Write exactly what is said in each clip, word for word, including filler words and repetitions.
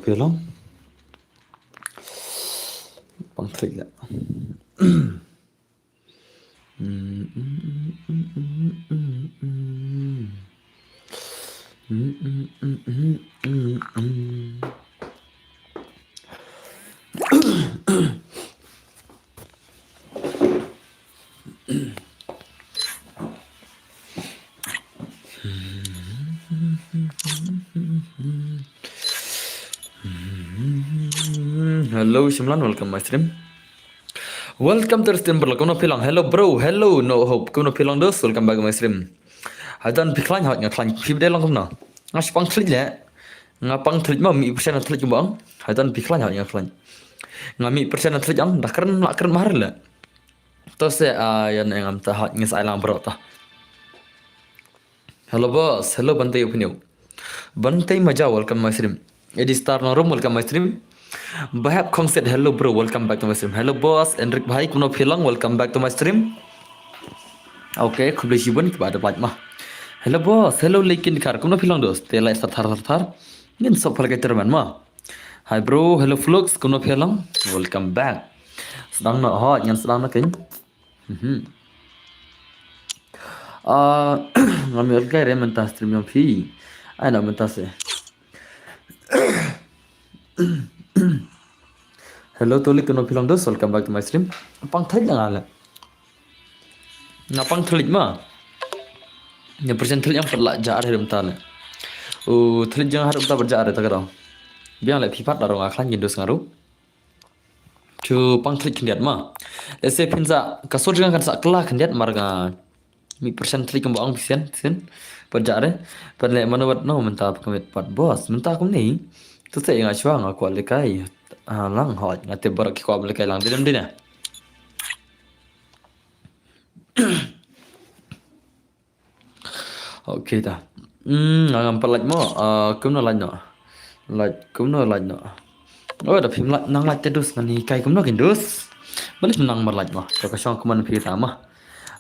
Phi long? Pang thrik la. Hello, Shimlan, welcome my stream. Welcome to the stream, bro. Kumno phi long? Hello, bro. Hello, no hope. Kumno phi long, dos? Welcome back to my stream. Hadan phi khlaiñ, hot nga khlaiñ. Phi bdei long kumno? Nga shi pang thlik le. Nga pang thlik ma, mi persen thlik kumba ong. Hadan phi khlaiñ, hot nga khlaiñ. Nga mi persen thlik ang, da kren la kren mahar le. To se, ah, yan ngam ta hot ngi sai lang bro ta. Hello boss, hello Bantei Upniu. Bantei Maja, welcome my stream. Edi Star Norum, welcome my stream. Bahap Kongset, hello bro, welcome back to my stream. Hello boss, Enrik Bhai, kumno phi long, welcome back to my stream. Okay, khublei shibun, kiba da bad ma. Hello boss, hello Leikin Kar, kumno phi long dos? Te lai sar thar sar thar. Ngin sop phala kai terman ma. Hi bro, hello Flux, kumno phi long? Welcome back. Sdang no hot, ngan sdang no ken. Mhm. Ah, ngam ïoh kai re mynta stream jong phi. Ai na mynta se. Hello Tolik, kumno phi long dos, welcome back to my stream. Pang thrik la nga le. Nga pang thrik ma. Nga persen thrik yang pat la jar harum ta le. U thrik jang harum ta pat jar ta ka dong. Biang le phi pat da rong aklan gin dos ngaru. Chu pang thrik khyndiat ma. Lese phin sa ka sur jang kan sa kla khyndiat mar nga. Mi persen thrik kumba ong phi sien, sien. Pat jar re. Pat le mano wat no mynta phi commit pat boss. Mynta kumni. Tu te nga shwa nga kwah lekai. Ah, lang hot nga te barak ki kwah lekai lang dinem dine. Okay ta. Hmm, ngam pat like mo. Ah, kumno like no. Like, kumno like no. Oh, da phim like, nang like te dus ngan hikai kumno kin dus. Balik nang mar like mo. To ka shong kumno phi ta ma.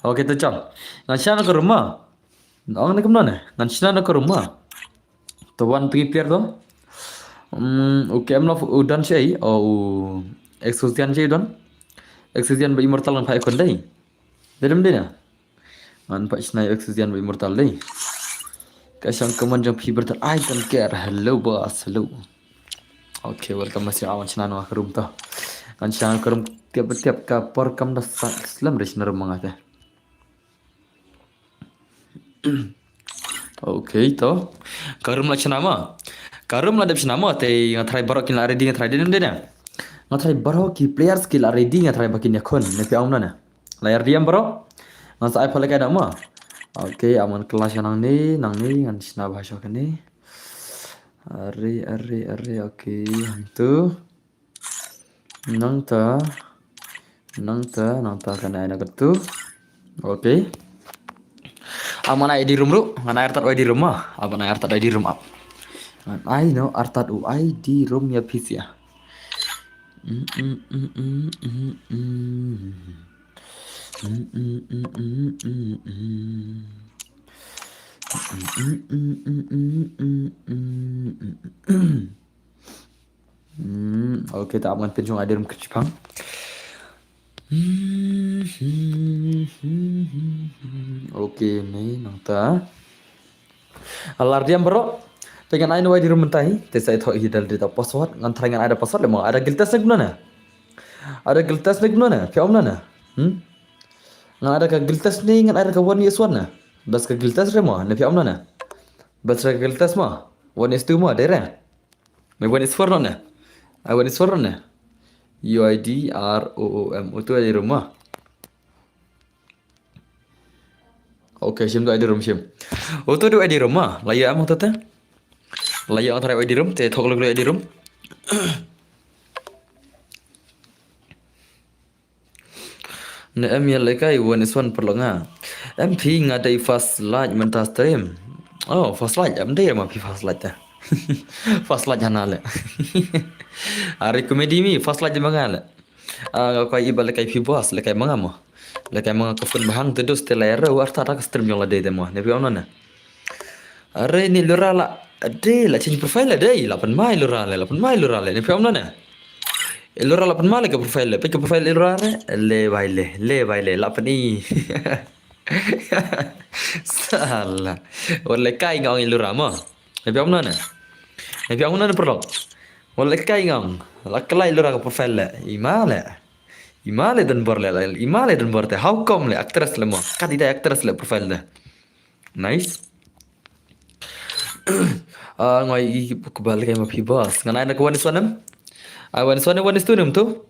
Okay, to cham. Ngan shna na ka room ma. Nang ne kumno ne. Ngan shna na ka room ma. To wan three player to. Hmm, okay, em lo u dan shei. Oh, u Exosian shei don. Exosian ba immortal ngan phai kon dei. Dei dem dei na. Ngan pat shna ïa Exosian ba immortal dei. Ka shang ka mon jong phi brother. I don't care. Hello boss. Hello. Okay, welcome masih awan shna nang ka room to. Ngan shna ka room tiap tiap ka por kam da sa slem re shna room nga te. Okay to. Ka room la shna ma. Ka room la dep shna ma te nga try baroh kin la ready nga try dei dem dei na. Nga try baroh ki players ki la ready nga try ba kin ïakhun ne phi ong na na. La ïa ready em bro. Ngan sa ai pha lehkai da ma. Okay, aman clash nangne, nangne ngan shna bha sha kane. Are, are, are, okay, hangtu. Nangta. Nangta, nangta kane ai na katu. Okay. Aman ai di room ru, ngan ai artat ai di room ma. Aman ai artat ai di room ap. Ngan ai no artat u ai di room ïa phi sia. Hmm, okay, ta ap ngan pynshong ai di room ka shipang. Okay, ne nangta. Alar diam bro. Te ngan ai no ai di room mynta hi. Te sa ïathoh hi dal di ta password. Ngan try ngan ai da password le mo. Ai da guild test ne kumno ne? Ai da guild test ne kumno ne? Phi ong kumno ne? Hmm? Ngan ai da ka guild test ne, ngan ai da ka one v one ne? Bas ka guild test re mo. Ne phi ong kumno ne? Bas ka guild test mo. One v two mo, dei re. Me one v one no ne? Ai one v one no ne? U I D R O O M. Utu ai di room mo. Okay, shim tu ai di room shim. Utu tu ai di room ma. La ïa am tu te. La ïa ang try ai di room te thok lok ai di room. Ne em ïa lehkai one v one paralok nga. Em phi nga dei first like mynta stream. Oh, first like em dei ma phi first like te. First like hana le. Are comedy mi first like ma nga le. Ah, nga kwah i ba lehkai phi boss, lehkai ma nga mo. Lehkai ma nga ka phone ba hang te dus te la ïa re u artat ka stream jong la dei te mo. Ne phi ong kumno ne? Are ni lura la. Dei la change profile le dei, la pynmai lura le, la pynmai lura le. Ne phi ong na ne. Lura la pynmai le ka profile le, phi ka profile lura le, le bai le, le bai le, la pyn i. Sala. Wat le kai nga ong i lura mo. Ne phi ong na ne. Ne phi ong na ne perlok. Wat le kai nga ong. La kalai lura ka profile le. I ma le. I ma le don bor le, i ma le don bor te. How come le actress le mo. Kat i dei actress le profile de. Nice. Ah, ngai i kebal kai ma phi boss. Ngan ai na ka one is one em. Ai one is one, one is two nem tu.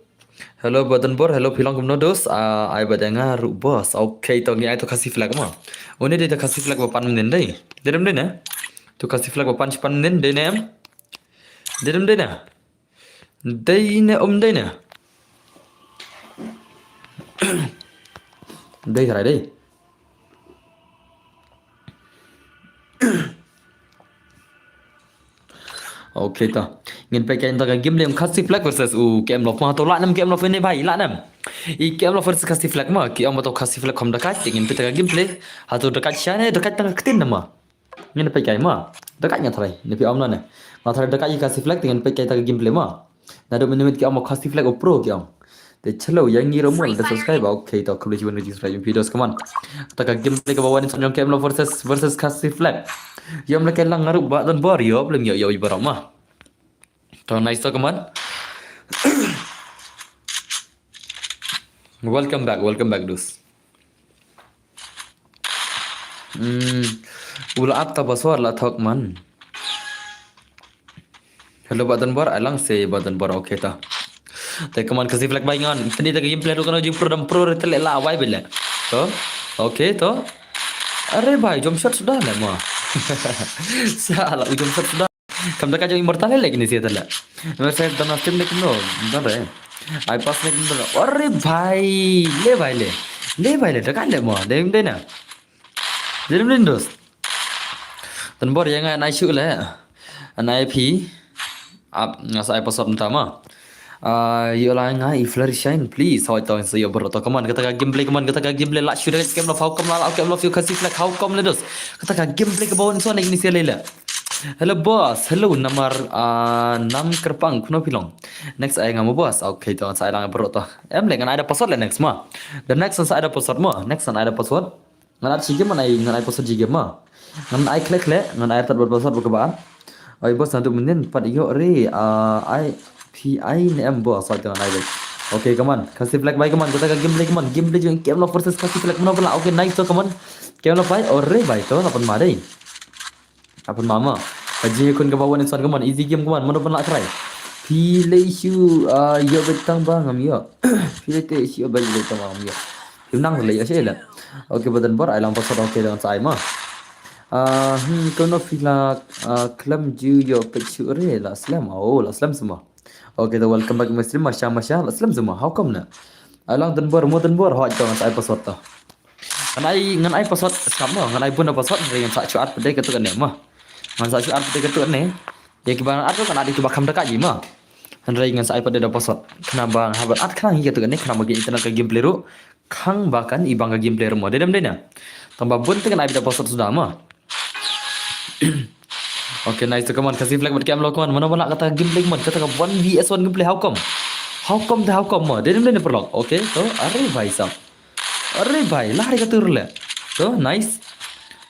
Hello Badan Bor, hello phi long kumno dos. Ah, ai bad nga ru boss. Okay, to ngi ai to Khasi flag mo. Une dei to Khasi flag ba pan nen dei. Dei dem dei ne. To Khasi flag ba pan pan nen dei ne em. Dei dem dei ne. Dei ne um dei ne. Dei kara dei. Okay to. Ngin peit ka inta ka game le Khasi flag versus u K M Love. Ma to la nem K M Love ne bai la nem. I K M Love versus Khasi flag ma. Ki ong ba to Khasi flag kham da kai. Ngin peit ka gameplay. Ha to da kai shane da kai tang ka tin ma. Ngin peit kai ma. Da kai nga try. Ne phi ong na ne. Nga try da kai Khasi flag ngin peit kai ta ka gameplay ma. Naduh mynne ki ong Khasi flag o pro ki ong. Te chalo yang ngi romol da subscribe. Okay to khublei shibun ngi subscribe videos kaman. Ta ka gameplay ka ba wan in song K M Love versus versus Khasi flag. Yom la kai lang ngaruh ba don bor yo blem yo yo i barok ma. To nice to kaman. Welcome back, welcome back dus. Hmm. Ula ap ta baswar la thok man. Hello Badan Bor, alang se Badan Bor, okay ta. Te kaman Khasi flag bai ngan. Tani ta game play ru kana jing pro dam pro re tele la wai bele. To. Okay to. Are bhai, jump shot sudah le ma. Sala u jump shot sudah. Kam da ka jong immortal le kini sia tala. Mer sa dana stim ne kino. Dana re. Ai pas ne kino. Are bhai, le bhai le. Le bhai le, da ka le ma. Dem de na. Dem din dos. Tan bor yang ai shu le. An ai phi. Ap nga sa ai pasop nta ma. Ah, yo la nga i flare shine please. Hoi to so yo bro to kaman kata ka gameplay kaman kata ka gameplay la shu de kem lo how come la la kem lo fiu Khasi flag how come le dos. Kata ka gameplay ka bawon so ne kini sia le le. Hello boss, hello namar ah, nam kerpang kuno pilong. Next ai nga mo boss. Okay to sa ai lang bro to. Em le ngan ai da password le next ma. The next sa ai da password ma. Next sa ai da password. Ngan ai shi game ngan ai ngan ai password shi game ma. Ngan ai kle kle ngan ai tat bad password ba ka ba. Ai boss nadu menin pat yo re ah, ai phi ai ne em boss ai to ngan ai. Okay kaman Khasi flag bai kaman kata ka gameplay kaman gameplay jong K M Love versus Khasi flag mano bala. Okay nice to kaman. K M Love bai ore bai to lapan ma dei. Apa mama? Ka jingïakun kaba wan insan ka mon, easy game ka mon, mano ban lah try. Phi lei shu ah, ïoh bad tang ba ngam ïoh. Phi lei te shu ïoh bad tang ba ngam ïoh. Phim nang lei ïoh sha ïa la. Okay, Badan Bor, ai lang password okay dengan sa ai ma. Ah, hmm, kono phi la ah, khlem ju ïoh peit shu re la slem. Oh, la slem semua. Okay, to welcome back my stream, masha masha, la slem semua. How come na? Ai lang Badan Bor, mo Badan Bor, hoi to dengan sa ai password to. Ngan ai ngan ai password skam mo, ngan ai bun da password hynrei ngan sa shu at pdei ka tu kane mo. Ngan sa shu at pdei ka tu kane. Ïa kiba ngan at tu ngan at ïa kiba kham da ka ji mo. Hynrei ngan sa ai pdei da password. Khnang ba ha ban at khnang ïa ka tu kane khnang ba ki internet ka gameplay ruh khang ba kan i bang ka gameplay ruh mo. Dei dem dei na. Tang ba bun te ngan ai da password suda mo. Okay, nice to kaman Khasi flag bad K M Love kaman. Mano ba lah kata gameplay kaman, kata ka one V S one gameplay, how come? How come te how come mo? Dei dem dei na perlok. Okay, to are bhai sab. Are bhai, lah hari ka tur le. To nice.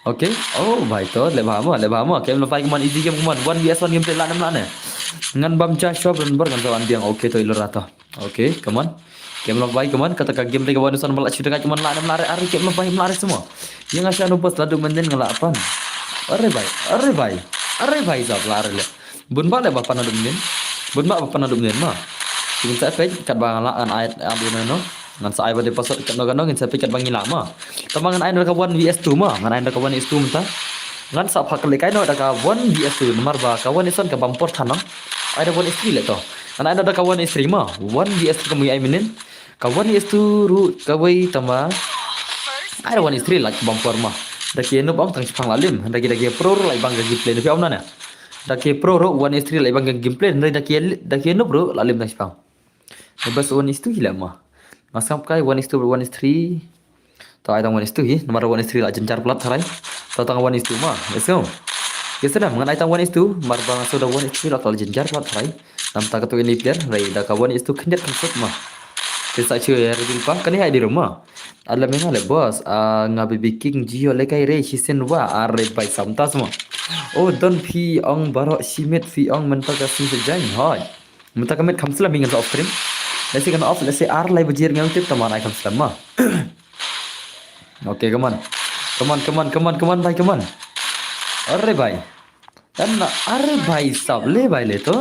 Okay. Oh bhai to le bha mo, le bha mo. K M Love bai kaman easy game kaman. One V S one gameplay lah nem lah ne. Ngan bam cha shop run bor ngan sa wan biang. Okay to ilora to. Okay, kaman. K M Love bai kaman kata ka gameplay ka wan san ba lah shu da ka kaman lah nem lah are are K M Love bai lah are semua. Yang asha no bos ladu menden ngala apan. Are bhai, are bhai. Are bhai sab lah are le. Bun ba le ba pan adum nin. Bun ba ba pan adum nin ma. Ngin sa peit kat ba ngan la ngan ai adu na no. Ngan sa ai ba de password kat no kat no ngin sa peit kat ba ngi la ma. Tama ngan ai da ka one V S two ma. Ngan ai da ka one V S two mynta. Ngan sa phak le kai no da ka one V S two namar ba ka one is one ka bam por than no. Ai da one is three le to. Ngan ai da ka one is three ma. One V S two ka mu ai minin. Ka one is two ruh kawei tama. Ai da one is three la bam por ma. Da ki noob ong tang shipang la lim. Da ki da ki pro ruh la bang ka gameplay ne phi ong na ne. Da ki pro ruh one is three la bang ka gameplay. Da ki da ki noob ruh la lim tang shipang. Ne bas one is two hi la ma. Nga sngap kai one is two one is three. To ai tang one is two hi. Namar one is three la jynjar plat tharai. To tang one is two ma. Let's go. Ke snem ngan ai tang one is two, mar ba nga shu da one is two la ka la jynjar pat trai. Namta katu ini player, hynrei da ka one is two khyndiat kham suk ma. Te sa chu ya reveal pa, kane hai di rum ma. Ala menga le boss, ah, nga baby king jio le kai re, shisien wa, are bai samtas ma. Oh, don phi ong baroh shi miet phi ong mynta ka sing sejang, hoi. Mynta ka miet kham slem hi ngan sa off stream. Let's say kan off, let's say ar lai baje ngan tip taman ai kham slem ma. Okay, come on. Come on, come on, come on, come on, bai, come on. Are bai. Kan na, are bai sap le bai le to.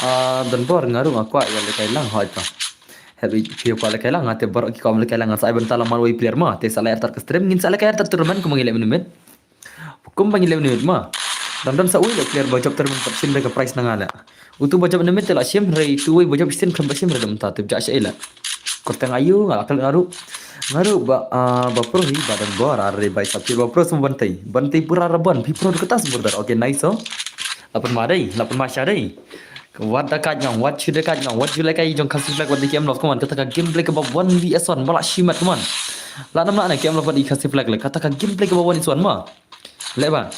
Ah, don bor nga ruh nga kwah ïa le kai lang hoi to. Hep i phi kwah le kai lang, nga te bor ki kwah le kai lang, ngan sa ai bynta lang man wei player ma. Te sa le artat ka stream, ngin sa le kai artat tournament kumba ngi leh minimit. Kumba ngi leh minimit ma. Don don sa wei le player ba jop tournament pat shim da ka prize na nga le. Utu ba jop minimit te la shim, hynrei tu wei ba jop shisien khlem pat shim re dam ta, te ja sha ila. Kurteng ayu nga la kal nga ruh. Nga ruh ba, ah, ba pro hi ba don bor, are bai sap phi ba pro sum ban tei. Ban tei pura ra ban, phi pro du kata sum bor dar. Okay, nice so. Lapan ma dei, lapan ma sha dei. Wat da kaj ngong, wat shu da kaj ngong, wat ju le kai jong Khasi Flag, wat da ki em love, come on, kata ka gameplay kaba one v one, ba la shimat, come on. La nam la na ki em love, wat i Khasi Flag le, kata ka gameplay kaba one v one ma. Le ba.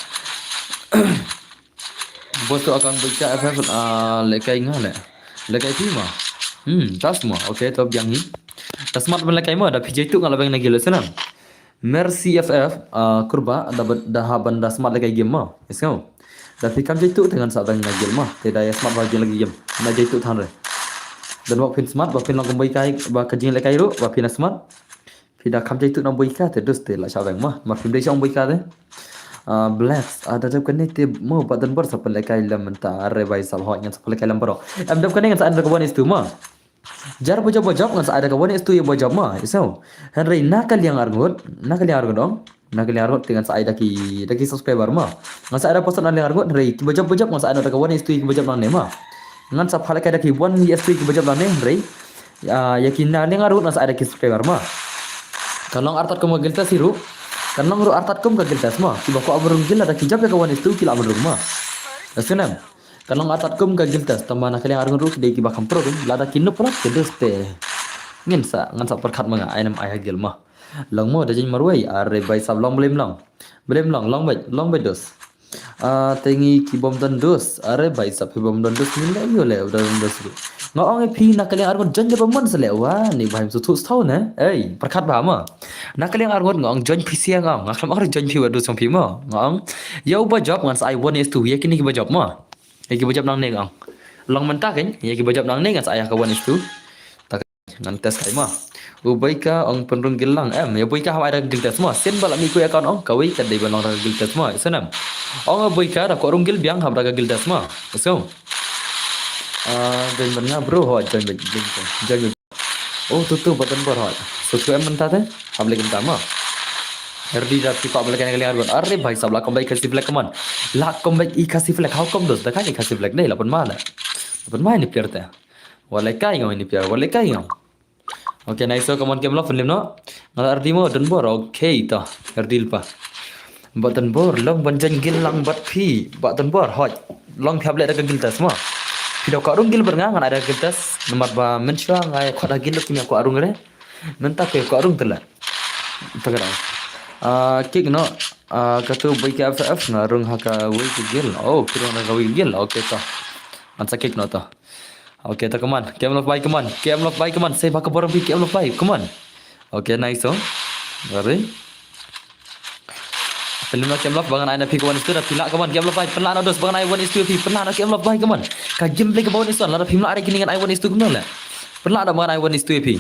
Bos to account bacha F F, ah, le kai nga le. Le kai phi ma. Hmm, tas ma. Okay, to biang hi. Da smart ban le kai ma, da phi jai tu nga la bang na gila senam. Mercy F F, ah, kurba, da ba-, da ha ban da smart le kai game ma. Is kau. Da phi kam jai tu te ngan sa bang na gil ma. Te da ya smart ba gil lagi game. Na jai tu than re. Dan ba phin smart, ba phin long kumbai kai, ba ka jing le kai ru, ba phin smart. Phi da kham jai tu nang bui ka te dus te la sha bang ma. Ma phim dei sha bui ka te. Ah, Blacks, ah, da dep kane te mo ba dan bor sa pele kai lam mynta, are bai sa hot ngan sa pele kai lam bro. Em dep kane ngan sa under ka one is two ma. Jar bajop bajop ngan sa ai da ka one is two ya bajop ma. Iso. Hynrei na ka liang arngut, na ka liang arngut dong. Na ka liang arngut te ngan sa ai da ki, da ki subscriber ma. Ngan sa ai da person na liang arngut, hynrei ki bajop bajop ngan sa ai da ka one is two ki bajop nang ne ma. Ngan sa pele kai da ki one is two ki bajop nang ne, hynrei. Ya, ya ki na liang arngut ngan sa ai da ki subscriber ma. Kan long artat kum ka guild test hi ruh. Kan long ruh artat kum ka guild test ma. Ki ba kwah ban rung guild lada ki jop ya ka one is two ki la ban rung ma. Ka snem. Kan long artat kum ka guild test, tang ba na ka liang arngut ruh ki dei ki ba kham pro ruh, lada ki nup pat ki dus te. Ngin sa, ngan sa pyrkhat ma nga, ai nam ai ha guild ma. Long mo da jin marwei, are bai sap long blame long. Blame long, long bai, long bai dus. Ah, te ngi ki bom don dus, are bai sap phi bom don dus, ngin le ïoh le don dus ruh. Nga ong e phi na ka liang arngut join da ba mon sa le wa, ni ba him su thu stau ne. Ei, pyrkhat ba ma. Na ka liang arngut nga ong join phi sia nga ong, nga khlem ong join phi wa dus ong phi ma. Nga ong, ya u ba jop ngan sa ai one is two, ya kini ki ba jop ma. Ya ki ba jop nang ne nga ong. Long mynta kein, ya ki ba jop nang ne ngan sa ai ka one is two. Ta ka ngan test kai ma. U bai ka ong pynrung guild lang em, ya bai ka ha ai da ka guild test ma. Sien ba la mi ku ya ka ong, kawei ka dei ban long da ka guild test ma. Isnem. Ong u bai ka da kwah rung guild biang ha da ka guild test ma. Iso. Ah, join ban nga bro, ho, join ban, join ban, join ban. Oh, tu tu button bar ho. So tu em mynta te. Hab lagi mynta ma. Erdi da tipa balik kena kali argon. Are bhai sab la comeback Khasi Flag, come on. La comeback i Khasi Flag. How come dos? Da kan i Khasi Flag dei, lapan ma la. Lapan ma ini player te. Wale kai ngau ini player. Wale kai ngau. Okay, nice. So, come on, game lo, film no. Ngala erdi mo, don bor. Okay, to. Erdi pa. Button bor, long ban jan gil lang bat phi. Button bor, hoj. Long phi hab leh da ka guild test ma. Phi da kwah rung guild bad nga, ngan ai da ka guild test. Namar ba mynshwa nga kwah da guild, kim ïa kwah rung re. Mynta phi kwah rung te leh. Ta ka dang. Ah, kick no. Ah, katu bai ka F F nga rung ha ka wei ka guild. Oh, phi rung ha ka wei ka guild. Okay, to. Ngan sa kick no to. Okay, to, come on. K M Love bai, come on. K M Love bai, come on. Sei ba ka bor phi K M Love bai, come on. Okay, nice, oh. Ready? Pynlem noh K M Love ba ngan ai na phi ka one is two da phi lah, come on, K M Love bai, pynlah noh dos ba ngan ai one is two phi, pynlah noh K M Love bai, come on. Ka gameplay kaba one is one, lada phim lah re kine ngan ai one is two kumno leh. Pynlah da ba ngan ai one is two phi.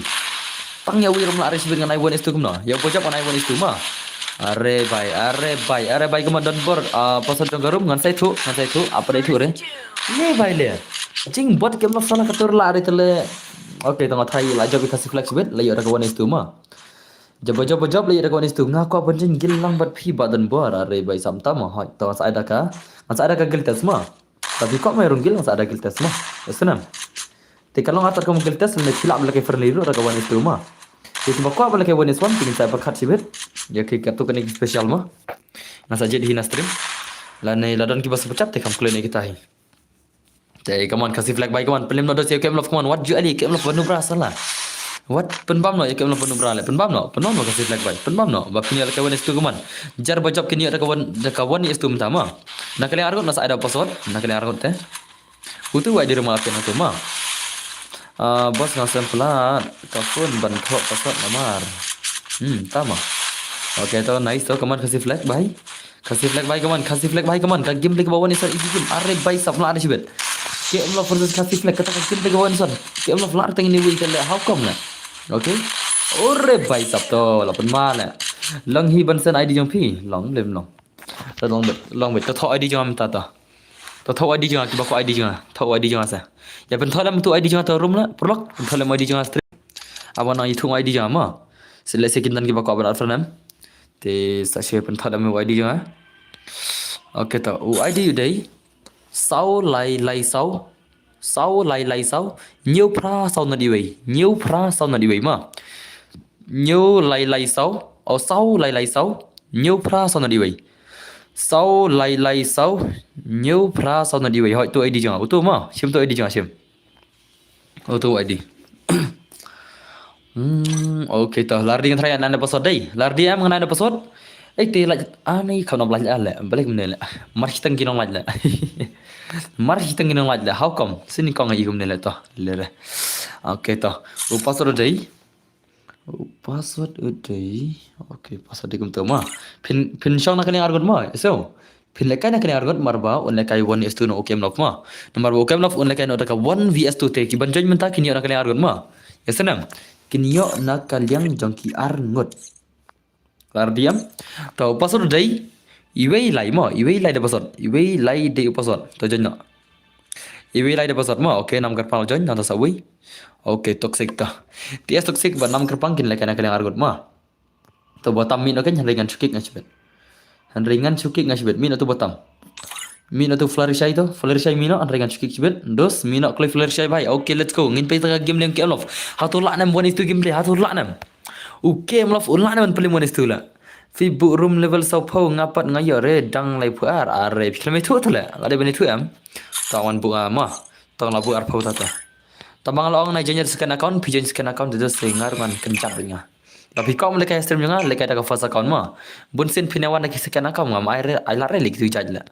Tang ïa wi rum lah re shibit ngan ai one is two kumno. Ïa u bajop ngan ai one is two ma. Are bai, are bai, are bai, come on, don bor, ah, pasal jong ka room, ngan sa ïathuh, ngan sa ïathuh, apa da ïathuh re. Ye bai le. Jing bot K M Love sala ka tur lah re te leh. Okay, tang thai la jop i Khasi Flag shibit, la ïoh da ka one is two ma. Jop, jop, jop, la ïa da ka one is two. Nga kwah ban jin gil lang bad phi ba don bor, are bai sam tam, hoi. To ngan sa ai da ka. Ngan sa ai da ka guild test ma. Tapi kwah mai rung gil ngan sa ai da guild test ma. Isnam. Te ka long atat ka guild test, ne phi lah ba la kai friendly ruh da ka one is two ma. Te ba kwah ba la kai one is one, te ngin sa pyrkhat shibit. Ïa ki katu kane ki special ma. Ngan sa jied hi na stream. Lane la don ki ba super chat te kham kloi ne kita hi. Te, come on, Khasi Flag bai, come on. Pynlem noh dos ïa K M Love, come on. Wat ju ali, K M Love ba nu bra sala. Wat, pynbam noh ïa ka em love pynbra le, pynbam noh, pynbam noh ka si flag bai, pynbam noh. Ba pynïa la ka one is two ka man. Jar ba jop kin ïa da ka one, da ka one is two mynta ma. Na ka liang arngut na sa ai da password, na ka liang arngut te. Utu wai di rumah apian tu ma. Ah, bos nga sem pelat ka phone ban thoh password namar. Hmm, tama. Okay, to nice to, ka man ka si flag bai. Ka si flag bai ka man, ka si flag bai ka man, ka game lagi ba wan isan easy game. Are bai sap la ada shibet. Ka em love versus ka si flag, kata ka game lagi ba wan isan. Ka em love la tang ini wei ka le, how come le. Okay. Ore bai sap to, la pun ma le. Long hi ban sen I D jong phi, long lem long. Ta long bet, long bet, ta thoh I D jong am ta ta. Ta thoh I D jong, kiba ko I D jong, thoh I D jong sa. Ïa pynthoh lem tu I D jong ta room la, prolog, pynthoh lem I D jong stream. Aba nang ïa tu I D jong ma. Sele se kin dan kiba ko ban friend em. Te sa shu pynthoh da me u I D jong nga. Okay to, u I D u dei saw lai lai saw. Saw lai lai saw. Hynñiew phra saw nod iwei. Hynñiew phra saw nod iwei ma. Hynñiew lai lai saw. Oh, saw lai lai saw. Hynñiew phra saw nod iwei. Saw lai lai saw. Hynñiew phra saw nod iwei. Hoi, tu I D jong nga. Utu ma. Shim tu I D jong nga, shim. Oh, tu I D. Hmm, okay to. Lardi ngan try ngan ai password dei. Lardi em ngan ai password. Eh, te lait ani kham nang lait le. Balik mene le. Mar shitang ki nang lait le. Mar shitang ki nang lait le. How come? Sini kong ai kumne le to. Le re. Okay to. U password dei. U password u dei. Okay, password dei kumto ma. Phin, phin shong na kane arngut ma. So. Phin lehkai na kane arngut namar ba un lehkai one is two na u K M Love ma. Namar ba u K M Love un lehkai na da ka one V S two te, ki ban join mynta kin ïoh na ka liang arngut ma. Ïa snem. Kin ïoh na ka liang jong ki arngut. Lardi em. To password dei. Iwei lai ma, iwei lai da password. Iwei lai dei u password. To join na. Iwei lai da password ma. Okay, nam kyrpang join na ta sa wei. Okay, toxic ta. T S toxic ba nam kyrpang kin lehkai na ka liang arngut ma. To bottom mih noh kein, hynrei ngan shu kick nga shibit. Hynrei ngan shu kick nga shibit, mih noh to bottom. Mih noh to Fluttershy to, Fluttershy mih noh, hynrei ngan shu kick shibit. Dos, mih noh kloi Fluttershy bai. Okay, let's go. Ngin peit ïa ka game leng K M Love. Hato lah nem one is two game leng, hato lah nem. U K M Love, u lah nem pynlong one is two la. Phi buh room level saw phew nga pat nga ïoh re dang lai phew ar, are. Phi khlem ïathuh to le. Nga dei ban ïathuh em. To wan buh nga ma. To la buh ar phew ta ta. Tang ba nga la ong na join second account, phi join second account, te dos te nga ruh ngan kynjat bad nga. Lada phi kom lehkai stream jong nga, lehkai da ka first account ma. Bun sien phin ïa wan da ki second account ngam ai re, ai lad re lei ki tu judge la.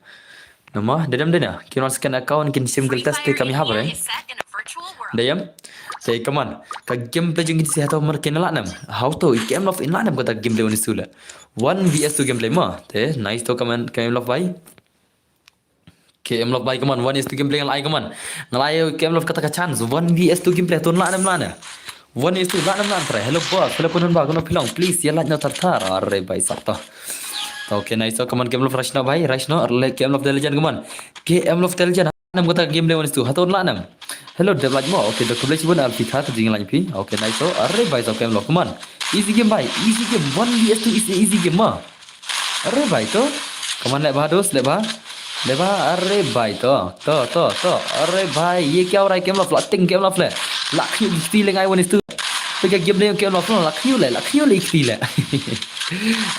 Namar, da dem de na, ki wan second account kin shim guild test te kam ïahap re. Da em? Te come on, ka gameplay jong ki te sa hato mar kin lah nem. Hato i K M Love in lah nem kata gameplay one is two la. One V S two gameplay ma. Te, nice to come on, K M Love bai. K M Love bai, come on, one is two gameplay nga la ai, come on. Nga la ai K M Love kata ka chance, one V S two gameplay, to lah nem lah ne. One is two, lah nem lah ne, try. Hello boss, hello pynhun ba, kano phi long, please, ïa like noh thar thar. Are bai sap to. Okay, nice, so come on, K M Love rush noh bai, rush noh, le K M Love The Legend, come on. K M Love The Legend, nem kata gameplay one is two, hato lah nem. Hello, dep like mo, okay, da khublei shibun Alfie kha, ka jingïa like phi. Okay, nice, so, are bai sap K M Love, come on. Easy game bai, easy game, one V S two is a easy game ma. Are bai to. Come on, leh bha dos, leh bha. Leh bha, are bai to. To, to, to. Are bai, ye kya ho raha hai, K M Love, la ting K M Love le. La khñiuh ki kti le, nga ai one is two. Peit ka game le K M Love, la khñiuh le, la khñiuh le ki kti le.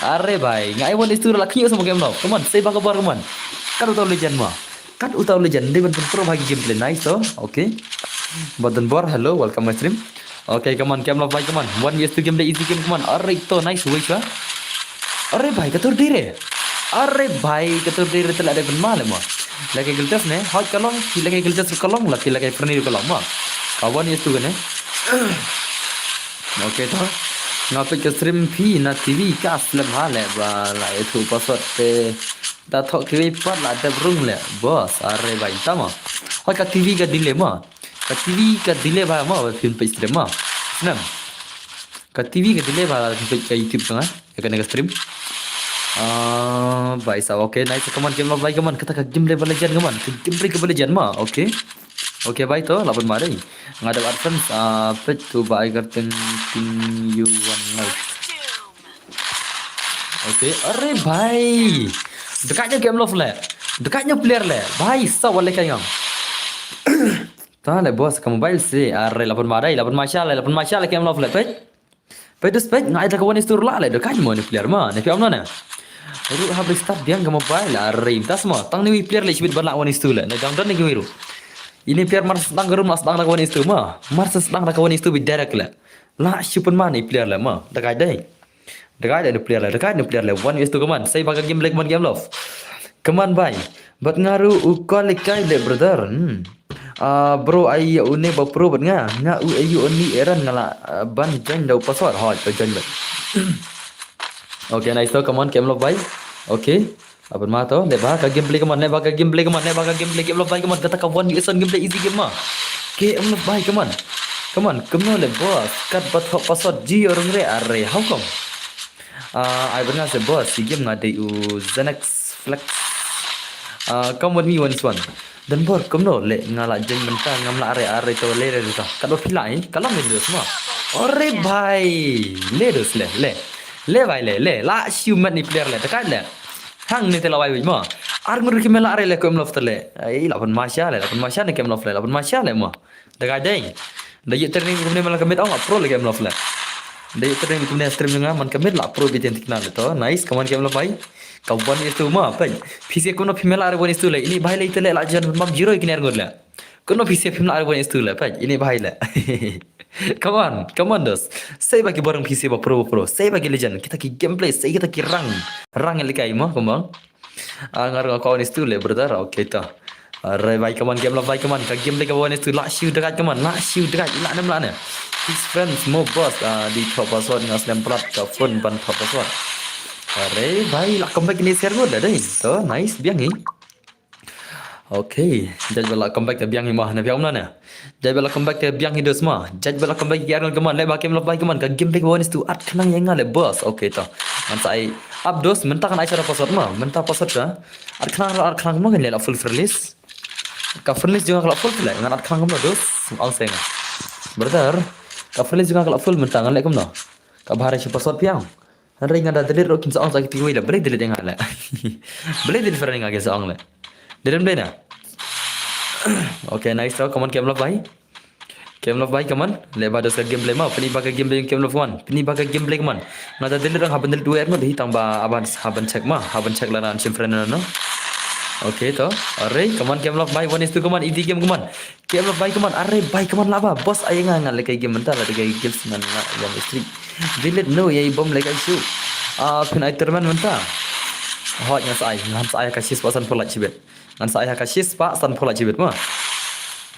Are bai, nga ai one is two la khñiuh sa mo K M Love. Come on, save ka bar, come on. Kat uta u legend ma. Kat uta u legend, dei ban pynpro bha ki gameplay, nice to. Okay. Badan Bor, hello, welcome my stream. Okay, come on, K M Love bai, come on. One V S two game dei easy game, come on. Are to, nice, wei shwa. Are bai, ka tur dei re. Are bai, ka tur dei re, te la dei ban ma le ma. Lehkai guild test ne, hot ka long, phi lehkai guild test ka long, la phi lehkai friendly ka long ma. Ka one V S two ne. Okay to. Nga peit ka stream phi na T V ka slem ha le ba la ïathuh password te. Da thoh kiwei pat la dep rung le. Boss, are bai tama. Hoi ka T V ka delay ma. Ka T V ka delay ba ma, ba phin peit stream ma. Snam. Ka T V ka delay ba phin peit ka YouTube tang ha. Ïa kane ka stream. Ah, bai sa, okay, nice, come on, K M Love bai, come on, kata ka game leh ba legend, come on, ka game leh ba legend ma, okay. Okay, bai to, laban ma dei. Nga da advance, ah, peit tu ba ai garteng ting you one life. Okay, are bai. Dekat nya K M Love le. Dekat nya player le. Bai, sa wale kai ngam. Ta le boss ka mobile si. Are laban ma dei, laban ma sha le, laban ma sha le K M Love le. Peit. Peit dus peit, nga ai da ka one is two la le, da ka mo ni player ma, ne phi am no ne. Ruh hap restart biang ka mobile, are tas ma, tang ni wi player le shibit ba la one is two le, ne dang don ni ki wi ruh. Ini player mar sdang ka room la sdang da ka one is two ma, mar sdang da ka one is two bi direct le. La shu pynman i player le ma. Dakai dei. Dakai dei player le. Dakai dei player le. One is to come on. Sei ba ka game le come on game love. Come on bai. But nga ruh u qualify le brother. Hmm. Ah, bro ai u ne ba pro bat nga. Nga u ai u ni eran nga la ah, ban join da u password. Hoi, to join bat. Okay, nice to come on game love bai. Okay. Aban ma to, leh ba ka gameplay kaman, leh ba ka gameplay kaman, leh ba ka gameplay game love bai kaman, kata ka one U S one gameplay easy game ma. Game love bai kaman. Kaman, kumno leh boss, kat bat hok password ji orang re are, how come? Ah, ai bernga se boss, si game nga dei u Zenex Flex. Ah, come with me one is one. Dan bor kumno leh nga la jeng mynta ngam la are are to le re ta. Kat ba phi la i, kalam le dos ma. Ore bai, le dos le, le. Le bai le, le. La shu met ni player le, takat le. Hang ni te la bai ma. Ar ngur ki mela are le kem love te le. Ai la pun masha le, la pun masha ni kem love le, la pun masha le ma. Da ga deng. Da yu training kumne mela kemit ong pro le kem love le. Da yu training kumne stream nga man kemit la pro bi ten tikna le to. Nice, kaman kem love bai. Ka one is to ma pen. Phi se kumno phi mela are one is to le. Ini bai le te le la jan mam jiro ki ner ngur le. Kumno phi se phi mela are one is to le pen. Ini bai le. Come on, come on dos. Sei ba ki borang phi se ba pro pro. Sei ba ki legend. Kita ki gameplay, sei kita ki rang. Rang le kai ma kumang. Ah, ngar nga ka one is to le brother. Okay ta. Are bai kaman game la bai kaman ka game le ka one is to la shu dekat kaman la shu dekat la nem la ne. His friends mo boss ah di top password nga slem plat ka phone ban top password. Are bai la comeback ni share mo da dei. So nice biang ni. Okay, judge bela comeback te biang ni ma na biang na ne. Judge bela comeback te biang ni dos ma. Judge bela comeback ya ngan kaman le ba game la bai kaman ka game le ka one is to at khnang ya nga le boss. Okay ta. Man sa ai up dos mynta kan ai share password ma. Mynta password ka. At khnang at khnang mo kan le la full release. Ka friendlist jong nga ka la full pila ngan at khang kumno dos. Ong seng. Brother, ka friendlist jong nga ka la full mynta ngan leh kumno. Ka bahar shu password piang. Hynrei nga da delete ruh kin sa ong sa ki tiwi la. Beli delete nga leh. Beli delete friend nga kin sa ong leh. Delete beli na. Okay, nice to. Come on, kem love bai. Kem love bai, come on. Leh ba dos ka gameplay ma. Pini ba ka gameplay kem love one. Pini ba ka gameplay, come on. Nga da delete rang haban delete wer mo dei tang ba aban haban check ma. Haban check la nan shim friend no. Okay to. Are, come on, kem love bai. One is to, come on. Easy game, come on. Kem love bai, come on. Are bai, come on la ba. Boss ai nga nga le kai game mynta la kai gills ngan nga one is three. Delete no yei bom le kai shu. Ah, phin ai terman mynta. Hot ngan sa ai, ngan sa ai ka shis pasan pula chibet. Ngan sa ai ha ka shis pa san phola jibit ma.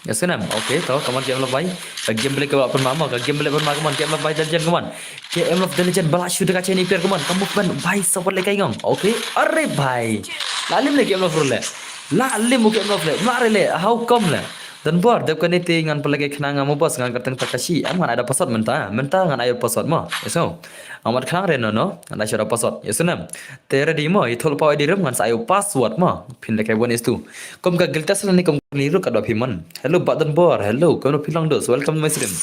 Ya sunam. Okay, to kaman kem love bai. Ka gameplay ka pun ma ma, ka gameplay pun ma kaman kem love bai dalijan kaman. Kem love dalijan bala shu da ka cheni player kaman. Ka movement bai sa wat le kai ngong. Okay, are bai. La lim le kem love le. La lim u kem love le. Ma re le. How come le? Dan bor dep kane te ngan pala ke khnang mo boss ngan ka teng ta ka shi. Am ngan ada password mynta. Mynta ngan ai password ma. Eso. Amat khnang re no no. Ngan ai shara password. Ya sunam. Te ready mo, i thol paw di rum ngan sa ayu password mo. Phin le kai one is to. Kom ka giltas la ni kom ni ru ka do phi man. Hello Badan Bor. Hello, kom phi long dos. Welcome to my stream.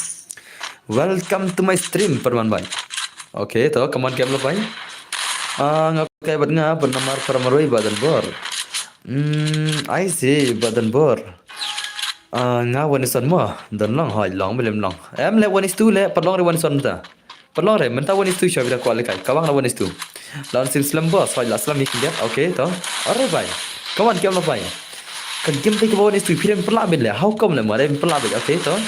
Welcome to my stream perman bai. Okay, to kaman kem lo bai. Ah, nga kai bat nga ban namar permaroi Badan Bor. Hmm, I see Badan Bor. Ah, nga one is one mo. Don long hoi long bilim long. Em le one is to le pat long re one is one ta. Pynlong re, mynta one is to shwa bida kwah lekai. Ka bang la one is to. La on sim slem boss, la slem ni kindiat. Okay, to. Are bai. Come on, kem la bai. Ka game te ka one is to, phi rem pynlah bin le. How come le ma rem pynlah bin. Okay, to.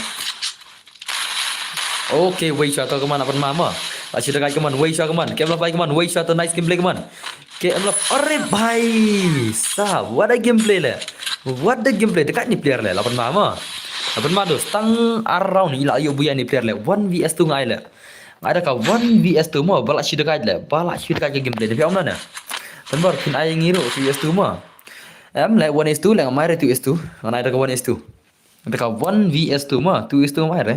Okay, wei shwa to, come on, apan ma ma. La shi dakai, come on, wei shwa, come on. Kem la bai, come on, wei shwa to, nice gameplay, come on. Kem la, are bai. Sa, what a gameplay le. What a gameplay. Dekat ni player le, lapan ma ma. Lapan ma dos, tang around ila ayo buya ni player le. One V S two ngai le. Ada ka one V S two mo, bala shi dekat le, bala shi dekat ka gameplay. Tapi om na na. Tan bor phin ai ngiru two V S two mo. Em le one is two le ngamai re two is two. Ngan ai da ka one is two. Ada ka one V S two mo, two is two ngamai re.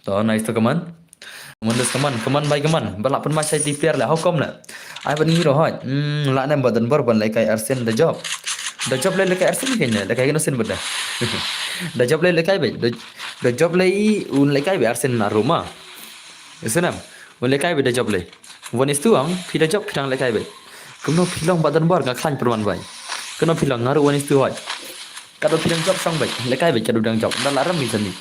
To nice to kaman. Kaman dos kaman, kaman bai kaman. Bala pun ma shai ti player le, how come le. Ai ban ngiru hoi. Hmm, la nem Badan Bor ban lekai Arsen da job. Da job le lekai Arsen kene, lekai kene Arsen bada. Da job le lekai be. Da job le i un lekai be Arsen na Roma. Isnam. Un lekai be da job le. One is two ang, phi da job phi dang lekai be. Kumno phi long Badan Bor nga khlain perman bai. Kumno phi long ngaru one is two hoi. Kado phi dang job sang be. Lekai be kado dang job. Dan la ram ni sani.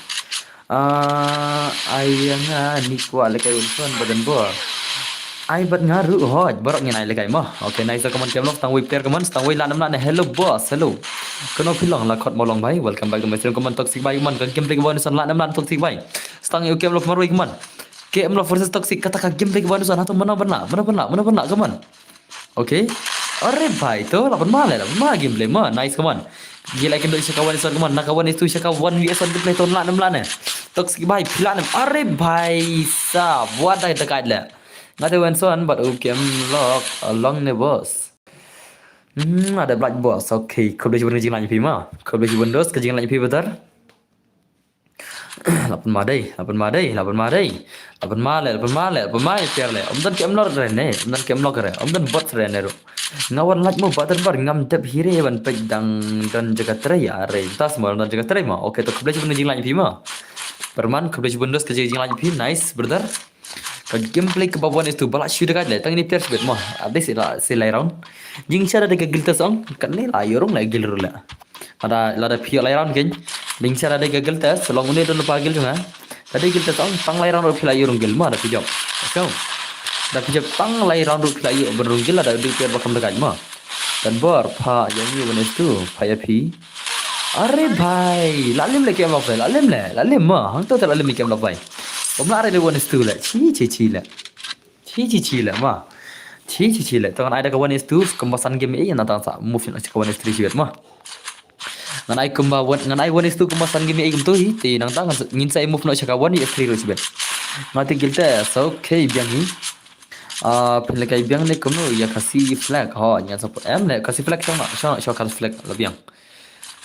Ah, ai nga ni kwah lekai Badan Bor. Ai bad nga ruh hoj, baroh ngin ai lehkai mo. Okay, nice, come on, kem lok, stang wei player, come on, stang wei, lah nam lah ne, hello boss, hello. Kano phi long, la khot mo long bhai, welcome back to my stream, come on, toxic bhai, come on, ka gameplay kaba wan ïa u san, lah nam lah toxic bhai. Stang ïa u kem lok marwei, come on. Kem lok versus toxic, kata ka gameplay kaba wan ïa u san, hato mano ban lah, mano ban lah, mano ban lah, come on. Okay. Are bhai, to, lah ban ma le, lah ban ma gameplay mo, nice, come on. Gila kem dok sha ka one v one, come on, na ka one v two sha ka one v one gameplay, to lah nam lah ne. Toxic bhai, phi lah nam, are bhai, sa, buat dai ta kai le. Nga te wan son, but u kem lok, long ne boss. Hmm, ada black boss. Okay, khublei shibun ka jinglait phi ma. Khublei shibun dos ka jinglait phi brother. Lapan ma dei, lapan ma dei, lapan ma dei. Lapan ma le, lapan ma le, lapan ma le, pier le. Om dan kem lok re ne, om dan kem lok re, om dan bot re ne ru. Nga wan lak mo brother bar ngam dep hire ban pek dang dan jaga tre ya re. Tas mo dan jaga tre ma. Okay, to khublei shibun ka jinglait phi ma. Perman khublei shibun dos ka jinglait phi. Nice brother. Ka gameplay kaba one is two ba lah shu da ka le tang ni player shibit mo. At least la si lai round. Jing shara de ka guild test ong kan ni la yorong la guild ru la. Ada la da phi lai round ken. Jing shara de ka guild test long uni don pa guild jong ha. Da de guild test ong tang lai round ru phi la yorong guild mo da phi jop. So. Da phi jop tang lai round ru phi la yorong guild ada de player ba kam da ka mo. Dan bor pha ya ni one is two pha ya phi. Are bhai, la lim le kem lok bhai, la lim le, la lim ma, hang to la lim kem lok bhai. Om la are le one is two le, chi chi chi le. Chi chi chi le ma. Chi chi chi le. To ngan ai da ka one is two kumba san game eh na tang sa move na ka one is three chi bet ma. Ngan ai kumba one, ngan ai one is two kumba san game eh kum to hi, te nang tang ngin sa move na ka one is three ru chi bet. Nga te guild test, okay biang hi. Ah, phin lehkai biang ne kumno ïa Khasi flag ho, ngan support em le Khasi flag shong na, shong na, shong Khasi flag la biang.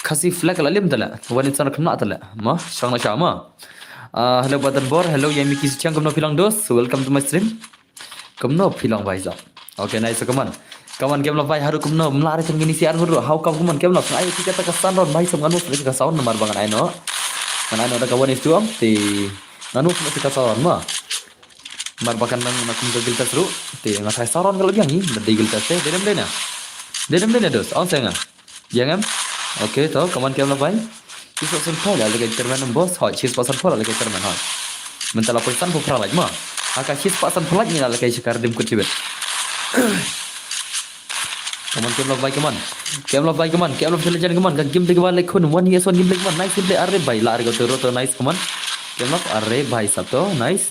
Khasi flag la lim tala, wan insan kham na tala, ma, shong na sha ma. Ah, hello Badan Bor, hello Yami Kisi Chang, kumno phi long dos, welcome to my stream. Kumno phi long bhai sab. Okay, nice, come on. Come on, kem lok bhai haru kumno, mla re tang ngini siar haru, how come, come on, kem lok, ai kata ka sound ron bhai sab ngan move ka sound namar ba ngan ai no. Ngan ai no da ka one is two am, te ngan move ka sound ma. Mar ba kan nang na kum ka guild test ru. Te nga sai saron ka la biang hi. Da dei guild test te. Dei dem dei na. Dei dem dei na dos. Ong sa nga. Yang em. Okay to. Come on kem lok bhai. Shis pasan pho la lehkai tournament em boss. Hoi. Shis pasan pho la lehkai tournament hoi. Mynta la poi san pho phra lait ma. Aka shis pasan pho lait ni la lehkai shikar dim kut shibit. Come on, kem lok bhai, come on. Kem lok bhai, come on. Kem lok Legend, come on. Ka gameplay kaba lek khun. One vs one gameplay, come on. Nice gameplay. Are bhai, la are ko to ro to. Nice, come on. Kem lok, are bhai sab to. Nice.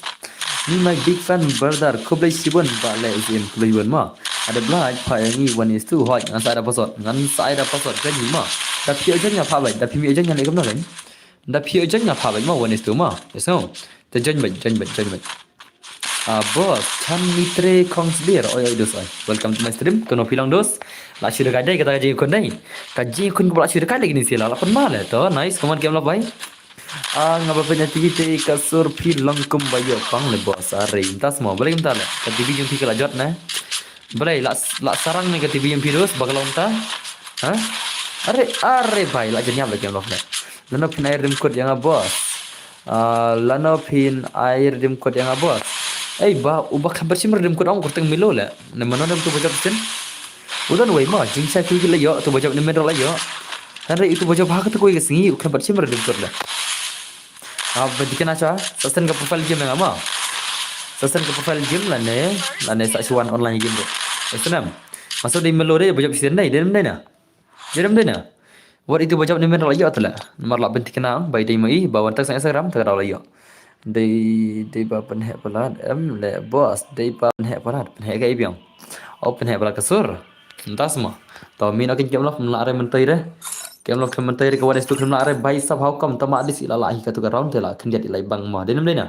Ni my big fan brother. Khublei shibun ba le is in. Khublei shibun ma. Ada bla pha yang ni one is two. Hoi, ngan sa ada password. Ngan sa ada password kan ni ma. Da phi ajan nga pha bhai. Da phi mi ajan nga le kam na kan. Da phi ajan nga pha bhai ma one is two ma. Yes no. Te join bhai, join bhai, join bhai. Ah, boss, chan ni tre khong sbir. Oi, oi, dos, oi. Welcome to my stream. Kano phi long dos. La shu da ka dei kata ka jingkhun dei. Ka jingkhun ka ba la shu da ka dei kini sila. La pun ma le to. Nice, come on, kem lok bhai. Ah, nga ba pynjah tiki te ka sur phi long kum ba yo pang le boss. Are, intas mo. Balik intas le. Ka T V jong phi ka la jot ne. Balei la, la sarang ne ka T V jong phi dos ba ka long ta? Ha? Are, are bhai, la janyap la kem lok ne. Lano phin ai rim kut yang a boss. Ah, lano phin ai rim kut yang a boss. Ei ba, uba khabar shim rim kut ong kurteng milo le. Ne mano ne tu bajap sin. Udan wei ma, jing sai tu la yo, tu bajap ne men la yo. Kan re itu bajap ha ka tu koi ka sngi, u khabar shim rim kut le. Ah, ba dikena cha, sa send ka profile game nga ma. Sa send ka profile game lane, lane sa shuan online game ro. Esnam. Masa dei melo dei, bajap siden dei, dei dei na. Dei dei na. Wat itu bajap ni men la yo tala. Mar la ben dikena, ba dei mai, ba wan tak sa Instagram, tak la yo. Dei, dei ba pen he palat, em le boss, dei ba pen he palat, pen he ka ibiang. O pen he palat ka sur. Ntas ma. To min akin kem lok mla re mentai re. Kem lok kem mentai re ka wanis tu kem la re bai sab hau kam tama dis ila la hi katu ka round te la khyndiat ila bang ma. Denem dena.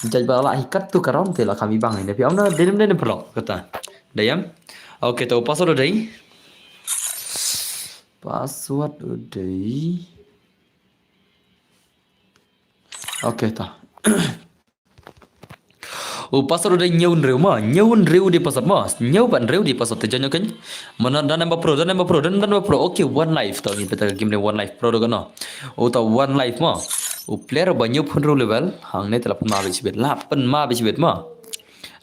Jaj ba la hi katu ka round te la kami bang ne pi amna denem dena perlok kata. Dayam. Okay to password dei. Password dei. Okay ta. U password u dei ñiew hynriew ma, ñiew hynriew u dei password ma, ñiew bad hynriew u dei password te jong ñiew kein. Ma na da number pro, da number pro, da number pro. Okay, one life to ngi peta game ne one life pro do kano. U ta one life ma. U player ba ñiew hynriew level, hangne te la pynma bad shibit, la pynma bad shibit ma.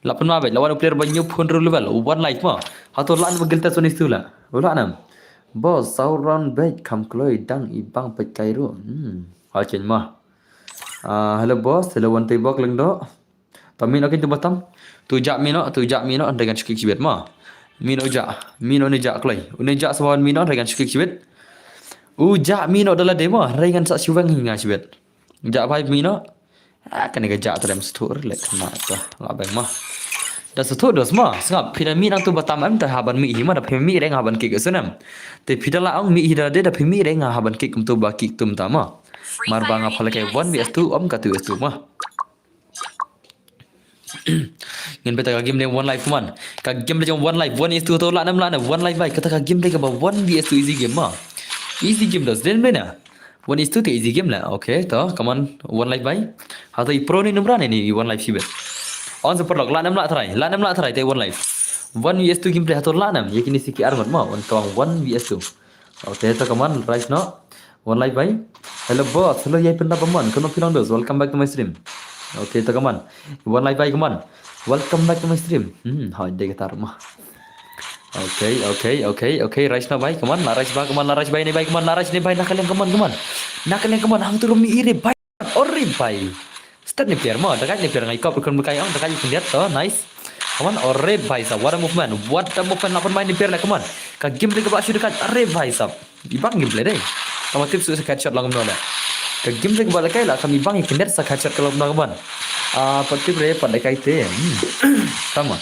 La pynma bad, la wan u player ba ñiew hynriew level, u one life ma. Hato la number gilta soni stu la. U la nam. Boss, saw round bad kam kloi dang i bang pet kai ru. Hmm. Ha chen ma. Ah, hello boss, hello wan tei bok leng do. Tang mih noh kin tu batam. Tu jah mih noh, tu jah mih noh, hynrei ngan shu kick shibit mo. Mih noh u jah, mih noh une jah kloi. Une jah sa wan mih noh, hynrei ngan shu kick shibit. U jah mih noh da lade mo, hynrei ngan sa shu weng hi nga shibit. Jah bhai mih noh. Ah, kane ka jah te lem suthuh re leh kane to. La beng mo. Da suthuh dos mo. Sngap, phi da mih nangtu batam em, te hap ban mih hi mo, da phi mih re nga hap ban kick sun em. Te phi da la ong mih hi da lade, da phi mih re nga hap ban kick kumtu ba kick tum ta mo. Mar ba nga pha lehkai one V S two, ym ka two V S two mo. Ngin peit ka game leh one life mo. Ka game leh one life, one is two to lah nam lah nam, one life bhai. Kata ka game leh kaba one V S two easy game mo. Easy game dos, den bena. One is two te easy game lah. Okay, to, come on, one life bhai. Hato i pro ne numra ne ni one life shibit. On super lock, lah nam lah try, lah nam lah try te one life. One V S two gameplay hato lah nam, ya kini siki armor mo, on kawang one V S two. Okay, to come on, rise no. One life bhai. Hello boss, hello yai pinda bamon, kono pilong dos, welcome back to my stream. Okay, to come on. One life bhai, come on. Welcome back to my stream. Hmm, hai dei kata rumah. Okay, okay, okay, okay, rise no bhai, come on, la rise ba, come on, la rise bhai, ne bhai, come on, la rise ne bhai, na kaliang, come on, come on. Na kaliang, come on, hang tu rumi ire bhai. Ore bhai. Start ne player mo, dakai ne player ngai kop kun bukai ong, dakai kun liat to, nice. Come on, ore bhai sa, what a movement, what a movement, lapan main ne player lah, come on. Ka game leh kaba shu dakai, ore bhai sa. Ibang game leh dei. Tama tip su sa headshot lang kumno leh. Ka game leh kaba lehkai lah kam ibang i kinder sa headshot ka lang kumno kumno. Ah, pat tip re, pat lehkai te. Hmm. Tama.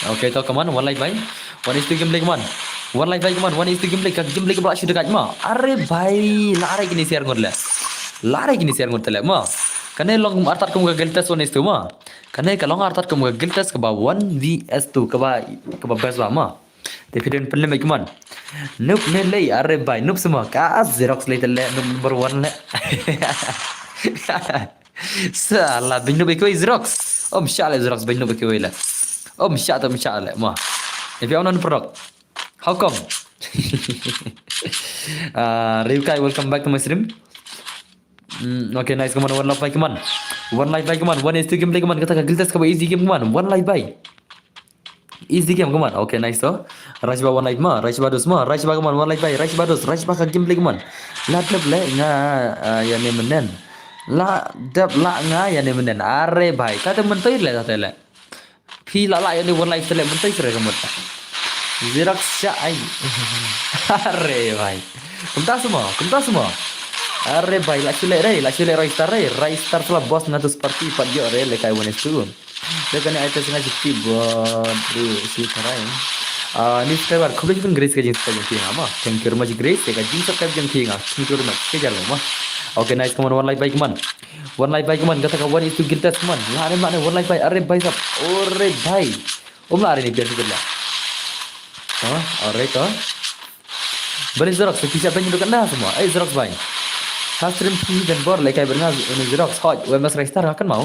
Okay, to come on, one life bhai. One is two game leh come on. One life bhai, come on. One is two game leh, ka game leh kaba shu dakai mo. Are bhai, la are kini share ngut leh. La are kini share ngut leh mo. Kane long artat kum ka guild test one is two mo. Kane ka long artat kum ka guild test kaba one V S two kaba, kaba best ba mo. Te phi don pynlem ïa ki mon. Noob ne lei, are bhai, noob sma ka Xerox lei te leh, noob number one leh. Sala, beiñ noob ïa kiwei Xerox. Ym shah leh Xerox, beiñ noob ïa kiwei leh. Ym shah te ym shah leh, ma. If you want product. How come? Ah, Ryukai, welcome back to my stream. Mm, okay, nice, come on, one life bhai, come on. One life bhai, come on. One is two gameplay, come on. Kata ka guild test kaba easy game, come on. One life bhai. Easy game, come on. Okay, nice to. Rajba one life ma, Rajba dos ma, Rajba, come on, one life bhai, Rajba dos, Rajba ka gameplay, come on. La dep le nga, ah, ïa ne menen. La dep la nga ïa ne menen. Are bhai, ka te mentoi le, ka te le. Phi la la ïa ne one life te le mentoi sre ka mut. Xerox sha ai. Are bhai. Kumta semua, kumta semua. Are bhai, la shu leh re, la shu leh Roystar re, Roystar sala boss nga tu seperti pat ïoh re, le kai one is two. Dei kane ai te sengaja tip buat ru si karai. Ah, ni subscriber, khublei shibun Grace ka jing subscribe jong phi nga ma. Thank you very much Grace, ka jing subscribe jong phi nga. Thank you very much. Ke jar ma. Okay, nice, come on, one life bhai, come on. One life bhai, come on. Kata ka one is two guild test, come on. La re ma ne, one life bhai, are bhai sab. Ore bhai. Um la re ni biar sikit la. Ha, are to. Bali Xerox, ki siap bani dukkan dah semua. Eh, Xerox bhai. Ha stream phi dan bor le kai bernga ni Xerox. Hoi, we mas Roystar akan mau.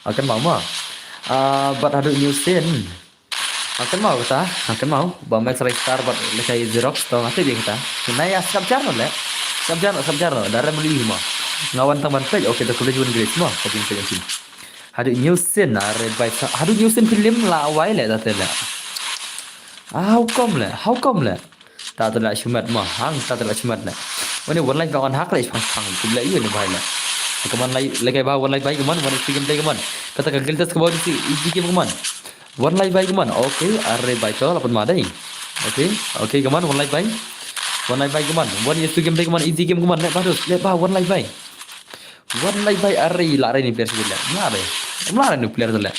Akan mau ma. Ah, bat hadu new scene. Akan mau kata, akan mau. Ba Max Roystar bat lekai Xerox to ngate dia kata. Nai ya sab jar le. Sab jar, sab jar. Dara meli ma. Ngawan tang ban pej. Okay, to khublei shibun Grace ma. Khublei shibun Grace. Hadu new scene are bhai. Hadu new scene film la wai le da te le. How come le? How come le? Ta te la shumat ma. Hang ta te la shumat le. Wani one life ba on hak le shang shang. Khublei yu ne bhai le. Come on, like, like ba one life bhai, come on, one life game play, come on. Kata ka guild test ka ba si easy game, come on. One life bhai, come on. Okay, are bhai to la pun ma dei. Okay, okay, come on, one life bhai. One life bhai, come on. One is two game bhai, come on. Easy game, come on. Let ba dos, let ba one life bhai. One life bhai, are la re ni player sila. La re. Ngam la re ni player sila.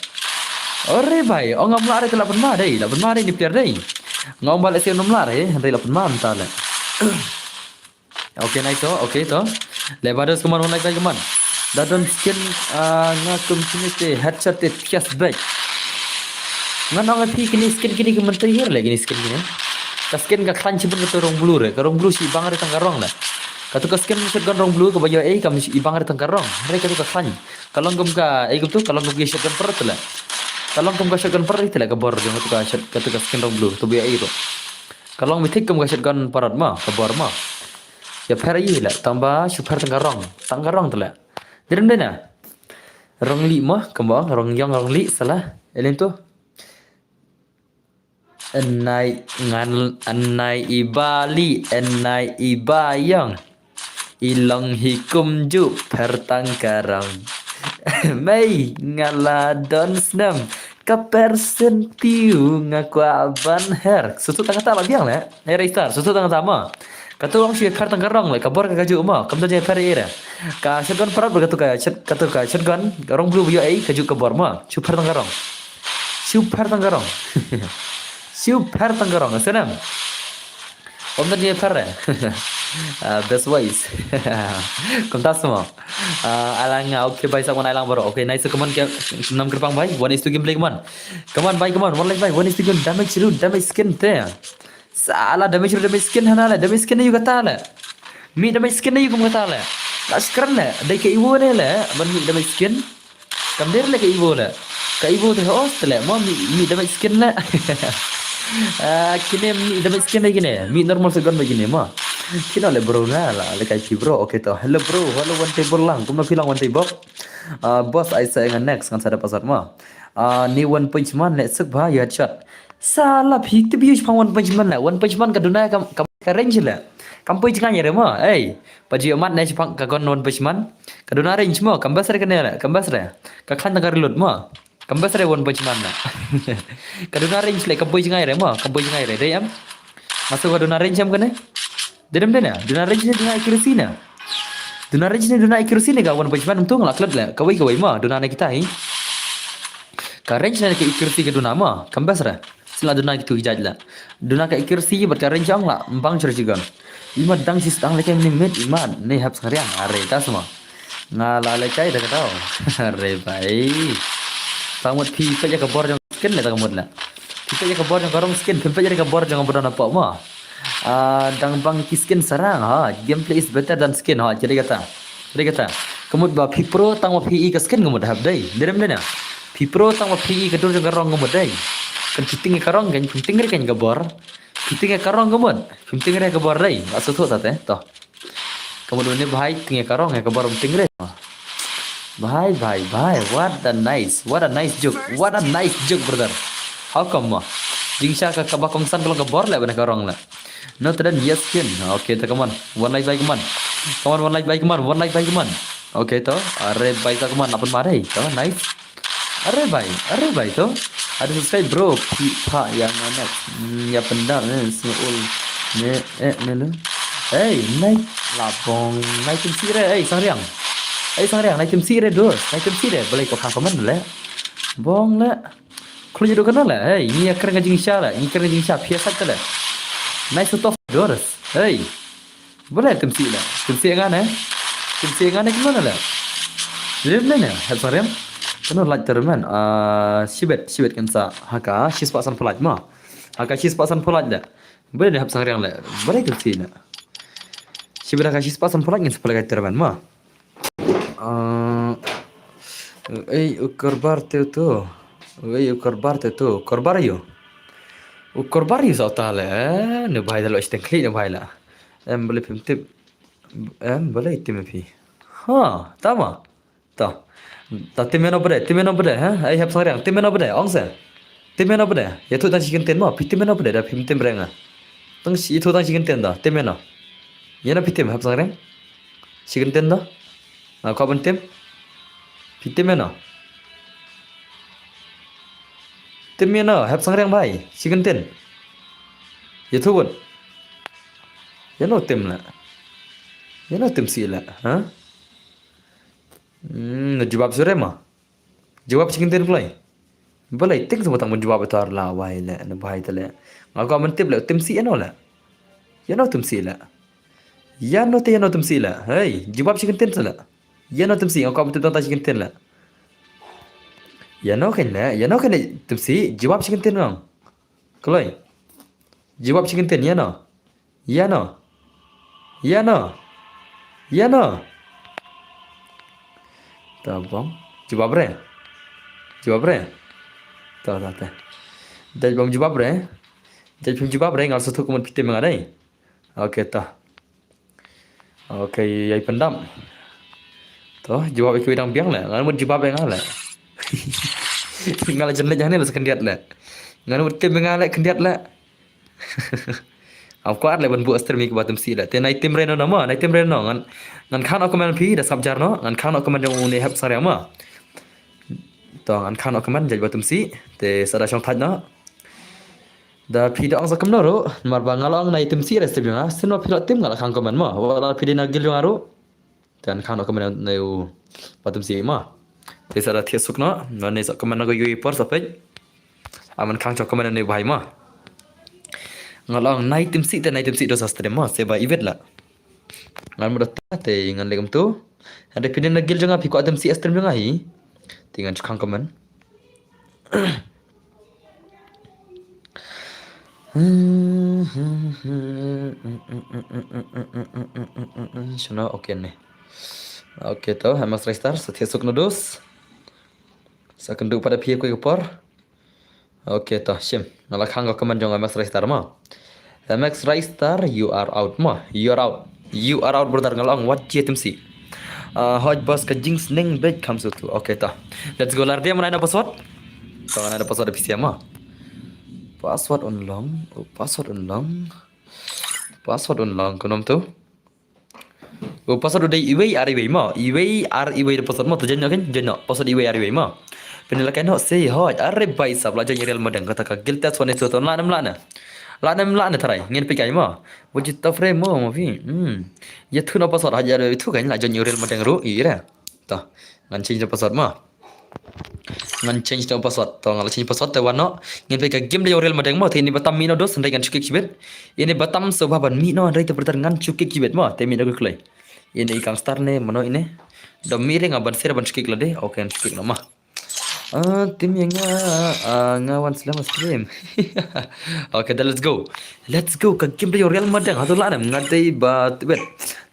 Are bhai, oh ngam la re la pun ma dei, la pun ma dei ni player dei. Ngam balik sila ngam la re, dei la pun ma ta le. Okay, nice to, okay to. Lebados, come on, one life bhai, come on. Da don skin, ah, nga kum kini te headshot te thias bek. Nga nong phi kini skin kini ki menteri hir le kini skin kini. Ka skin ka klan chibun ka tu rong blue re, ka rong blue si bang re tang ka rong le. Ka tu ka skin shotgun rong blue ka ba yo ei kam si bang re tang ka rong. Re ka tu ka klan. Ka long kum ka ei kum tu, ka long kum ka shotgun parot le. Ka long kum ka shotgun parot le ka bor jong ka tu ka shot, ka tu ka skin rong blue tu ba yo ei tu. Ka long mitik kum ka shotgun parot ma, ka bor ma. Ya pher yi le, tang ba shu pher tang ka rong, tang ka rong tu le. Dirim dena. Rong li ma, kum ba, rong yong, rong li, salah. Elin tu. Enai ngan, enai iba li, enai iba yong. I long hi kum ju pher tang ka rong. Mei nga la don snem. Ka persen tiu nga kwah ban her. Sutu tang kata la biang le. Hey Raystar, sutu tang kata ma. Katu ong shu pher tang ka rong le, ka bor ka kaju ma. Kam don jingpher ira. Ka shotgun parot ba katu ka shot-, katu ka shotgun, ka rong blue ba ïoh ei, kaju ka bor ma. Shu pher tang ka rong. Shu pher tang ka rong. Shu pher tang ka rong. Snem. Om dan ye pher. Ah, best ways. Kumta semua. Ah, alang, ah, okay, bai sa wan alang bro. Okay, nice, come on, ke, nam kerpang bai. One is to gameplay, come on. Come on, bai, come on. One life bai. One is to game. Damage root, damage skin te. Sala damage root, damage skin hana le. Damage skin ne yu kata le. Mi damage skin ne yu kum kata le. La skran le. Dei ke iwo ne le. Ban mi damage skin. Kam der le ka Evo le. Ka Evo te hos te le mo mi, mi damage skin le. Ah, kine mi damage skin le kine. Mi normal se gun ba kine mo. Kino le bro na la le kai phi bro. Okay to. Hello bro. Hello one table lang. Kumno phi lang one table. Ah, boss ai sa ngan next ngan sa da pasat mo. Ah, ni One Punch Man le suk ba yu headshot. Sala phi te bi yu pang One Punch Man le. One Punch Man ka duna kam, kam ka range le. Kam poi jngai re mo. Ei. Paji amat ne chipang ka gun One Punch Man. Ka duna range mo, kam bas re ka ne le, kam bas re. Ka khan ka reload mo. Kam bas re One Punch Man na. Ka duna range le, kam poi jngai re mo, kam poi jngai re. Dei em. Masuk ka duna range em ka ne. Dedem de na, duna range ne duna accuracy na. Duna range ne duna accuracy ne ka One Punch Man tung la klet le. Kawai kawai mo, duna ne kita hi. Ka range ne ka accuracy ka duna mo, kam bas re. Sila duna kitu ki jait la. Duna ka accuracy bad ka range ong la mbang chur chigon. Ima dang sis dang lekai mini mit ima ne hap sangriang are ta semua. Nga la lekai da katau. Are bai. Tang mut phi pet ya ka bor jong skin le tang mut la. Phi pet ya ka bor jong ka rong skin, phi pet ya ka bor jong ka bor na pok mo. Ah, dang bang ki skin sarang ha. Gameplay is better than skin ha. Jadi kata. Jadi kata. Ka mut ba phi pro tang ba phi i ka skin ka mut hap dei. Derem dei na. Phi pro tang ba phi i ka dur jong ka rong ka mut dei. Kan phi ting ka rong kan phi ting re kan ka bor. Phi ting ka rong ka mut. Phi ting re ka bor dei. Ba suthu ta te. To. Ka mut ne bhai ting ka rong ka bor ting re. Bhai bhai bhai. What a nice. What a nice joke. What a nice joke brother. How come mo? Jingsha ka kaba kongsan ka long ka bor le ban ka rong le. No, te dan yes kin. Okay, to come on. One like bhai, come on. Come on, one like bhai, come on. One like bhai, come on. Okay, to. Are bhai, to come on. Apan mare. To, nice. Are bhai, are bhai, to. Ada subscribe bro. Phi pha ya nganak. Hmm, ya pendam ne, sngul. Ne, eh, ne lu. Hey, nai labong, nai tim si re, hey, sangriang. Hey, sangriang, nai tim si re, dos. Nai tim si re, boleh kau kha comment le. Bong le. Khlun ïa dukhan la, hey, ngi ïa kren ka jingshisha la, ngi kren ka jingshisha, phi ïa sat ka la. Nice to off doors, hey. Boleh tim si la, tim si ngan eh. Tim si ngan eh kumno la. Rim ne ne, hep sangriang. Kano lait ter man, ah, shibet, shibet kan sa, haka, shispah san pulait ma. Haka shispah san pulait la. Boleh ne hep sangriang la, boleh tim si la. Shibet haka shispah san pulait ngin sa pulait ter man ma. Ah, ei, u Korbar te tu. Ei, u Korbar te tu. Korbar ïu. U Korbar ïu sa uta le, eh, ne bhai da lo shteng khli ne bhai la. Em, boleh phim tip. Em, boleh tip phi. Ha, tama. Ta. Ta tim ïano bede, tim ïano bede, ha? Ei, hep sangriang, tim ïano bede, ong se. Tim ïano bede. Ïathuh tang shi kyntien mo, phi tim ïano bede, da phim tim reng ah. Tang shi, ïathuh tang shi kyntien da, tim ïano. Ïano phi tim, hep sangriang. Shi kyntien da. Nga kwah ban tim. Phi tim ïano. Tim ïano, hep sangriang bhai, shi kyntien. Ïathuh bud. Ïano tim la. Ïano tim si la, ha? Hmm, na jubab sure ma. Jubab shi kyntien kloi. Balei ting sa tang ban jubab tar la wai le, na bhai te le. Nga kwah ban tip le, tim si ïano le. Ïano tim si le. Ïano te ïano tim si le. Hey, jubab shi kyntien sa le. Ïano tim si, nga kwah ban tip tang tang shi kyntien le. Ïano kan le, ïano kan le tim si, jubab shi kyntien nong. Kloi. Jubab shi kyntien, ïano. Ïano. Ïano. Ïano. Ta bong. Jubab re. Jubab re. Ta, ta, ta. Dei bong jubab re. Dei bong jubab re, ngal satu kumut phi tim nga dei. Okay, ta. Okay, ïai pyndam. To, jubab ïa kiwei dang biang le. Ngan mut jubab ïa nga le. Nga le jan le jan ne le sa khyndiat le. Ngan mut tim ïa nga le khyndiat le. Am kwah le ban buh stream ïa kiba tim si le. Te nai tim re no na ma, nai tim re no. Ngan, ngan khang noh comment phi da sngap jar no. Ngan khang noh comment jong une hep sangriang ma. To ngan khang noh comment jait ba tim sih. Te sa da shong thait noh. Da phi da ong sa kumno ruh, namar ba nga la ong nai tim sih re step jong nga. Sien ba phi la tim nga la khang comment mo. Wat la phi dei na guild jong nga ruh. Te ngan khang noh comment na u ba tim sih mo. Te sa da thiah suk noh. Ngan ne sa comment na ko yui por sa peit. Aman khang chok comment na u bhai mo. Nga la ong nai tim sih te nai tim sih do sa stream mo. Se ba iwit la. Ngan mut da te ngan leh kumtu. Hynrei phi dei na guild jong nga phi kwah tim sih stream jong nga hi. Te ngan shu khang comment. Shano, okay ne. Okay to, Max Raystar, sa thiah suk noh dos. Sa kynduh pat da phi kawei ka por. Okay to, shim. Nga la khang ka comment jong Max Raystar mo. Max Raystar, you are out mo. You are out. You are out brother, nga la ong wat jia tim sih. Ah, hoj boss ka jingsneng beit kham sutu. Okay to. Let's go lar dia mana ada password. To mana ada password da phi siam mo. Password un long. Oh, password un long. Password un long. Kumno to? Oh, password u dei iwei ar iwei mo. Iwei ar iwei da password mo. To join noh kan? Join noh. Password iwei ar iwei mo. Pynlehkai noh se hoj. Are bhai sahab la join Real Madeng kata ka guild test one is two to la nam la na. La nam la na tharai. Ngin peit kai mo. Wajit tafre mo mo phi. Hmm. Ya thu na password hajar tu kan la join Real Madeng ruh ira. To. Ngan change da password mo. Ngan change da password. To nga la change password te wan noh. Ngin peit ka game da ïa u Real Madeng mo. Te ine ba tam mih noh dos hynrei ngan shu kick shibit. Ine ba tam sngewbha ban mih noh hynrei te brother ngan shu kick shibit mo. Te mih noh ka kloi. Ine i gangster ne mano ine. Da mih re nga ban ser ban shu kick lade. Okay ngan shu kick noh mo. Ah, tim ïa nga, ah, nga wan slem stream. Okay, then let's go. Let's go. Ka game da ïa u Real Madeng. Hato la nem nga dei ba tibet.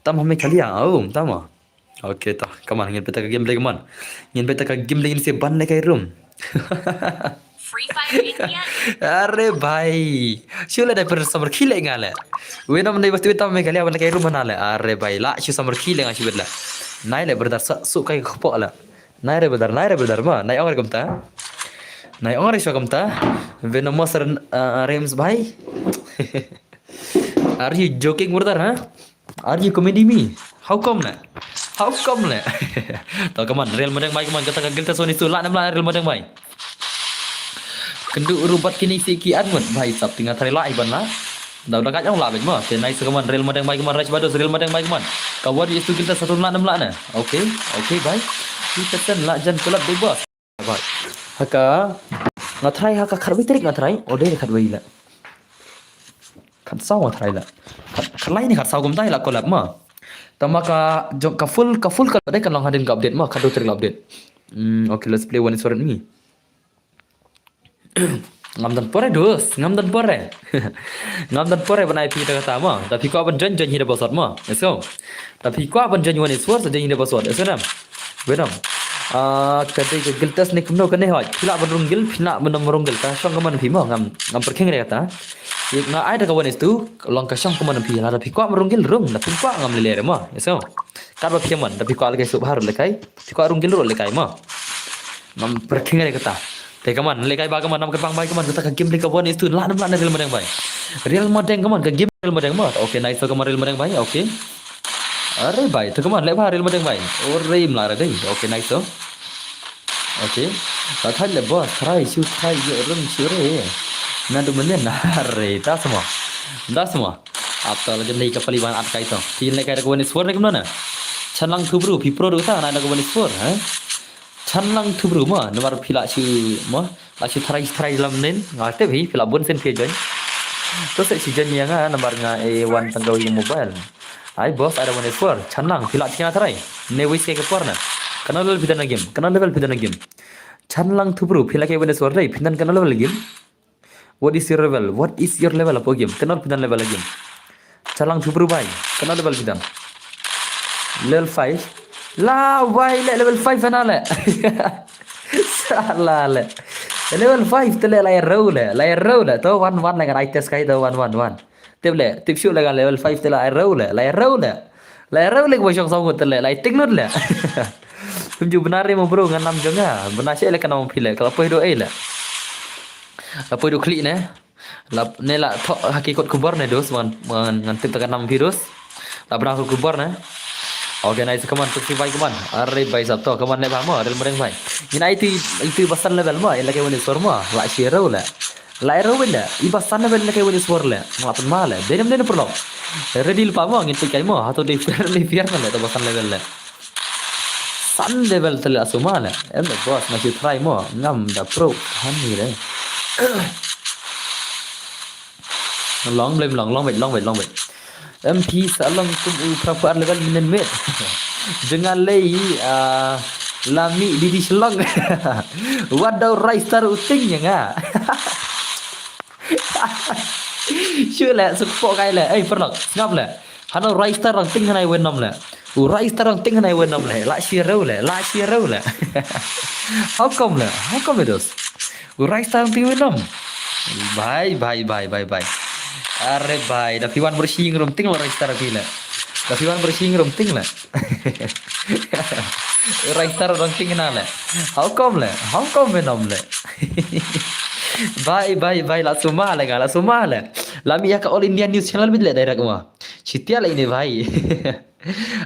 Tam ha Meghalaya. Oh, tam mo. Okay, to. Come on, ngin peit ka game leh, come on. Ngin peit ka game leh, ngin sa ban lehkai room. Free Fire India. Are bhai. Shu leh da per samar khile nga leh. Wen am dei bas tu tam Meghalaya ban lehkai room na leh. Are bhai, la shu samar khile nga shu bet leh. Nai leh brother sa su kai kpoh leh. Nai re brother, nai re brother mo. Nai ong re kumta. Nai ong re shu kumta. Venomous, uh, Rems bhai. Are you joking brother, huh? Are you comedy me? How come na? How come na? To come on, Real Madeng bhai, come on, kata ka guild test one is two, la nam la Real Madeng bhai. Kynduh rubat kine sih ki admut bhai sahab, te nga tharai la iban la. Da uda ka jong la bhai mo. Te nice, come on, Real Madeng bhai, come on, rush bados, Real Madeng bhai, come on. Ka one is two guild test satu la nam la na. Okay, okay bhai. Kita sen la jan kelab deh boss. Bhai. Haka nga tharai haka khatwei tarik nga tharai. Oh dei khatwei la. Khatsaw nga tharai la. Khat, khatlai ne khatsaw kumta la collab mo. Tangba ka jong ka full, ka full ka dei kan long hadien ka update mo, khatdei tarik la update. Hmm, okay, let's play one is for me. Ngam don por re dos, ngam don por re. Ngam don por re ban ai phi kata kata mo. Da phi kwah ban join, join hi da password mo. Let's go. Da phi kwah ban join one is for, sa join hi da password. Let's go nam. Venom. Ah, ka dei ka guild test ne kumno kane hoi. Phi lah ban rung guild, phi lah ban ym rung guild. Ka shong ka mon phi mo, ngam, ngam pyrkhing re kata. Nga ai da ka one is two, long ka shong ka mon phi, lada phi kwah ban rung guild rung, da phi kwah ngam leh leh re mo. Let's go. Katba phi mon, da phi kwah lehkai suk bha ruh lehkai. Phi kwah rung guild ruh lehkai mo. Ngam pyrkhing re kata. Te come on, lehkai ba come on, nam kyrpang bhai come on, kata ka game leh ka one is two, la nam la na Real Madeng bhai. Real Madeng come on, ka game Real Madeng mo. Okay, nice, come on Real Madeng bhai. Okay. Are bhai, te come on, leh bha Real Madeng bhai. Ore mla re dei. Okay, nice to. Okay. Ka thait leh boss, try, shoot, try, yo run, shoot re. Na du menen, are, ta samo. Ta samo. Ap to la jan dei ka pali ban at kai to. Phi lehkai da ka one is four ne kumno na. Chan lang thu bru, phi pro du ta, na da ka one is four, ha? Chan lang thu bru mo, namar phi la shu mo, la shu tharai tharai lam nen, nga tip hi, phi la bun sen phi join. To se shu join ïa nga, namar nga e wan tang ka wi mobile. Ai boss, ada one is four, chan lang, phi la thia tharai. Ne wis ke ka por na. Kano level phi don na game, kano level phi don na game. Chan lang thu bru, phi la ke one is four dei, phi don kano level game. What is your level? What is your level hapoh game? Kano phi don level game? Chan lang thu bru bhai. Kano level phi don? Level five. La bhai leh level five na leh. Sala leh. Level five te leh la ïa rew leh. La ïa rew leh. To wan wan leh ngan ai test kai to wan wan wan. Tip leh. Tip shuh leh ngan level five te la ïa rew leh. La ïa rew leh. La ïa rew leh ba shong song te leh. La ïa tik lut leh. Kum ju bna re mo bro ngan nam jong nga. Bna seh leh ka nam phi leh. Ka la poi do ei leh. La poi do khlieh ne. La ne la thoh ha ki kot khubor ne dos, ngan, ngan, ngan tip ta ka nam phi dos. La bna kot khubor ne. Okay, nice, come on, tuksi bhai, come on. Are bhai sab to, come on, leh bha mo, Real Madrid bhai. Ngin ai tu, itu ba san level mo, ila kai wan isor mo, la shiro le. La ero le, i ba san level ila kai wan isor le. Ngap ma le, denem denem perlu. Ready le pa mo, ngin tu kai mo, hato de fair le, fair le, to ba san level le. San level te le asuma le. Em le boss, na si try mo, ngam da pro, hani le. Long blem long, long wait, long wait, long wait. M P sa long kum u phra phra level minen met. Jnga lei, ah, lami di di shlong. Wat dau rai star u ting ya nga. Shu le, suk po kai le. Ei, perlok, sngap le. Hano rai star rang ting hanai wen nom le. U rai star rang ting hanai wen nom le. La shiro le, la shiro le. How come le? How come it is? U rai star rang ting wen nom. Bhai, bhai, bhai, bhai, bhai. Are bhai, da phi wan bersih rum ting le rai star phi le. Da phi wan bersih rum ting le. Rai star rang ting na le. How come le? How come wen nom le? Bhai, bhai, bhai, la suma le, nga la suma le. Lami ya ka All India News Channel bit le direct ma. Chitia le ini bhai.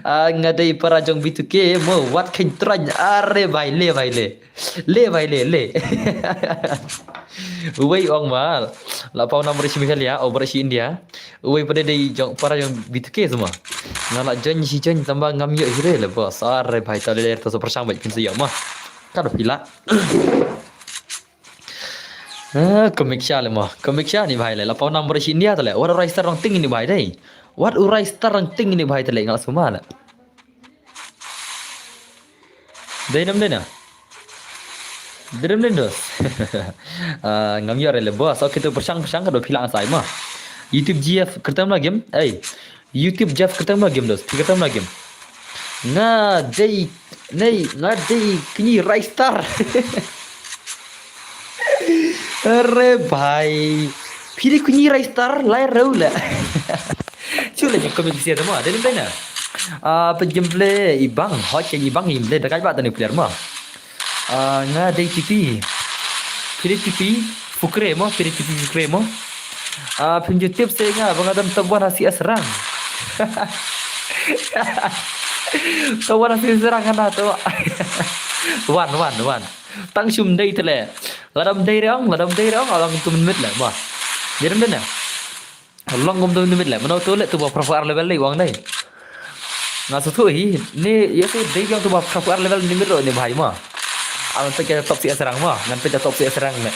Ah, nga dei para jong B two K mo, wat khein train, are bhai, le bhai, le. Le bhai, le, le. Uwei ong ma, la pau nam barish Meghalaya, o barish India. Uwei pada dei jong, para jong B two K semua. Nga la join si join tamba ngam yo hire le boss. Are bhai, ta le ta so persang bhai pin sa yo ma. Ka da pila. Ah, komik sha le mo. Komik sha ni bhai le. La pau nam barish India ta le. Wat u rai star rang ting ini bhai dei. Wat u rai star rang ting ini bhai ta le. Nga la suma le. Dei nam dei na. Dei nam dei dos. Ah, ngam yo re le boss. Okay, tu persang persang ka do pila sai ma. YouTube G F kertam la game. Ei. YouTube Jeff kertam la game dos. Phi kertam la game. Nga dei, nei, nga dei kini rai star. Are bhai. Phi dei kini rai star, lai rau le. Chu le jingkau mi kisia tama, dei dei na. Ah, pe jemble ibang, hot ke ibang jemble, dekat ba tani player ma. Ah, nga dei T P. Phi dei T P, Fukre mo, phi dei T P Fukre mo. Ah, phim ju tip se nga, ba nga dang top one ha C S rang. Top one ha C S rang nga na to. One, one, one. Tang shum dei tele. Ladam dei reong, ladam dei reong, alang tu minit le, ma. Dei dei na. Long kum tu minit le. Mano tu le tu ba phra phra level le wang dei. Nga su tu hi, ni ya su dei yang tu ba phra phra level ni miro ni bhai ma. Ang tu ke top C S rang ma, ngan pita top C S rang ne.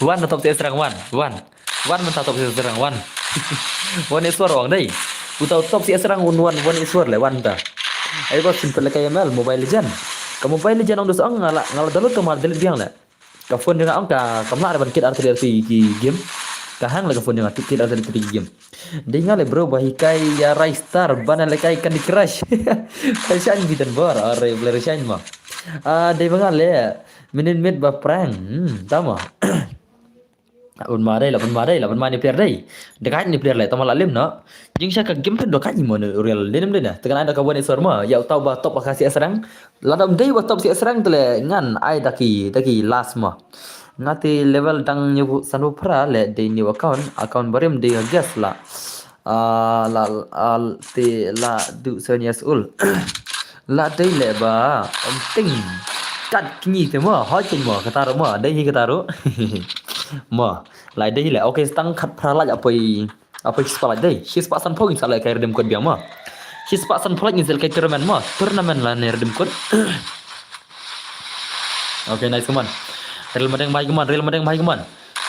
One na top C S rang one, one. One menta top C S rang one. One iswar wang dei. Uta top C S rang un one, one iswar le one ta. Ai ba simple le ka M L Mobile Legend. Ka Mobile Legend ong dus ong ngala ngala dalu tu mal delete biang le. Ka phone jong nga ong ka, kam lah ban kit artylli artylli ki game. Ka hang la ka phone jong nga kit artylli artylli ki game. Dei nga le bro ba hikai ïa Rai Star ban lehkai Candy Crush. Rashine biten bor, are ble Rashine ma. Ah, dei ba nga le minin mit ba prank. Hmm, tama. Bun ma dei, la bun ma dei, la bun ma ni player dei. Dekat ni player le, tama la lim no. Jing sha ka game pun dekat ni mo ni real. Denim dena. Tekan ada ka buat ni sor ma. Ya utau ba top ka C S rang. Lada um dei ba top C S rang tu le ngan ai daki, daki last ma. Nga te level dang nyu sanphew phra le dei new account, account barim dei guest la. Ah, la, ah, te la du seven years old. La dei le ba, um ting. Kat kini te ma, hoi kin ma, kata ru ma, dei hi kata ru. Ma, la dei le, okay, stang khat phra la apoi. Apa shispah lait dei? Shispah sanphew ngin sa lehkai redeem code biang ma. Shispah sanphew lait ngin sa lehkai tournament ma. Tournament la ne redeem code. Okay, nice, come on. Real Madeng bhai, come on. Real Madeng bhai, come on.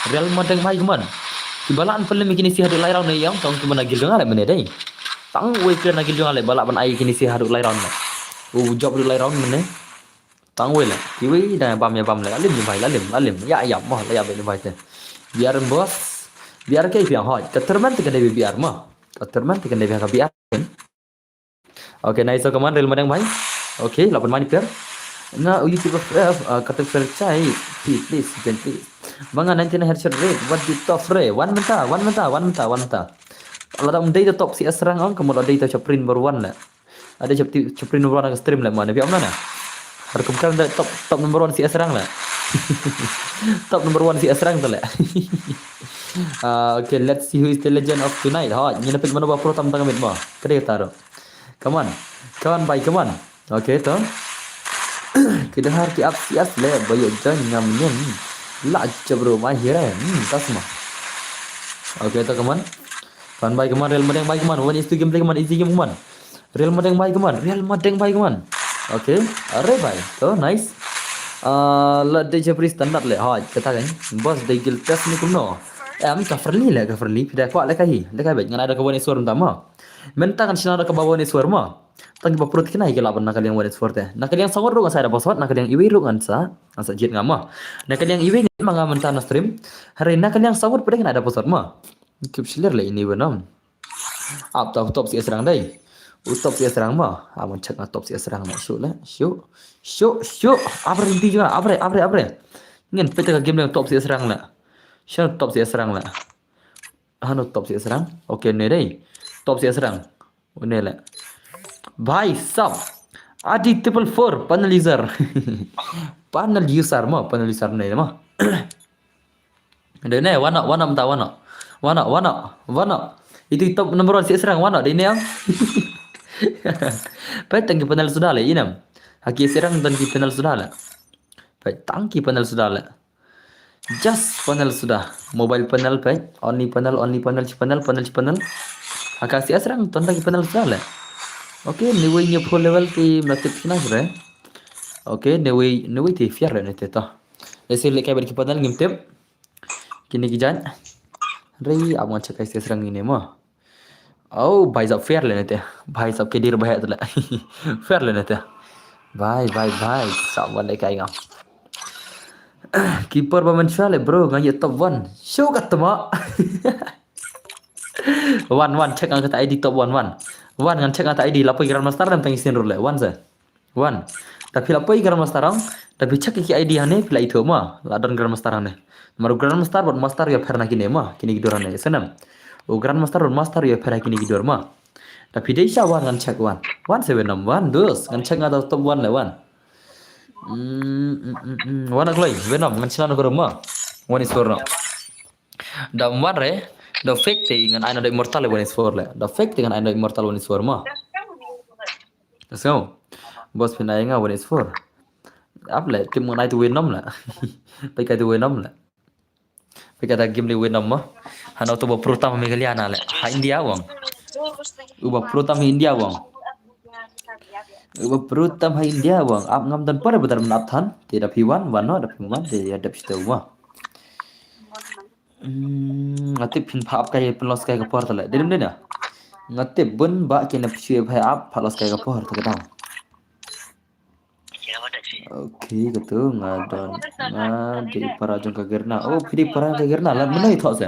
Real Madeng bhai, come on. Ki ba lah pynlem kini si haduh lai round ne ïa ong tang ki ba na guild jong nga le mynne dei. Tang wei player na guild jong nga le ba lah ban ai kini si haduh lai round ne. U job haduh lai round mynne. Tang wei le, kiwei da bam ïa bam le, la lim ïa bai, la lim, la lim, ïa ïa mo, la ïa bai ïa bai te. B R boss, B R ke biang hoi, ka tournament te ka dei B R mo. Ka tournament te ka dei B R ka B R. Okay, nice, so come on, Real Madeng bhai. Okay, la pun mani player. Nga u YouTube of, uh, ka tu fair chai, please, please, please. Manga ninety-nine headshot rate, what the top re? One menta, one menta, one menta, one menta. Lada um dei the top C S rang ong, kamu la dei the chaprin number one le. Ada chap ti-, chaprin number one ka stream le, mana biang mana. Har kum kan da top, top number one C S rang le. Top number one C S rang tu le. Ah, okay, let's see who is the legend of tonight. Ha, ni na pick mana ba pro tam tang mit ma. Kade taro. Come on. Kawan bai kawan. Okay to. Ki dahar ki ap sias le ba ïoh join ngam nyen. La jabru mai hire. Hmm, tasma. Okay to kawan. Kawan bai kawan, Real Madrid bai kawan. One is two gameplay kawan, easy game kawan. Real Madrid bai kawan, Real Madrid bai kawan. Okay. Are bai. To nice. Ah, la de jabri standard le. Ha, kata kan. Bos de gil test ni kumno. Em ka friendly le, ka friendly. Pida kwa le ka hi. Le ka bai. Ngan ada ka one is four ma. Mynta kan shna da kaba one is four ma. Tang kiba pyrut kine ki lah ban na ka liang one is four te. Na ka liang sawat ruh ngan sa da password, na ka liang iwei ruh ngan sa, ngan sa jied nga ma. Na ka liang iwei ngan ma nga mynta na stream. Hare na ka liang sawat pyrut kine da password ma. Kip shler le ini benam. Ap ta top si asrang dai. U top si asrang ma. Aman check nga top si asrang na shu le. Shu. Shu, shu. Abre rinti juga. Abre, abre, abre. Ngin peta ka game le top si asrang le. Shu top si asrang le. Hanu top si asrang. Okay, ne dai. Top si asrang. Une le. Bhai sab. Adi triple four panel user. Panel user ma, panel user ne ma. Dai ne, wana, wana mta wana. Wana, wana, wana. Itu top number one si asrang wana dai ne am. Pai tang ki panel sudah le inam. Haki asrang tang ki panel sudah le. Pai tang ki panel sudah le. Just panel sudah. Mobile panel pai. Only panel, only panel, chi panel, panel, chi panel. Haka si asrang tonda ki panel sudah le. Okay, niwei ngi full level ti mla tip kina sre. Okay, niwei, niwei ti fiar le ne te to. Lesi le kai ber ki panel ngim tip. Kini ki jan. Rei ap ngan check kai si asrang ini ma. Oh, bhai sab fair le ne te. Bhai sab ke dir bhai tele. Fair le ne te. Bhai, bhai, bhai. Sab wan le kai ngam. Keeper ba men shwa le bro, ngan ye top one. Show kat ma. Wan, wan, check ngan kata I D top one, wan. Wan, ngan check ngan kata I D, lapoi Grandmaster dam tangi sin rule. Wan se. Wan. Da phi la poi Grandmaster ang, da phi check ki I D hane, phi la ithuh ma, la don Grandmaster hane. Mar Grandmaster bad Master ïa pher na kine ma, kine ki dur hane, senem. O Grandmaster bad Master ïa pher na kine ki dur ma. Da phi dei sha wan ngan check wan. Wan se Venom, wan, dus, ngan check nga da top one le wan. Mm, mm, mm, mm. Wan aglai, Venom, ngan check na ko ma. One is four no. Da wan re, da fake te ngan ai na da Immortal le one is four le. Da fake te ngan ai na da Immortal one is four ma. Let's go. Boss phin ai nga one is four. Ap le, tim ngan ai tu Venom le. Pai ka tu Venom le. Pai ka da game le Venom ma. Hana to ba pro tam Meghalaya na le. Ha India wang. U ba pro tam ha India wang. U ba pro tam ha India wang. Ap ngam dan pare badar men ap than. Te da phi wan, wan no, da phi wan, te ya dep shita wa. Hmm, nga tip phin pha ap kai phin los kai ka por tale. Dei nim dei na. Nga tip bun ba kine phi pha ap pha los kai ka por ta ka dang. Okay, katu nga don nga dei para jong ka Gerna. Oh, phi dei para jong ka Gerna. La mano i thok se.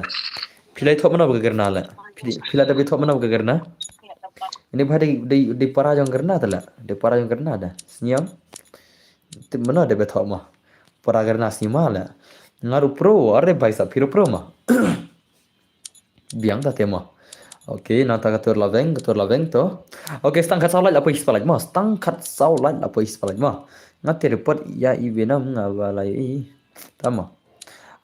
Phi la i thok mano ka Gerna le. Phi dei, phi la da bi thok mano ka Gerna. Ini ba dei dei dei para jong Gerna tale. Dei para jong Gerna da. Senyum. Tip mano da bi thok ma. Para Gerna sima le. Nga ru pro, are bai sa phi ru pro ma. Biang ta tema. Okay, nata ka tur laveng, ka tur laveng to. Okay, stang khat saw like la poi spalak ma. Stang khat saw like la poi spalak ma. Nga te report ya i Venom nga ba la i. Tama.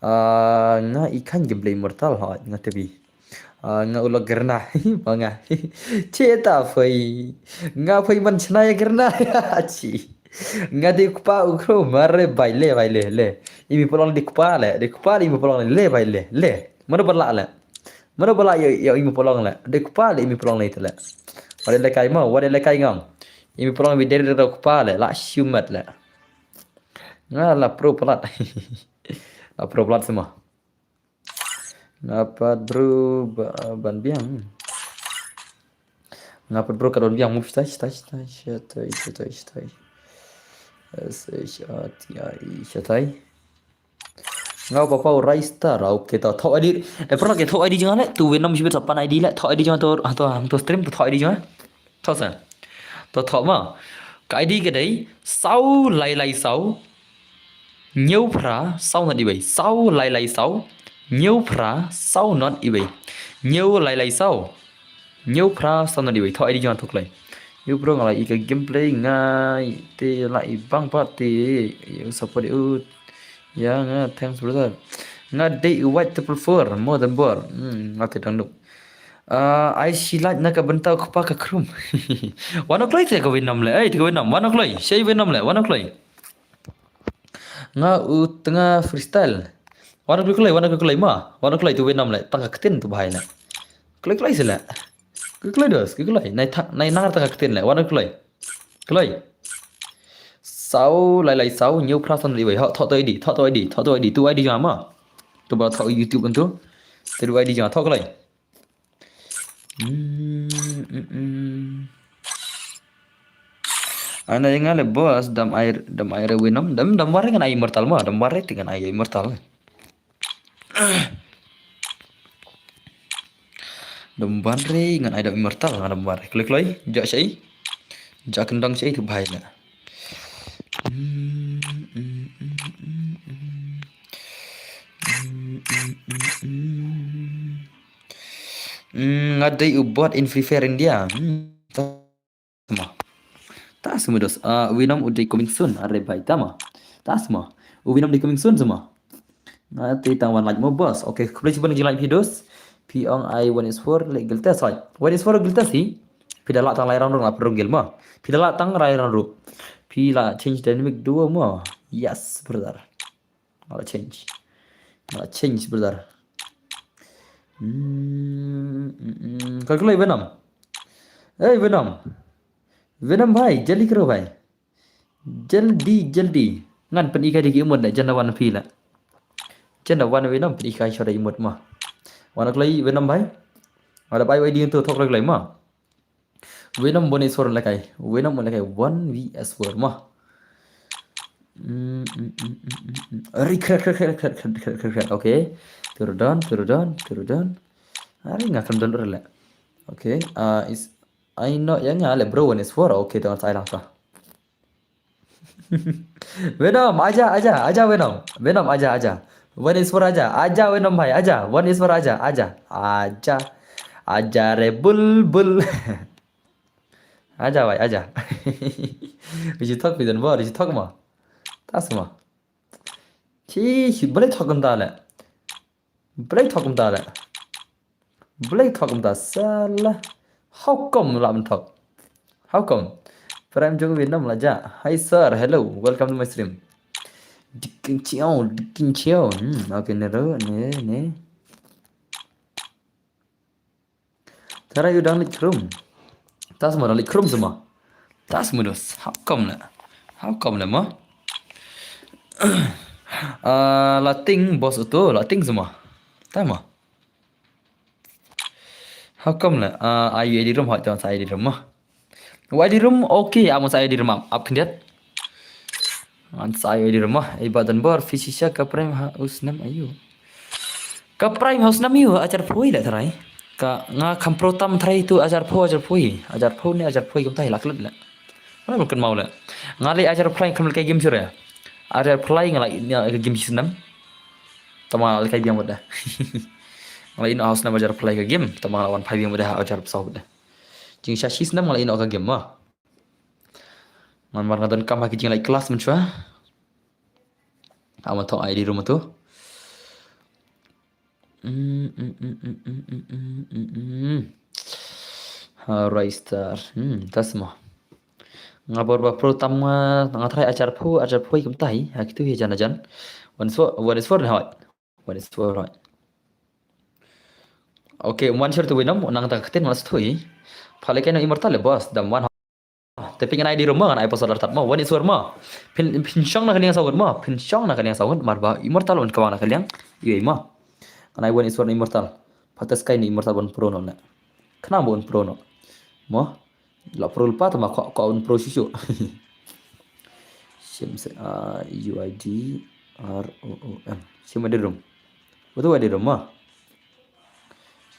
Ah, nga i khan gameplay Immortal ha, nga te bi. Ah, nga u lok Gerna. Ba nga. Che ta phai. Nga phai man chna ya Gerna. Chi. Nga dei kpa u khro mare bai le, bai le, le. I mi polong dei kpa le, dei kpa le i mi polong le, le bai le, le. Mano ba la le. Mano ba la ya, ya i mi polong le. Dei kpa le i mi polong le te le. Wa dei le kai ma, wa dei le kai ngam. I mi polong bi dei dei kpa le, la shumat le. Nga la pro palat. La pro palat semua. Nga pat bro ba-, ban biang. Nga pat bro ka don biang move tai tai tai tai tai tai tai. S H A T I shatai. Nga papa u Rai Star, okay, ta thok I D. Eh, pernah ke thok I D jong le, tu Venom jibit sapan I D le, thok I D jong tu, tu, tu stream tu thok I D jong. Thok sa. Tu thok ma. Ka I D ka dei, saw lai lai saw. Hynñiew phra saw not iwei. Saw lai lai saw. Hynñiew phra saw not iwei. Hynñiew lai lai saw. Hynñiew phra saw not iwei. Thok I D jong thok lai. Yu bro nga la i ka gameplay nga i te la i bang pat te. Yu support u. Ya nga thanks brother. Nga dei u white triple four more than bor. Hmm, nga te dang nuk. Ah, ai shi lait na ka bynta u kpa ka khrum. Wan u kloi te ka Venom le. Ei, te ka Venom. Wan u kloi. Shei Venom le. Wan u kloi. Nga u tnga freestyle. Wan u kloi, wan u kloi ma. Wan u kloi te Venom le. Tang ka ktin tu bahai le. Kloi kloi sila. Kloi kloi dos, kloi kloi. Nai thak, nai nar tang ka ktin le. Wan u kloi. Kloi. Saw lai lai saw, hynñiew phra san li wei. Hok, thok to I D, thok to I D, thok to I D, tu I D jong nga ma. Tu ba thok YouTube tu. Tu I D jong nga, thok kloi. Hmm, hmm, hmm. Ana ïa nga le boss, dam ai, dam ai re Venom, dam, dam ware ngan ai immortal ma, dam ware te ngan ai immortal. Dam ware ngan ai dam immortal, ngan dam ware. Kloi kloi, ja shei. Ja kyndong shei tu bhai na. Hmm, hmm, hmm, hmm, hmm. Hmm, hmm, hmm, hmm. Hmm, nga dei u bot in Free Fire India. Hmm, ta sma. Ta sma dos. Ah, Venom u dei coming soon. Are bhai ta ma. Ta sma. U Venom dei coming soon sma. Nga te tang wan like mo boss. Okay, khublei shibun jingïaleh phi dos. Phi ong ai one is four le guilty side. One is four guilty si. Phi da lah tang lai round ruh nga pyrung gil ma. Phi da lah tang lai round ruh. Phi la change dynamic duo ma. Yes, brother. Nga la change. Nga la change, brother. Hmm, hmm, hmm. Ka kloi Venom. Hey, Venom. Venom bhai, jaldi kro bhai. Jaldi, jaldi. Ngan pyn-i kai da ki emote la, jan da wan phi la. Jan da wan Venom pyn-i kai shwa da emote ma. Wan kloi Venom bhai. Nga da bai wai ding tu thok kloi kloi ma. Venom one is four lekai. Venom lekai one V S four ma. Mm, mm, mm, mm, mm, mm. Ari kret, kret, kret. Okay. Turun, turun, turun. Ari nga kan don rele. Okay. Uh, is I know yang nga le bro one is four. Okay, tong sai lang sa. Venom, aja, aja, aja Venom. Venom, aja, aja. One is four aja. Aja Venom bhai, aja. One is four aja, aja. Aja. Aja re bulbul. Aja bhai, aja. Ri thok pidon bo, ri thok mo. Tas mo. Chi, chi, boleh thok kumta le. Boleh thok kumta le. Blei thok kumta sala. How come la ban thok? How come? Prime jong Vietnam la ja. Hi sir, hello, welcome to my stream. Dikin chiao, dikin chiao. Hmm, okay, ne ro, ne, ne. Tara yu dang lik room. Tas mo dang lik room sama. Tas mo dos. How come la? How come la mo? Ah, la ting boss uto, la ting sama. Tama. How come la? Ah, ayu edi room hot don sa edi room ma. Wa edi room okay, amo sa edi room ap khyndiat. An sa edi room ma. Ei ba don bor fishisha ka prime ha usnam ayu. Ka prime ha usnam ayu ajar phui la trai. Ka nga kam pro tam trai tu ajar phui, ajar phui. Ajar phui ne ajar phui kumta la klet la. Mana mungkin mau la. Nga le ajar phui kam le game sure. Ajar phui nga la game shisnam. Tama la kai biang wada. Nga la ino house number jar play ka game, tama la wan phai biang wada ha jar psaw wada. Jing sha shisnam nga la ino ka game ma. Ngan mar nga don kam ha ki jing like class mun chwa. Ama thong I D room tu. Mm, mm, mm. Alright star. Hmm, tas ma. Nga bor ba pro tam nga, nga try ajar phu, ajar phu kumta hi. Ha kitu hi jan jan. One is four, one is four ne hoi. One is four hoi. Okay, one shot tu winam, nang ta ktin mas tu hi. Phale kai no immortal le boss, dam one. Te pin ngan ai di room ma, ngan ai pasal artat ma, one is four ma. Pin, pin shong na kaniang sawut ma, pin shong na kaniang sawut, mar ba immortal un kawang na kaniang, iwe ma. Ngan ai one is four na immortal. Patas kai ni immortal one pro no na. Khnang ba un pro no. Mo. La pro lypa tama ko ko un pro shishu. Shim se, ah, U I D R O O M. Shim adi room. Utu adi room ma.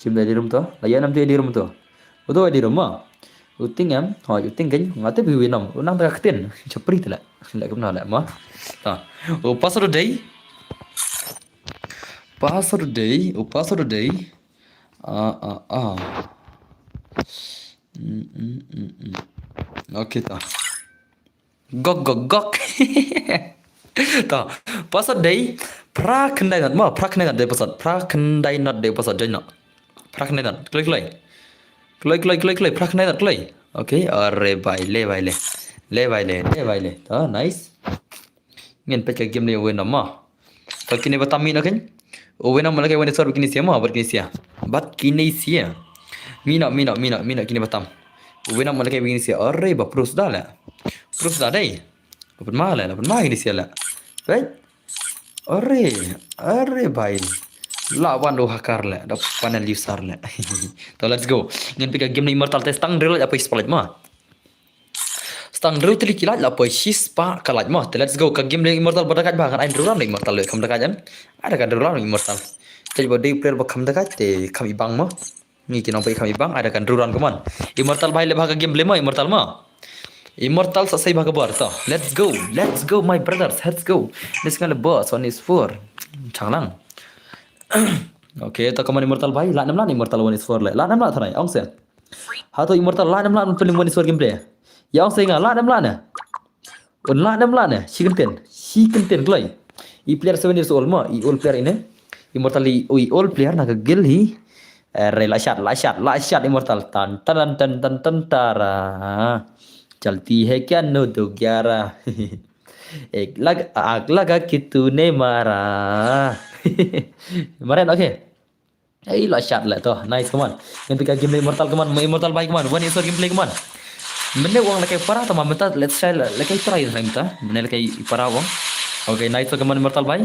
Shim adi room to. La ya nam tu adi room to. Utu adi room ma. Uting em. Ha, uting kan. Ngate bi winam. Unang ta ktin. Chapri tela. La kumna la ma. Ta. O paso day. Paso day. O paso day. Ah, ah, ah. Mm, mm, mm, mm. Okay, ta. Gok, gok, gok. Ta. Pasal dei, phra khyndai not ma, phra khyndai not dei pasal, phra khyndai not dei pasal, join not. Phra khyndai dot. Kloi, kloi. Kloi, kloi, kloi, kloi. Phra khyndai dot, kloi. Okay, are bhai, le bhai le. Le bhai le, le bhai le. To, nice. Ngin peit ka game lei uwei nam mo. To kine ba tam mih noh kein. Uwei nam mo lehkai uwei ne sor bad kine sia mo, bad kine sia. Bad kine sia. Mih noh, mih noh, mih noh, mih noh kine ba tam. Uwei nam mo lehkai uwei kine sia. Are ba prus da leh. Prus da dei. Lapan ma leh, lapan ma kine sia leh. Right? Are, are bhai. La wan do hakar leh, da panel user leh. To let's go. Ngin peit ka game lei Immortal te stang drill la poi spotlight ma. Stang hynriew tylli ki like la poi shispah ka like mo. Te let's go. Ka game lei Immortal ba da kait bha, ngan ai hynriew round Immortal lei, kham da kait em. Ai da ka hynriew round Immortal. Te ba dei player ba kham da kait te kham ibang mo. Ngi ki nong peit kham ibang, ai da ka hynriew round, come on. Immortal bhai leh bha ka game lei mo, Immortal mo. Immortal sa sei bha ka bor to. Let's go. Let's go my brothers. Let's go. Let's go le boss one is four. Changlang. Okay, to come on Immortal bhai. La nam la Immortal one is four leh. La nam la thanai, ong se. Hato Immortal la nam la pynlong one is four gameplay. Ïa ong se nga la nam la ne. Un la nam la ne. Shi kyntien. Shi kyntien kloi. I player seven years old mo. I old player ine. Immortal i, i old player na ka guild hi. Are la shot, la shot, la shot Immortal. Tan tan tan tan tan tara. Chalti hai kya no do gyara. Ek lag, aag laga ke tune mara. Maren, okay. Ei, la shot leh to. Nice, come on. Ngin peit ka game lei Immortal, come on. Immortal bhai, come on. One is four gameplay, come on. Mynne u ong lehkai para, tangba mynta let's try lehkai try mynta. Mynne lehkai para u ong. Okay, nice, come on Immortal bhai.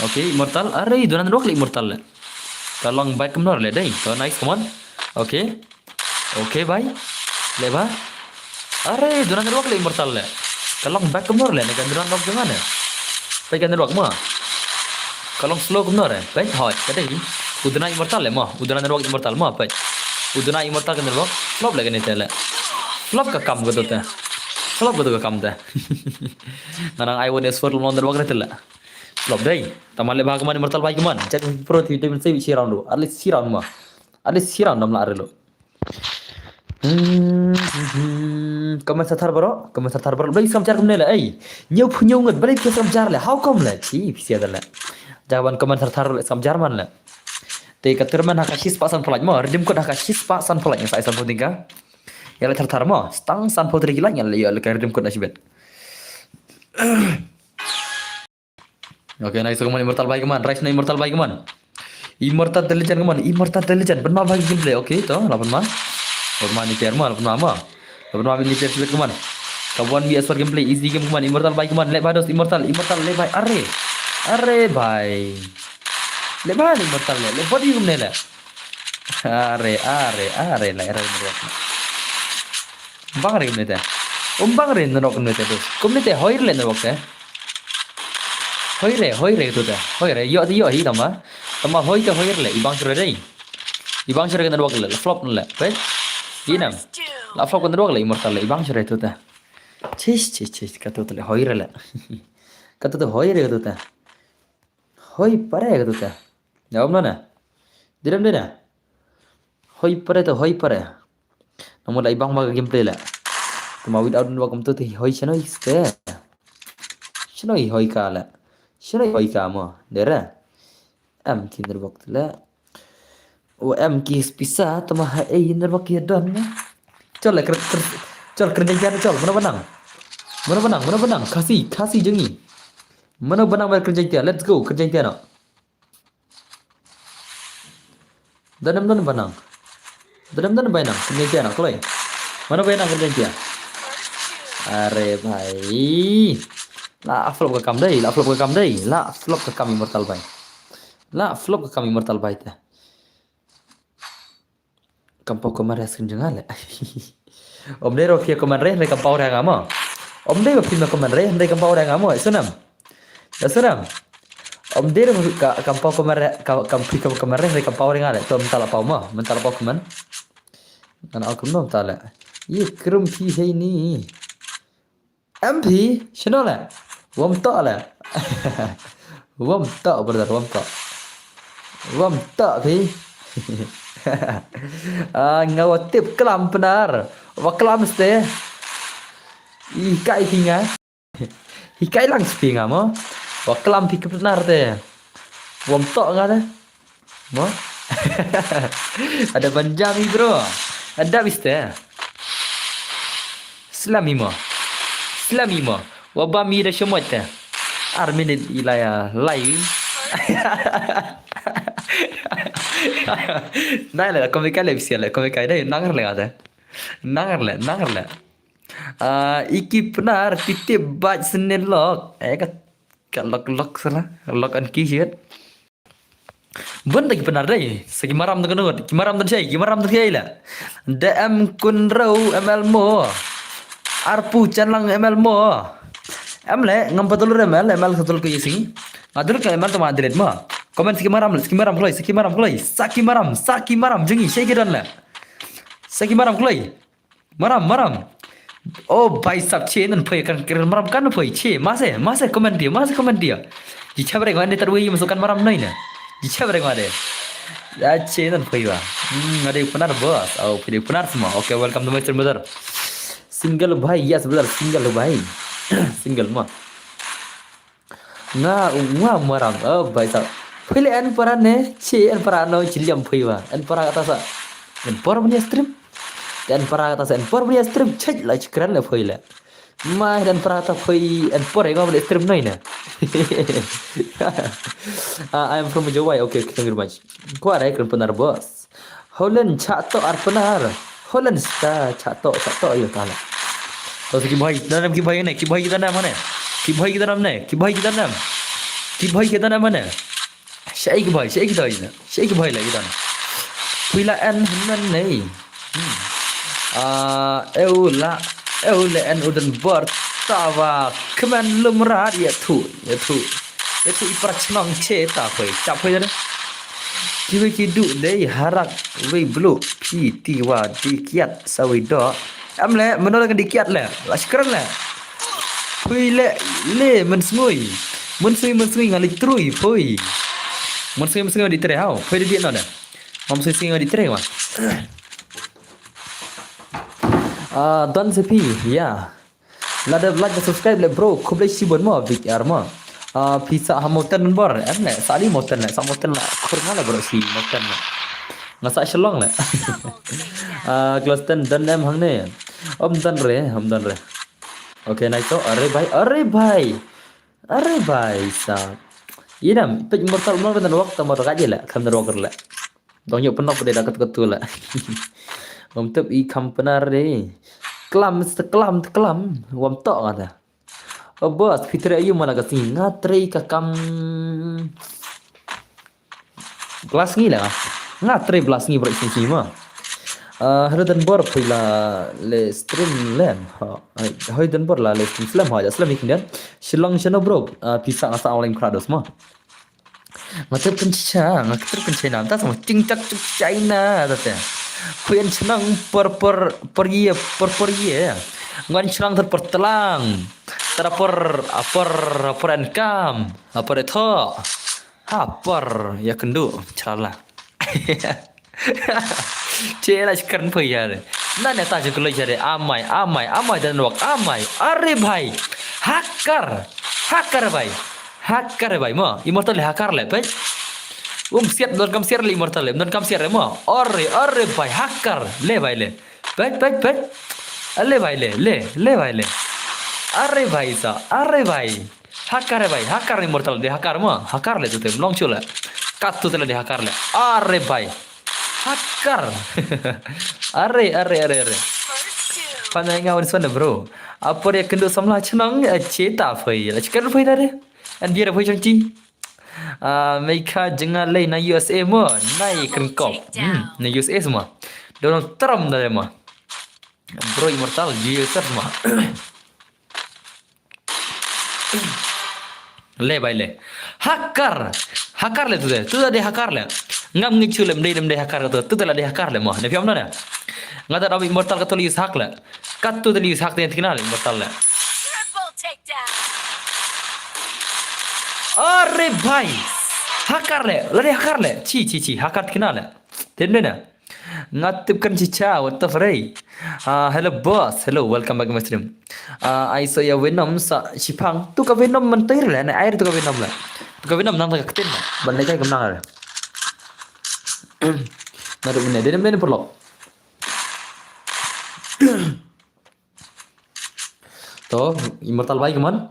Okay, Immortal. Are, duna network leh Immortal leh. Ka long bhai kumno leh dei. To nice, come on. Okay. Okay bhai. Leh bha. Are, duna network leh Immortal leh. Ka long bad kumno leh, ne ka duna network jong nga ne. Peit ka network mo. Ka long slow kumno re. Peit hoi, ka dei. U duna Immortal leh mo. U duna network Immortal mo, peit. U duna Immortal ka network. Flop leh kane te leh. Flop ka kam kato te. Flop kato ka kam te. Nga nang ai one is four long network re te leh. Flop dei. Tangba leh bha kumne Immortal bhai kumne. Check pro ti te min sei shi round ru. At least shi round mo. At least shi round dam la re lo. Hmm, hmm, hmm. Comment thar thar baroh, comment thar thar baroh. Balei skam jar kumne leh, ei. Ñiew phew ñiew ngut, balei phi skam jar leh. How come leh? Chi, phi sia da leh. Jaban comment thar thar leh skam jar man leh. Te ka tournament ha ka shispah sanphew like mo, redeem code ha ka shispah sanphew like, sa ai sanphew tyngka. Ïa leh thar thar mo, stang sanphew tylli ki like, ïa leh, ïa leh ka redeem code na shibit. Okay, nice, kumne Immortal bhai kumne. Rise na Immortal bhai kumne. Immortal the legend kumne. Immortal the legend. Pynma bha gameplay. Okay, to, la pynma. Pynma ni player mo, la pynma mo. La pynma ni player shibit kumne. Ka one V S four gameplay, easy game kumne. Immortal bhai kumne. Leh bha dos Immortal, Immortal leh bha. Are. Are bhai. Leh bha Immortal leh. Leh body kumne leh. Are, are, are leh, are network. Bang re kumne te. Um bang re network kumne te dos. Kumne te hoi re leh network te. Hoi re, hoi re tu te. Hoi re, ïoh te ïoh hi tangba. Tangba hoi te hoi re leh, i bang shuh re dei. I bang shuh re ka network leh, la flop leh. Peit. I nam. La flop ka network leh, Immortal leh, i bang shuh re tu te. Chis, chis, chis, kato te leh hoi re leh. Kato te hoi re kato te. Hoi pare kato te. Ïa um na na. Direm de na. Hoi pare to hoi pare. Namu la i bang ma ka gameplay leh. Tangba without network kumto te hoi shano i ste. Shano i hoi ka leh. Shano i hoi ka mo. Dere. Em ki network te leh. O em ki pisa tangba ha ei network ïa don na. Chol leh kren, kren, chol kren jaiñ tiar chol. Mano ba nang. Mano ba nang, mano ba nang. Khasi, Khasi jong ngi. Mano ba nang ba kren jaiñ tiar. Let's go, kren jaiñ tiar no. Don em don ba nang. Don em don ba nang. Kren jaiñ tiar no, kloi. Mano ba nang kren jaiñ tiar. Are bhai. La flop ka kam dei, la flop ka kam dei. La flop ka kam Immortal bhai. La flop ka kam Immortal bhai te. Kam paw comment re skin jong nga leh. Om dei ruh phi comment re, re kam paw re nga mo. Om dei ruh phi comment re, re kam paw re nga mo. Sunam. Ya Sunam. Om dei ruh ka kam paw comment re, ka, kam phi comment re, re kam paw re nga leh. To mynta la paw mo, mynta la paw comment. Ngan au kumno mynta leh. Ye krum phi hei ni. Em phi, shano leh? Wom toh leh. Wom toh, brother, wom toh. Wom toh phi. Ah, nga wa tip klam Pnar. Wa klam ste. Hikai phi nga. Hikai lang phi nga mo. Wa klam phi ki Pnar te. Wom toh nga te. Mo. Ada panjang ni, bro. Ada biste. Slem hi mo. Slem hi mo. Wa bam hi da shamot te. Ar minit i la ïa lai. Nai la, kome kai le bisi le, kome kai dei, nang le ate. Nang le, nang le. Ah, i ki Pnar tip tip bad sene lok. Eh, ka, ka lok lok sala, lok an ki shit. Bun da ki Pnar dei, sa ki Maram da kano, ki Maram da shai, ki Maram da shai la. D M Kunrau M L mo. Arpu Chanlang M L mo. Em le, ngam patulur M L, M L sa tulur ko yising. Nga dulur ka M L to ma delete mo. Comment sa ki Maram, sa ki Maram kloi, sa ki Maram kloi, sa ki Maram, sa ki Maram, jong ngi, shai ki don le. Sa ki Maram kloi. Maram, Maram. Oh, bhai sab che nan phai kan kiran Maram kan phai che. Mase, mase comment dia, mase comment dia. Ji chab reng ade tar wei masuk kan Maram nai na. Ji chab reng ade. Ya che nan phai wa. Hmm, ade Pnar boss. Oh, pide Pnar semua. Okay, welcome to my stream, brother. Single bhai, yes brother, single bhai. Single ma. Nga, nga Maram, oh, bhai sab. Phi le en para ne, che en para no, chiliam phi wa. En para kata sa. En por punya stream. En para kata sa, en por punya stream, che la chikran le phi le. Ma en para kata phi, en por nga le stream noi ne. Ah, I am from Jowai. Okay, okay, thank you very much. Ko are kren Pnar boss. Holland chak to ar Pnar. Holland sta chak to, chak to ayo tala. To ki bhai, danam ki bhai ne, ki bhai ki danam ne. Ki bhai ki danam ne, ki bhai ki danam. Ki bhai ki danam ne. Shai ki bhai, shai ki doi ne. Shai ki bhai la ki danam. Pui la en hynmen ne. Hmm. Ah, eu la, eu le en udan bor tawa kmen lumrat ya tu, ya tu. Ya tu i prach nong che ta pui, chap pui ne. Kiwi ki du dei harak wei blu pi ti wa di kiat sa wei do. Em le, mano la kan di kiat le. La shkran le. Pui le, le, men sngui. Men sngui, men sngui, ngali trui, pui. Men sngui, men sngui, di tre, hau. Pui di di no ne. Mam sngui, sngui, di tre, wa. Ah, don sepi, ya. Lada like da subscribe le bro, khublei shibun mo, big ar mo. Ah, pisa ha moten bor, em le, sa li moten le, sa moten la, khur nga le bro si moten le. Nga sa Shillong le. Ah, class ten dan em hangne. Om dan re, om dan re. Okay, nice to, are bhai, are bhai. Are bhai sa. Inam, pej mortal mo dan wak ta mo ka je le, kam dan wak le. Dong ïoh pynlong pynlong da kat kat tu la. Ngam tip i kham Pnar re. Klam, mesti klam, klam. Wam tok kata. Oh boss, phi trei ayu mana ka sngi? Nga trei ka kam. Bla sngi la nga. Nga trei bla sngi bro, sngi ma. Ah, hoi dan bor phi la le stream lem. Ha, hoi dan bor la le stream lem ha, ja slem ikhnian. Shillong shano bro, ah, pisa nga sa online krados ma. Nga tip kan cha, nga tip kan China, ta sama ting tak tuk China, ta te. Pui en chnong por por por ye, por por ye. Ngan chnong ter por telang. Tera por, a por, a por en kam, a por etho. Ha por, ya kendu, chala. Che la shkran pui ya re. Na ne ta je kulo ya re. Amai, amai, amai dan wak, amai. Are bhai. Hacker. Hacker bhai. Hacker bhai mo. Immortal le hacker le, bhai. Um siat don kam siat le immortal le. Don kam siat le mo. Are, are bhai. Hacker. Le bhai le. Bhai, bhai, bhai. Le bhai le. Le, le bhai le. Are bhai sa. Are bhai. Hacker bhai. Hacker immortal de hacker mo. Hacker le tu te. Long chula. Kat tu te le de hacker le. Are bhai. Hacker. Are, are, are, are. First two. Pana nga wan swana bro. Apor ya kendu samla chnong, eh, cheta phai. La chikar phai dare. An biar phai chang chi. Ah, meikha jenga lei na U S A mo. Nai kengkop. Hmm, na U S A semua. Donald Trump dare mo. Bro immortal, U S A semua. Le bhai le. Hacker. Hacker le tu de. Tu de hacker le. Ngam ngi chu lem dei dem dei hacker tu. Tu de la dei hacker le mo. Ne piam no ne. Nga da immortal ka tu le use hack le. Ka tu de le use hack de tikna le immortal le. Triple takedown. Are bhai. Hacker le. La dei hacker le. Chi chi chi. Hacker tikna le. Tem ne na. Nga tip kan chicha, what the fray? Ah, hello boss, hello, welcome back to my stream. Ah, I saw ya Venom sa shipang. Tu ka Venom man tu le, na air tu ka Venom le. Tu ka Venom nang ta ka ktin le. Ban le kai kam nang le. Naduh mynne dei ne, dei ne paralok. To, Immortal Bhai, come on.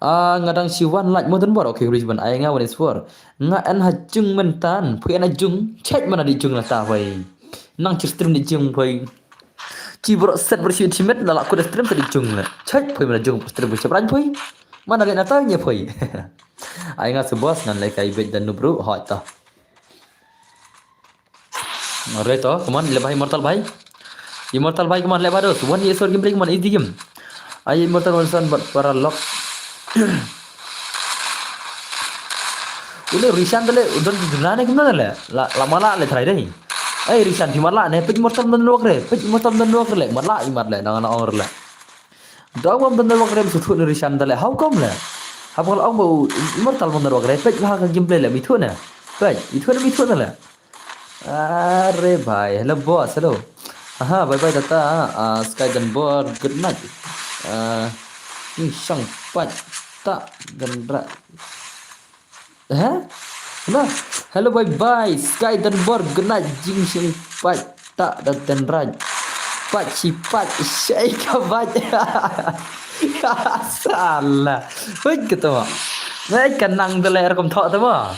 Ah, nga dang shu wan like mo Don Bor. Okay, khublei shibun. Ai nga one is four. Nga en ha jung mynta. Phi en ha jung. Check mana dei jung la ta phi. Nang chi stream dei jung phi. Chi bro set bro shoot chimet la la ku da stream dei jung la. Check phi mana jung stream phi. Check phi. Mana le na ta nya phi. Ai nga su boss ngan le kai bet dan nu bro. Hoi ta. Alright, oh, come on, leh bha Immortal Bhai. Immortal Bhai, come on, leh bha dos. One year short gameplay, come on, easy game. Ai Immortal one son but paralok. Ule Rishan tale, udon duna ne kumna tale. La, la mala le try dei. Ai Rishan phi mala ne, pej Immortal don lok re, pej Immortal don lok re, mala imar le, nang na ong le. Dong bam don lok re, msu thu ne Rishan tale. How come le? Haba la ong ba Immortal don lok re, pej bha ka gameplay le, mi thu ne. Pej, i thu ne mi thu ne le. Are bhai, hello boss, hello. Aha, bye bye tata. Ah, Sky Don Bor, good night. Ah, ni shang pat ta dan ra. Ha? Na, hello bye bye. Sky Don Bor, good night. Jing shang pat ta dan ra. Pat shi pat shai ka bat. Salah. Wait, kata ma. Wait, ka nang tale rukom thok ta ma.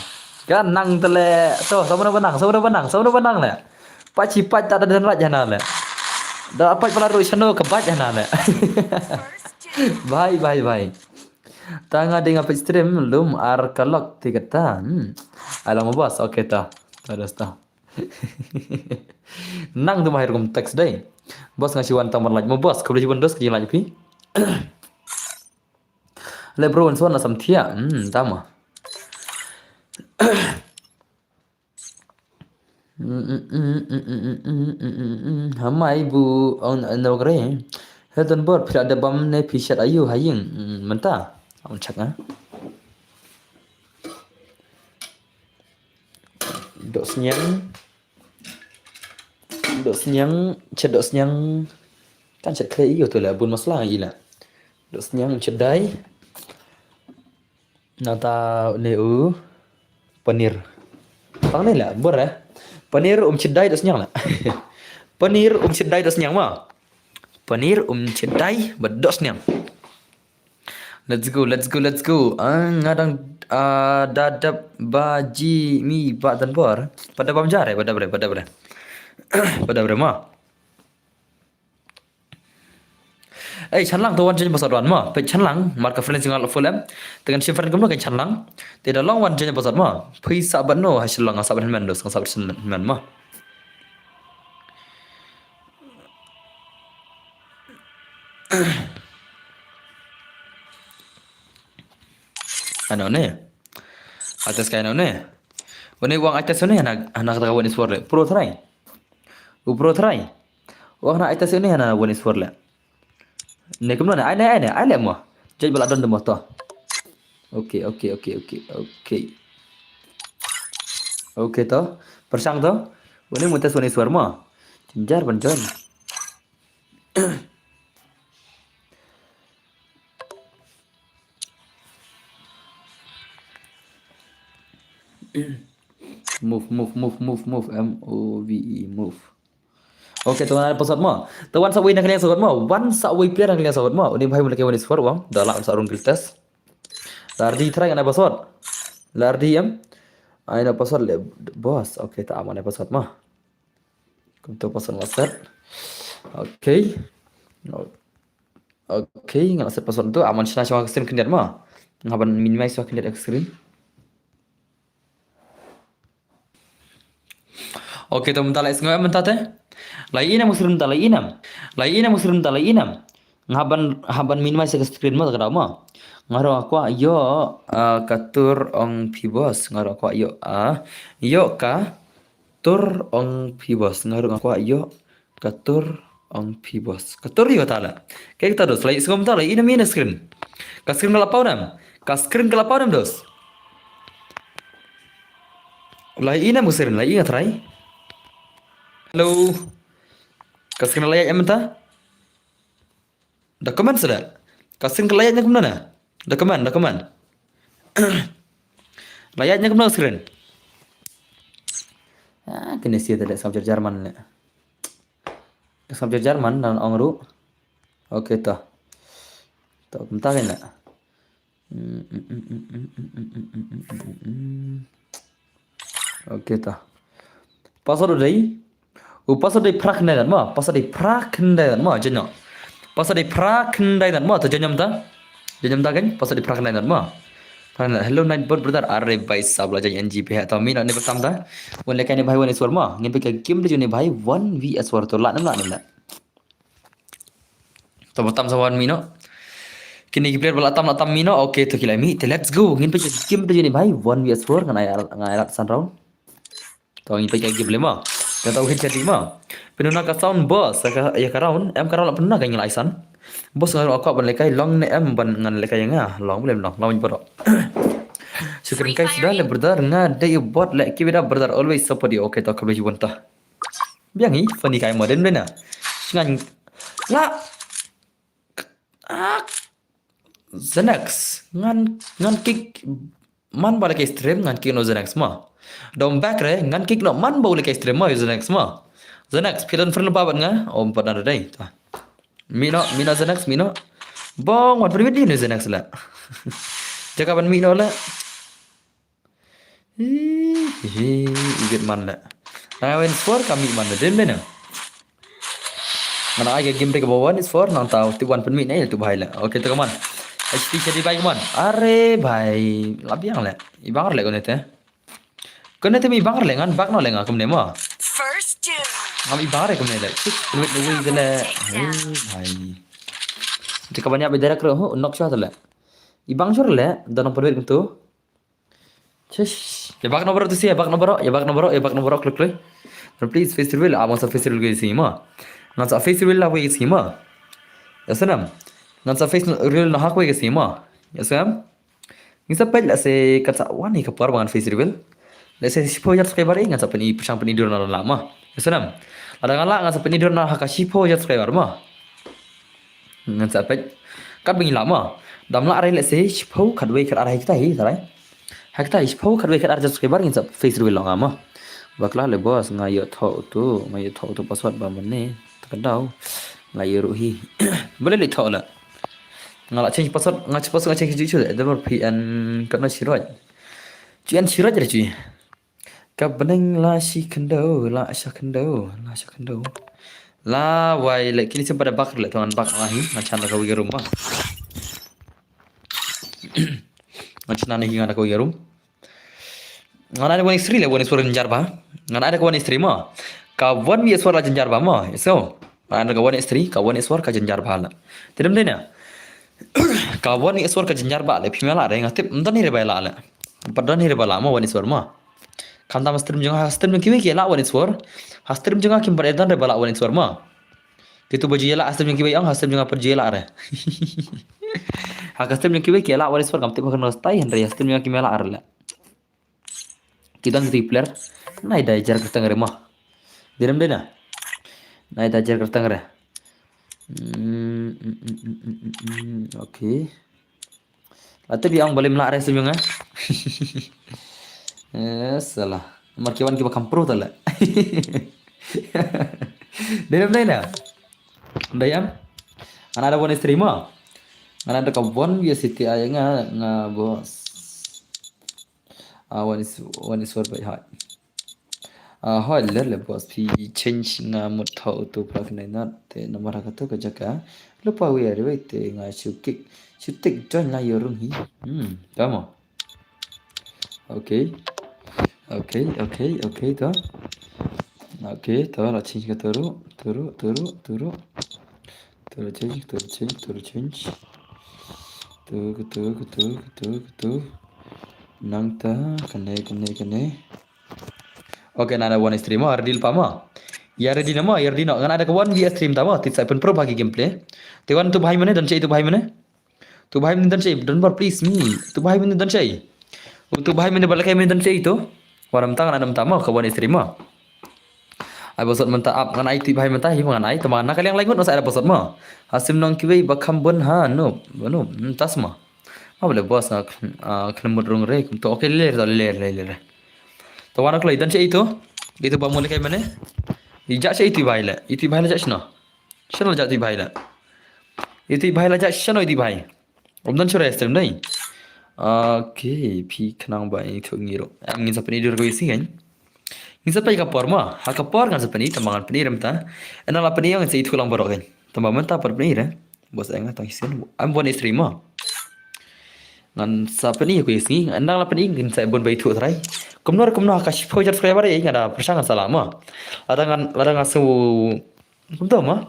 Ka nang tale, to, sa mano ba nang, sa mano ba nang, sa mano ba nang le. Pat shi pat ta da dan raj hana le. Da pat pala ru shano ka bat hana le. Bye, bye, bye. Ta nga dei nga pej stream lum ar ka lok ti kata. Hmm. Alang mo boss, okay ta. Ta dos ta. Nang tu mahir kum text dei. Boss nga shi wan tamar like mo boss, khublei shibun dos ka jing like phi. Le bro, wan suan la samthia. Hmm, tama. Hamai bu on no gre. He Don Bor, phi la da bam ne phi shat ayu ha ïing. Hmm, mynta. Ong check ah. Dok sniang. Dok sniang, chet dok sniang. Kan chet khlei ïa u tu la bun masala ïa la. Dok sniang chet dai. Nata ne u paneer. Tang ne la bor eh. Paneer um chet dai dok sniang la. Paneer um chet dai dok sniang ma. Paneer um chet dai bad dok sniang. Let's go, let's go, let's go. Ah, nga dang, ah, da dap ba ji mi ba Don Bor. Pada bam jare, pada bre, pada bre. Pada bre ma. Eh, chanlang to wan jen pasat wan ma. Pe chanlang, marka friends ngal full em. Tekan shi friend kumno kan chanlang. Te da long wan jen pasat ma. Pui sa ban no, ha chanlang, sa ban men dos, sa ban men ma. Ano ne? Atas kai ano ne? Wane wang atas ne hana hana kata kawan iswar le. Pro try. U pro try. Wang hana atas ne hana wan iswar le. Ne kumno ne? Ai ne ai ne ai le mo. Jaj bala don de mo to. Okay, okay, okay, okay, okay. Okay to. Persang to. Wane mutas wan iswar mo. Jinjar ban join. Move, move, move, move, move. M O V E, move. Okay, to wan password mo. To wan sa wei na kaliang sa mo. Wan sa wei player na kaliang sa mo. Uni bhai mulai ke wan is for wang. Dah lah sa rung guild test. Lardi try kana password. Lardi em. Ai na password le boss. Okay, ta aman password mo. Kumto password nga set. Okay. Okay, nga set password tu aman shna shwa screen khyndiat ma. Nga ban minimize shwa khyndiat screen. Okay, to mynta lai sngew mynta te. Lai inem screen mynta lai inem. Lai inem screen mynta lai inem. Nga ban, nga ban minimize ka screen ma ka daw ma. Nga rong akwa yo, ah, ka tur ong phi boss. Nga rong akwa yo, ah, yo ka tur ong phi boss. Nga rong akwa yo ka tur ong phi boss. Ka tur yo tala. Ke kita dos lai sngom tala ina mina screen. Ka screen ka lapau nam. Ka screen ka lapau nam dos. Lai ina mu screen lai ina try. Hello. Ka screen lai em ta. Document sudah. Ka screen ka layar nya kumno na? Document, document. Layar nya kumno screen? Ah, kine sha te leh sngap jar jar man leh. Sngap jar jar man ngan ong ruh. Okay to. To kumta kein leh. Okay to. Password u dei. U password dei phra khyndai nat mo. Password dei phra khyndai nat mo. Janyo. Password dei phra khyndai nat mo. To janyo ta. Janyo ta kein. Password dei phra khyndai nat mo. Phra khyndai nat. Hello Nightbot brother. Are bhai sahab la jan N G P ha. To mih noh ne ba tam ta. Wan lehkai ne bhai one v one mo. Ngin peit ka game dei ne bhai one v one. To lah ne lah ne lah. To ba tam sa wan mih noh. Kine ki player ba la tam la tam mih noh. Okay to ki la mih. Te let's go. Ngin peit ka game dei ne bhai one v one. Ngan ai ngan ai rat san round. To ngin peit ka game le mo. Te to hit jadi mo. Pynuna ka sound boss ïa ka, ïa ka round. Em ka round la pynuna ka ngi la ai san. Boss nga ruh kwah ban lehkai long ne em ban ngan lehkai ïa nga. Long blem long. Long bro. Shukran kai suda le brother nga dei u bot le keep it up brother always support you. Okay to khublei shibun ta. Biang hi funny kai mo den bena. Ngan la ah, Xanax ngan ngan kick man ba lehkai stream ngan kick noh Xanax mo. Dom back re ngan kick noh man ba u lehkai stream mo Xanax mo. Xanax phi don friend ba ban nga om pat na dei ta. Mih noh mih noh Xanax mih noh. Bong wat permit di ne Xanax la. Jaka ban mih noh la. Hi hi hi. Iwit man leh. Nang wen score ka mih man leh den leh na. Ngan ai ka game dei kaba one is four nang tau tip wan pynmih ne tu bhai leh. Okay to ka man. H P jadi bhai ka man. Are bhai. La biang leh. I bang leh kone te. Kone te mi bang leh ngan bak no leh nga kumne mo. First doom. Ngam i bang leh kumne leh. Six pynmih ne wei de leh. Hey bhai. Jaka ban ïap i direct ruh hu nok shwa te leh. I bang shur leh da nang pynmih kumtu. Chish. Ïa bak no baroh tu si, ïa bak no baroh, ïa bak no baroh, ïa bak no baroh kloi kloi. Please face reveal, ah, ngan sa face reveal ka sngi mo. Ngan sa face reveal la wei ka sngi mo. Ïa snam. Ngan sa face reveal na hak wei ka sngi mo. Ïa snam. Ngi sa peit la se kat sa wan ni ka por ba ngan face reveal. La se shiphew hajar subscriber ngan sa pyni pyrshang pyni dur na la mo. Ïa snam. Lada ngan la ngan sa pyni dur na ha ka shiphew hajar subscriber mo. Ngan sa peit. Kat ba ngi lah mo. Dam lah rai leh se shiphew khatwei khatar hai kita hi tarai. Hai kita hi shiphew khatwei khatar subscriber ngin sa face reveal long mo. Bakla le boss nga ïoh thoh tu, nga ïoh thoh tu password ba mane. Takadau. Nga ïoh ruh hi. Boleh le thoh la. Nga la change password, nga change password nga change ju chu. Edward P N kat na shiroj. Chu an shiroj re chu. Ka bneng la shi khyndew, la sha khyndew, la sha khyndew. La wai leh kini sim pada bak leh to ngan bak la hi, ngan chan la ka wei ka room ba. Ngan chan la hi ngan la ka wei ka room. Ngan ai da one x three leh one x four ka jynjar ba. Ngan ai da ka one x three mo. Ka one v one la jynjar ba mo. So, ngan ai da ka one x three, ka one x four ka jynjar ba la. Te dem dei na. Ka one v one ka jynjar ba leh phi me la re nga tip, ym don hi re ba la leh. Pat don hi re ba la mo one x four mo. Khamtam ha stream jong nga, ha stream jong kiwei ki la one x four. Ha stream jong nga kim pat don re ba la one x four mo. Kitu ba ju ïa la ha stream jong kiwei ong ha stream jong nga pat ju ïa la re. Ha ka stream jong kiwei ki la one x four kam tip ba kan stai hynrei ha stream jong nga kim ïa la re leh. Ki don kitu ki player. Nai dai jar kyrteng re mo. Direm dei na. Nai dai jar kyrteng re. Hmm, hmm, hmm, hmm, hmm, hmm, hmm. Okay. La tip ïa ong ba lim lah re sum ïa nga. Eh, salah. Namar ki wan kiba kham pro ta leh. Dei em dei na. Dei em. Ngan ai da one x three mo. Ngan ai da ka one v one city ai nga nga boss. Ah, one x, one x four by heart. Ah, hoi ler le boss phi change nga mut thoh tu plug nai nat te namar ha katu ka jaka. Lupa wi ari wei te nga shu kick, shu tik join la ïoh rung hi. Hmm, tama. Okay. Okay, okay, okay to. Okay to, la change ka turu, turu, turu, turu. Turu change, turu change, turu change. Tu, tu, tu, tu, tu. Nangta kane, kane, kane. Okay, nana one stream mo, ready pa mo. Ïa ready na mo, ïa ready na. Ngan ai da ka one v one stream ta mo, tit sa pynpro bha ki gameplay. Te wan tu bhai mane, don che tu bhai mane. Tu bhai mane don che, don bor please me. Tu bhai mane don che. Tu bhai mane ba lehkai mane don che tu. Wan namta ngan ai namta mo, ka one stream mo. Ai bosot mynta ap ngan ai ti bhai mynta hi ngan ai tama na ka liang lai ngut na sa ai bosot mo. Hasim nong kiwei ba kham bun ha no no tas mo. Ma bole bos nga khlem mut rung re kumto okay le le le le le. To wan kloi don che ito. Itu ba mo le kai mane. I ja sha itu bhai le. Itu bhai le ja shano. Shano ja itu bhai le. Itu bhai le ja shano itu bhai. Om dan shurai stream dai. Okay, phi khnang ba itu ngiro. Em ngin sa pyni dur ko isi kan. Ngin sa pyni ka por ma. Ha ka por ngan sa pyni tang ba ngan pyni rem ta. Ena la pyni ngan sa itu lang barok kan. Tang ba mynta por pyni re. Bos ai nga tang hisin. Am bon istri ma. Ngan sa pyni ko isi. Ena la pyni ngin sa bon bai thu trai. Kumno kumno ha ka shipho jar trai bare nga da pyrshang ngan sa la ma. Lada ngan lada ngan su Kumta ma.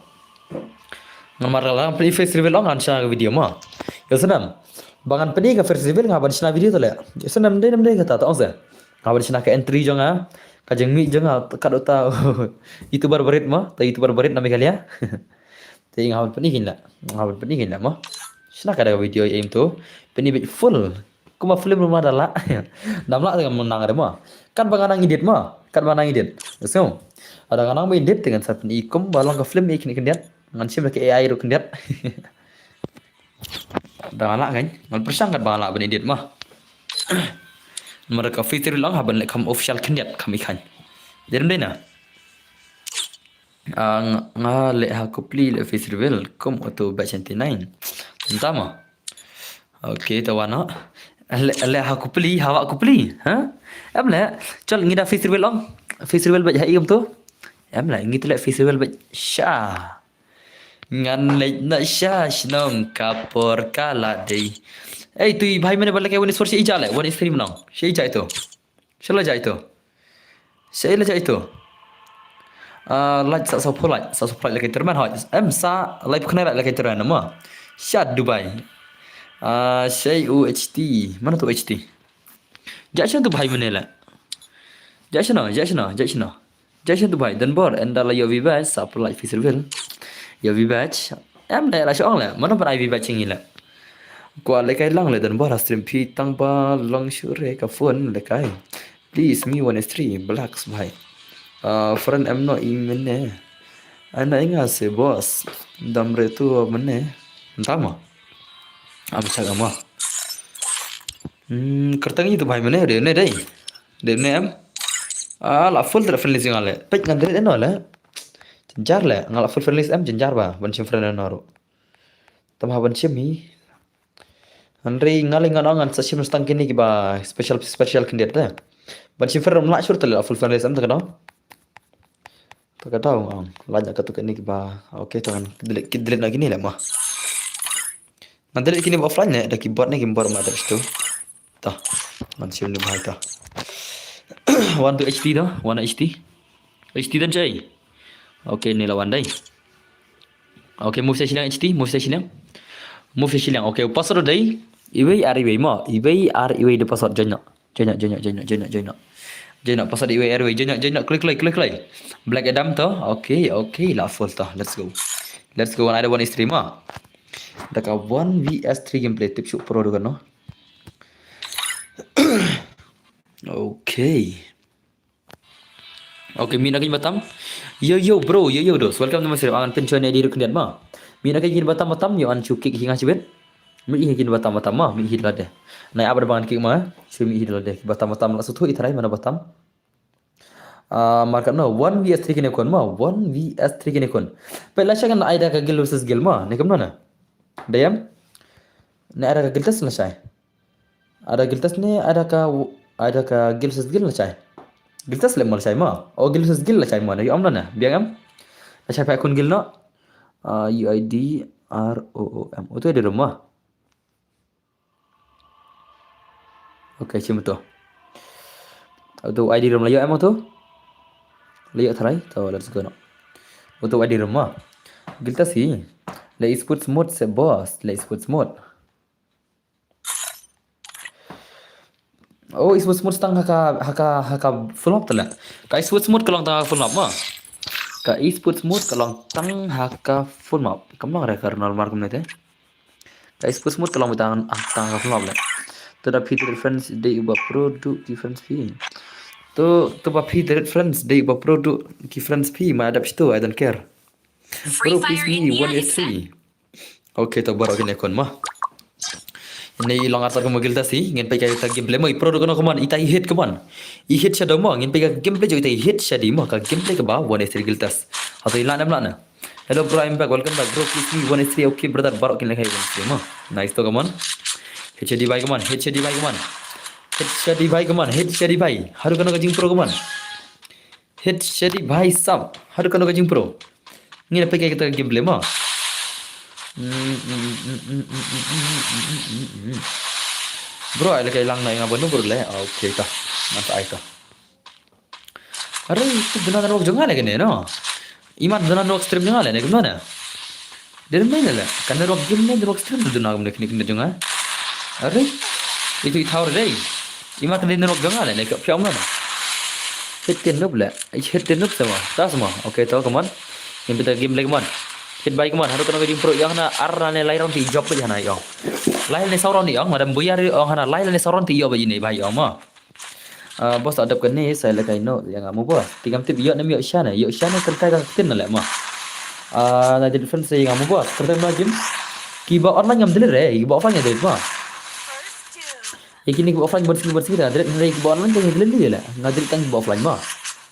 Ngan mar la ngan pyni face reveal ong ngan shna ka video ma. Yo snam. Ba ngan pyni ka face reveal nga ban shna video tu le. Yo snam dei nam dei kata ta ong se. Nga ban shna ka entry jong nga. Ka jingmih jong nga ka dota YouTuber barit ma. Ta YouTuber barit na Meghalaya. Te nga ban pyni kin la. Nga ban pyni kin la ma. Shna ka da ka video aim tu. Pyni bit full. Kumba film ruh ma da lah. Dam lah tengah menang ada ma. Kat ba nga nang edit ma. Kat ba nga nang edit. Let's go. Ada nga nang ba edit dengan sa pyni kum ba long ka film i kini khyndiat. Ngan shim da ka A I ruh khyndiat. Da nga lah kan. Ngan pyrshang kat ba nga lah ban edit ma. Namar ka feature long ha ban leh kham official khyndiat kham i khan. Jadi dei na. Ah, nga, nga leh ha Kupli leh face reveal kum auto batch ninety-nine. Entah ma. Okay, ta wan noh. Leh, leh ha Kupli, ha wa Kupli, ha? Em leh, chol ngi da face reveal ong. Face reveal batch ha i kum tu. Em leh, ngi tu leh face reveal batch sha. Ngan leh na sha shnong ka por ka la dei. Ei, tu i bhai mane ba leh kai wan is for shi i ja leh, wan is three mnong. Shi i ja itu. Sha la jai tu. Sha la jai tu. Ah, like sa sa pho like, sa sa pho like leh kai terman hoi. Em sa live khnai like leh kai terman ma. Sha Dubai. Ah, sha U H T. Mana tu H T? Ja sha tu bhai mane la. Ja sha no, ja sha no, ja sha no. Ja sha tu bhai. Dan bor enda la yo vi bach sa pho like face reveal. Yo vi bach. Em da la shong le, mano ban ai vi ba ching ila. Kwa le kai lang le dan bor ha stream phi tang ba long shure ka phone le kai. Please me one is three blacks bhai. Ah, friend em no i mene. Ana inga se boss. Dam re tu mene. Entah ma. Am sa ma. Hmm, kertang itu bhai mene de ne dei. De ne em. Ah, la full tre friendly sing ale. Pek ngan de no le. Jenjar le, nga la full friendly em jenjar ba ban shim friend no ru. Tam ha ban shim hi. Hynrei nga leh ngan ong ngan sa shim stang kine kiba special special khyndiat te. Ban shim friend rum lah shur te leh full friend list em te ka dau. Te ka dau ong lah nya ka tu kine kiba. Okay, te ngan delete delete na kine leh ma. Ngan delete kine offline ne da keyboard ne keyboard ma da tu. Ta. Ngan shim ni bhai ta. One to H T da, one H T. H T dan chai. Okay, ni lawan dai. Okay, move session H T, move session. Move session. Okay, password dai. Iwei ar iwei ma. Iwei ar iwei de password join. Join, join, join, join, join, join. Join password iwei ar iwei. Join, join, click, click, click, click. Black Adam to. Okay, okay, la full to. Let's go. Let's go. One ada one stream ma. Da ka one V S three gameplay tip shoot pro do no. Okay. Okay, mi na kin batam. Yo yo bro, yo yo dos. Welcome to my stream. Angan pin choi ne di ruk ma. Mi na kin batam batam yo an chu kick hinga chibet. Mi hi kin batam batam ma, mi hi lade. Na abar bangan kick ma. Chu mi hi lade. Batam batam la suthu itrai mana batam. Ah, market no one V S three kine kon ma, one V S three kine kon. Pe la sha kan aida ka guild versus guild ma. Ne kam na. Dayam. Ne aida ka guild test la sha. Ada guild test ne, ada ka, ada ka guild versus guild la chai. Guild test le mal chai ma. Oh, guild versus guild la chai ma. Na yu am na na. Biang am. La chai pa kun guild no. Ah, U I D R O O M. Utu ada rumah. Okay, chim tu. Utu I D rum la yu am tu. La yu tharai. To, let's go no. Utu I D rum ma. Guild test hi. Le esports mode se boss. Le esports mode. Oh, esports mode tang haka haka haka full map tala. Ka esports mode ka long tang haka full map ma. Ka esports mode ka long tang haka full map. Kam long re ka normal kumne te. Ka esports mode ka long tang tang haka full map le. To da phi the friends dei ba pro du ki friends phi. To to ba phi the friends dei ba pro du ki friends phi ma adap situ, I don't care. Bro, please me one is three. Okay, to borok kine kon ma. Ine i long artat ka mo Guiltas hi, ngin peit ka ita gameplay mo, i pro ruh kano ka mon, ita i hit ka mon. I hit shadow mo, ngin peit ka gameplay jong ita i hit shadi mo, ka gameplay kaba one eight three Guiltas. Hato i lah ne em lah ne. Hello bro, I'm back, welcome back bro, please me one eight three, okay brother, baroh kin lehkai one eight three mo. Nice to ka mon. Hit shadi bhai ka mon, hit shadi bhai ka mon. Hit shadi bhai ka mon, hit shadi bhai. Hato kano ka jingpro ka mon. Hit shadi bhai sab. Hato kano ka jingpro. Ngin peit ka ita gameplay mo. Bro, ai lehkai lang na nga banu bro le. Ah, okay ta. Ngan sa ai ta. Are, tu duna network jong nga le kane no. Imat duna network stream jong nga le ne kumno ne. Dei ne em dei ne le. Ka network game ne network stream tu duna kumne kine kine jong nga. Are. Itu i thaw re dei. Imat dei network jong nga le ne ka phi ong ne. Hit ten nup le. Hit ten nup sama. Ta sama. Okay, to, come on. Ngin peit ka gameplay, come on. Hit bhai, come on. Hato kano ka jingpro ïa nga ar ne lai round ti jop ïa nga ïa. Lai ne saw round ïa nga, madam buyar ïa nga, lai ne saw round ti ïa ba ine bhai ïa ma. Ah, boss, adap kane sa lehkai noh ïa nga mo boss. Te ngam tip ïoh ne em ïoh sha ne, ïoh sha ne kyrkai ka ktien na leh mo. Ah, na delete friend sa ïa nga mo boss. Kyrteng na gym. Kiba online ngam delete re, kiba offline nga delete mo. Ïa kine kiba offline bun sngi bun sngi nga delete, hynrei kiba online ka nga delete ïa leh. Nga delete tang kiba offline mo.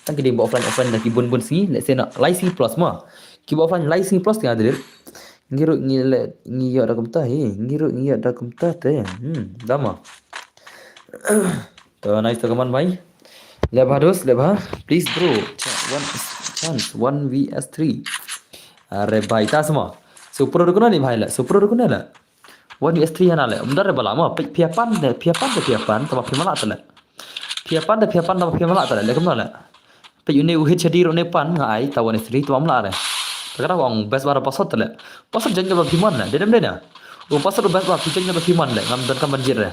Tang ki dei ba offline, offline da ki bun bun sngi, let's say na lai sngi plus mo. Kiba offline lai sngi plus te nga delete. Ngi ruh ngi leh ngi ïoh da kumta hi, ngi ruh ngi ïoh da kumta te. Hmm, da mo. To, nice to, come on bhai. Leh bha dos, leh bha. Please bro, cha-, one chance, one V S three. Are bhai, ta sama. Super ruh kano ni bhai le, super ruh kano le. One V S three hana le. Um, da re bala mo, phi ïa pan de, phi ïa pan de, phi ïa pan, tama phi ïa mala te le. Phi ïa pan de, phi ïa pan, tama phi ïa mala te le. Le kumno le. Phi une u hit shadi ruh ne pan nga ai ta one three tama mala re. Ta ka da ong best ba da password te le. Password jan jaba phi mon le. Dei ne em dei ne. U password u best ba phi jan jaba phi mon le. Ngam don kam ban jied re.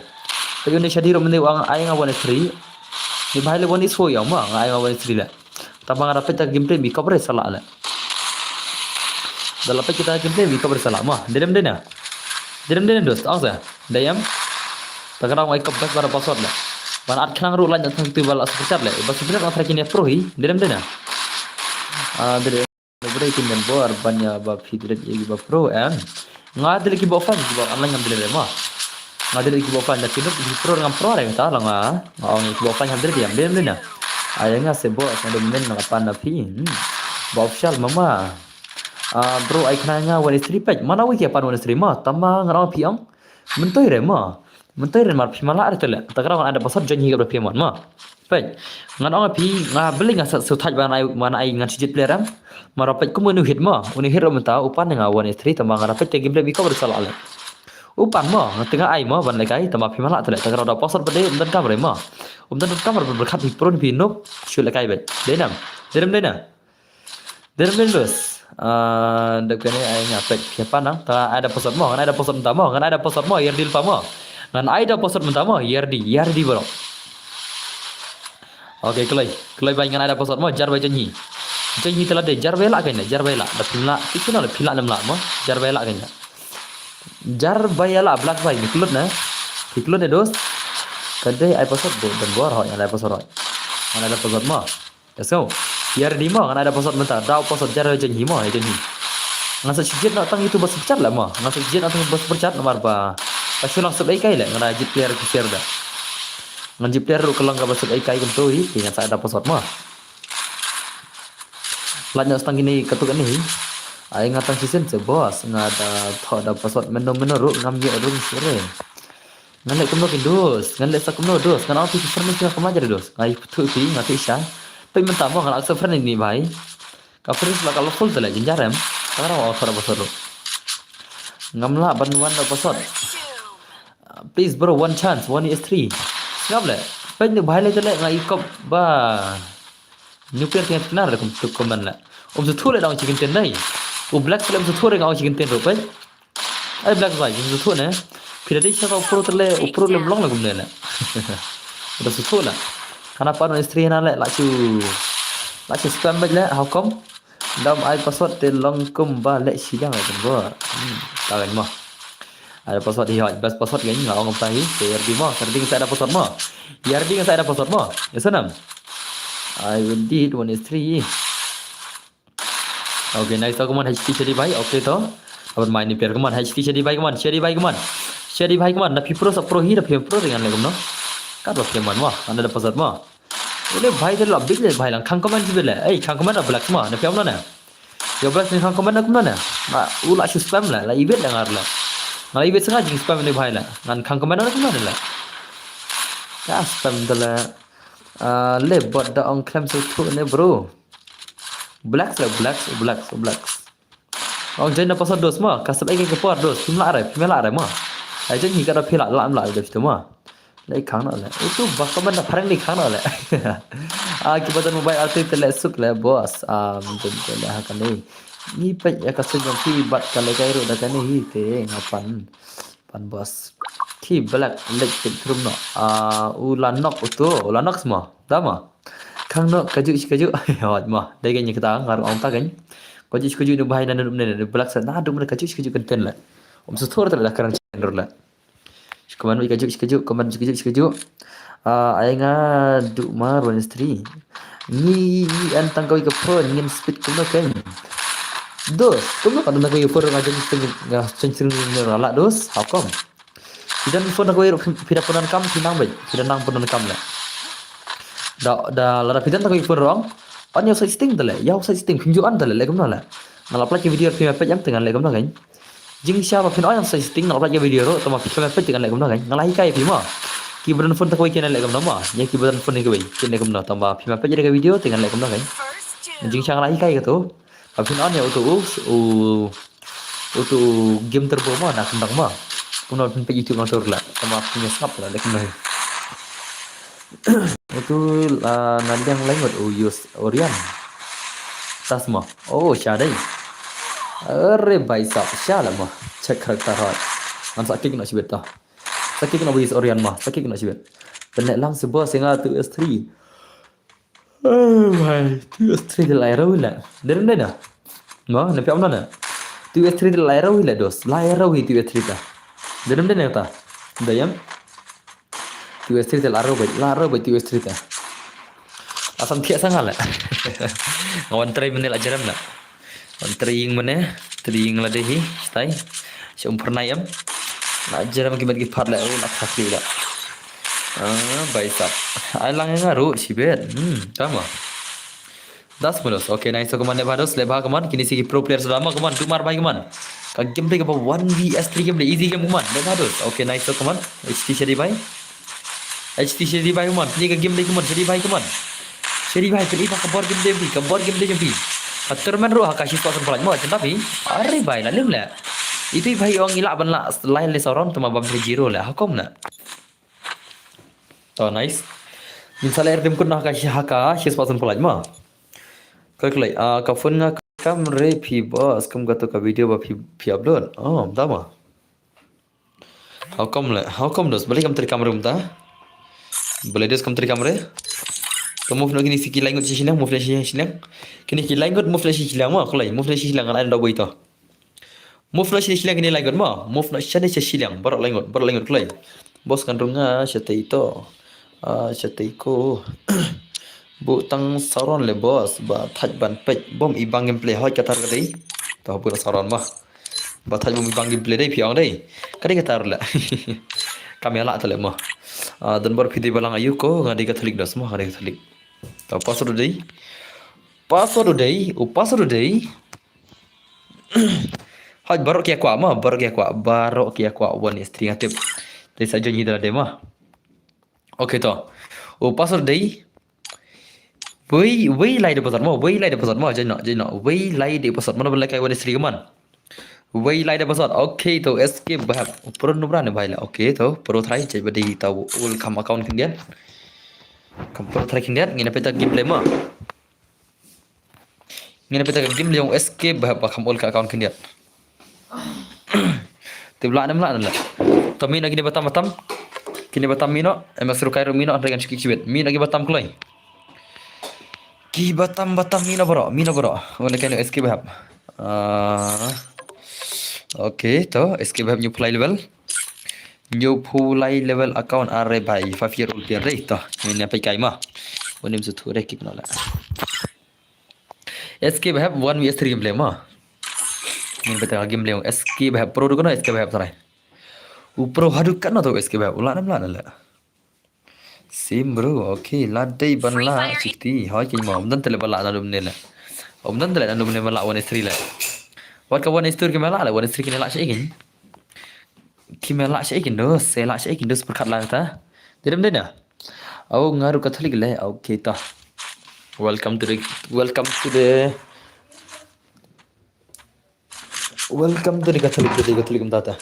Phi une shadi ruh ne u ong ai nga one three. Ni bhai le one is four ïa ma nga ai nga one three le. Tama nga da peit ta gameplay mi coverage sa lah le. Da la peit kita gameplay mi coverage sa lah mo. Dei ne em dei ne. Dei ne em dei ne dos. Ong sa. Dei em. Ta ka da ong ai kop best ba da password le. Ban at khnang ruh lain tang tu ba la super chat le. Ba super chat nga try kine pro hi. Dei ne em dei ne. Ah, dei ne. Ba dei kin dan bor ban ïa ba phi dei ïa ba pro em. Nga dei kiba offline kiba online ngam dei re mo. Nga dei kiba offline da kinu ki pro ngam pro re ta la nga. Nga ong kiba offline ngam dei re em dei ne. Ai nga se bo sa dei men nga pan na phi. Hmm. Ba official mama. Ah, bro, ai khana nga one three page. Mana wi ki pan one three ma. Tama nga ong phi ong. Mentoi re ma. Mentoi re mar phi mala re te le. Ta ka da ong ai da password join hi ka phi mon ma. Peit. Ngan ong phi nga beli nga sa suthaj ban ai man ai ngan sijit player am. Mara peit kum unu hit ma. Unu hit ro mynta u pan nga one three tama nga da peit te gameplay mi cover sa lah le. U pan ma nga te nga ai ma ban lehkai tama phi mala te le. Ta ka da password ba dei um don kam re ma. Um don kam re ba khat hi pro ni phi nup. Shu lehkai beit. Dei ne em. Dei ne em dei ne. Dei ne em dei ne dos. Ah, dep kane ai nga peit phi ïa pan nang. Ta ai da password ma, ngan ai da password mynta ma, ngan ai da password ma, ïa ri dil pa ma. Ngan ai da password mynta ma, ïa ri, ïa ri bro. Okay, kloi, kloi bai ngan ai da password ma, jar bai jong hi. Jong hi te la dei, jar bai lah kane, jar bai lah. Da phi lah, phi kino le phi lah ne em lah ma, jar bai lah kane. Jar bai lah, black bai, ni klut ne. Ni klut ne dos. Ka dei ai password bo, don bor hoi, ngan ai password hoi. Ngan ai da password ma. Let's go. Ïa ready mo, ngan ai da password mynta. Da password jar jong hi mo, jong hi. Ngan sa jied na tang itu ba super chat la mo. Ngan sa jied na tang ba super chat namar ba. Ka shu lang sub A K le, ngan ai jied player ki share da. Ngan jied player ruh ka long kaba sub A K kumto hi, ki ngan sa ai da password mo. Lait na tang kine katuk kane hi. Ai nga tang shisien se boss, nga da thoh da password mynno mynno ruh ngam ïoh rung sure. Ngan leh kumno kin dos, ngan leh sa kumno dos, ngan ong phi ki friend ki nga kumno jar dos. Nga ïathuh phi, nga ïathuh sha. Peit mynta mo ngan accept friend ni bhai. Ka friend la ka la full te leh jynjar em. Ka la ong thoh da password ruh. Ngam lah ban wan da password. Please bro, one chance, one is three. Sngap leh. Peit ni bhai leh te leh nga i kop ba. Nuclear te ngan knar da kum tuk kum ban leh. Um suthu leh da ong chicken ten dei. U black leh um suthu leh nga ong chicken ten ruh peit. Ai black bai, jing suthu ne. Phi da dei sha ka u pro te le, u pro le long le kumne le. Da suthu le. Hana pan istri hana le, la chu. La chu spam bait le, how come? Dam ai password te long kumba le shiliang le kumba. Hmm, ta kan mo. Ai password hi hoi, best password kan nga ong kumta hi. Te yardi mo, yardi sa da password mo. Yardi sa da password mo. Yes nam. I will did one is three. Okay, nice to, come on, H T shadi bhai, okay to. Abar mai ni player, come on, H T shadi bhai, come on, shadi bhai, come on. Shadi bhai kumno, na phi pro sa pro hi, na phi pro ring an le kumno. Ka ba phi man mo, an da pasat mo. Ule bhai te la big le bhai lang khang comment bit le. Ei, khang comment da black mo, na phi amna na. Yo black ni khang comment na kumno na. Ma u la shu spam le, la ibit le ngar le. Ngar ibit sengaja jing spam ni bhai le. Ngan khang comment na kumno le. Ya spam de le. Ah, le bot da ong klem so tu ne bro. Black le, black, black, black. Ong join na pasal dos mo, ka sab ai ka por dos, phim lah re, phim lah re mo. Ai join hi ka da phi lah, lah lah da phi tu mo. Lai khang na le. Itu ba ka ban da phareng ni khang na le. Ah, ki ba don mobile arti te le suk le boss. Ah, join te le ha ka ni. Ni pet ya ka sejong phi bat ka le kai ru da ka ni hi te ngapan. Pan boss. Ki black leg pit thrum no. Ah, u la nok utu, u la nok sma. Da ma. Khang no kaju shi kaju. Hot ma. Dai gani kata ngar ong ta gani. Kaju shi kaju ni bahai na dum ne black sa. Na dum ne kaju shi kaju kan ten la. Um su thor ta la karang chen la. Shi kaman kaju shi kaju, kaman shi kaju shi kaju. Ah, ai nga du mar wan istri. Ni ni an tang kawai ka phone ngin speed kumno kan. Dos, kumno kan tang kawai phone nga jen chen chen chen la dos. How come? Phi don phone da kawei ruh, phi da phone donkam, phi nang beit, phi da nang phone donkam le. Da, da, lada phi don da kawei phone ruh, on ïa u side setting te le, ïa u side setting, phim ju on te le, leh kumno le. Nga la upload ki video phi ma peit ïa te ngan leh kumno kan. Jingshisha ba phin on ïa u side setting, nga la upload ki video ruh, tangba phi ma peit te ngan leh kumno kan. Nga la hikai phi ma. Ki ba don phone da kawei kin leh kumno ma, ïa ki ba don phone da kawei kin leh kumno, tangba phi ma peit ïa ka video te ngan leh kumno kan. Jingshisha nga la hikai kato. Ba phin on ïa uto u, u Uto game turbo ma na khyndang ma. Kumno phin peit YouTube na tur la. Tangba phin ïa sngap la leh kumno hi. Uto la na liang lai ngut u use Orion. Tas ma. Oh, sha dei. Are bhai sab sha la ma. Check character hot. Ngan sa kick na shibit ta. Sa kick na use Orion ma. Sa kick na shibit. Pynleh lang sha boss nga tu S three. Oh, bhai, tu S three te la ïa rawi la. Dei dei na. Ma, na phi am na na. Tu S three te la ïa rawi la dos. La ïa rawi tu S three ta. Dei dei na ta. Dei em. Tu S three te la rawi, la rawi tu S three ta. Asam thiah sa nga la. Nga wan try mynne la jerem la. Wan try ïing mynne, try ïing la dei hi, stai. Sha um phyrnai em. La jerem ki met ki phad la, oh, la khakri la. Ah, bhai sab. Ai lang nga ruh shibit. Hmm, tama. Das minus. Okay, nice. So, kaman, leh bha dos, leh bha kaman. Kine si ki pro players la ma kaman, du mar bhai kaman. Ka game dei kaba one V S three game dei, easy game kaman. Leh bha dos. Okay, nice. So, kaman. H T shadi bhai. H T shadi bhai kaman. Kine ka game dei kaman, shadi bhai kaman. Shadi bhai, pynleh bha ka board game dei phi, ka board game dei phi. Ka tournament ruh ha ka shi spot san phalat mo, jin ta phi. Are bhai, la lem leh. Itu bhai ong ila ban la lai le sauron tama bam zero leh. Hakom na. Oh, nice. Min sa leh redeem code na ha ka shi, ha ka shi spot san phalat mo. Koi kloi, ah, ka phone nga kam re phi boss, kum kato ka video ba phi, phi upload. Oh, tama. How come le? How come dos? Balei kam trei kam re mynta? Balei dos kam trei kam re? Ka move noh kine si ki lai ngut shi shiliang, move noh shi shiliang. Kine ki lai ngut move noh shi shiliang mo, kloi, move noh shi shiliang, ngan ai da boi to. Move noh shi shiliang kine lai ngut mo, move noh shane shi shiliang, baroh lai ngut, baroh lai ngut kloi. Boss kan rung nga shatei to. Ah, shatei ko. Bu tang sauron le boss, ba thaj ban peit, bom i bang gameplay hoi katar ka dei. To bu tang sauron mo. Ba thaj mo mi bang gameplay dei phi ong dei. Ka dei katar le. Kam ïa lah ta le mo. Ah, don bor phi dei balang ayu ko, nga dei Catholic dos mo, nga dei Catholic. To password dei. Password dei, u password dei. Hoi baroh ki ïa kwah mo, baroh ki ïa kwah, baroh ki ïa kwah one is three nga tip. Dei sa join hi da dei mo. Okay to. U password dei. Wei, wei lai de password mo, wei lai de password mo, join noh, join noh. Wei lai de password mo, ban leh kai one is three kaman. Wei lai de password. Okay to, escape bahap. Pro nubra ne bhai la. Okay to, pro try, jai ba dei ta welcome account khyndiat. Kam pro try khyndiat, ngin peit ta gameplay mo. Ngin peit ta game leh ong escape ba, ba kham ol ka account khyndiat. Te bla nem la la. To mi na kine batam batam. Kine batam mi no, em suru kairo mi no, andre kan shiki kibet. Mi na ki batam kloi. Ki batam batam mi no bro, mi no bro. Wala kan escape ba. Ah. Okay, to escape ba new play level. New play level account are bhai five year old player dei to. Ngin ïa peit kai mo. Unim su thu dei kik no la. Escape ba one v three gameplay mo. Ngin peit ta gameplay ong escape ba pro du kono escape ba try. U pro haduh katno to guys, ki ba u lah nam lah na la. Sim bro, okay, la dei ban la chikti. Hoi ki mo, um don tele ba la na dum ne la. Um don tele na dum ne ba la one is three la. Wat ka one is two ki me la la, one is three ki ne la shi ikin. Ki me la shi ikin dos, se la shi ikin dos perkat la ta. Dei dem dei na. Au ngaru Catholic le, okay ta. Welcome to the, welcome to the Welcome to the Catholic, to the Catholic mtata.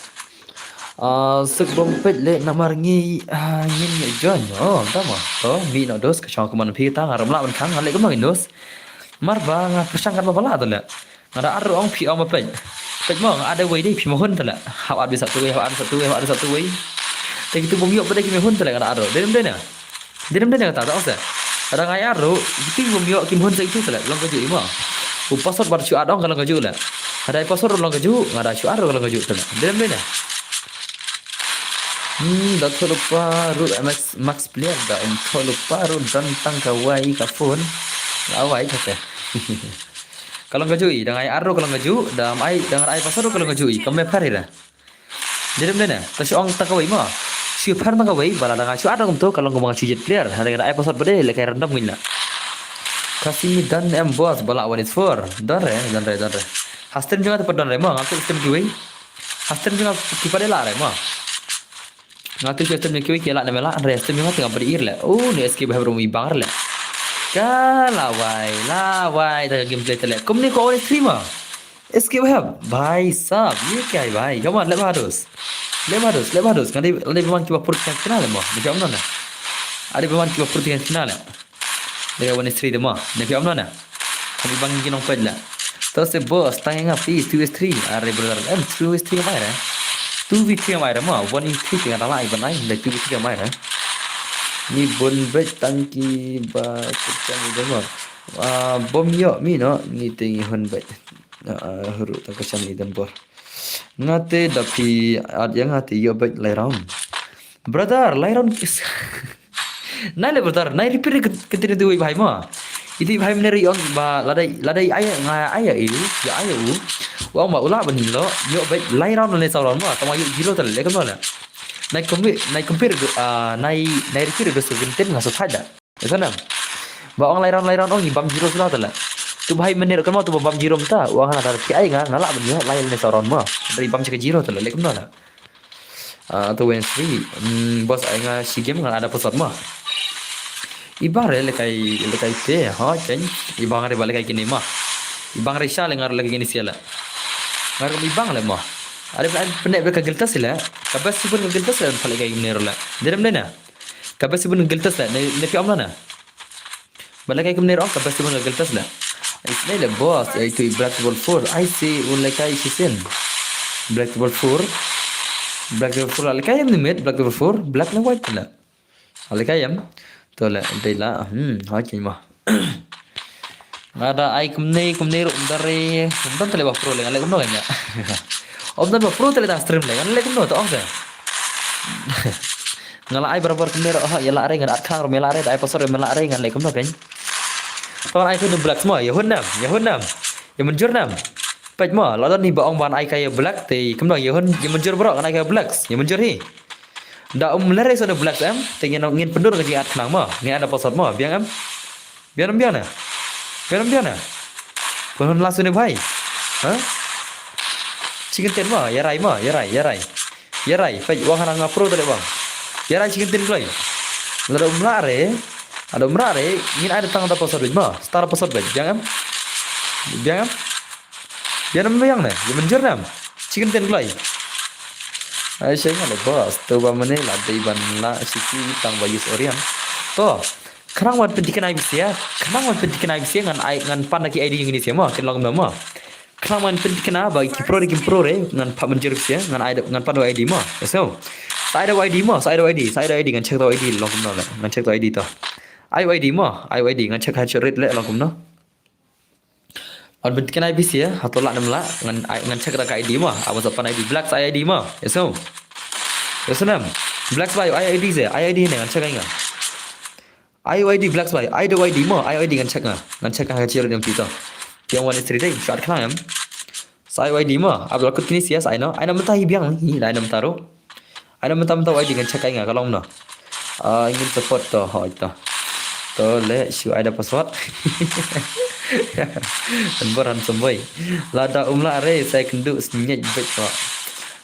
Ah, suk bom pet le namar ngi, ah, ngin ngi join. Oh, mta ma. To mi no dos ka shong kuman phi ta ngaram la ban khang le kumang dos. Mar ba nga pyrshang kat ba bala to le. Nga da ar ong phi ong ma pet. Pet mo nga ada wei dei phi ma hun to le. Hap ad bisa tu wei, hap ad bisa tu wei, hap ad bisa tu wei. Te kitu bom yok pet ki ma hun to le nga da ar. Dei dem dei na. Dei dem dei na kata ta ong se. Ada ngai ar ru, kitu bom yok kim hun se kitu to le. Long ka ju i ma. U password bar shu ad ong ka long ka ju le. Ada i password long ka ju, nga da shu ar ru ka long ka ju to le. Dei dem dei na. Hmm, da thulupa ru Max, Max player da um thulupa ru dan tang ka wai ka phone. La wai ka te. Ka long ka ju i, da ngai ar ru ka long ka ju, da mai, da ngai password ru ka long ka ju i. Ka me phar i da. Dei dem dei na, ta shu ong ta ka wei ma. Shu phar ta ka wei, bala da nga shu ar ru kum to, ka long ka ma shu jet player. Ha da ngai password ba dei, le kai random ngin na. Kasi dan em boss, bala one is four. Don re, don re, don re. Hastem jong nga ta pa don re ma, nga tu stem ki wei. Hastem jong nga ki pa dei la re ma. Nga tu stem jong ki wei ki la ne me la re stem jong nga tu nga padi ir le. Oh, ni S K ba bro mi bang le. Ka la wai, la wai ta gameplay te le. Kumni ko on stream ah. S K ba bhai sab, ye kya hai bhai? Come on, le ba dos. Le ba dos, le ba dos. Nga dei le ba man ki ba pur kan final le mo. Ni phi om na. Ade ba man ki ba pur kan final le. Dega one is three de mo. Ne phi om na. Kami bang gi nong ped la. To se boss tang nga please two is three. Are brother em two is three mai re. Two v three mai re mo. One v three tang nga la ai ban ai. Le two v three mai re. Ni bun bet tang ki ba kutang ni de mo. Ah, bom yo mi no. Ni te ngi hun bet. Ah, huru tang ka cham ni dem bor. Nga te da phi at ya nga te yo bet lai round. Brother, lai round kis. Nai le brother, nai repeat re continue tu bhai ma. Iti bhai mene ri on ba ladai ladai ai nga ai ya i ya ai u. Wa ma ula ban lo yo bet lai round ne sa round ma tama yo zero tal le kam la. Nai compare nai compare ah nai nai repeat re seventeen nga so thada. Esa nam. Ba ong lai round lai round ong i bam zero sula tal. Tu bhai mene re kam tu bam zero mta wa nga tar ki ai nga nga la ban yo lai ne sa round ma. Dari bam chika zero tal le kam la. Ah, to win three. Hmm, boss ai nga shi game ngan ada pesot ma. Ibang re lekai lekai te ha chen. Ibang re ba lekai kini ma. Ibang re sha le ngar lekai kini sia le. Ngar ibang le ma. Ada pene pene ka geltas le. Ka best pun ka geltas le pale kai kini le. Derem le na. Ka best pun ka geltas le. Ne ne pi am na. Ba la kai kumne ruh ka best pun ka geltas la. Isnei le boss ai tu black double four. Ai si un le kai shisien. Black double four. Black double four la kai em ni met black double four. Black na white la. La kai em. To la dei la hmm ha kin ma. Nga da ai kumne kumne ruh dare. Kumtan tele ba pro le ngan le kumno kanya. Om dan ba pro tele da stream le ngan le kumno to ong sa. Nga la ai barabar kumne ruh ha ya la re ngan at khang ruh me la re da ai pasor me la re ngan le kumno kany. Tong ai tu black mo ya hun nam ya hun nam. Ya manjur nam. Pet mo la don ni ba ong ban ai ka ya black te kumno ya hun ya manjur bro ngan ai ka black ya manjur hi. Da um le re so da black em te ngin ngin pendur ka ji at khnang mo ngin ada pasor mo biang em. Biang em biang na. Biang em biang na. Pun hun lasu ne bhai. Ha? Chicken ten mo ya rai mo ya rai ya rai. Yarai, peit wang hanang nga pro tadi bang. Yarai chicken tin kloi. Lada umla re, ada umla re, ngin ada tang da pasar bej ma, star pasar bej, biang em? Biang em? Biang em biang ne, ya manjur nam. Chicken tin kloi. Ai shai nga le boss, tu ba mene la dei ban la shiki tang ba use orian. To, khnang wan pyntiken ai bisia, khnang wan pyntiken ai bisia ngan ai ngan pan da ki I D ngan isia ma, kin long ma ma. Khnang man pynthikna ba ki pro de ki pro re ngan pat mynjur bisia ngan ai ngan pat da I D ma. So. Sa ai da I D ma, sa ai da I D, sa ai da I D ngan check da I D long kumno le. Ngan check da I D to. Ai I D ma, ai I D ngan check ha cherit le long kumno. An pynthikna bisia ha to la nem la ngan ai ngan check da ka I D ma. Awas pan I D black sa ai I D ma. So. So nam. Black sa ai I D se, ai I D ne ngan check ai nga. I O I D black spy, I O I D mo, I O I D ngan check nga. Ngan check nga ka cheer dem pito. Yang one is three day, shot klang em. Sa I O I D mo, abdul kut kini sias, I know. I know mata hi biang, hi, I know mata ro. Ai da mynta mynta ai di ngan check ai nga ka long no. Ah, ngin support to, hoi to. To le shu ai da password. Kan bor han somboi. Lada um lah re sai kynduh sniej bit to.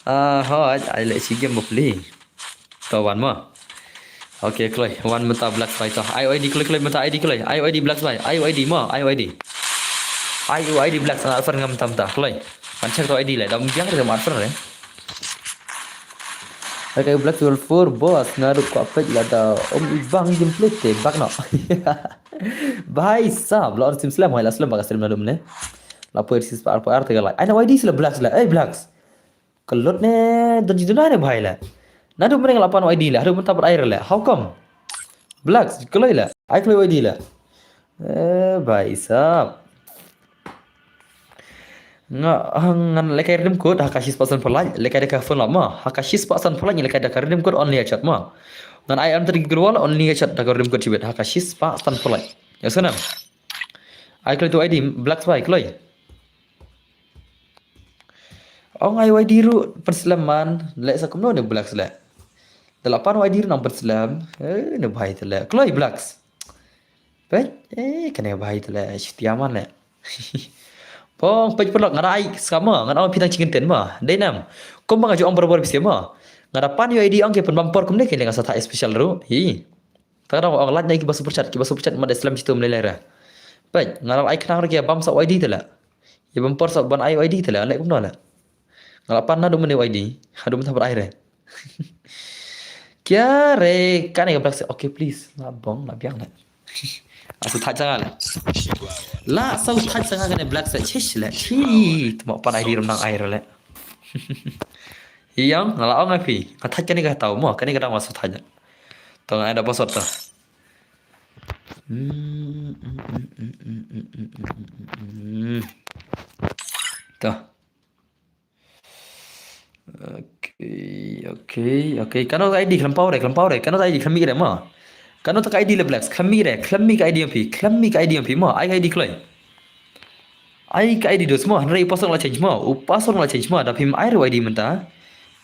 Ah, hoi ai le shi game bapli. To wan mo. Okay, kloi. Wan mynta Blacks bai to. Ai ID kloi kloi mynta ID kloi. Ai ID Blacks bai. Ai ID mo. Ai ID. Ai ID Blacks na offer ngam tam ta. Kloi. Kan check to ID le. Dam biang re ma offer re. Hai kai Blacks level four boss nga ruh kwah peit lada um ibang gameplay te bak no. Bhai sab la on sim slam hai la slam bak stream na dum ne. La poi sis par par te la. Ai na ID sila Blacks la. Ai Blacks. Ka lut ne don ji duna ne bhai la. Na dum ne la pan ID la. Haduh mynta pat ai la. How come? Blacks kloi la. Ai kloi ID la. Eh bhai sab. Nga ngan lekai redeem code ha ka shispah san phalai, lekai da ka phone la ma. Ha ka shispah san phalai lekai da ka redeem code only headshot ma. Ngan ai am tadi global only headshot da ka redeem code chibit ha ka shispah san phalai. Ya sana. Ai kloi tu ID Blacks bai kloi. Ong ai ID ruh pynslam man le sa kumno ne Blacks le. Da la pan ID ruh nang pynslam. Eh ne bhai te le. Kloi Blacks. Peit, eh, kane bhai te le, setia man le. Pong, peit pynlok, nga da ai, skama, nga da ai phi tang chicken ten ma, dei nam. Kumba nga ju ong barabor bisi ma. Nga da pan ïa ID ong ki pynbam por kumne ki le nga sa thah special ruh. Hi. Ta ka dang ong lait na ki ba super chat, ki ba super chat ma da slam chitum le le ra. Peit, nga da ai khnang ruh ki bam sa ID te le. Ïa bam por sa ban ai ID te le, le kumno le. Nga la pan na dum ne ID, ha dum ta ber ai re. Kia re, kane ka Blacks, okay please. La bong, la biang le. Asu thaj sanga le. La sau thaj sanga kane Blacks chish le. Chi, tuma pan ID rum nang ai re le. Iyang, nga la ong ai phi. Nga thaj kane ka tau mo, kane ka dang asu thaj. To nga ai da password to. Hmm, hmm, hmm, hmm. To. Okay, okay, okay. Kano ta ID khlem pau re, khlem pau re. Kano ta ID khlem mih re ma. Kano ta ka ID le Blacks, khlem mih re, khlem mih ka ID ong phi, khlem mih ka ID ong phi ma. Ai ka ID kloi. Ai ka ID dos ma, hynrei u password la change ma, u password la change ma, da phim ai re ID mynta.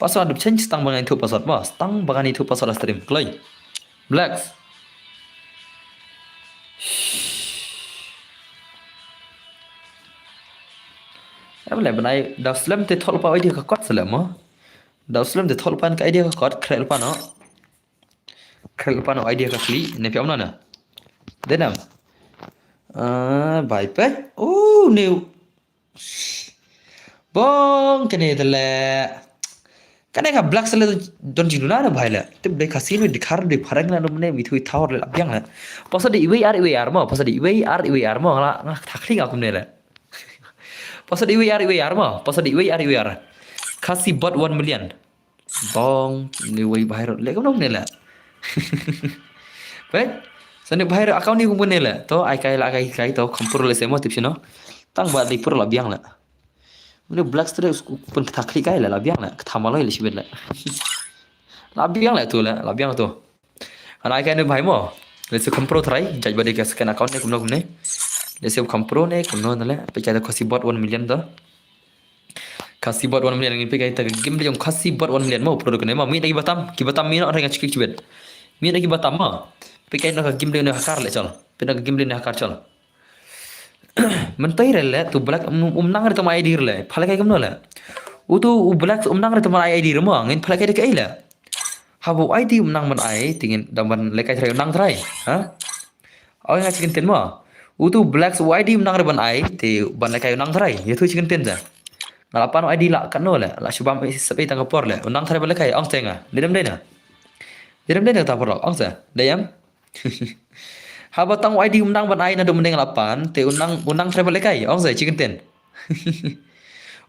Password da change tang ba ngan ïathuh password ma, tang ba ngan ïathuh password la stream kloi. Blacks. Em le bnai da slem te thol pa idea ka kot slem mo. Da slem te thol pan ka idea ka kot khrel pa no. Khrel pa no idea ka kli ne phi amna na. Denam. Ah, bai pe. Oh, new. Bong kane tele. Kane ka Blacks le don jingduna ne bhai le. Tip dei Khasi ne dei Khar dei Phareng le ne mi thui thawr le la biang le. Pasa dei iwei ar iwei ar mo, pasa dei iwei ar iwei ar mo nga la nga thakli nga kumne le. Pasa dei iwei ar iwei ar mo, pasa dei iwei ar iwei ar. Khasi bot one million. Bong ne wei bhai ro le kumne le. Peit. Sa ne bhai ro account ni kumne le. To ai kai la kai kai to kompur le se mo tip sino. Tang ba dei pur la biang le. Mane Blacks te pun kata khri kai la, la biang la, kata maloi la shibit la. La biang la tu la, la biang tu. Ana kai ne bhai mo. Le se kham pro try, jaj bade ka second account ne kumno kumne. Le se kham pro ne kumno ne le, pe kai da Khasi bot one million to. Khasi bot one million ngin pe kai ta game de jong Khasi bot one million mo pro ne mo. Mi da ki batam, ki batam mi no ring chikik chibit. Mi da ki batam mo. Pe kai na ka game de ne hakar le chal. Pe na ka game de ne hakar chal. Mynta re le tu Blacks um nang re tu ma I D re le. Phalak kai kumno le. U tu u Blacks um nang re tu ma I D re mo. Ngin phalak kai de kai le. Haba I D um nang ban ai tingin dang ban lekai trai nang trai. Ha? Oi nga chicken ten mo. U tu Blacks u I D um nang re ban ai te ban lekai nang trai. Ye tu chicken ten ja. Ngala pan I D la kano le. La shubam sep tang ka por le. Nang trai ban lekai ong tenga. Dedem dena. Dedem dena ta por ong sa. Dayam. Haba tang I D um nang ban ai na dum deng la pan te u nang u nang trai ba lekai ong sa chicken ten.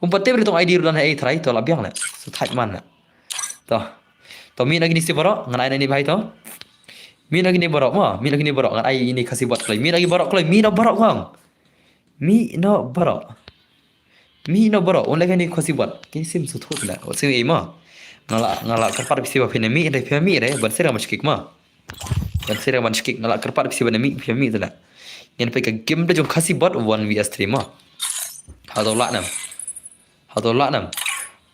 Um pat te bri tong I D rudan hai trai to la biang le. Su thaj man le. To. To mi na gini si borok ngan ai na ni bhai to. Mi na gini borok mo, mi na gini borok ngan ai ini Khasi bot kloi. Mi na gini borok kloi, mi na borok ngong. Mi no borok. Mi no borok, un lagi ni Khasi bot. Kini sim su thut la. Wat sim ei mo. Ngala ngala kyrpad bisi ba phi na mi re phi mi re ban sira mas kik mo. Ban sira mas kik ngala kyrpad bisi ba na mi phi mi tu la. Ngan pe ka game de jong Khasi bot one V S three mo. Hado la nam. Hado la nam.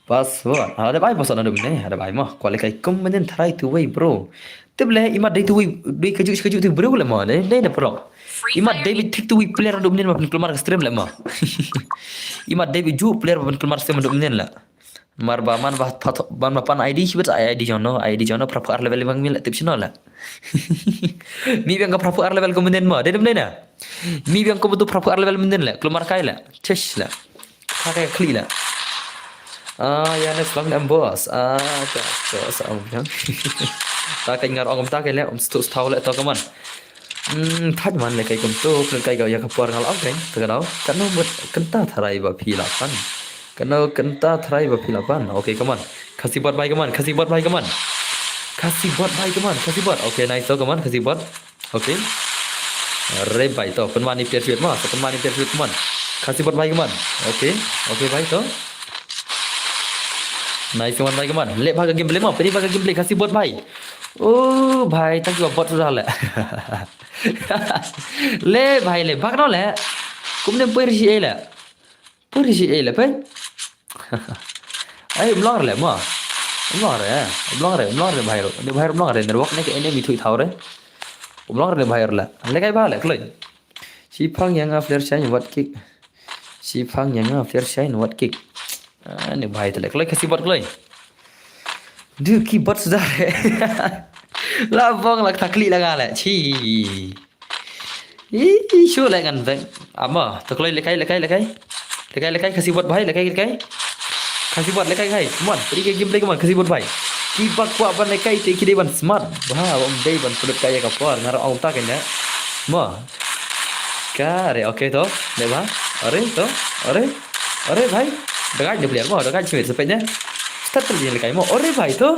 Password. Ha, da bai password na dum ne. Ha, da bai mo. Kwah leh kai kum mynnin tharai tu wei bro. Tip leh imat dei tu wei, dei kaju kaju tu bro leh mo. Dei dei na prok. Imat dei bit thik tu wei player dum ne ma pynkulmar ka stream leh mo. Imat dei bit ju player pynkulmar stream dum ne leh. Mar ba man ba pat man ba pan I D shibit I D jong no, I D jong no prap ar level bang mi leh tip shino leh. Mi biang ka prap ar level ko mynnin mo. Dei dum ne na. Mi biang ko betu prap ar level mynnin leh. Kulmar kai leh. Chesh leh. Ka kai kli leh. Ah, ya ne slang em boss. Ah, ka ka sa ong biang. Ta kai ngar ong ta kai leh um stu stau leh to kaman. Hmm, thaj man leh kai kum tu, plen kai ga ya ka por ngal ong kai. Ta ka dau. Kano mut kenta tharai ba phi la pan. Kano kenta tharai ba phi la pan. Okay, kaman. Khasi bot bai kaman, khasi bot bai kaman. Khasi bot bai kaman, khasi bot. Okay, nice to kaman, khasi bot. Okay. Re bai to, pynmani per shit ma, pynmani per shit kaman. Khasi bot bai kaman. Okay, okay bai to. Nice kaman bai kaman. Leh bha ka gameplay ma, pynleh bha ka gameplay khasi bot bai. Oh bai, tang kiba bot sudah leh. Leh bai leh, bak no leh. Kumne poi rishi eh leh. Poi rishi eh leh poi. Ai, um long re leh ma. Um long re, eh. Um long re, um long re bhai ro. Ne bhai ro um long re, network ne ka ene mi thui thau re. Um long re ne bhai ro leh. Leh kai ba leh kloi. Shi phang yang a flare shine what kick. Shi phang yang a flare shine what kick. Ah, ne bhai te leh kloi khasi bot kloi. Du ki bot sudah re. La bong la thakli la nga leh. Chi. Ih, shu leh ngan veng. Ama, to kloi leh kai, leh kai, leh kai. Leh kai, leh kai, khasi bot bhai, leh kai, leh kai. Khasi bot leh kai, kai. Come on, pynleh ka gameplay, come on, khasi bot bhai. Kiba kwah ban leh kai te ki dei ban smart. Bha, um dei ban pynlut kai ya ka por, ngar ong ta kai ne. Ma. Ka re, okay to. Leh bha. Are to. Are. Are bhai. Dagai ne player mo, dagai chimit sepet ne. Start pynleh kai mo. Are bhai to.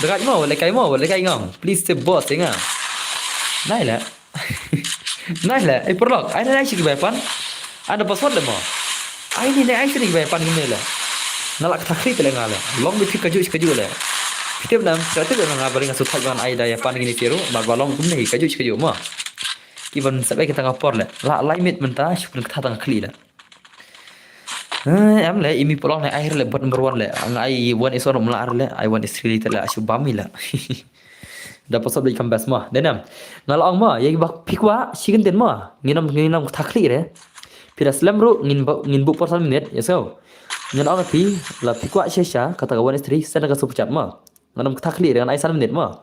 Dagai mo, leh kai mo, leh kai ngam. Please te boss nga. Nai leh. Nai leh, ai paralok, ai ne ai shi ki bai pan. Ai da password leh mo. Ai ne ne ai shi ki bai pan kine leh. Nga la kata khri te leh nga leh. Long bit kajuh shi kajuh leh. Phi tip nam, phi tip nam nga ba nga shu thait ban ai da ya pan kine tiro, mar ba long kumne kajuh shi kajuh mo. Ki ban sep ai kita nga por leh. La lai minit mynta, shu pyn kata tang khli leh. Eh, em leh, imi paralok ne ai re leh bot number one leh. Nga ai one is one mla ar leh, ai one is three te leh, shu bam i leh. Da password bit kam best ma. Dei nam. Nga la ong ma, ya ba phi kwah, shi kyntien ma. Ngin ym, ngin ym kata khli re. Phi da slem ruh, ngin ba, ngin buh por san minit, ya so. Ngin ong phi, la phi kwah shisha, kata ka one is three, send ka super chat ma. Ngan ym kata khli re, ngan ai san minit ma.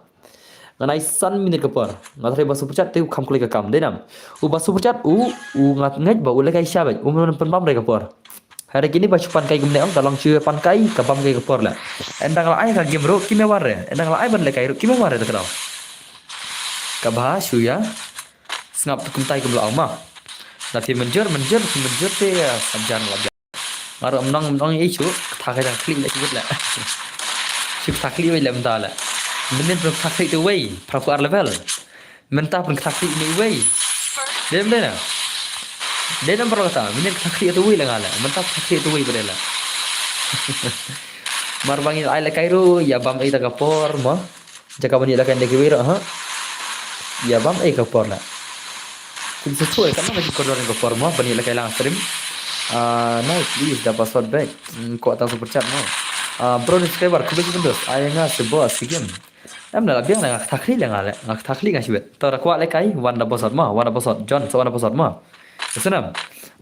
Ngan ai san minit ka por. Nga trei ba super chat te u kham kloi ka kam, dei nam. U ba super chat, u, u nga ngeit ba u leh kai sha beit, u mynta pynbam re ka por. Hare kini ba shu pan kai kumne ong, ka long shu pan kai, ka bam kai ka por leh. Ynda nga la ai ka game ruh, ki me wan re. Ynda nga la ai ban leh kai ruh, ki me wan re ta ka dau. Ka bha shu ya. Sngap tu kumtai kum la ong ma. Na phi mynjur, mynjur, phi mynjur te ya, sabjan la bia. Nga ruh mynong, mynong i shu, kata ka jang khli leh shu leh. Shu kata khli wei leh mynta leh. Mynnin phi kata khli te wei, phra phew ar level. Mynta phi kata khli ne wei. Dei, dei na. Dei na phi kata, mynnin kata khli te wei leh nga leh. Mynta kata khli te wei ba dei leh. Mar ba ngi ai leh kai ruh, ya bam ai ta ka por mo. Jaka ban ïa leh kai ne kiwei ruh, ha. Ya bam ai ka por leh. Kin sa soi kan ma ki kordor ka por mo ban ïa leh kai lang stream. Ah, nice, please da password back. Hmm, ko ata super chat mo. Ah, bro ni subscriber, khublei shibun dos. Ai nga se bo si game. Em na la biang na nga kata khli leh nga leh. Nga kata khli nga shibit. To ra kwah leh kai, wan da password mo, wan da password. John, so wan da password mo. Senam.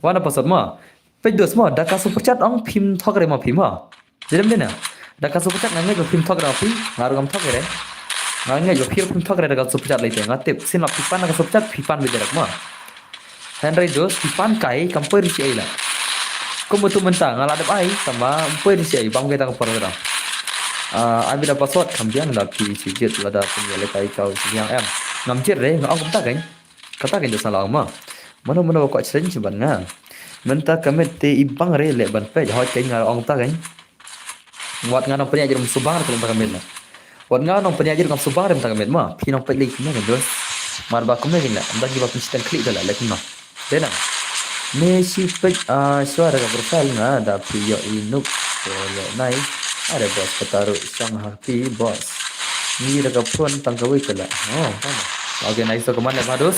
Wan da password mo. Peit dos mo, da ka super chat ong phim thok re mo phim mo. Jadem dina. Da ka super chat nga ngeit ba phim thok re mo phi, nga ruh ngam thok re. Nga ngeit ba phi ruh phim thok re da ka super chat lei te. Nga tip sin ma phi pan da ka super chat phi pan beit direct mo. Hynrei dos phi pan kai kam poi ri shi ei la. Kum utu mynta nga la dep ai tangba ym poi ri shi ei bam kai tang por da. Ah, ai beit da password kam biang da phi shi jied lada phi ïa leh kai ka u shi biang em. Ngam jied re nga ong kumta kan. Kata kan jong sa la ong ma. Mano mano ba kwah challenge ban nga. Mynta ka met te i bang re leh ban peit hoi kan nga ong ta kan. Wat nga nang pynïaid ruh ngam subang re ka met na. Wat nga nang pynïaid ruh ngam subang re ka met ma. Phi nang peit lei kumne kan dos. Mar ba kumne kan leh. Ym da ki ba pynshiteng khlieh da leh leh kumno. Dei na. Me shi peit, ah, shuwa da ka profile nga da phi ïoh i nuk. Ko leh nai. Are boss kata ruh shang ha phi boss. Ngi da ka phone tang kawei ka leh. Oh, tama. Okay, nice to ka man leh ba dos.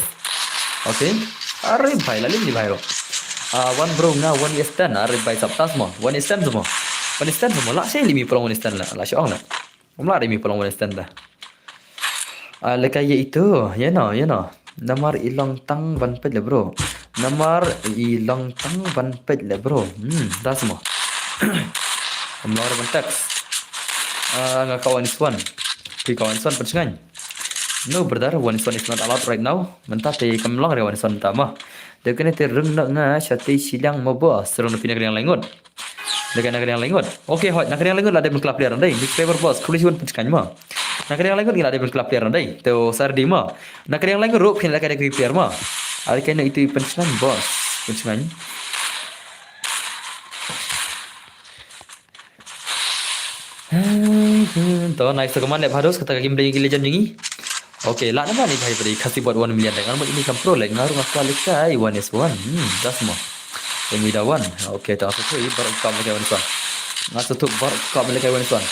Okay. Are bhai la lim ni bhai ro. Ah, one bro nga one is ten. Are bhai sap tas mo. One is ten mo. One stand mo, lah sha limi pulong one stand la, lah sha ong la. Ym lah limi pulong one stand da. Ah, leka ïa itu, ïa no, ïa no. Namar i long tang ban peit la bro. Namar i long tang ban peit la bro. Hmm, da sma. Ym lah ban text. Ah, nga ka one is one. Ki ka one is one pynshngaiñ. No brother, one is one is not allowed right now. Mynta te kam long re one is one mynta mo. Dei kane te rung na nga sha te shiliang mo boss. Rung na phi na ka liang laingut. Dei kane na ka liang laingut. Okay, hoi, na ka liang laingut la dei ban kla player dei. Newspaper boss, kuli shun pynshngaiñ mo. Na ka liang laingut ngi la dei ban kla player dei. To sardi mo. Na ka liang laingut ruh phin la ka dei player mo. Are kane itu pynshngaiñ boss. Pynshngaiñ. To, nice to command lep hados kata ka game League of Legends jong ngi. Okay, lah namar ni bhai bri khasi buat one million dang. Ngan buat ini kam pro lek ngaru ngak kuat lek kai one is one. Hmm, das mo. Emi da one. Okay, ta satu i bar kam lek one is one. Ngan satu bar kam lek one is one.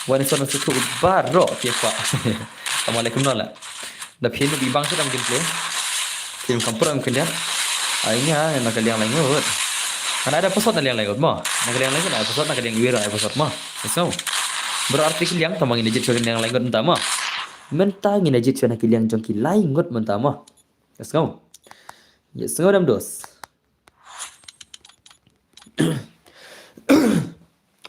One is one satu bar ro kia kuat. Assalamualaikum nala. Da phi nu bibang sha dang gameplay. Phim kam pura em khyndiat. Ai nga na ka liang laingut. Kan ada episode na liang laingut mo. Na ka liang laingut na episode, na ka liang iwei na episode mo. So. Bro arti ka liang tama ngin jit sha liang laingut nta mo. Mynta ngin jit sha na ki liang jong ki laingut mynta mo. Let's go. Let's go dam dos.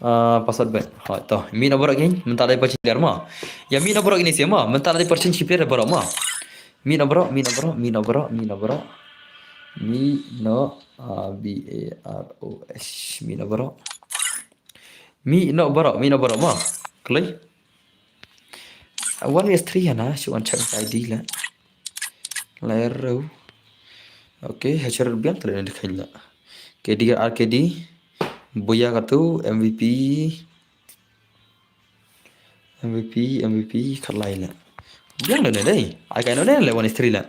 Ah, password bet. Ha, to. Mi no borok gin, mynta dei perchin player mo. Ya mi no borok ini sia mo, mynta dei perchin player borok mo. Mi no borok, mi no borok, mi no borok, mi no borok. Mi no, ah, B A R O S. Mi no borok. Mi no borok, mi no borok mo. Kloi. One vs three hana, shu wan check I D la. Layer row. Okay, H R biang tadi ni dekat la. K D R K D. Boya katu M V P. M V P, M V P khat lai la. Biang la ni dei. Ai kai no dei la one vs three la.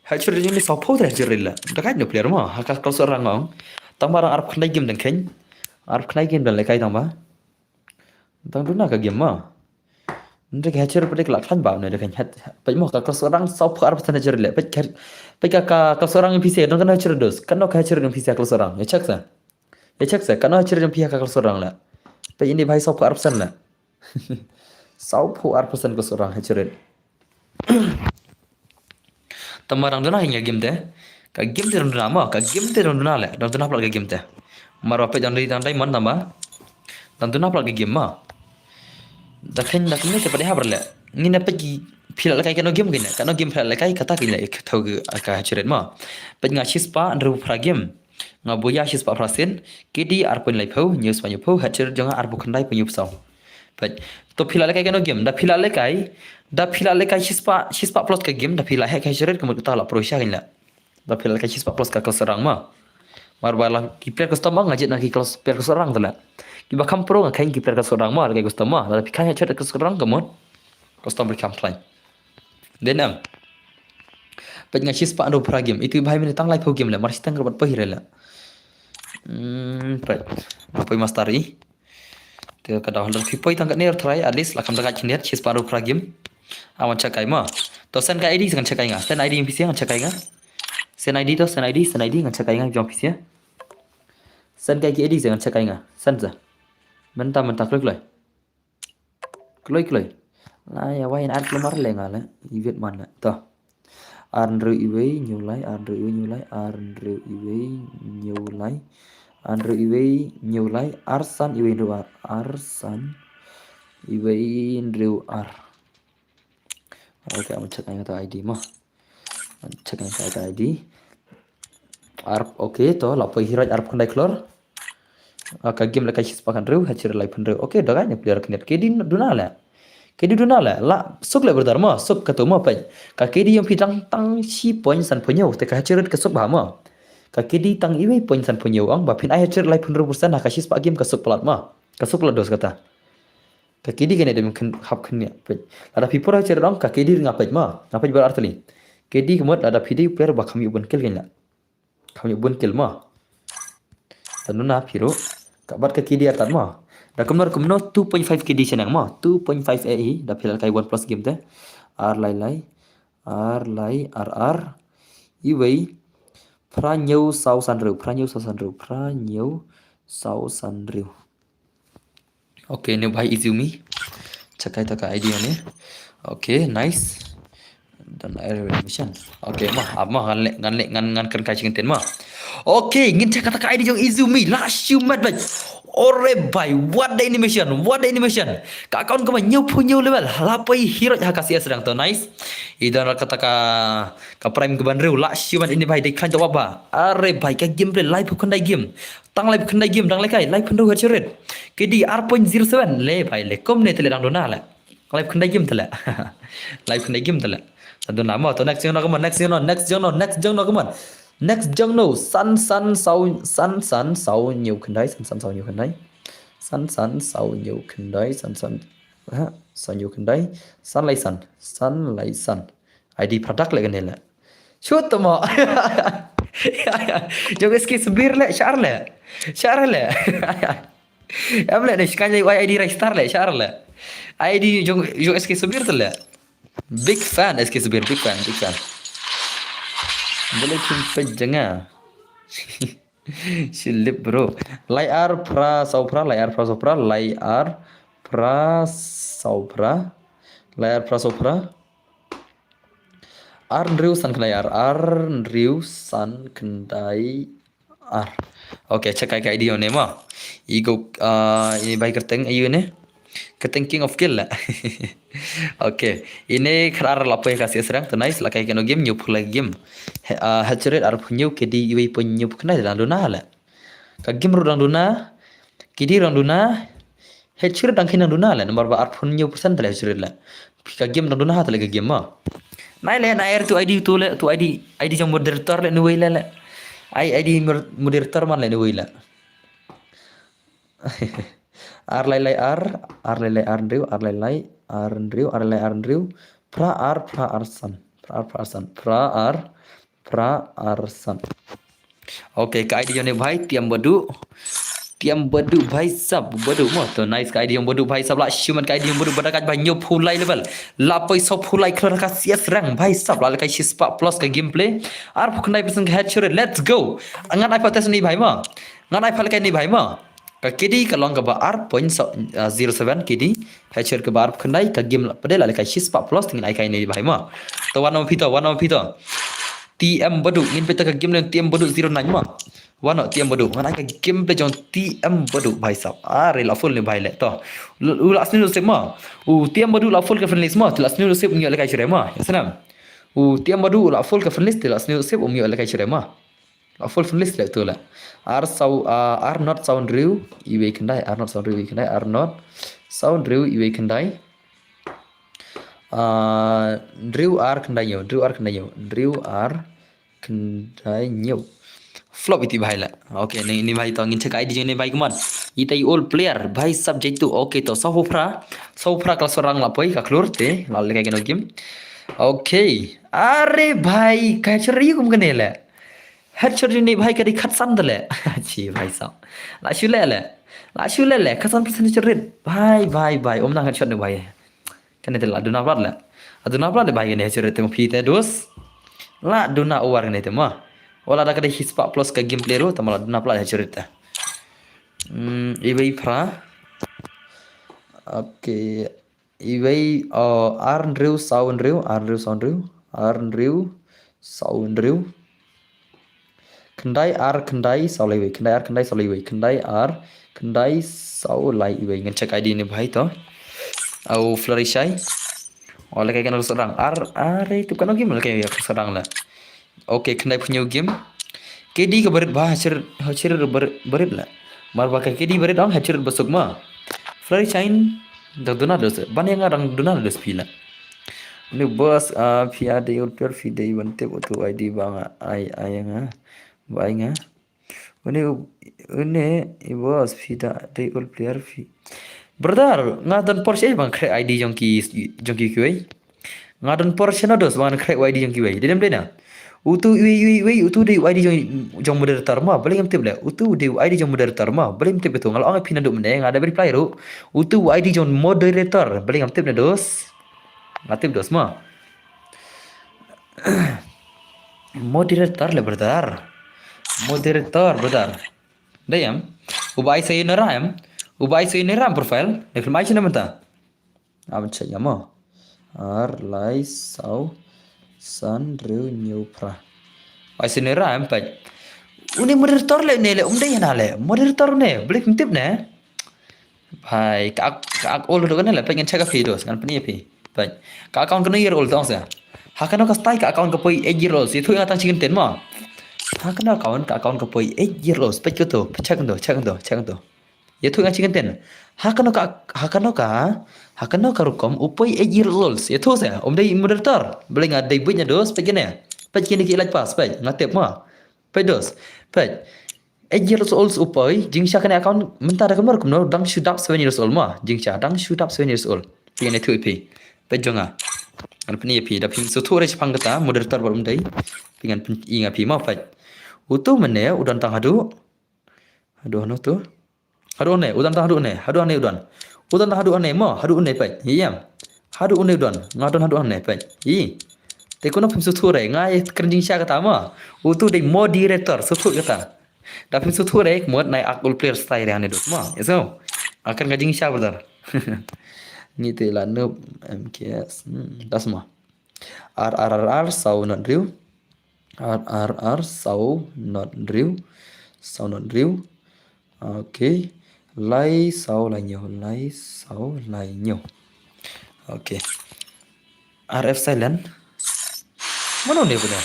H R ni sa pau tadi H R la. Dekat no player mo. Haka cross orang ngong. Tang barang arap khnai game dang khen. Arap khnai game dang lekai tang ba. Dang duna ka game ma. Ndri ka H R pdek la khan ba ne dekan het. Pej mo ka klas orang saw phu arphew san H R le. Pej ka, pej ka, ka klas orang P C dang kana H R dos. Kana ka H R P C klas orang. Ya check sa. Ya check sa kana H R P C ka klas orang la. Pej ini bhai saw phu arphew san la. Saw phu arphew san klas orang H R. Tama dang duna ka game te. Ka game te dang duna ma, ka game te dang duna le, dang duna pla ka game te. Mar ba pej dang dei dang dei man tama. Dang duna pla ka game ma. Da khen da khen te pade habar le. Ngin da pej phi la kai kano game kine, kano game phi la kai kata kine thau ka ka chiret ma. Pej nga shispah hynriew phra game. Nga boya shispah phra sien, K D ar point laiphew, hynñiew spah hynñiewphew, H R jong nga arphew khyndai point hynñiewphew saw. Pej. To phi la lekai kano game, da phi la lekai, da phi la lekai shispah, shispah plus ka game, da phi la hek ka H R ka mut kata la pro sha kane la. Da phi la lekai shispah plus ka klas orang ma. Mar ba la ki player custom ma, nga jit na ki klas player custom orang tu la. Ki ba kham pro nga khen ki player custom orang ma, lekai custom ma. Da phi khen H R custom orang ka mut. Custom bri kham khlaiñ. Den am. Pej nga shispah hynriew phra game. Itu bhai mine tang laiphew game la. Mar shiteng ka bat poi re la. Hmm, pej. Poi master i. Te ka daw hynriew phi poi tang ka ner try at least la kam da ka chiniat shispah hynriew phra game. Awan check ai ma. To send ka I D ngan check ai nga. Send I D P C ngan check ai nga. Send I D to send I D, send I D ngan check ai nga jong P C. Send ka I D ngan check ai nga. Send sa. Mynta mynta klik lai. Kloi kloi. Lai ya wai ar kloi mar le nga le. Iwit man le. To. Ar hynriew iwei hynñiew lai, ar hynriew iwei hynñiew lai, ar hynriew iwei hynñiew lai. Ar hynriew iwei hynñiew lai, ar san iwei hynriew ar, ar san iwei hynriew ar. Okay, am check ai nga ta I D ma. Check ai nga ta I D. Ar, okay, to la poi hirai arphew khyndai klur. Ah, ka game la ka shispah hynriew, H R laiphew hynriew. Okay, da ka ni player kniat. K D duna la. K D duna la. La suk la brother ma, suk ka tu ma pej. Ka K D yong phi tang tang shi point sanphew hynñiew. Te ka H R ka suk ba ma. Ka K D tang iwei point sanphew hynñiew ang ba phin ai H R laiphew hynriew percent ha ka shispah game ka suk palat ma. Ka suk palat dos kata. Ka K D kane da men hap kniat pej. Lada phi pura H R dong ka K D nga pej ma. Nga pej bar arteli. K D ka mut lada phi dei player ba kham ïoh bun kill kane la. Kham ïoh bun kill ma. Tanu na phi ruh. Ka bat ka K D ar tad ma. Da kumno kumno two point five K D shanang ma. Two point five A E da phi la kai one plus game te. Ar lai lai. Ar lai ar ar. Iwei. Phra hynñiew saw san hynriew. Phra hynñiew saw san hynriew. Phra hynñiew saw san hynriew. Okay, ne bhai Izumi. Check kai ta ka I D ne. Okay, nice. Don air mission. Okay, ma, ap ma ngan leh, ngan leh, ngan, ngan kren kai jingtien ma. Okay, ngin check kata ka I D jong Izumi. La shimet bhai. Ore bhai, what the animation, what the animation. Ka account ka ma hynñiew phew hynñiew level. La poi hero ha ka C S rank to, nice. I don kata ka, ka prime ka ban riew. La shimet ini bhai, dei khlaiñ to ba. Are bhai, ka game play lai phew khyndai game. Tang lai phew khyndai game dang lehkai, lai phew hynriew headshot rate. K D ar point zero seven. Le bhai, le kumne te le dang duna le. Lai phew khyndai game te le. Lai phew khyndai game te le. Dang duna mo, to next jong no, come on, next jong no, next jong no, next jong no, come on. Next jong no, san san saw, san san saw hynñiew khyndai, san san saw hynñiew khyndai. San san saw hynñiew khyndai, san san, ha, saw hynñiew khyndai. San lai san, san lai san. I D product le kane le. Shoot to mo. Jong S K Subir le, shar le. Shar le. Em le, ne shkan le, I D Rai Star le, shar le. I D jong, jong S K Subir te le. Big fan, S K Subir, big fan, big fan. Boleh kin pejanga. Shilip, bro. Lai ar phra saw phra, lai ar phra saw phra, lai ar phra saw phra. Lai ar phra saw phra. Ar hynriew san khyndai ar, ar hynriew san khyndai ar. Okay, check kai ka I D ne mo. I go, ah, ini bhai kyrteng aïu ne. Kyrteng King of Kill la. Okay, ine khar ar la poi ka C S rank to, nice, la kai kano game, hynñiew phew lai game. He, ah, headshot rate ar phew hynñiew, K D iwei point hynñiew phew khyndai, dang duna la. Ka game ruh dang duna, K D dang duna, headshot rate dang khyndai dang duna la, namar ba ar phew hynñiew percent te le headshot rate la. Ka game dang duna ha te le ka game mo. Nai le, nai er tu I D tu le, tu I D, I D jong moderator le nuwei le le. Ai I D mod-, moderator man le nuwei le. Ar lai lai ar, ar lai lai ar hynriew, ar lai lai ar hynriew, ar lai lai ar hynriew. Phra ar, phra ar san, phra ar, phra ar san, phra ar, phra ar san. Okay, ka I D jong ne bhai, Tiam Badu. Tiam Badu bhai sab, Badu mo. To nice ka I D jong Badu bhai sab, la shimet ka I D jong Badu, bad ka bhai hynñiew phew lai level. La poi saw phew lai khlur ka C S rank bhai sab, la lehkai shispah plus ka gameplay. Ar phew khyndai percent ka headshot rate, let's go. Ngan ai pat test ni bhai mo. Ngan ai pat lehkai ni bhai mo. Ka K D ka long kaba ar point zero seven K D. Headshot kaba ar phew khyndai, ka game la pdeng la lehkai shispah plus, te ngin ai kai ni bhai mo. To wan no phi to, wan no phi to. T M Badu, ngin peit ka game lane T M Badu zero nine mo. Wan no T M Badu, ngan ai ka game play jong T M Badu bhai sab. Are la full ni bhai le to. U la sniew sep mo. U T M Badu la full ka friendly mo, la sniew sep, um ïoh lehkai shuh mo. Ya snam. U T M Badu la full ka friendly, la sniew sep, um ïoh lehkai shuh mo. La full friendly le tu la. Ar saw, ah, ar not saw hynriew iwei khyndai, ar not saw hynriew iwei khyndai, ar not saw hynriew iwei khyndai. Ah, hynriew ar khyndai hynñiew, hynriew ar khyndai hynñiew, hynriew ar khyndai hynñiew. Flop iti bhai la. Okay, ni, ni bhai to ngin check I D jong ni bhai, come on. Ita i old player, bhai sab jaitu. Okay, to saw phew phra. Saw phew phra ka la sor rank la poi, ka khlur te la lehkai kano game. Okay. Are bhai, ka headshot rate kum kane le. Headshot jong ni bhai ka dei khatsan te le. Chi bhai sab. La shu le le. La shu le le. Khatsan percent headshot rate. Bhai, bhai, bhai. Um nang headshot ni bhai. Kane te la duna plat le. La duna plat le bhai kane headshot rate te mo phi te dos. La duna over kane te mo. Wala da ka dei shispah plus ka gameplay ruh, tangba la duna plat headshot rate te. Hmm, iwei phra. Okay. Iwei, oh, ar hynriew saw hynriew, ar hynriew saw hynriew, ar hynriew saw hynriew. Khyndai ar khyndai saw lai iwei, khyndai ar khyndai saw lai iwei, khyndai ar khyndai saw lai iwei. Ngan check I D ni bhai to. Au Flurry Shai. Oh, lehkai kano ka sor rank. Ar, are tu kano game lehkai ka sor rank la. Okay, khyndai phew hynñiew game. K D ka barit bha, headshot, headshot barit, barit la. Mar ba ka K D barit ong headshot ba suk mo. Flurry Shai dang duna dos. Ban ïa nga dang duna dos phi la. Ni boss, ah, phi a dei old player, phi dei ban tip utu I D ba nga ai, ai nga. Ba ai nga. Une, une i boss phi da dei old player phi. Brother, nga don por sha ban crack I D jong ki, jong ki kiwei. Nga don por sha na dos ban crack I D jong kiwei. Dei dem dei na. Utu iwei, iwei, iwei, utu dei I D jong, jong moderator mo, balei ngam tip le. Utu dei I D jong moderator mo, balei ngam tip itu. Nga la ong phi naduh mynne, nga da reply ruh. Utu I D jong moderator, balei ngam tip na dos. Nga tip dos mo. Moderator le brother. Moderator brother. Dei em. Uba ai sayonara em. U ba ai soi ne ram profile. Ne khlem ai soi ne mynta. Am check ïa mo. Ar lai saw san hynriew hynñiew phra. Ai soi ne ram peit. Une moderator le ne le um dei na le. Moderator ne. Blik ntip ne. Bhai, ka ak, ka ak ol ruh kane le, peit ngan check ïa phi dos, ngan pyni ïa phi. Peit. Ka account kano year old tong sa. Ha kano ka style ka account ka poi eight year old. Ïathuh nga tang shi kyntien mo. Ha kano account ka account ka poi eight year old. Peit kato, check kato, check kato, check kato. Ïathuh nga shi kyntien. Ha kano ka, ha kano ka, ha kano ka rukom u poi eight year old. Ïathuh sa, um dei moderator. Balei nga dei buit na dos, peit kane. Peit kine ki lait pass, peit, nga tip mo. Peit dos. Peit. Eight years old u poi, jingshisha kane account mynta da kumno kumno dang shu dap seven years old mo. Jingshisha dang shu dap seven years old. Phi ngan ïathuh ïa phi. Peit jong nga. Ngan pyni ïa phi da phim sngewthuh re shaphang kata moderator bad um dei. Phi ngan pyni ïa phi mo peit. Uto mynne u don tang haduh. Haduh hano to. Haduh ne, u don tang haduh ne, haduh ne u don. U don tang haduh ne mo, haduh ne peit. Ïa. Haduh ne u don, nga don haduh ne peit. Ïa. Te kumno phim sngewthuh re, nga ïa kren jingshisha kata mo. Uto dei moderator, sngewthuh kata. Da phim sngewthuh re, mut nai ak ul player style re hane dut mo. Ïa so. Akan ka jingshisha brother. Ngi te la noob M K S. Hmm, das mo. Ar ar ar ar saw not hynriew. Ar ar ar saw not hynriew. Saw not hynriew. Okay. Lai saw lai hynñiew, lai saw lai hynñiew. Okay. R F silent. Mano ne bune?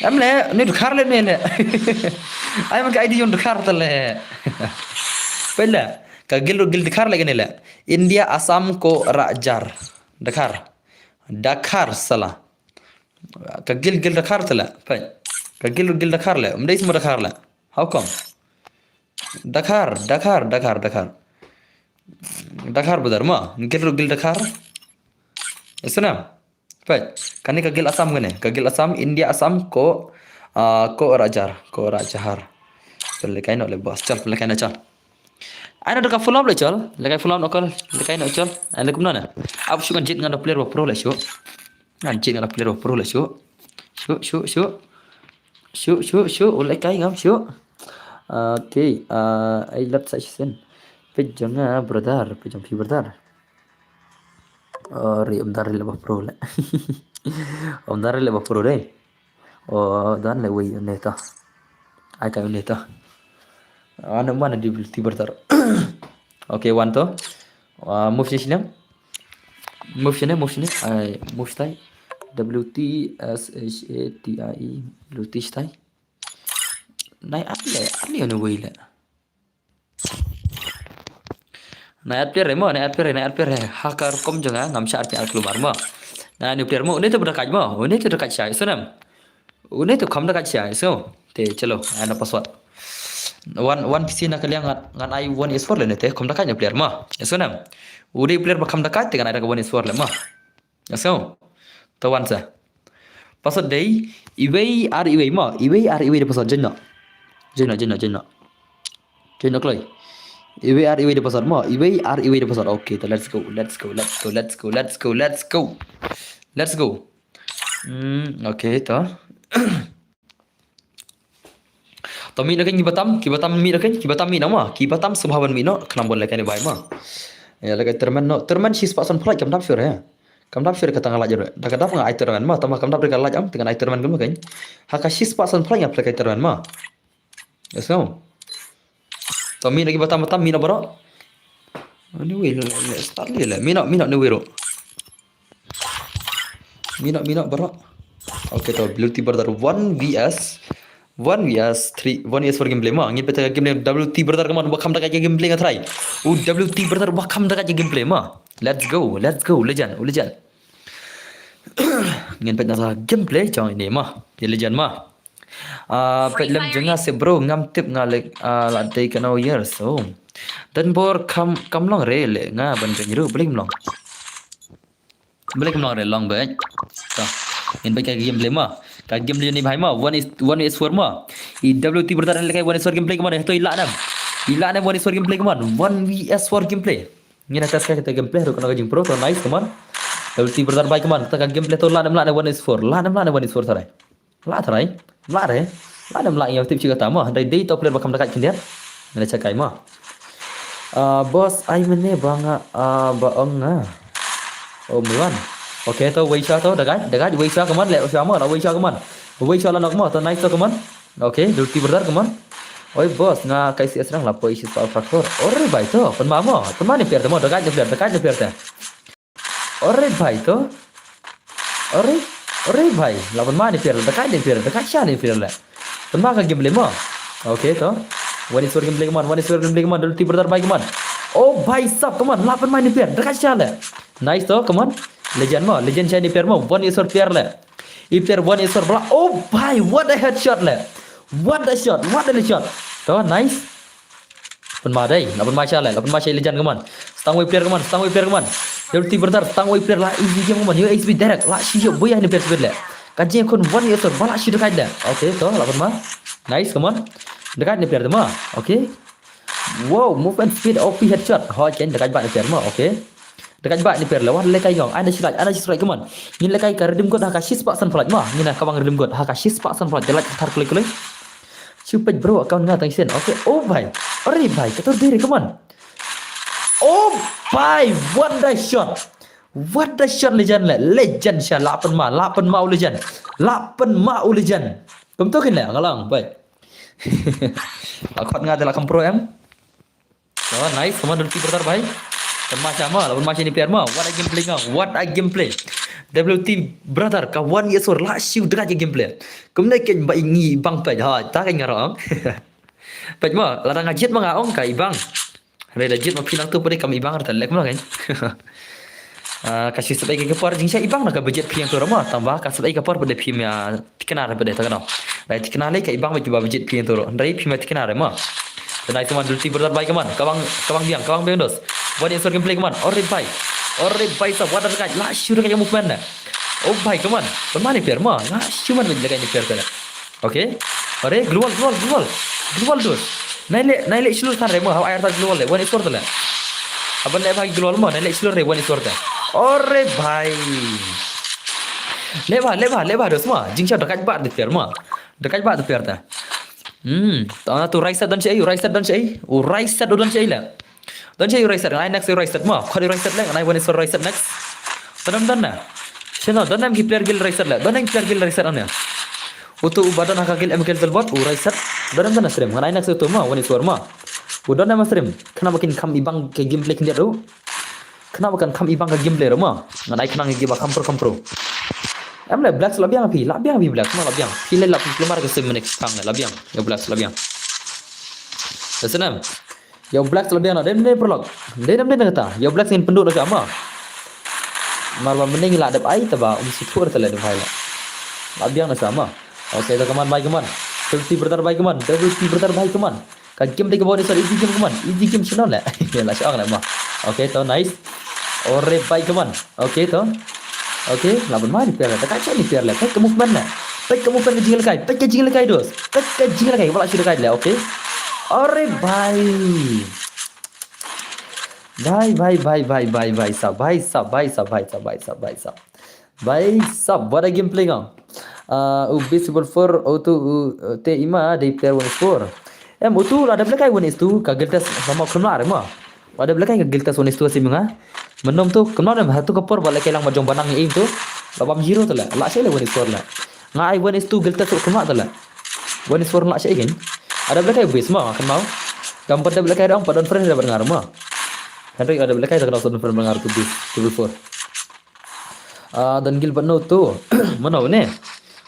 Em le, ne Dkhar le ne ne. Ai man ka I D jong Dkhar te le. Pele, ka gil gil Dkhar le kane le. India Assam ko rajar. Dkhar. Dkhar sala. Ka gil gil Dkhar te le. Pele. Ka gil gil Dkhar le. Um dei semua Dkhar le. How come? Dkhar, Dkhar, Dkhar, Dkhar. Dkhar brother mo. Gil gil Dkhar. Isnam. Peit, kane ka gil Assam kane, ka gil Assam, India Assam ko, ah, ko rajar, ko rajahar. Pele kai no le boss, chal, pele kai no chal. Ai no da ka follow up le chal, le kai follow up no kal, le kai no chal. Ai le kumno na. Ab shu ngan jied ngan da player ba pro le shu. Ngan jied ngan da player ba pro le shu. Shu, shu, shu. Shu, shu, shu, u le kai ngam shu. Okay, ah, ai lat sa shisien. Peit jong nga brother, peit jong phi brother. Oh, ri um dar ri le ba pro le. Um dar ri le ba pro dei. Oh, dan le wei une to. Ai kai une to. Ane mana di ti bertar. Okay, wan to. Ah, move sini. Move sini, move sini. Ai, move stai. W T S H A T I E. W T stai. Nai at le, at le une wei le. Na add player mo, na add player, na add player. Ha ka rukom jong nga ngam shah arti ar klumar mo. Na new player mo, une to ba da kait mo, une to da kait shai, sonem. Une to kham da kait shai, so. Te chalo, ai na password. One, one P C na ka liang ngan, ngan ai one S four le ne te, kham da kait na player mo. Sonem. U dei player ba kham da kait te ngan ai da ka one S four le mo. Aso. To wan sa. Password dei, iwei ar iwei mo, iwei ar iwei de password, join no. Join no, join no, join no. Join no kloi. Iwei ar iwei de password mo, iwei ar iwei de password. Okay, to let's go, let's go, let's go, let's go, let's go, let's go. Let's go. Hmm, okay, to. To mih na kein kiba tam, kiba tam mih na kein, kiba tam mih na ma, kiba tam sngewbha ban mih noh, khnang ban lehkai ne bai ma. Ïa lehkai tournament noh, tournament shispah san phlai kam dap shuh re. Kam dap shuh re kata nga lait re. Da ka dap nga ai tournament ma, tangba kam dap re ka lait am, te ngan ai tournament kumno kein. Ha ka shispah san phlai nga phlai kai tournament ma. Let's go. To mih na kiba tam, tam mih na baroh. Anyway, le, le, start le, le. Mih na, mih na, anyway, ro. Mih na, mih na baroh. Okay, to, W T brother one V S. One V S three, one V S four gameplay ma. Ngin peit ka gameplay W T brother, come on, ba kham da ka gameplay nga try. U W T brother, ba kham da ka gameplay ma. Let's go, let's go, legend, u legend. Ngin peit na ka gameplay jong ine ma. Ye legend ma. Ah, peit lem jong nga se bro, ngam tip nga leh, ah, la dei kano year so. Dan bor kam, kam long re le nga ban jong ru bling long. Bling long re long beit. To. Ngin peit ka gameplay ma. Ka gameplay ni bhai ma. One is, one is four ma. I W T brother lehkai one is four gameplay, come on. To i la nam. I la nam one is four gameplay, come on. One V S four gameplay. Ngin test ka kita gameplay ru kano ka jingpro, to nice, come on. W T brother bhai, come on. Kita ka gameplay to la nam la nam one is four. La nam la nam one is four tharai. La tharai. La re. La nam la ïa tip shi kata ma. Dei dei to player ba kham da kait khyndiat. Ngin check kai ma. Ah, boss, ai mynne ba nga, ah, ba ong nga. Oh, mui wan. Okay, to wei sha to, da guide, da guide, wei sha, come on, leh sha mo, la wei sha, come on. Wei sha la nok mo, to nice to, come on. Okay, Dulti brother, come on. Oi, boss, nga kai si esrang la poi shi spah factor. Ore bai to, pynma mo, pynma ne player te mo, da guide ne player, da guide ne player te. Ore bai to. Ore, ore bai. La pynma ne player, da guide ne player, da guide sha ne player le. Pynma ka gameplay mo. Okay to. One is for gameplay, come on, one is for gameplay, come on, Dulti brother bai, come on. Oh bai sab, come on, la pynma ne player, da guide sha le. Nice to, come on. Legend mo, legend sha ne player mo, one is for player le. I player one is for bla. Oh bai, what a headshot le. What a shot, what a shot. To, nice. Pynma dei, la pynma sha le, la pynma sha i legend, come on. Stang wei player, come on, stang wei player, come on. Dulti brother, stang wei player la easy game, come on. U H P direct, la shi yo, boy, ne player speed le. Ka jing khun one is for, ba la shi da guide le. Okay, to, la pynma. Nice, come on. Da guide ne player te mo. Okay. Wow, movement speed, O P headshot. Ho, chen da guide ba ne player mo. Okay. Da guide ba ne player le, wat lehkai ngong. Ai na shi light, ai na shi light, come on. Ngin lehkai ka redeem code ha ka shi spah san phalat mo. Ngin na ka bang redeem code ha ka shi spah san phalat. Da light thar kloi kloi. Chu peit bro, account nga tang sen. Okay, oh bai. Ore bai, ka tur diri, come on. Oh bai, what the shot. What the shot, legend le. Legend sha, la pynma, la pynma u legend. La pynma u legend. Kumto kin le, nga la ong, bai. La khot nga te la kham pro em. Oh, nice, come on, Dulti brother bai. Pynma sha mo, la pynma sha ne player mo. What a gameplay nga, what a gameplay. W T brother, ka one is for, la shi u da guide ka gameplay. Kumne ken ba i ngi bang peit, ha, ta ken nga ong. Peit mo, lada nga jied ma nga ong ka i bang. Hynrei da jied ma phi nangtu pat de kam i bang, te leh kumno ken. Ah, ka shu sep ei ka por jingshah i bang na ka budget phi ïa to ruh mo. Tang ba ka sep ei ka por pat de phi ïa thikna ruh pat de, tang ka dang. Dei thikna lei ka i bang ba budget phi ïa to ruh. Hynrei phi ïa thikna ruh mo. Te nai, come on, Dulti brother bai, come on. Ka bang, ka bang biang, ka bang biang dos. One is for gameplay, come on. Ore bai. Ore bai sab, what a guide. La shu da guide ka movement na. Oh bai, come on. Pynma ne player mo. La shu man lehkai ne player te na. Okay. Ore, global, global, global. Global dos. Nai leh, nai leh shlur than re mo, haba ai ar ta global le, one is for te le. Haba leh bha global mo, nai leh shlur re, one is for te. Ore bai. Leh bha, leh bha, leh bha dos mo. Jingshah da guide ba de player mo. Da guide ba de player te. Hmm, ta tu right side don shaei, right side don shaei. U right side don shaei le. Don shaei u right side, ngan ai next u right side mo. Khot u right side le, ngan ai one is for right side next. Don em don na. Shano, don em ki player guild right side le. Don em ki player guild right side ane. Utu u ba don ha ka guild em guild bot u right side. Don em don na stream. Ngan ai next utu mo, one is for mo. U don em stream. Khnang ba kin kham i bang ka gameplay khyndiat ruh. Khnang ba kan kham i bang ka gameplay ruh mo. Ngan ai khnang ki ba kham pro kham pro. Em le Blacks la biang phi, la biang phi Blacks, mo la biang. Phi le la phi plumar ka sim next kang le, la biang. Yo Blacks la biang. Listen em. Yo Blacks la biang na, dei dei paralok. Dei dei dei kata. Yo Blacks ngin pynduh na ka ma. Mar ba mynne ngi la dep ai, te ba um shu thuh te la dep ai la. La biang na sa ma. Okay, to come on bai, come on. Double T brother bai, come on. Double T brother bai, come on. Ka game dei ka bawah ni, sorry, easy game, come on. Easy game shano le. Ya la shong le ma. Okay, to nice. Ore bai, come on. Okay, to. Okay, la ban mai ni player le. Ka shah ni player le. Peit ka movement le. Peit ka movement ka jinglehkai. Peit ka jinglehkai dos. Peit ka jinglehkai. Wala shi lehkai le. Okay. Ore bai. Bai, bai, bai, bai, bai, bai, sab, bai, sab, bai, sab, bai, sab, bai, sab, bai, sab. Bai, sab, what a gameplay nga. Ah, u B triple four, u tu, u, uh, te ima, dei player one is four. Em, u tu, la dep lehkai one is two, ka guild test, sama kumla re ma. La dep lehkai ka guild test one is two sim nga. Mynnom tu, kumla re, ha tu ka por, ba lehkai lang ma jong banang i tu. La bam zero tu le, la shai le one is four le. Nga ai one is two guild test kumla tu le. One is four la shai gen. Ada lehkai base ma, kan mau. Kam pat dep lehkai dong, pat don friend dep ngar ma. Henry ada lehkai tak don friend ngar tu base, triple four. Ah, don guild bad no tu. Mano ne?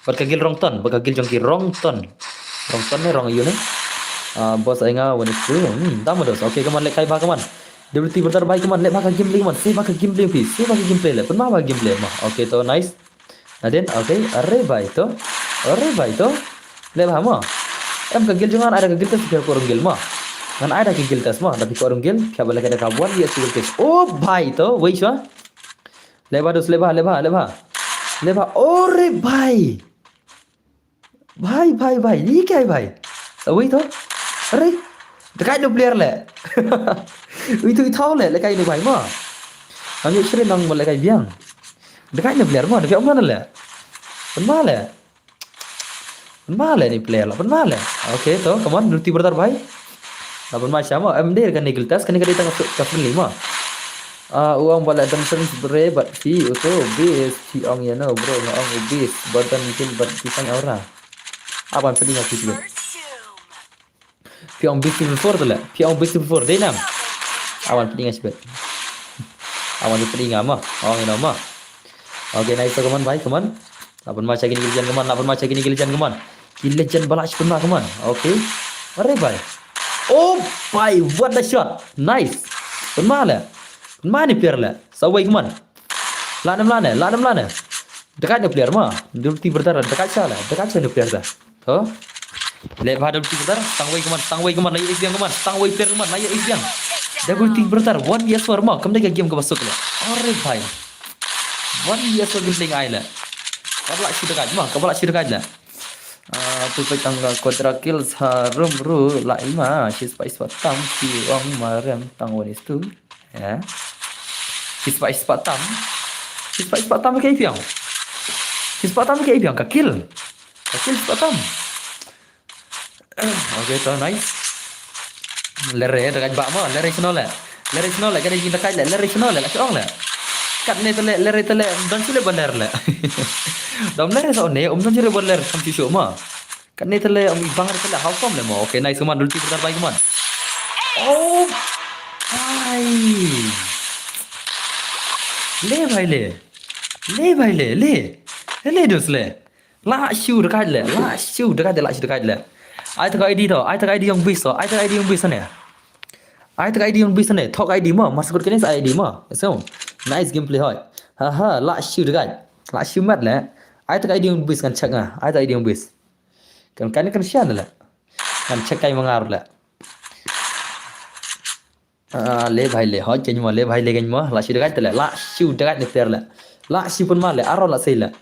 Bad ka guild Rongton, bad ka guild jong ki Rongton. Rongton ne, Rong Yu ne? Ah, boss ai nga one is two. Hmm, dam dos. Okay, come on, lehkai ba, come on. W T brother bai, come on, leh ba ka gameplay, come on. Save ba ka gameplay, please. Save ba ka gameplay le. Pynma ba gameplay ma. Okay, to nice. Nadin, okay. Are bai to. Are bai to. Leh ba ma. Em ka guild jong ngan ai da ka guild test phi ko rong guild ma. Ngan ai da ka guild test ma. Da phi ko rong guild. Phi ba lehkai da ka one, yes, guild test. Oh bai to. Wei shwa. Leh ba dos, leh ba, leh ba, leh ba. Leh ba, ore bai. Bai, bai, bai, ni kai bai. Sa wei to. Are. Dekai no player le. Ui tu i thau le, lehkai ni bai ma. Nang yu shri nang mo lehkai biang. Dekai no player ma, dekai ma le. Pynma le. Pynma le ni player la, pynma le. Okay, to, come on, Dulti brother bai. Lah ban ma sha mo, em dei kane guild task, kane ka dei tang ka friendly mo. Ah, u ong ba la dang sens bre bad phi u to base, phi ong ïa no bro, nga ong u base, bad dang kill bad phi tang aura. Aban pynïa phi. Phi ong base before tu le, phi ong base before dei nang. Aban pynïa shibet. Aban pynïa mo, ong ïa no mo. Okay, nice, come on bhai, come on. Lah ban ma sha kine ki legend, come on, lah ban ma sha kine ki legend, come on. Ki legend ba lah shu pynma, come on. Okay. Are bhai. Oh bhai, what a shot. Nice. Pynma le. Pynma ne player le. Sa wei, come on. Lah ne, lah ne, lah ne, lah ne. Dekat ne player mo. Dulti berdar, dekat sha le. Dekat sha ne player da. To. Le bha dulti berdar, tang wei, come on, tang wei, come on. Lah ïa ace biang, come on. Tang wei player, come on. Lah ïa ace biang. Dulti berdar, one v one mo. Kam dei ka game kaba suk le. Are bhai. One v one game playing ai le. Kaba lah shu dekat mo, kaba lah shu dekat le. Ah, tu peit tang ka quadra kills harum ru la ima, shi spah spah tam, ki ong marem tang one is two. Ya. Shi spah spah tam. Shi spah spah tam ka ipiang. Shi spah tam ka ipiang, ka kill. Ka kill spah tam. Okay, to nice. Lere, dekat bak mo, lere snow le. Lere snow le, kada jing dekat le, lere snow le, la snow le. Kat ne tele, lere tele, dan sule baler le. Dom lere so ne, um dan sule baler, kam shisho mo. Kan ne tele, um, ibang tele, how come le mo? Okay, nice, come on, dulti berdar bhai, come on. Oh, bhai. Le bhai le. Le bhai le, le. Le dos le. Lah shu dekat le, lah shu dekat le, lah shu dekat le. Ai tak I D to, ai tak I D ong bis to, ai tak I D ong bis ne. Ai tak I D ong bis ne, thok I D mo, masuk ke ni I D mo. So, nice gameplay hoi. Ha ha, lah shu dekat. Lah shu mat le. Ai tak I D ong bis kan check nga, ai tak I D ong bis. Kan, kan, kan sha ne le. Kan check kai mangar le. Ah, le bhai le, hoi kein mo, le bhai le kein mo, lah shu dekat le, lah shu dekat ne player le. Lah shu pun ma le, aron lah sei le.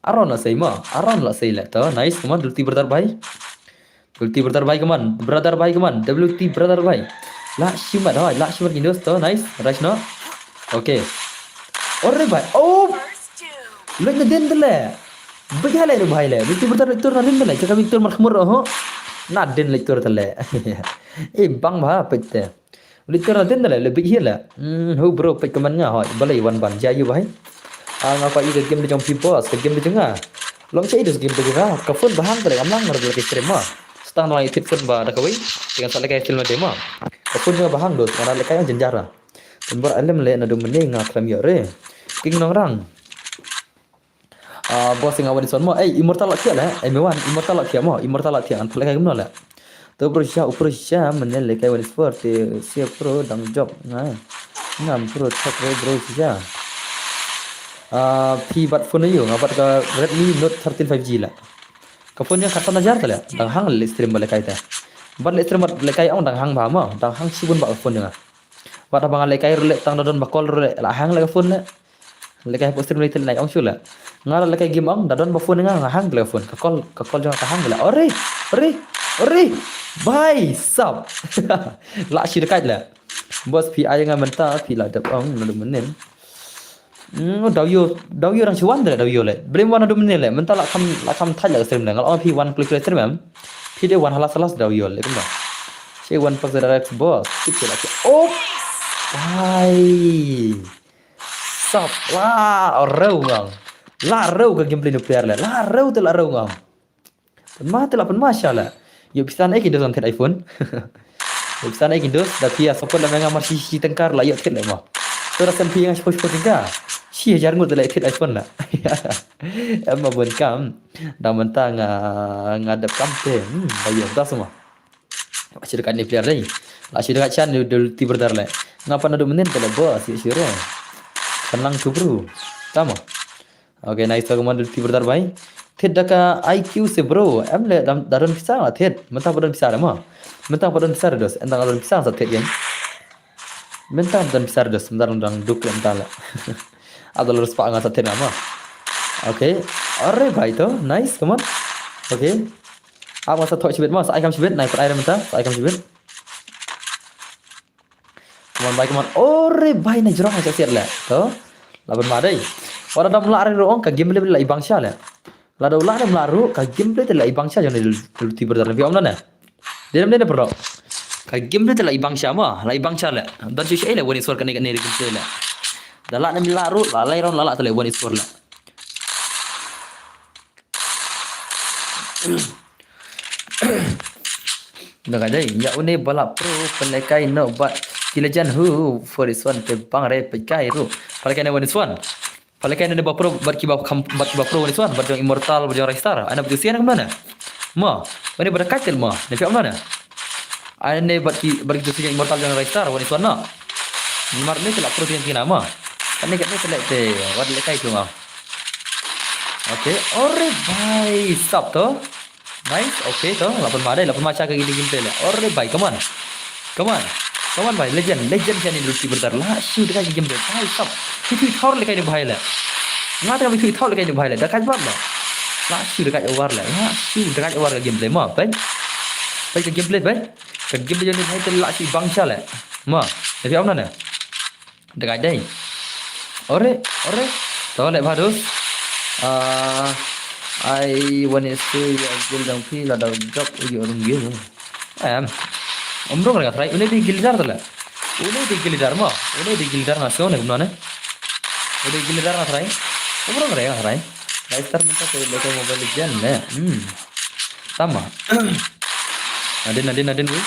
Aron lah sei mo, aron lah sei le. To, nice, come on, dulti berdar bhai. Dulti berdar bhai, come on, berdar bhai, come on, W T berdar bhai. Lah shu mat, hoi, lah shu mat indos, to, nice, rush no. Okay. Ore bhai, oh! Lek na den tele. Bagi halai le bhai le. Victor bertar Victor na den tele. Cakap Victor markhmur oh. Na den Victor tele. Eh bang bha pet te. Victor na den tele le big hill le. Hmm, ho bro pet kaman nga hoi. Balai wan ban jayu bhai. Ah, nga pa i ka game de jong phi boss, ka game de jong nga. Long che i dos game de jong nga. Ka phone bahang tele kam lang ngar ke stream ma. Stang nang i tit phone ba da kawei. Dengan sa lekai film de ma. Ka phone jong nga bahang dos. Nga lekai ang jenjara. Pynbor alem le na dum ne nga khlem ïoh re. King Nongrang. Ah, boss nga wan son mo. Eh, Immortal la thiah le. Eh, me wan Immortal la thiah mo. Immortal la thiah an phle kai kumno le. To bro sha, upro sha, men le kai wan sport te se pro dang job nga. Ngam pro thak re bro sha. Ah, phi bat phone ïoh nga bat ka Redmi Note thirteen five G le. Ka phone ïa katan hajar le. Dang hang le stream ba le kai te. Bat le stream ba le kai ong dang hang ba mo. Dang hang shibun ba phone ïa nga. Wat haba nga lehkai ruh leh tang da don ba call ruh leh la hang leh ka phone leh. Lehkai hapoh stream leh tel nai ong shu leh. Nga la lehkai game ong da don ba phone nga nga hang leh ka phone. Ka call ka call jong nga ka hang leh. Ore ore ore. Bhai sab. La shi dakaid leh. Boss phi ai nga mynta phi la dep ong na dum mynnin. Hmm, daw ïoh, daw ïoh dang shu wan de daw ïoh leh. Blem wan na dum mynnin leh. Mynta la kham la kham thait leh ka stream leh. Nga la ong phi wan klik klik stream em. Phi de wan halas halas daw ïoh leh kumba. Che wan pas direct boss. Kit che la che. Oh. Bhai. Sap la rew ngam. La rew ka gameplay nu player leh. La rew te la rew ngam. Pynma te la pynma sha la. Ïoh pisa ne ki dos ngan thied iPhone. Ïoh pisa ne ki dos da phi ïa support la me nga mar shi shi tyngka la ïoh thied leh ma. To da send phi nga shiphew shiphew tyngka. Shi hajar ngut te la thied iPhone la. Em ma bun kam. Da mynta nga nga dep kam te. Hmm, da ïoh da semua. Shi dakaid ne player dei. La shi dakaid shan dul ti berdar leh. Nga pan na dum mynnin te leh boss ïoh shi re. Kan lang tu bro. Tama. Okay, nice to, ka mon dul ti berdar bhai. Thied da ka I Q se bro. Em leh da don pisa la thied. Mynta pa don pisa da ma. Mynta pa don pisa da dos. Ynda nga don pisa sa thied ïa. Mynta pa don pisa da dos. Mynta dang duk leh mynta leh. Ada lurus pa nga sa thied na ma. Okay. Are bhai to. Nice, ka mon. Okay. Ap nga sa thok shibit ma. Sa ai kam shibit. Nai pat ai re mynta. Sa ai kam shibit. Come on bhai, come on. Ore bhai na jrong sa siat leh. To. Laban ma dei. Wada dam la re ruh ong ka game leh la ibang sha leh. La dau la dam la ruh ka game leh la ibang sha jong ne dul ti berdar ne. Om na ne. Dei dam ne bro. Ka gameplay te la i bang sha ma, la i bang sha le. Don shu sha le One Iswar kane kane gameplay le. Da la ne mi la ru, la lai round la la te le One Iswar le. Dang ka dei, ïa une ba la pro pynlehkai noh bad ki legend hu for this one te bang re pynkai ru. Pynlehkai ne One Iswar. Pynlehkai ne ba pro bad ki ba kham bad ki ba pro One Iswar bad jong Immortal bad jong Ristar. Ana bad sian kumne. Mo, une ba da kaitel mo, ne phi amna ne. Ane bad ki bad ki jong Immortal jong Ristar One Iswar no. Mar ne te la pro tiang tina mo. Kane kane te le te wat lehkai tu mo. Okay, ore bhai, stop to. Nice, okay to. La pynma dei, la pynma sha ka gameplay le. Ore bhai, come on. Come on. Come on bhai, legend, legend shane Dulti Brother. La shu dei ka gameplay. Bhai, stop. Ki thui thor le kai ni bhai le. Nga ta ki thui thor le kai ni bhai le. Da kai bam le. La shu dei ka over le. La shu dei ka over ka gameplay mo, bhai. Bhai ka gameplay bhai. Ka gameplay ni bhai te la shu bang sha le. Mo, ne phi amna ne. Dei ka dei. Ore, ore. To le bha dos. Ah, ai One Iswar ïa gil dang phi la da jop u ïa rung gil. Em. Umrong re nga trai. Une dei gil dar to le. Une dei gil dar mo. Une dei gil dar nga sio ne kumno ne. Une dei gil dar nga trai. Umrong re nga trai. Ristar mynta te le ko Mobile Legend ne. Hmm. Tama. Nadin, nadin, nadin wi.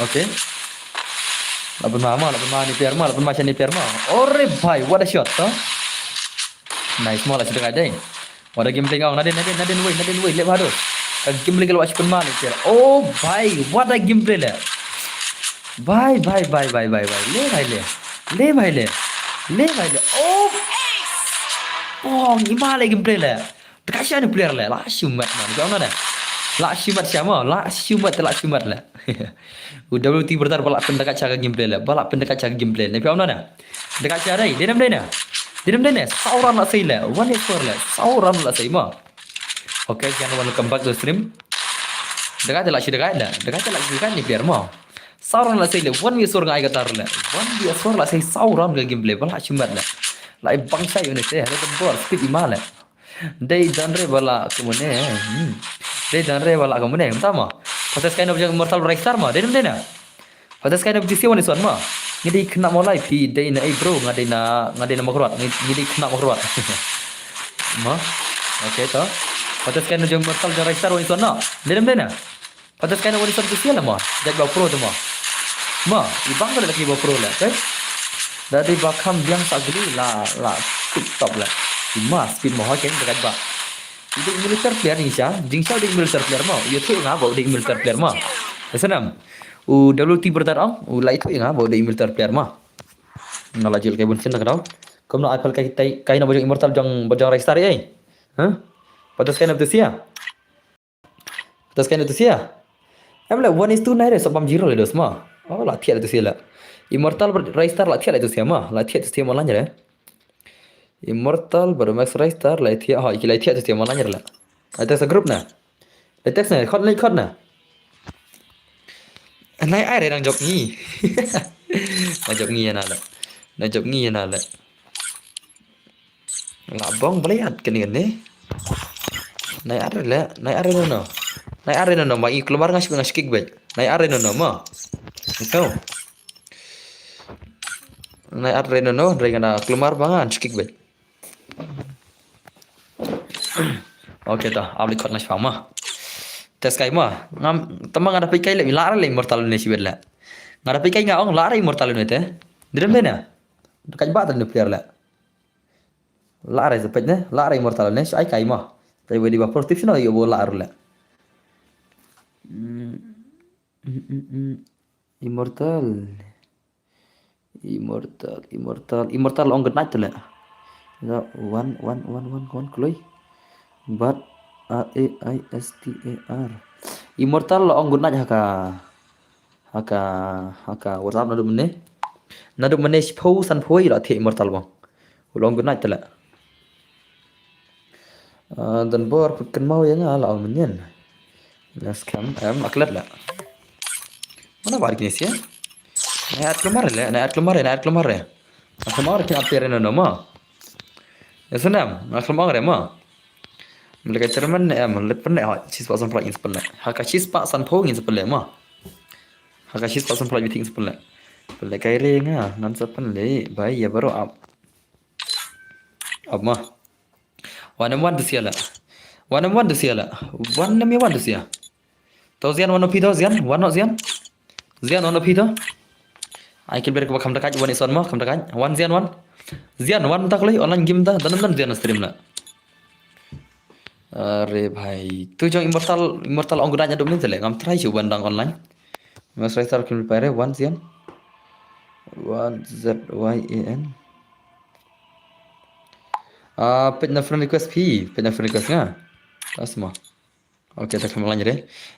Okay. La pynma ma, la pynma ni player ma, la pynma sha ni player ma. Ore bhai, what a shot, huh? Nice mo, la shu dei ka dei. What a gameplay nga ong, nadin, nadin, nadin wei, nadin wei, le bha dos. Ka gameplay ka la shu pynma ni player. Oh bhai, what a gameplay le. Bhai, bhai, bhai, bhai, bhai, bhai. Le bhai le. Le bhai le. Le bhai le. Oh. Oh, ngi ma le gameplay le. Dei ka sha ni player le, la shu mat man. Ka ong na. La shu mat sha mo, la shu mat, la shu mat le. U W T Brother ba la pyndekat sha ka gameplay le, ba la pyndekat sha ka gameplay. Ne phi ong na. Dei ka sha dei, dei nam dei na. Dei nam dei na. Saw round la sei le, One Iswar le. Saw round la sei mo. Okay, again welcome back to stream. Dei ka te la shu dei ka le, dei ka te la shu dei ka ni player mo. Saw round la sei le, One Iswar nga ai ka tar le. One Iswar la sei saw round ka gameplay, ba la shu mat le. La i bang sha yu ne te, le ka bor speed i ma le. Dei don re ba la kumne. Hmm. Dei don re ba la kumne. Mynta mo. Phates kai na ba jong Immortal Ristar mo. Dei nam dei na. Phates kai na ba jong One Iswar mo. Ngi dei khynnah Mawlai phi dei na ei bro. Nga dei na, nga dei na Mawkyrwat. Ngi, ngi dei khynnah Mawkyrwat. Mo. Okay to. Phates kai na ba jong Immortal jong Ristar One Iswar no. Dei nam dei na. Phates kai na One Iswar tu sia la mo. Jait ba pro tu mo. Mo, i bang ka la ki ba pro la, okay? Da dei ba kham biang sa gili la, la tip top la. I ma speed mo, okay, da ba. I dei military player jingsha, jingsha dei military player mo. Ïa tu nga ba dei military player mo. Sanam. U W T Brother ong, u lai tu nga ba dei military player mo. Nga la jil kai bun sin da ka dau. Kumno ai phal kai, kai na ba jong Immortal jong, ba jong Ristar ei. Huh? Phates kai na tu sia. Phates kai na tu sia. Em le one is two nine re, so bam zero le dos ma. Oh, la thiah le tu sia le. Immortal bad Ristar la thiah le tu sia ma. La thiah tu sia ma lan re. Immortal bad Max Ristar la thiah, ha, ki la thiah tu sia ma lan re la. Ai text group na. Le text na, khot na, khot na. Nai ai re nang jop ngi. Nang jop ngi na le. Nang jop ngi na le. La bong balei at kene kene. Nai at re le, nai at re no no. Nai at re no no, ma i klumar nga shik nga shikik bej. Nai at re no no ma. Ito. Nai at re no no, re nga na klumar ba nga shikik bej. Okay ta, ap li khot na shipang ma. Test kai ma. Ngam, tama nga da peit kai le, la re le Immortal ne shibet le. Nga da peit kai nga ong, la re Immortal ne te. Direm de na. Kai ba ta ne player le. La re se peit ne, la re Immortal ne, shai kai ma. Kai wedi ba positive shino yo bo la re le. Mm, mm, mm, mm. Immortal. Immortal, Immortal, Immortal ong good night le. One, one, one, one, one, kloi. But R A I S T A R. Immortal la ong good night ha ka, ha ka, ha ka WhatsApp naduh mynne. Naduh mynne shiphew sanphew la thiah Immortal bang. U la ong good night te la. Ah, don bor put kynmaw ïa nga la ong mynnin. Nga skhem em aklet la. Mana bar kine sia. Nai at klumar le, nai at klumar, nai at klumar. At klumar kin at pere no no ma. Ya senam, at klumar re ma. Mleka chairman ne em, le penne ha, chispah sanphew ngin sepele. Ha ka chispah sanphew ngin sepele ma. Aka shi spot semplat biting sepele. Pele kai re nga ngan sepele bai ya baru ap. Ap ma. Wan em wan tu sia la. Wan em wan tu sia la. Wan em ya wan tu sia. Tau Zian wan opi tau Zian wan no Zian. Zian wan opi tau. Ai kil ber ke kam dekat wan ison ma kam dekat. Wan Zian wan. Zian wan tak lei online game ta dan dan Zian stream la. Are bhai, tu jong Immortal, Immortal ong guda nya dum ni tele ngam try shu ban dang online. Mas Raistar kin pare one Zian. One Z Y A N. Ah, pet na friend request pi, pet na friend request nga. Asma. Okay, ta kam online re.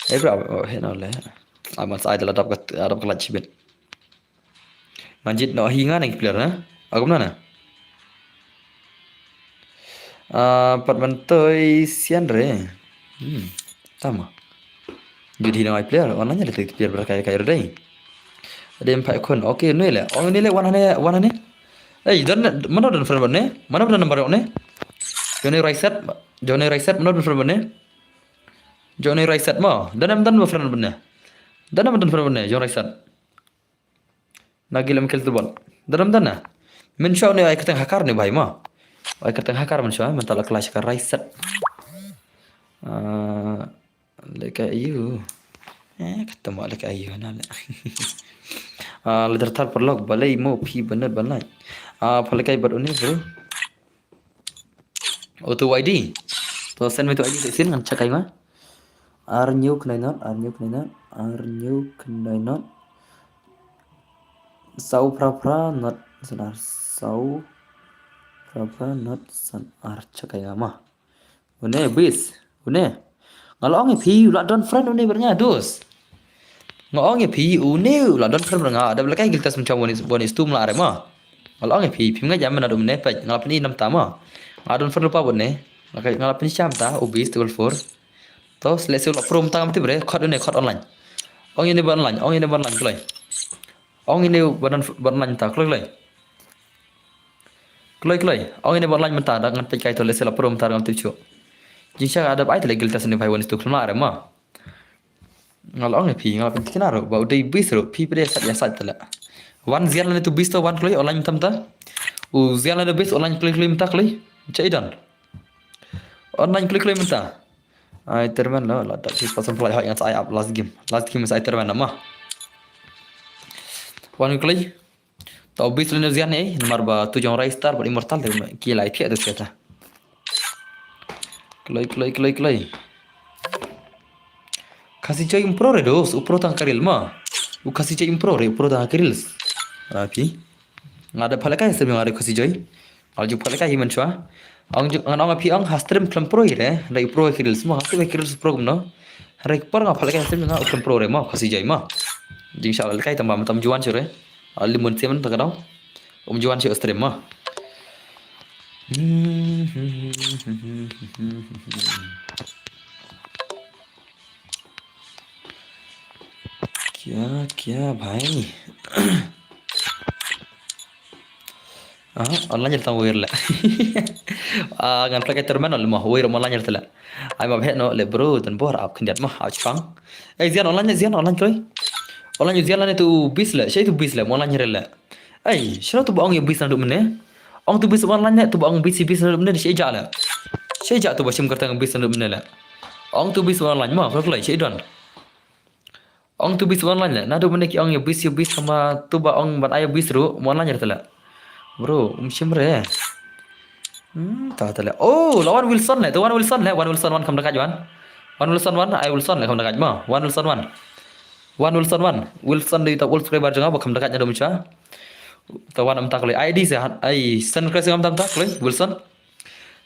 Eh bro, oh, he no le. Aman sa ai dala dap kat, dap kat chibet. Manjit no hi nga nang player na. Agum na na. Ah, pat man toi sian re. Hmm. Tama. Judi hi nang ai player, online ada tik player berkai kai re dai. Ada empat akun. Okay, ni le. Oh, ni le one hane, one hane. Eh, don mana don friend ne? Mana don number ne? Jone Raiset, Jone Raiset mana don friend ne? Jone Raiset ma. Don am don friend ne? Don am don friend ne? Jone Raiset. Nagi lem kel tubal. Dalam dana. Men shwa ne ai kateng hakar ne bai ma. Ai kateng hakar men shwa men tala clash ka rai set. Ah, leka ayu. Eh, kata ma leka ayu na le. Ah, leader thar perlok balai mo pi bener balai. Ah, palekai bad uni bro. Auto I D. To send me to I D section ngan check ai ma. Ar new khnai not, ar new khnai not, ar new khnai not. Sau pra pra not sanar sau pra pra not sanar check ai ma. Une bis, une. Nga la ong ïa phi u la don friend une ber nga dos. Nga ong ïa phi une u la don friend ber nga da bla kai giltas mun cham boni boni stum la re ma. Nga la ong ïa phi phim nga jam na dum ne pek nga la pyni nam ta ma. Nga don friend rupa boni. Nga la pyni cham ta u bis table four. To sele se u la prom ta ngam tip re khot une khot online. Ong ïa ne ba online, ong ïa ne ba online kloi. Ong ïa ne ba online ta kloi kloi. Kloi kloi. Ong ine ba online mynta da ngan peit kai to lehse la prom mynta ngam tip shuh. Jingshisha ka dap ai te le giltas ne bhai wan stu khlem lah re ma. Nga la ong ïa phi nga la pyntikna ruh ba u dei bis ruh phi pde sat ïa sat te le. Wan zian lane tu bis to wan kloi online mynta mynta. U zian lane bis online kloi kloi mynta kloi. Cha i don. Online kloi kloi mynta. Ai termen lo la dap phi pasang pulai hoi ngan sa ai up last game. Last game sa ai termen ma. Wan kloi. Tau bis lane zian ne namar ba tu jong Rai Star bad Immortal te ki lai thiah tu siata. Kloi kloi kloi kloi. Khasi Joy um pro re dos, u pro tang karil ma. U Khasi Joy um pro re, u pro tang karil. Api. Nga da phalaka stream nga re Khasi Joy. Al ju phalaka hi man chwa. Ang ju ngan ang api ang ha stream klem pro re, re u pro karil ma, ha tu karil pro no. Re par nga phalaka stream nga klem pro re ma, Khasi Joy ma. Jingshisha la kai tamba tam juan shure. Ali mun seven ta kadau. Um juan shi stream ma. Kya kya bhai? Ah, online tang wir la. Ah, ngan play terminal ma wir online tela. Ai ma bhe no le bro dan bor ap khyndiat ma ap chpang. Ai zian online zian online kloi. Online zian la ne tu bis la, shai tu bis la online re la. Ai shino tu ba ong ïa bis na du mene. Ong tu bis online ne tu ba ong bis bis na du mene shai ja la. Shai ja tu ba shim kertang bis na du mene la. Ong tu bis online ma kloi shai don. Ong tu bis online la na du mene ki ong ïa bis ïa bis sama tu ba ong ban ai bis ru online re la. Bro, um shim re. Hmm, ta ta le. Oh, lawan Wilson le. Tu wan Wilson le. Wan Wilson wan kam dekat wan. Wan Wilson wan. Ai Wilson le kam dekat ma. Wan Wilson wan. Wan Wilson wan. Wilson di ta ul subscriber jong ba kam dekat nya dum cha. Ta wan am ta kali I D se hat. Ai send request ngam tam ta kali Wilson.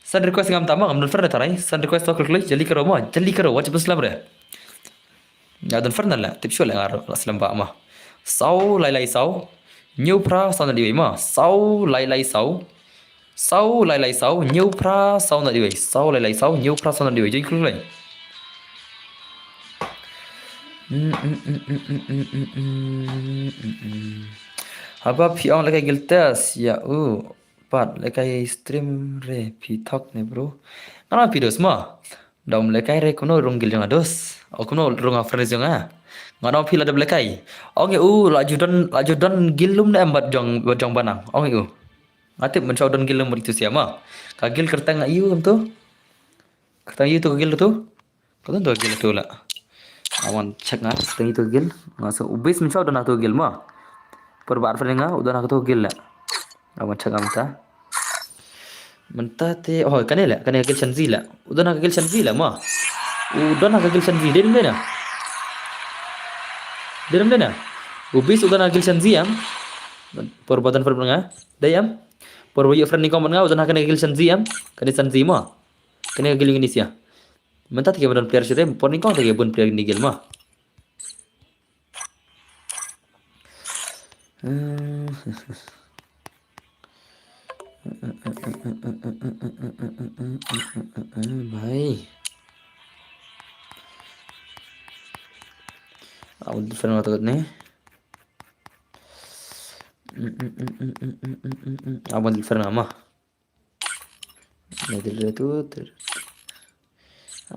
Send request ngam tam ma ngam don friend ta rai. Send request to kali jali karo ma. Jali karo wajib slam re. Nga don friend la tip shu la ngar la slem ba ma. Sau lai lai sau. Nyu pra sau na diwei ma. Sau lai lai sau. Sau lai lai sau. Nyu pra sau na diwei. Sau lai lai sau. Nyu pra sau na diwei. Jing klung lai. Haba phi ong la kai giltas ya u pat la kai stream re phi thok ne bro. Ngana phi dos ma. Dom le kai re kumno rung gil jong a dos. O kumno rung a friends jong a. Nga ong phi la dep lehkai. Ong ïa u la ju don, la ju don guild lum ne em bad jong, bad jong Banang. Ong ïa u. Nga tip mynshuwa u don guild lum bad itu sia mo. Ka guild kyrteng ïa u kumto. Kyrteng ïa u to ka guild to. Kyrteng to ka guild to la. Awan check nga kyrteng ïa u to ka guild. Nga sa u base mynshuwa u don ha to ka guild mo. Por ba ar friend nga u don ha to ka guild la. Awan check nga mynta. Mynta te, oh, kane la, kane ka guild Shanzi la. U don ha ka guild Shanzi la mo. U don ha ka guild Shanzi, dei ne em dei na? Dei ne em dei na? U base u don ha ka guild Shanzi em. Por ba don friend nga. Dei em. Por ba ïoh friend nyngkong bad nga u don ha kane ka guild Shanzi em. Kane Shanzi mo. Kane ka guild Indonesia. Mynta te ki ba don player shuh dei, por nyngkong te ki bun player kine ki guild mo. Bhai. Aw, different nga takut ni. Aw, different nga mo. Moderator tu, ter-,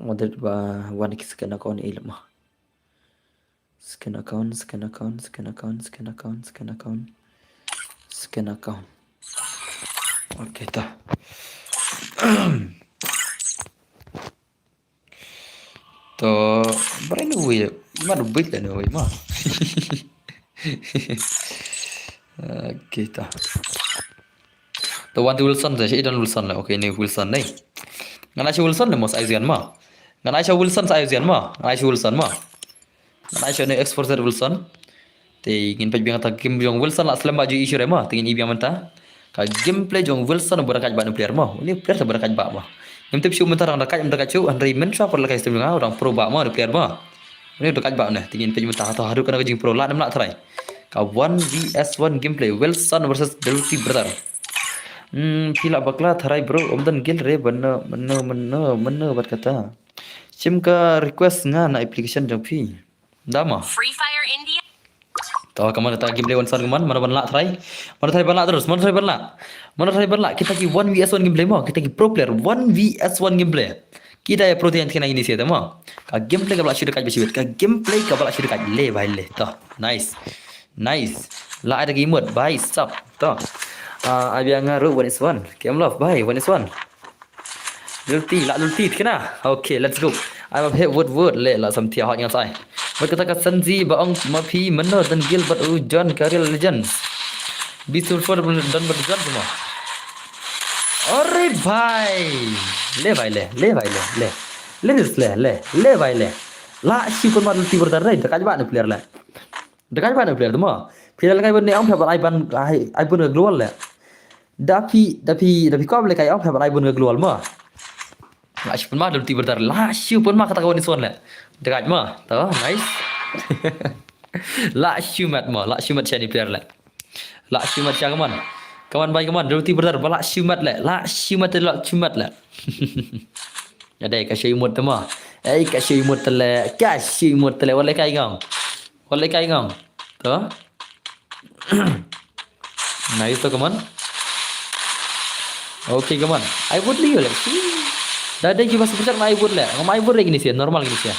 moderator ba wan ki scan account ilmu. Scan account, scan account, scan account, scan account, scan account. Scan account. Okay, ta. To, brain wheel. Imat wheel kan wheel ma. Okay, ta. To, wan to Wilson, sa shi don Wilson la. Okay, ni Wilson ni. Ngan ai sha Wilson ni mo sa ai zian ma. Ngan ai sha Wilson sa ai zian ma. Ngan ai sha Wilson ma. Ngan ai sha ni X four Z Wilson. Te ngin peit biang ta game jong Wilson la slem ba ju issue re ma. Te ngin i biang mynta. Ka gameplay jong Wilson ba da kait ba ni player ma. Ni player ba da kait ba ma. Ngim tip shu mynta dang da kait, da kait shu, hynrei mynshuwa por la kai stem nga, dang pro ba ma ni player ma. Ni da kait ba ni. Te ngin peit mynta ta haduh kana ka jing pro la nam la try. Ka one V S one gameplay, Wilson versus Delty Brother. Hmm, phi la bakla tharai bro, ym don guild re, mynno, mynno, mynno, mynno bad kata. Shim ka request nga na application jong phi. Da ma. Free Fire India. To, kaman kata gameplay Wilson kaman, mano ban lah tharai. Mano tharai ban lah terus, mano tharai ban lah. Mano tharai ban lah, kita ki one V S one gameplay mo, kita ki pro player, one V S one gameplay. Kita ïa pro te ïa kine ïa kine sha te mo. Ka gameplay kaba lah shu da kait ba shi bit, ka gameplay kaba lah shu da kait, le bhai le. To, nice. Nice. La ai da ki emote, bhai, sap. To. Ah, ai biang nga ruh one is one. Kem love, bhai, one is one. Delty, la Delty, kena. Okay, let's go. Ai ma phi wut wut, le la sam thia hot ngan sai. Wat kata ka Sanji ba ong ma phi mynno don guild bad u John Career Legends. Bisul for don bad John semua. Ore bhai. Le bhai le, le bhai le, le. Le dis le, le, le bhai le. La shi pun ma Delty Brother re, da kait ba ni player le. Da kait ba ni player mo. Phi da lehkai bun ne ong phi ban ai ban ai, ai bun ka global le. Da phi, da phi, da phi kop lehkai ong phi ban ai bun ka global mo. La shi pun ma Delty Brother, la shi pun ma kata ka one is one le. Da kait mo. To, nice. La shi mat mo, la shi mat sha ni player le. La shi mat sha kaman. Kaman bhai kaman, Delty Brother, ba la shi mat le. La shi mat le, la shi mat le. Ade, ka shi emote mo. Ei, ka shi emote le, ka shi emote le, wat lehkai ngong. Wat lehkai ngong. To. Nice to, come on. Okay, come on. Ai wut le ïa le. Da dei ki ba super chat ma ai wut le. Ngam ai wut re kine sha, normal kine sha.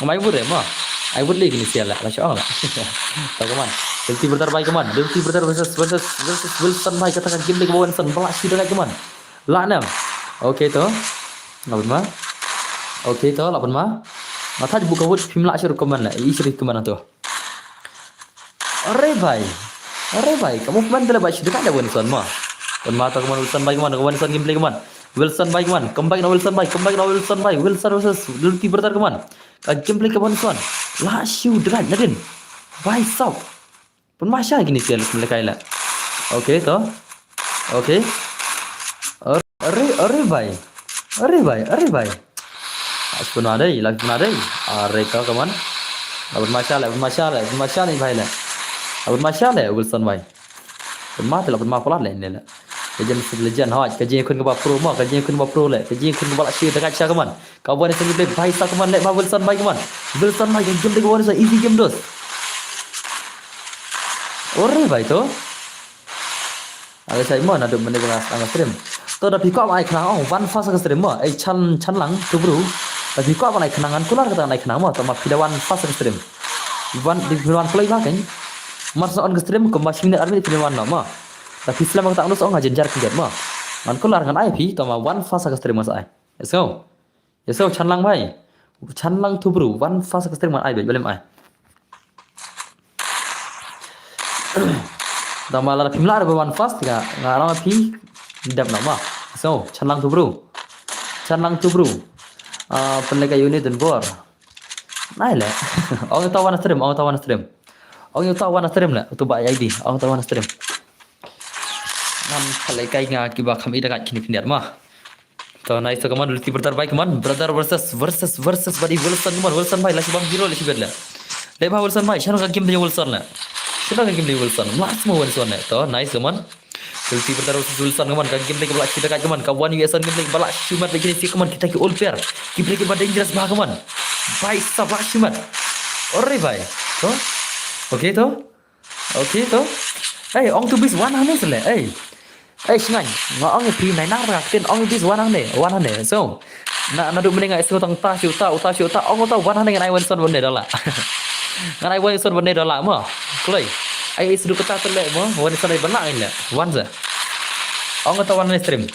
Ngam ai wut re mo. Ai wut le kine sha le. La sha ong le. To, come on. Delty Brother bhai, come on. Delty Brother versus, versus, versus Wilson bhai, kata ka game le ka Wilson. Ba la shi da kait, come on. Lah ne em. Okay to. Lah pun ma. Okay to, lah pun ma. Nga thait buk ka wut phim lah shuh kaman la. I shuh kaman to. Are bhai. Are bhai, ka movement te la ba shu da kait da Wilson ma. Pun ma to kaman Wilson bhai kaman, kaman Wilson gameplay kaman. Wilson bhai kaman, comeback na Wilson bhai, comeback na Wilson bhai. Wilson versus Delty Brother kaman. Ka gameplay ka Wilson. La shu da kait na din. Bhai sab. Pun ma sha kine sha lehkai la. Okay to. Okay. Are, are bhai. Are bhai, are bhai. As pun ma dei, lagi pun ma dei. Are to kaman. La pun ma sha le, pun ma sha le, pun ma sha ni bhai le. La pun ma sha le, Wilson bhai. Pun ma te la pun ma palat le ni le. Legend versus Legend, hoi, ka jingïakhun kaba pro mo, ka jingïakhun kaba pro le, ka jingïakhun kaba la shi da kait sha kaman. Ka one is one gameplay bhai sa kaman le ma Wilson bhai kaman. Wilson bhai ka game te ka one is one easy game dos. Ore bhai to. Ale sai mo naduh mynne ba nga stream. To da phi kwah ban ai khnang ong wan fast ka stream mo. Ei chan chan lang to bro. Da phi kwah ban ai khnang ngan kular kata ngan ai khnang mo. To ma phi da wan fast ka stream. Wan, dei phi wan kloi ba kan. Mar sa on ka stream kumba shi minit ar minit phi wan noh ma. Da phi slem ka tang dus ong ha jynjar khyndiat ma. Ngan kular ngan ai phi, to ma wan fast ka stream ngan sa ai. Let's go. Let's go, Chanlang bhai. Chanlang tu bro, wan fast ka stream ngan ai bad, balem ai. Da ma la phim lah ba wan fast ka, nga rang phi dep na ma. So, Chanlang tu bro. Chanlang tu bro. Ah, pynleka unit dan bor. Nai le. Ong ta wan stream, ong ta wan stream. Ong ta wan stream le. Tu ba I D, ong ta wan stream. Ngam khalai kai nga kiba kham ida kat kini khyndiat ma. To nice to, come on, Lulti brother bhai, come on. Brother versus, versus, versus, buddy Wilson, come on, Wilson bhai, la shi bam hero, la shi bet le. Le ba Wilson bhai, shano ka game de Wilson le. Shano ka game de Wilson. Last mo Wilson le. To nice, come on. Lulti brother versus Wilson, come on. Ka game de ka ba la shi da kat, come on. Ka one U S one game de ka ba la shi mat le kini si, come on. Kita ki all player. Ki play ki ba dangerous ba, come on. Bhai sa ba la shi mat. Ore bhai. To. Okay to. Okay to. Hey, ong tu bis wan hangne sele. Hey. Hey, shngain. Nga ong phi nai nar ra ktien, ong bis wan hangne, wan hangne. So, na, naduh mynne nga sngew tang ta shu ta, uta shu ta, ong uta wan hangne, ngan ai Wilson wan ne dala. Ngan ai Wilson wan ne dala mo. Kloi. Ai sdu kata tele mo, Wilson ai bana le. Wan sa. Ong uta wan hangne stream.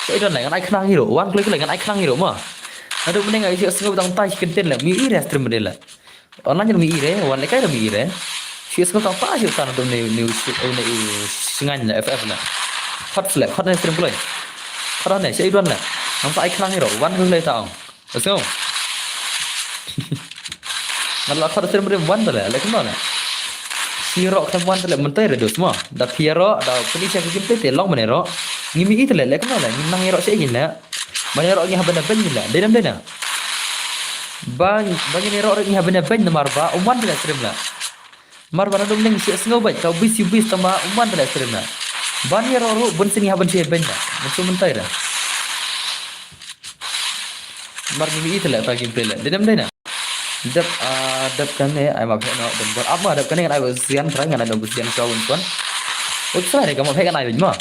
So, i don le, ngan ai khnang hero. Wan kloi kloi, ngan ai khnang hero mo. Naduh mynne nga sngew tang ta shi ktien le, mi i re stream de le. Online jong mi i re, wan le kai jong mi i re. Shi sngew tang ta shi uta na dum ne, ne, ne, shngain le F F le. Khot le, khot ne stream kloi. Khot ne, shi i don le. Nang sa ai khnang hero, wan kloi ta ong. Let's go. Ngan la khot stream rim wan ta le, le kumno le. Shi ro khlem wan ta le, mynta re dos mo. Da phi ro, da puni sha ki kim te te long mane ro. Ngi mi i ta le, le kumno le, ngi nang ro shi i le. Mane ro ngi haben ben le, dei nam dei na. Ba, ba ngi ne ro ngi haben ben namar ba um wan tele stream la. Mar ba na dum ning shi sngew bai ka bis yu bis tama um wan tele stream la. Ba ngi ro ro bun sini haben shi ben la. Musu mentai da. Mar ngi mi tele ta game play la. Dei nam dei na. Dep, ah, dep kane ai ma phe no dum bor. Apa dep kane ngan ai sian trai ngan ai dum sian ka un kon. Ut sai ka ma phe ngan ai ben ma.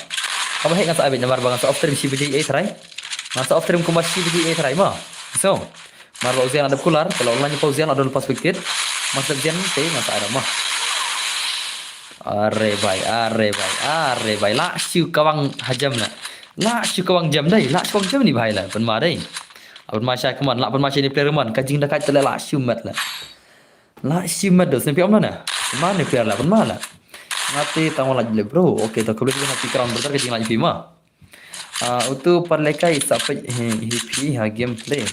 Ka ma phe ngan sa ai ben namar ba ngan sa off stream shi baje ai trai. Ngan sa off stream kumba shi baje ai trai ma. So. Mar ba u Zian la dep kular, ka la online pa u Zian la don perspective. Mas dep Zian te ngan sa ada mah. Are bai, are bai, are bai. La shu kawang hajam la. La shu kawang jam dai, la shu kawang jam ni bai la. Pynma dai. Pynma sha kaman, la pynma sha ni player man. Ka jing da ka tele la shu mat la. La shu mat dos ni pi om la na. Pynma ni player la, pynma la. Ngati tang wala jle bro. Okay, to kebeli kita nanti crown brother ka jing la pi ma. Ah, utu par lekai sa peit hi, hi phi ha gameplay.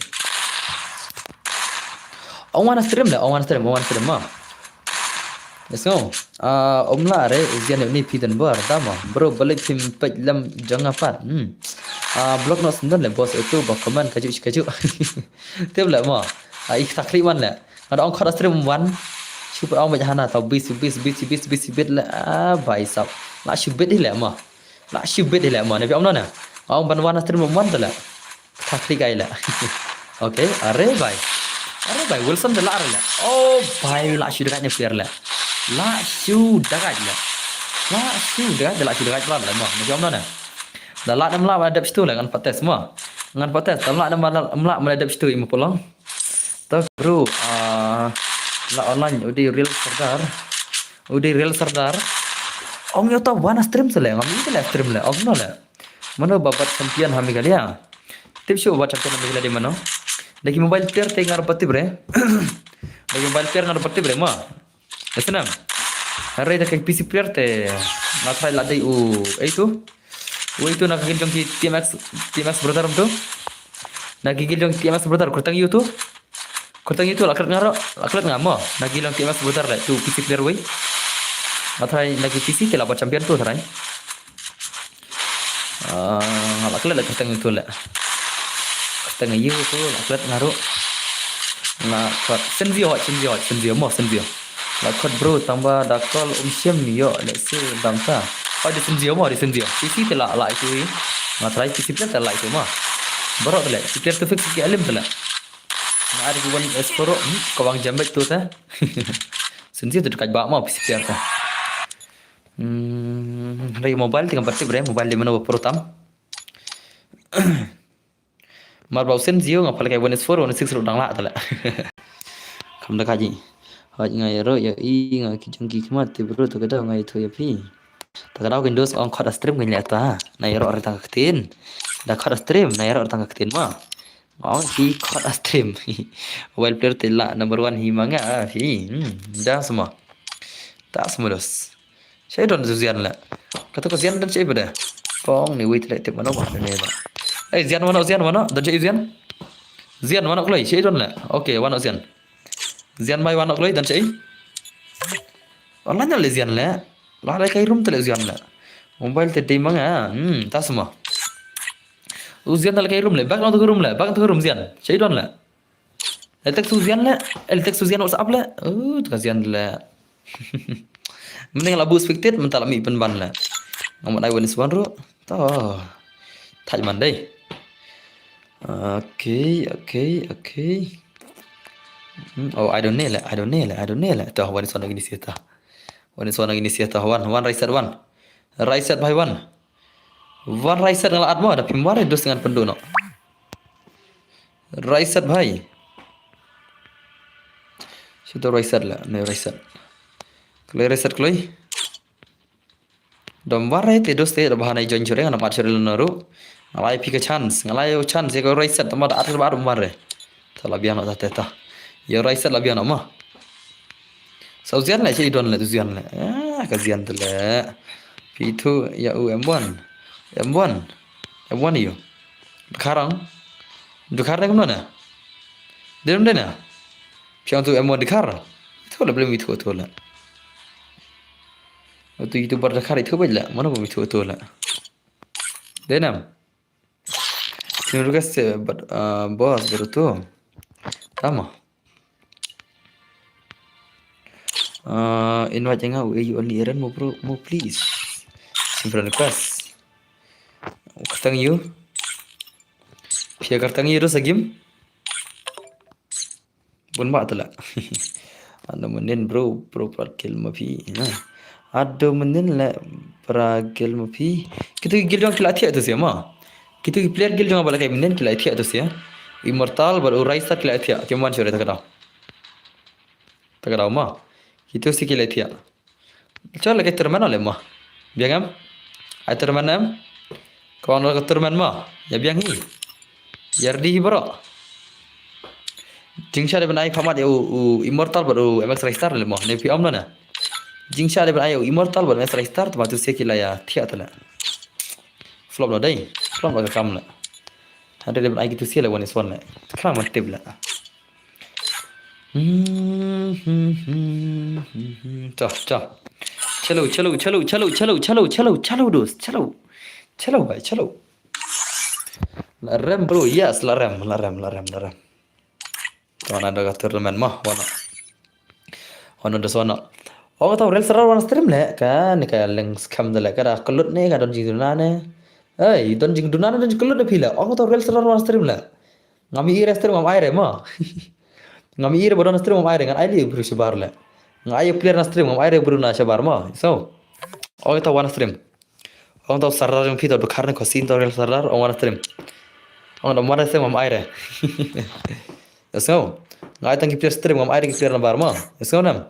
Ong wan stream le, ong wan stream, ong wan stream ma. Let's go. Ah, om la re, ujian ni phi den bar, dama. Bro, balik phim peit lam jong apat. Hmm. Ah, block not sendon le, boss utu ba comment kaju kaju. Tip le ma. Ah, ik takli man le. Ada ong khot stream wan. Super ong bait hana tau bis bis bis bis bis bit le. Ah, bai sap. La shu bit le ma. La shu bit hi leh mo, ne phi ong no na. Ong ban wan stream mo wan te leh. Tha klik ai leh. Okay, are bai. Are bai, Wilson te la are leh. Oh bai, la shu dagat ne player leh. La shu dagat leh. La shu dagat, la shu dagat plan leh mo, ne phi ong no na. Da la nam la ba dep stu leh ngan pates mo. Ngan pates, tam la nam la, nam la ma dep stu i mo polong. To bro, ah, la online, udi real sardar. Udi real sardar. Ong yo to wan stream sele, ngam ite le stream le, ong no le. Mano ba bat champion ha Meghalaya. Tip shu bat champion ha Meghalaya di mano. Dagi mobile player te ngar patip re. Dagi mobile player ngar patip re ma. Esnam. Hare da kai P C player te. Nga try la dei u, eh tu. U itu na ka gil jong ki T M X, T M X brother tu. Na ka gil jong T M X brother, kurtang yu tu. Kurtang yu tu, la klet nga ro, la klet nga mo. Na ka gil jong T M X brother le, tu P C player wei. Nga try na ki P C te la ba champion tu try. Ah, la klet le kurtang yu tu le. Kurtang yu tu, la klet nga ro. Na klet, senzio, senzio, senzio mo, senzio. La khot bro, tang ba da call um shim ïoh, let's see, dang ta. Oh, di senzio mo, di senzio. P C te la, la itu i. Nga try P C player te la itu mo. Bro te le, P C player tu fix ki alim te le. Nga ada ki wan esporo, hmm, ka wang jambet tu te. Senzio tu dekat ba mo, P C player te. Hmm, dari mobile tinggal berarti bre, mobile di mana pro tam. Mar ba u senzio nga pale kai one S four, one S six ruh dang lah tala. Kam da kaji. Nga ïaroh ïa i nga ki jong ki khmat te bro, ta ka daw nga ïathuh ïa phi. Ta ka daw kin dos ong khot a stream ngin leh ta. Na ïaroh re tang ka ktien. Da khot a stream na ïaroh re tang ka ktien ma. Ong ki khot a stream. Mobile player te la number one hi ma nga phi. Hmm, da semua. Ta semua dos. Sha i don Suzian la. Kata ka Zian don sha i bada. Pong ni wait leh tip mano ma ne ba. Eh Zian mano Zian mano don sha i Zian. Zian mano kloi sha i don la. Okay mano Zian. Zian mai mano kloi don sha i. Online le Zian le. La le kai room te le Zian le. Mobile te dei ma nga. Hmm, ta semua. U Zian te le kai room le. Bak long tu room le. Bak tu room Zian. Sha i don le. Le text u Zian le. Le text u Zian WhatsApp le. Uh, tu ka Zian le. Mending la bu expected mynta la mi pynban le. Ngam ai wen swan ru. To. Thaj man dei. Okay, okay, okay. Hmm, oh, I don't know le. I don't know le. I don't know le. To wan swan gini siata. Wan swan gini siata. Wan, wan right side wan. Right side bhai wan. Wan right side nga la at mo da phim wan re dos ngan pynduh noh. Right side bhai. Shuto right side la, ne right side. Kloi right side kloi. Dom wan re te dos te da bahana i join shuh re nga na mat shuh re lano ru. Nga la ai phi ka chance, nga la ai chance ïa ka right side tama da at ba at wan re. Ta la biang noh ta te ta. Ïa right side la biang noh ma. Sa u Zian le sha i don le tu Zian le. Ah, ka Zian te le. Phi tu ïa u M one. M one. M one ïa u. Dkhar ang. Dkhar ne kumno ne? Dei ne? Phi ang tu M one dkhar. Itu le blem itu tu le. Tu YouTuber dkhar itu bej le. Mano ba itu tu le. Dei ne? Sino request, eh, but, uh, boss, baru tu. Tama. Uh, invite nga u A U only Eren mo bro, mo please. Simple request. Kyrteng ïa u. Phi kyrteng ïa u sa game. Bun ba tela. Ado mendin bro, bro pra gel ma phi. Ado mendin le pra gel ma phi. Kitu ki gel jong ki la thiah tu sia ma. Kitu ki player gel jong ba la kai mendin ki la thiah tu sia. Immortal bad u Raisa ki la thiah. Ki man sure ta ka daw. Ta ka daw ma. Kitu si ki la thiah. Chol la ka tournament le ma. Biang em? Ai tournament em? Ka wan la ka tournament ma. Ïa biang hi. Ïa ready hi bro. Jingsha de ban ai phamat ïa u, u Immortal bad u M X Raistar le ma. Ne phi om na na. Jingsha de ban ai u Immortal bad M X Raistar tama tu sia ki la ïa thiah ta le. Flop la dei. Flop la ka kam le. Hade de ban ai kitu sia le one is one le. Kra ma tip le. Chalo, chalo, chalo, chalo, chalo, chalo, chalo, chalo, chalo, dos, chalo. Chalo, bhai, chalo. La rem, bro, yes, la rem, la rem, la rem, la rem. Wana da ka tournament ma, wana. Wana da wana. Oh, tau rel serar wana stream le, ka ni ka leng scam da le, ka da kelut ne, ka don jingduna ne. Hey, don jingduna ne, don jingkelut ne phi le. Oh, tau rel serar wana stream le. Ngam ïohi re stream ngam ai re ma. Ngam ïohi re ba don stream ngam ai re ngan ai li bru shabar le. Nga ai player na stream ngam ai re bru na shabar ma. So. Ong ta wan stream. Ong ta sardar jong phi ta dukar ne kosin ta real sardar ong wan stream. Ong da wan stream ngam ai re. So. Nga ai tang ki player stream ngam ai re ki player na bar ma. So nam.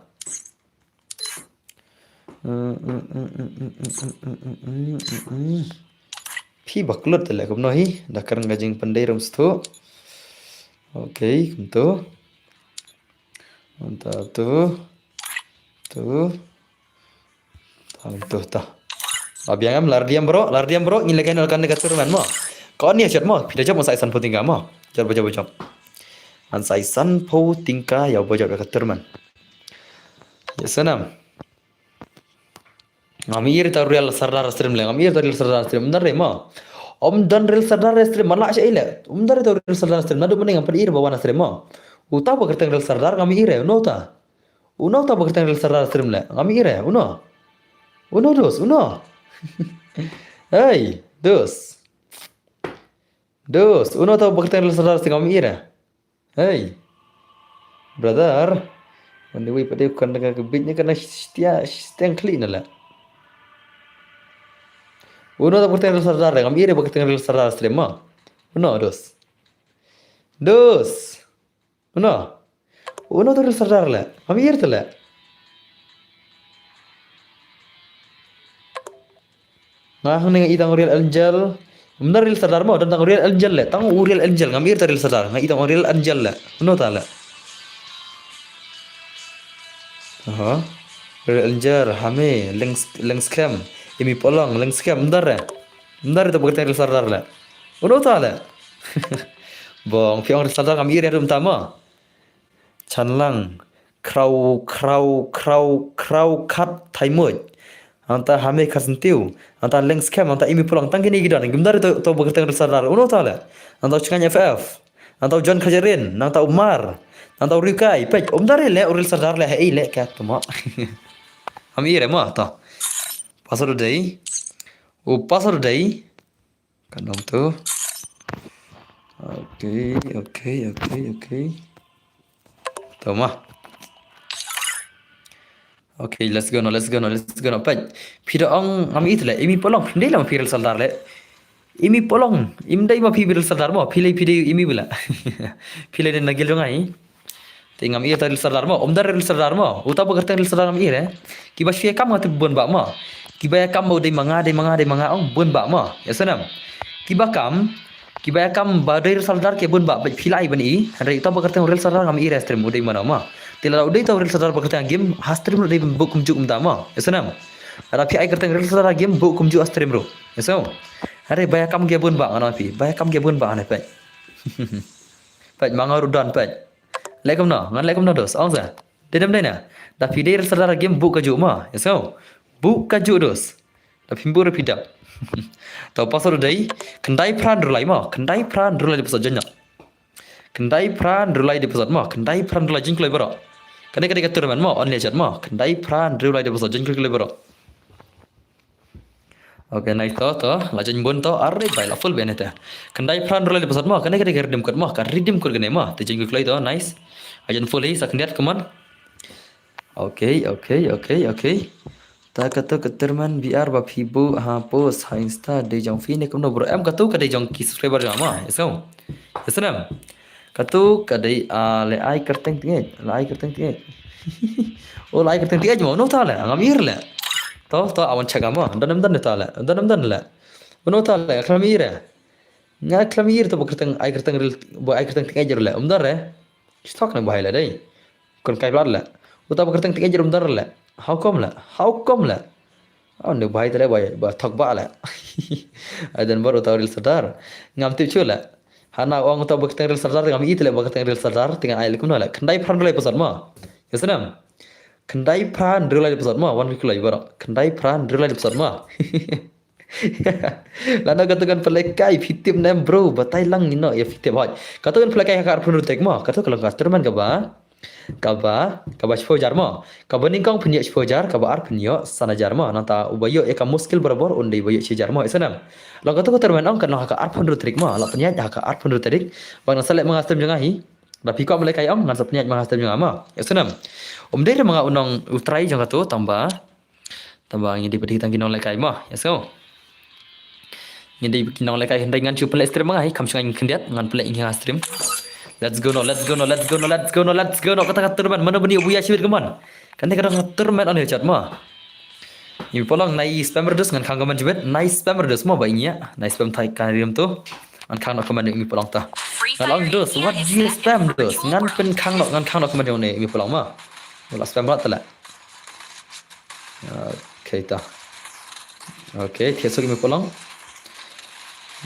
Phi ba klut te le kumno hi da kren ka jingpyndei rum stu. Okay, kumtu. Anta tu. Tu. Anta tu ta. Abiang em lar diam bro, lar diam bro, ngin leken alkan ka tournament mo. Kau ni achet mo, phi da jop mo sa isan puting ka mo. Jop jop jop. An sa isan puting ka ya bojop ka tournament. Ya sanam. Ngam ïohi re ta real sardar stream le, ngam ïohi re ta real sardar stream, ym don re ma. Ym don real sardar stream, man la sha ile. Ym don re ta real sardar stream, naduh mynne ngam pyn ïohi re ba wan stream ma. Uta ba kyrteng real sardar ngam ïohi re, uno uta. Uno uta ba kyrteng real sardar stream le, ngam ïohi re, uno. Uno dos, uno. Hey, dos. Dos, uno uta ba kyrteng real sardar stream ngam ïohi re. Hey. Brother. Mane wei pade kan ka bit ni kana stia stiang kli na la. Uno ta kyrteng real sardar ngam ïohi re ba kyrteng real sardar stream ma. Uno dos. Dos. Uno. Uno to Real Sardar le. Ngam i re te le. Nga hangne nga i tang u Real Angel. Ym don Real Sardar mo, don tang u Real Angel le. Tang u Real Angel, ngam i re te Real Sardar. Nga i tang u Real Angel le. Uno ta le. Aha. Real Angel, Hame, Leng, Leng Scam, Imi Polong, Leng Scam, ym don re. Ym don re to ba kyrteng Real Sardar le. Uno ta le. Bong, phi ong Real Sardar ngam i re haduh mynta mo. Chanlang, Kraw, Kraw, Kraw, Kraw Khat Thaimoj. Nangta Hame Kharsyntiu, nangta Leng Scam, nangta Imi Polong, tang kine ki don. Kim don re to, to ba kyrteng Real Sardar. Uno ta le. Nangta u Chngaiñ F F. Nangta u John Khajarin, nangta u Mar, nangta u Riewkai, peit, ym don re le, u Real Sardar le, hei le, ka to mo. Ngam i re mo, to. Password u dei. U password u dei. Kan ong to. Okay, okay, okay, okay. To mo. Okay, let's go no, let's go no, let's go no. Peit, phi da ong ngam i te le, Imi Polong, phim dei la ma phi Real Sardar le. Imi Polong, im dei ma phi Real Sardar mo, phi le phi dei Imi bula. Phi le na gil jong nga i. Te ngam i re te Real Sardar mo, ym don re Real Sardar mo, uta ba kyrteng Real Sardar ngam i re. Kiba shu ïa kam nga tip bun bah mo. Kiba ïa kam ba u dei ma nga, dei ma nga, dei ma nga ong bun bah mo. Ïa sngewbha. Kiba kam, kiba ïa kam ba dei Real Sardar ki bun bah, bad phi la ai ban i, hynrei uta ba kyrteng Real Sardar ngam i re ha stream u dei mano mo. Te lada u dei uta u Real Sardar ba kyrteng ha game, ha stream ruh dei ban buh kumjuh kumta mo. Ïa sngewbha. Lada phi ai kyrteng Real Sardar ha game, buh kumjuh ha stream ruh. Ïa sngewbha. Hynrei ba ïa kam ki bun bah nga ong phi, ba ïa kam ki bun bah nga ong phi. Peit ma nga ruh don peit. Leh kumno, ngan leh kumno dos, ong sa. Dei ne ym dei na. Da phi dei Real Sardar ha game buh kajuh mo. Ïa sngewbha. Buh kajuh dos. Da phim buh ruh phi dap. To password u dei. Khyndai phra hynriew lai mo. Khyndai phra hynriew lai dei password jong nga. Khyndai phra hynriew lai dei password mo. Khyndai phra hynriew lai jingkloi baroh. Kane ka dei ka tournament mo. Only chat mo. Khyndai phra hynriew lai dei password jingkloi baroh. Okay, nice to, to. La join bun to. Are bai la full ben te. Khyndai phra hynriew lai dei password mo. Kane ka dei ka redeem code mo. Ka redeem code kane mo. Te join kloi to. Nice. La join full hi sa khyndiat, come on. Okay, okay, okay, okay. Ta kato ka tournament B R ba phi buh ha post ha Insta dei jong phi ne kumno bro? Em kato ka dei jong ki subscriber jong nga mo. Ïa sngewbha. Ïa sngewbha. Kato ka dei, ah, la ai kyrteng tyngeh, la ai kyrteng tyngeh. Oh, la ai kyrteng tyngeh mo, uno ta le, ngam i re le. To, to, awan check mo, don ne ym don ta le, don ne ym don le. Uno ta le, khlem i re. Nga khlem i re to ba kyrteng, ai kyrteng Real, ba ai kyrteng tyngeh re le, ym don re. Stok ne ba hai le dei. Kon kai blat le. Uta ba kyrteng tyngeh ym don re le. How come le? How come le? Oh, ne ba hai te le ba, ba thok ba le. Ai don bor uta Real Sardar. Ngam tip shuh le. Hana ong uta ba kyrteng Real Sardar, ngam i te le ba kyrteng Real Sardar, te nga ai le kumno le. Khyndai phra hynriew lai password mo. Ïa sngewbha. Khyndai phra hynriew lai password mo, wan ki kloi baroh. Khyndai phra hynriew lai password mo. Lano kato kan pynlehkai, phi tip ne em bro, batai lang ino ïa phi tip hoi. Kato kan pynlehkai ha ka arphew hynriew tarik mo, kato ka long ka tournament kaba. Kaba, kaba shiphew hajar mo. Kaba nyngkong phin ïoh shiphew hajar, kaba ar phin ïoh san hajar mo. Nangta uba ïoh ïa ka muskil barabor un dei uba ïoh shi hajar mo. Ïa sngewbha. Long kato ka tournament ong kan long ha ka arphew hynriew tarik mo. La pynïaid ha ka arphew hynriew tarik. Bad ngan sa leh ma nga ha stream jong nga hi. Da phi kwah ban lehkai ong ngan sa pynïaid ma nga ha stream jong nga mo. Ïa sngewbha. Um dei re ma nga u nong u trai jong kato tang ba. Tang ba ngi dei pat hi tang ki nonglehkai mo. Ïa sngewbha. Ngi dei ki nonglehkai hynrei ngan shu pynleh stream ma nga hi, kham shyngai ngin khyndiat, ngan pynleh ïa nga stream. Let's go no, let's go no, let's go no, let's go no, let's go no. Kata ka tournament, mano ban ïoh buh ïa shibit kumne. Kane ka dei ka tournament on ïa chat mo. Imi Polong nai spam re dos ngan khang comment shibit, nai spam re dos mo ba ïa. Nai spam thai ka riam tu. Ngan khang noh comment imi Polong ta. Ngan ong dos, what do you spam dos? Ngan pynkhang noh, ngan khang noh comment ïa imi Polong mo. Wala spam rat tala. Okay ta. Okay, thiah suk imi Polong.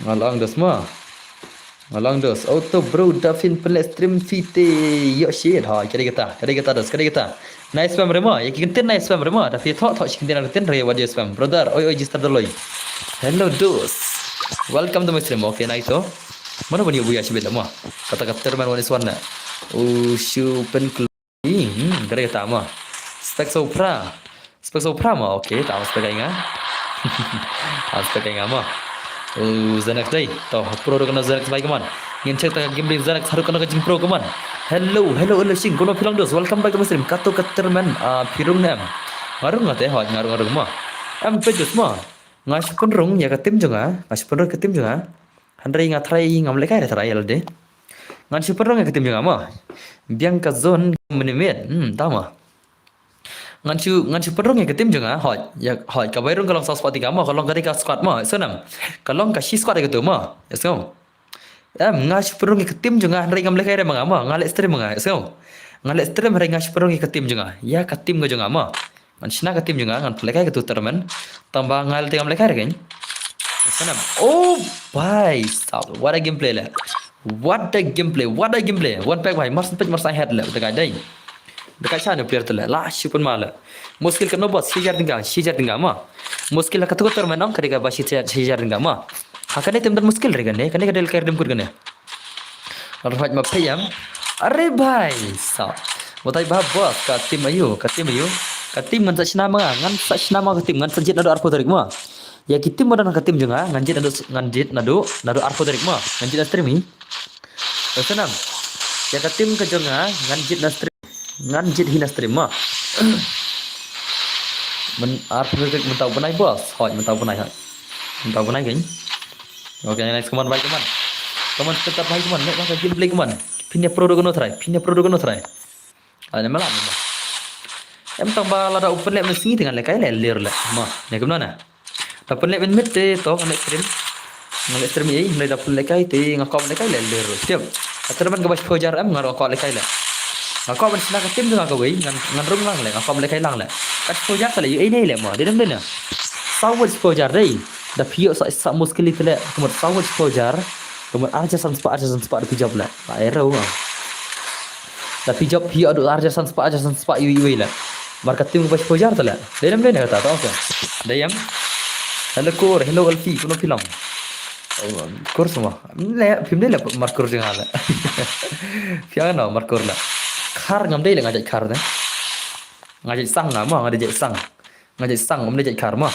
Nga la ong dos mo. Nga la ong dos. Auto bro da phin pynleh stream phi te ïoh shit. Ha, ka dei kata, ka dei kata dos, ka dei kata. Nai spam re mo, ïa ki kyntien nai spam re mo. Da phi thoh thoh shi kyntien kyntien re wat ïa spam. Brother, oi oi G Star Doloi. Hello dos. Welcome to my stream. Okay, nai to. Mano ban ïoh buh ïa shibit mo. Kata ka tournament one is one na. U shu pyn Hmm, ka dei kata mo. Spek Sopra. Spek Sopra mo. Okay, ta spek ai nga. Ta spek ai nga mo. U Zenex dei. To, pro do kano Zenex bai kaman. Ngin check ta ka game dei Zenex haru kano ka jing pro kaman. Hello, hello, hello, sing. Kono phi long dos. Welcome back to my stream. Kato ka tournament, ah, phi rung ne em? Nga rung nga te, hoi, nga rung, nga rung mo. Em, phi dos mo. Nga shu pynrung ïa ka team jong nga. Nga shu pynrung ka team jong nga. Hynrei nga try ngam lehkai re try ïa lade. Ngan shu pynrung ïa ka team jong nga mo. Biang ka zone minimit. Hmm, tama. Ngan shu, ngan shu pynrung ïa ka team jong nga. Hoi, ïa, hoi, ka Bairung ka long saw spot tyngka mo, ka long ka dei ka squad mo. So nam. Ka long ka shi squad ïa ka tu mo. Yes, no. Em, nga shu pynrung ïa ka team jong nga, hynrei ngam lehkai re ma nga mo. Nga leh stream ma nga. Yes, no. Nga leh stream hynrei nga shu pynrung ïa ka team jong nga. Ïa ka team ka jong nga mo. Ngan shna ka team jong nga, ngan pynlehkai ka tu tournament. Tang ba nga leh te ngam lehkai re kein. Yes, no. Oh, bhai sab. What a gameplay le. What a gameplay, what a gameplay. One pack bhai, mar syn peit mar syn head le, da kai dai. Da kai sha ne player te le, la shu pynma le. Muskil katno boss, shi hajar tyngka, shi hajar tyngka ma. Muskil ha katu ka tournament ong, ka dei kaba shi hajar, shi hajar tyngka ma. Ha kane te ym don muskil re kane, kane ka dei ka redeem code kane. Alright ma payam. Are bhai, sa. Batai ba boss, ka team ayu, ka team ayu. Ka team ngan sa shna ma nga, ngan sa shna ma ka team, ngan sa jied naduh arphew tarik ma. Ïa ki team ba don ha ka team jong nga, ngan jied naduh, ngan jied naduh, naduh arphew tarik ma. Ngan jied na stream hi. Oi, sa nam. Ïa ka team ka jong nga, ngan jied na stream. Ngan jied hi na stream ma. Men ar pynrek mynta u bnai boss. Hoi, mynta u bnai hoi. Mynta u bnai kein. Okay, nice, come on bhai, come on. Come on, step up bhai, come on. Nek bhai, gameplay, come on. Phin ïa pro do kano try. Phin ïa pro do kano try. Ai, ne mala ne. Em tang ba lada u pynleh mynsngi te ngan lehkai le lir le. Ma, ne kumno na. Da pynleh mynmiet te to ngan leh stream. Ngan leh stream ei, hynrei da pynlehkai te nga kwah lehkai le lir. Tiap. Ka tournament kaba shiphew hajar em nga ruh nga kwah lehkai le. Nga kwah ban shna ka team jong nga kawei, ngan, ngan rung lang le, nga kwah lehkai lang le. Ka shiphew hajar te le, ei ne le mo, dei ne em dei ne. Saw wot shiphew hajar dei. Da phi ïoh sa, sa muskil te le, kumut saw wot shiphew hajar. Kumut ar hajar san spah, ar hajar san spah da phi jop le. Ba ero. Da phi jop phi ïoh haduh ar hajar san spah, ar hajar san spah ïoh ïoh le. Mar ka team kaba shiphew hajar te le. Dei ne em dei ne kata, tang sa. Dei em. Hello Kur, hello Alfi, kumno phi long? Oh, Kur semua. Le, phim dei le Markur jong nga le. Phi ong no Markur le. Khar ngam dei le nga jait khar ne. Nga jait sang nga mo, nga dei jait sang. Nga jait sang, ngam dei jait khar mo.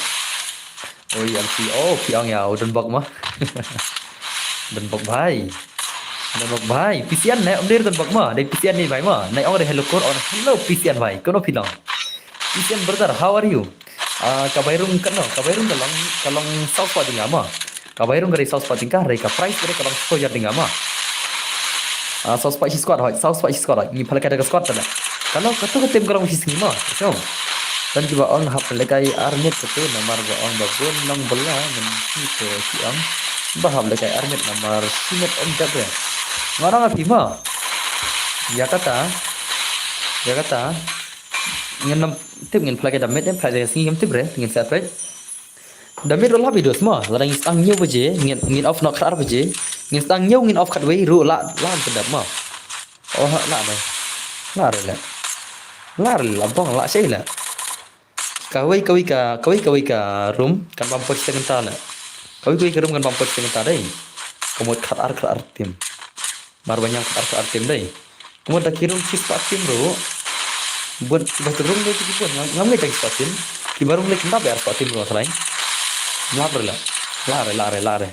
Oi, Alfi, oh, phi ong ïa u Donbok mo. Donbok bhai. Donbok bhai, P C N ne, ym dei Donbok mo, dei P C N ne bhai mo. Nai ong dei hello Kur, ong hello P C N bhai. Kumno phi long? P C N brother, how are you? Ah, ka Bairung katno, ka Bairung ka long, ka long saw spah tyngka mo. Ka Bairung ka dei saw spah tyngka, hynrei ka prize ka dei ka long shiphew hajar tyngka mo. Ah, saw spah shi squad hoi, saw spah shi squad hoi. Ngi pynlehkai da ka squad te le. Kano katu ka team ka long shi sngi mo. So. Don kiba ong hap lehkai ar miet katu namar ba ong ba bun nongbylla mynta ki ong ba hap lehkai ar miet namar shi miet ym dep re. Nga ong ïa phi mo. Ïa kata. Ïa kata. Ngin ym tip ngin pynlehkai da miet, pynlehkai sngi ngim tip re, ngin sa peit. Da miet ruh la video mo, lada ngin sdang hynñiew baje, ngin, ngin off noh khatar baje, ngin sdang hynñiew ngin off khatwei ruh la, la pyndep mo. Oh, la dei. La re le. La re la bong la shei le. Kawei, kawei ka, kawei, kawei ka room kan bam post teng ta le. Kawei, kawei ka room kan bam post teng ta dei. Ka mut khatar, khatar team. Mar ba ñiang khatar, khatar team dei. Ka mut da ki room shi spah team ruh. Bun, ba tu room dei ki bun, ngam, ngam ngai da ki spah team. Ki ba room dei ki ndap ar spah team ruh trai. Lap re la. La re, la re, la re.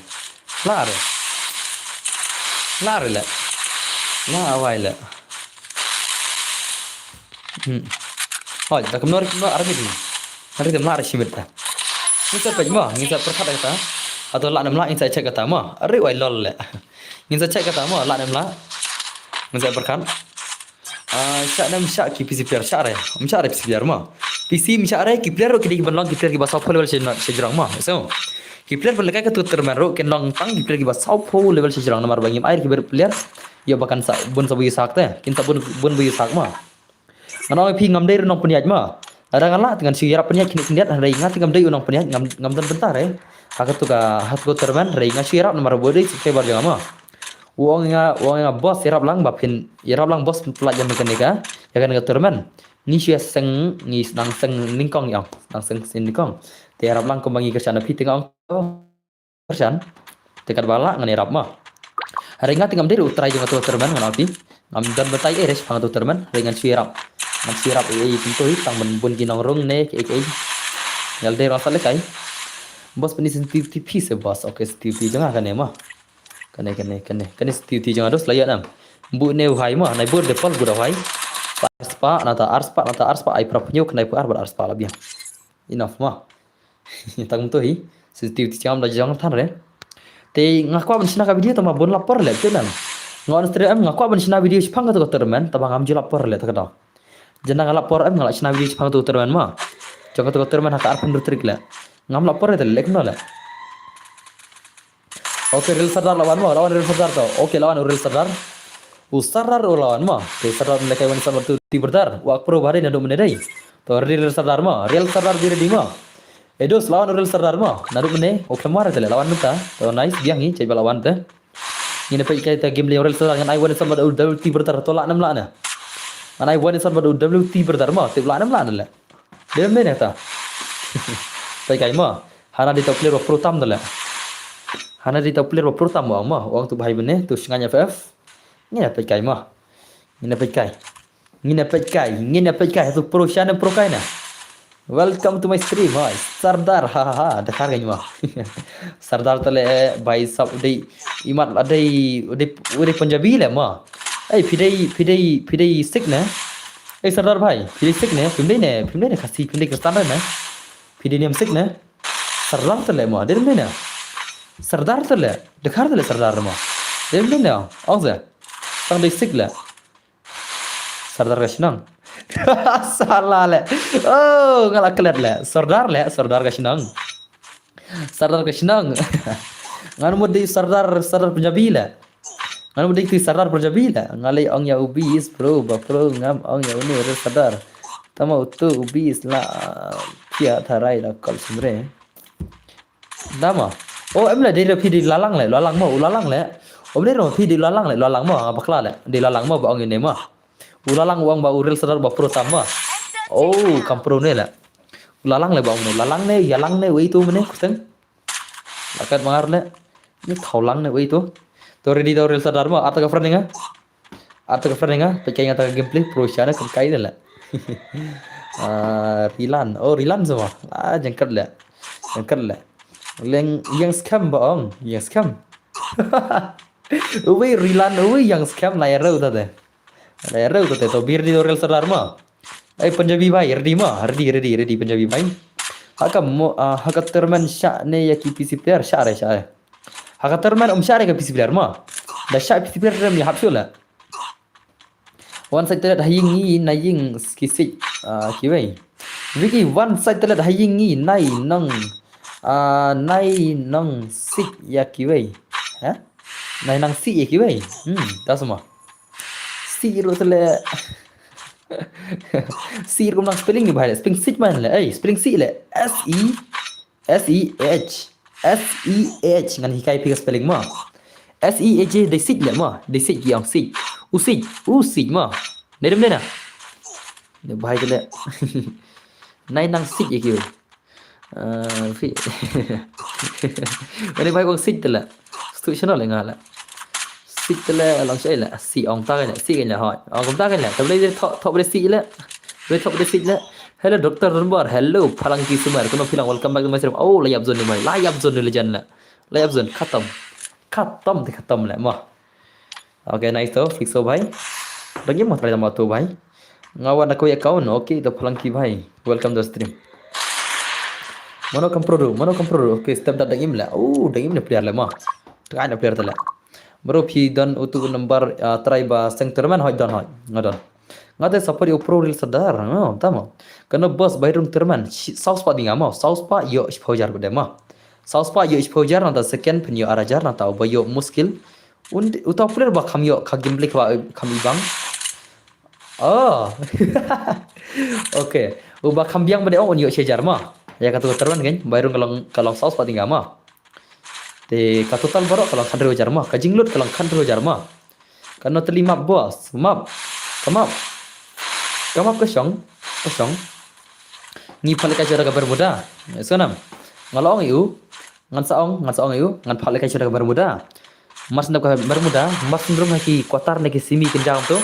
La re. La re le. La wai le. Hmm. Hoi, da kumno re kumno ar miet ni. Ar miet la re shi miet ta. Ngin sa peit mo, ngin sa pyrkhat kata. Hato la ne em la ngin sa check kata mo. Are wai lol le. Ngin sa check kata mo, la ne em la. Ngin sa pyrkhat. Ah, shah ne em shah ki P C player, shah re. Ym shah re P C player mo. P C ym shah re, ki player ruh ki dei ki ban long ki player kiba sawphew level sha, sha jrong mo. So, ki player ba lehkai katu tournament ruh kin long tang ki player kiba sawphew level sha jrong namar ba ngim ai re ki ba player. Ïoh ba kan sa bun sa bun ïa sak te. Kin sa bun, bun bun ïa sak mo. Ngan ong ïa phi ngam dei ruh nongpynïaid mo. Lada nga lah te ngan shu ïarap pynïaid kine khyndiat, hynrei nga te ngam dei u nongpynïaid, ngam, ngam don bynta re. Ha katu ka, ha katu ka tournament hynrei nga shu ïarap namar ba u dei subscriber jong nga mo. U ong ïa nga, u ong ïa nga boss ïarap lang ba phin, ïarap lang boss pynlait ïa kane ka, ïa kane ka tournament. Ngi shu ïa seng, ngi sdang seng nyngkong ïa ong, sdang seng sien nyngkong. Te ïarap lang kumba ngi kyrshan na phi te nga ong. Kyrshan. Te katba lah ngan ïarap mo. Hynrei nga te ngam dei ruh u trai jong katu ka tournament ngan ong ïa phi. Ngam don bynta ei re shaphang katu ka tournament. Hynrei ngan shu ïarap. Ngan shu ïarap ei ei kumto hi tang ban bun ki nongrung ne kiei kiei. Nga la dei ruh sa lehkai. Boss pyni sensitivity phi se boss. Okay, sensitivity jong nga kane mo. Kane, kane, kane. Kane sensitivity jong nga dos la ïa nam. Bun ne u hai mo. Nai bun de pal bun da hai. Ar spah, nata ar spah, nata ar spah. Ai phra pynïew kane pynïew ar bad ar spah la biang. Enough mo. Tang kumto hi. Sensitivity jong nga da jong than re. Te nga kwah ban shna ka video tang ba bun la por le te nan. Nga on stream em, nga kwah ban shna video shaphang kata ka tournament, taba ngam ju lap por leh ta ka daw. Jana nga lap por em, nga lah shna video shaphang kata ka tournament mo. Jong kata ka tournament ha ka arphew hynriew tarik leh. Ngam lap por leh, leh kumno leh. Okay, Real Sardar la wan mo, la wan Real Sardar to. Okay, la wan Real Sardar. U Sardar u la wan mo. Okay, Sardar mynne kai wan sambar tu ti berdar. Wa pro bare naduh mynne dei. To ready Real Sardar mo. Real Sardar be ready mo. Edos la wan Real Sardar mo. Naduh mynne. Okay, mar te leh la wan mynta. To nice, biang hi, chai ba la wan te. Ngin ïa peit kai ta game leh Real Sardar ngan ai wan sambar tu ti berdar to lah ne em lah ne. Ngan ai wan sambar tu ti berdar mo. Te lah ne em lah ne leh. Dei mynne ta. Peit kai mo. Hana dei ta u player ba pro tam da leh. Hana dei ta u player ba pro tam mo, mo. Ong tu bhai mynne, tu sngewbha F F. Ngin ïa peit kai mo. Ngin ïa peit kai. Ngin ïa peit kai. Ngin ïa peit kai. Tu pro sha ne em pro kai na. Welcome to my stream, hi. Sardar, ha ha ha. Dkhar kai mo. Sardar te leh, eh, bhai sab dei imat la dei, dei, dei Punjabi leh mo. Ei, phi dei, phi dei, phi dei Sikh ne? Ei, Sardar bhai, phi dei Sikh ne? Phim dei ne? Phim dei ne Khasi, phim dei Khristan ne? Phi dei niam Sikh ne? Sardar te leh mo, dei ne? Sardar te leh, Dkhar te leh Sardar mo. Dei ne? Ong se. Tang dei Sikh leh. Sardar ka shnong. Sala leh. Oh, nga la klet leh. Sardar leh, Sardar ka shnong. Sardar ka shnong. Ngan mut dei Sardar, Sardar Punjabi leh. Ngan mut dei Sardar Punjabi leh. Nga lei ong ïa u bis, bro, ba pro, ngam ong ïa une re Sardar. Tama utu u bis la, pia tharai la kol sumre. Dama. Oh, em leh dei re phi dei Lalang leh, Lalang mo, u Lalang leh. Oh, em leh re phi dei Lalang leh, Lalang mo, nga bakla leh. Dei Lalang mo ba ong ine mo. U Lalang u ong ba u Real Sardar ba pro tam mo. Oh, kam pro ne leh. U Lalang leh ba ong ne, Lalang ne, Yalang ne, wei tu mene, kuseng. Lakat mangar leh. Ni Thaulang ne, wei tu. To ready to Real Sardar mo, ata ka friend nga. Ata ka friend nga, peit kai nga ta ka gameplay, pro sha ne kam kai leh. Ah, Rilan. Oh, Rilan semua. Ah, jengkat leh. Jengkat leh. Leng yang scam ba ong, yang scam. Uwi Rilan, uwi yang scam la ïa rau ta te. La ïa rau ta te, to bir di Real Sardar mo. Ei, Punjabi bhai, ready mo? Ready, ready, ready, Punjabi bhai. Ha ka mo, ah, ha ka tournament shah ne ïa ki P C player, shah re, shah re. Ha ka tournament um shah re ka P C player mo. Da shah P C player rem ïa hap shu leh. Wan sait telet ha ïing ngi na ïing ki sik, ah, kiwei. Vicky, wan sait telet ha ïing ngi nai nong, ah, nai nong sik ïa kiwei. Ha? Nai nang sik ïa kiwei. Hmm, ta semua. Sik ruh te leh. Sik ruh nang spelling ni bhai leh. Spelling sik man leh. Eh, spelling sik leh. S E S E H. S E H. Ngan hikai phi ka spelling mo. S E H dei sik leh mo. Dei sik ki ong sik. U sik. U sik mo. Dei dem dei na. Dei bhai te leh. Nai nang sik ïa ki. Ah, phi. Ane bhai kong sik te leh. Stu channel leh nga leh. Sik te leh long sik leh. Sik ong ta leh. Sik leh hoi. Ong kum ta leh. Tablei dei thok thok dei sik leh. Dei thok dei sik leh. Hello, Doctor Dunbar. Hello, Phalang Ki Sumar. Kono phi lang, welcome back to my stream. Oh, la ïap zone ni bhai. La ïap zone ni legend leh. La ïap zone. Khatam. Khatam te khatam leh mo. Okay, nice to. Fixo bhai. Dang ïa mo try tama to bhai. Nga wan da kawei account. Okay, to Phalang Ki bhai. Welcome to stream. Mano kam pro do. Mano kam pro do. Okay, step da dang im leh. Oh, dang im ne player leh mo. Try ne player te leh. Bro, phi don utu number, ah, try ba seng tournament hoi don hoi. Nga don. Nga te support ïa u pro Real Sardar. No, tama. Kano boss bai rung tournament. Shi-, saw spah ding mo. Saw spah ïoh shiphew hajar ba dei mo. Saw spah ïoh shiphew hajar nangta second phin ïoh ar hajar nangta uba ïoh muskil. Un, uta u player ba kham ïoh ka gameplay kaba kham ibang. Oh. Okay. Uba kham biang ba dei ong un ïoh shi hajar mo. Ïa katu ka tournament kan. Bai rung ka long, ka long saw spah ding mo. Te ka total baroh ka long khathynriew hajar mo. Ka jinglut ka long khathynriew hajar mo. Kano tylli map boss. Map. Ka map. Ka map ka shong. Ka shong. Ngi phah lehkai shuwa da ka Bermuda. Sonam. Nga la ong ïa u. Ngan sa ong, ngan sa ong ïa u. Ngan phah lehkai shuwa da ka Bermuda. Mar shu dep ka Bermuda, mar shu rung ha ki quarter ne ki semi kynja kumto.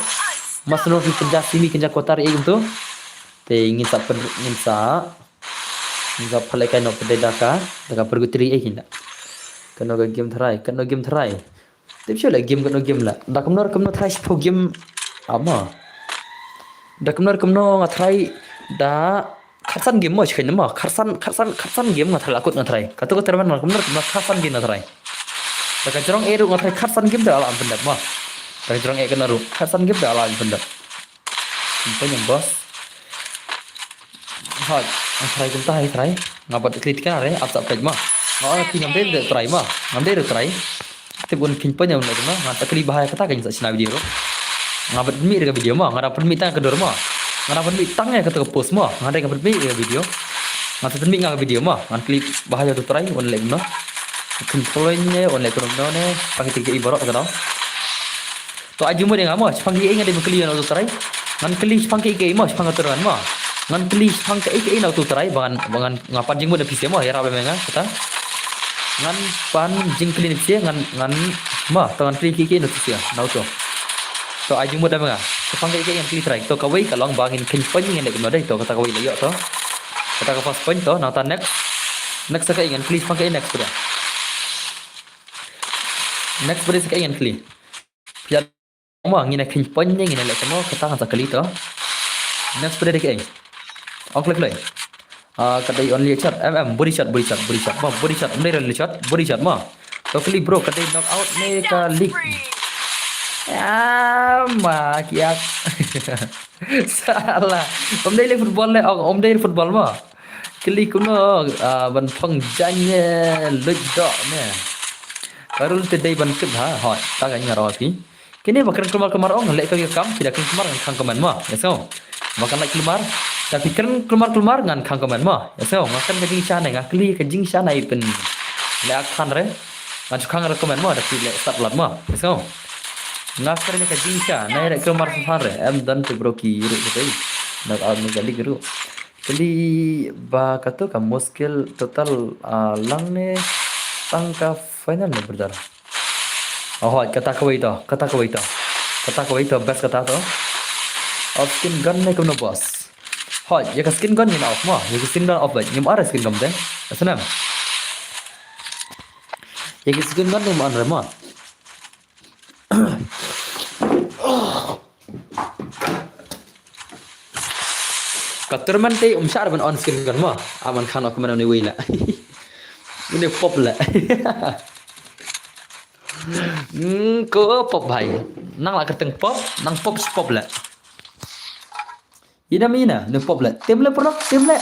Mar shu rung ha ki kynja semi kynja quarter ïa kumto. Te ngin sa pyn, ngin sa, ngin sa phah lehkai noh pynda da ka, da ka pyrgutri ïa kin da. Kano ka game tharai, kano game tharai. Tip shuh leh game kano game leh. Da kumno kumno tharai shiphew game. Ama. Da kumno kumno nga tharai da khatsan game mo shikhen mo. Khatsan, khatsan, khatsan game nga tharai la kut nga tharai. Katu ka tournament nga kumno kumno khatsan game nga tharai. Da ka jrong eh ruh nga tharai khatsan game da la am pyndep mo. Trai jrong eh kana ruh. Ka san gip da ala jin da. Kumta nyam boss. Hoi, ang trai kumta hai trai. Nga bat kli tikan re, ap sa pej ma. Nga ong ki ngam dei de trai ma. Ngam dei de trai. Tip un kin pej nyam le ma. Nga ta kli bahaya kata kan sa sina video ruh. Nga bat mi de video ma. Nga da pun mi tang ka dur ma. Nga da pun mi tang ya kata ka post ma. Nga da pun mi de video. Nga ta pun mi nga video ma. Nga kli bahaya tu trai un le no. Kin poj ne un le kono ne. Pang ti ke i barok ka dau. To ai jingmut ïa nga mo, shaphang kiei nga dei ban kylli na utu u trai. Ngan kylli shaphang kiei kiei mo, shaphang ka tyrngan mo. Ngan kylli shaphang kiei kiei na utu u trai, ba ngan, ba ngan, nga pan jingmut na phi sha mo, ïarap ïa me nga, kata. Ngan pan jingkylli na phi sha, ngan, ngan, mo, to ngan kylli kiei kiei na utu u trai, na utu. To ai jingmut ïa me nga. Shaphang kiei kiei ngan kylli trai. To kawei ka long ba ngin kheiñ point ngin leh kumno dei, to kata kawei la ïoh to. Kata ka first point to, nangta next. Next ka ngan kylli shaphang kiei next to. Next ba dei sa ka ngan kylli. Phi ïa mo ngin ïa kheiñ point ne ngin ïa leh kumno kata ngan sa kylli to. Next ba dei da kaei? Ong kloi kloi. Ah, ka dei only a shot. Em em, body shot, body shot, body shot. Mo, body shot, ym dei only shot, body shot mo. To kylli bro, ka dei knock out ne ka leg? Ah, ma kiak. Sala. Ym dei leh football leh, ong ym dei football mo. Kylli kumno, ah, ban phong jaiñ ne, luid doh ne. Ka rul te dei ban tip ha, hoi, ta ka ngaroi phi. Kine ba kren kulmar kulmar ong, leh ka kam, phi da kren kulmar ngan khang comment mo. Ïa sngew. Ba kan leh kulmar, da phi kren kulmar kulmar ngan khang comment mo. Ïa sngew, nga kren ka jingshisha ne, nga kylli ka jingshisha ne i pyn. Leh ak than re. Ngan shu khang re comment mo, da phi leh start lad mo. Ïa sngew. Nga kren ka jingshisha ne, leh kulmar than re. Em don te bro ki ruh ka dei. Knock out ne ka lig ruh. Kylli ba katu ka muskil total, ah, lang ne tang ka final ne brother. Oh, hoi, kata kawei to, kata kawei to. Kata kawei to, best kata to. Off skin gun ne kumno boss. Hoi, ïa ka skin gun ngin off mo, ïa ka skin gun off bad. Ngim ar skin gun te. Asnam. Ïa ka skin gun ngim ar mo. Ka tournament te um shah ban on skin gun mo. Aman khan ok man une wei la. Une pop la. Hmm, ko pop bhai. Nang la kyrteng pop, nang pop shi pop la. Ina mi ina, ne pop la. Tim la pernah, tim la.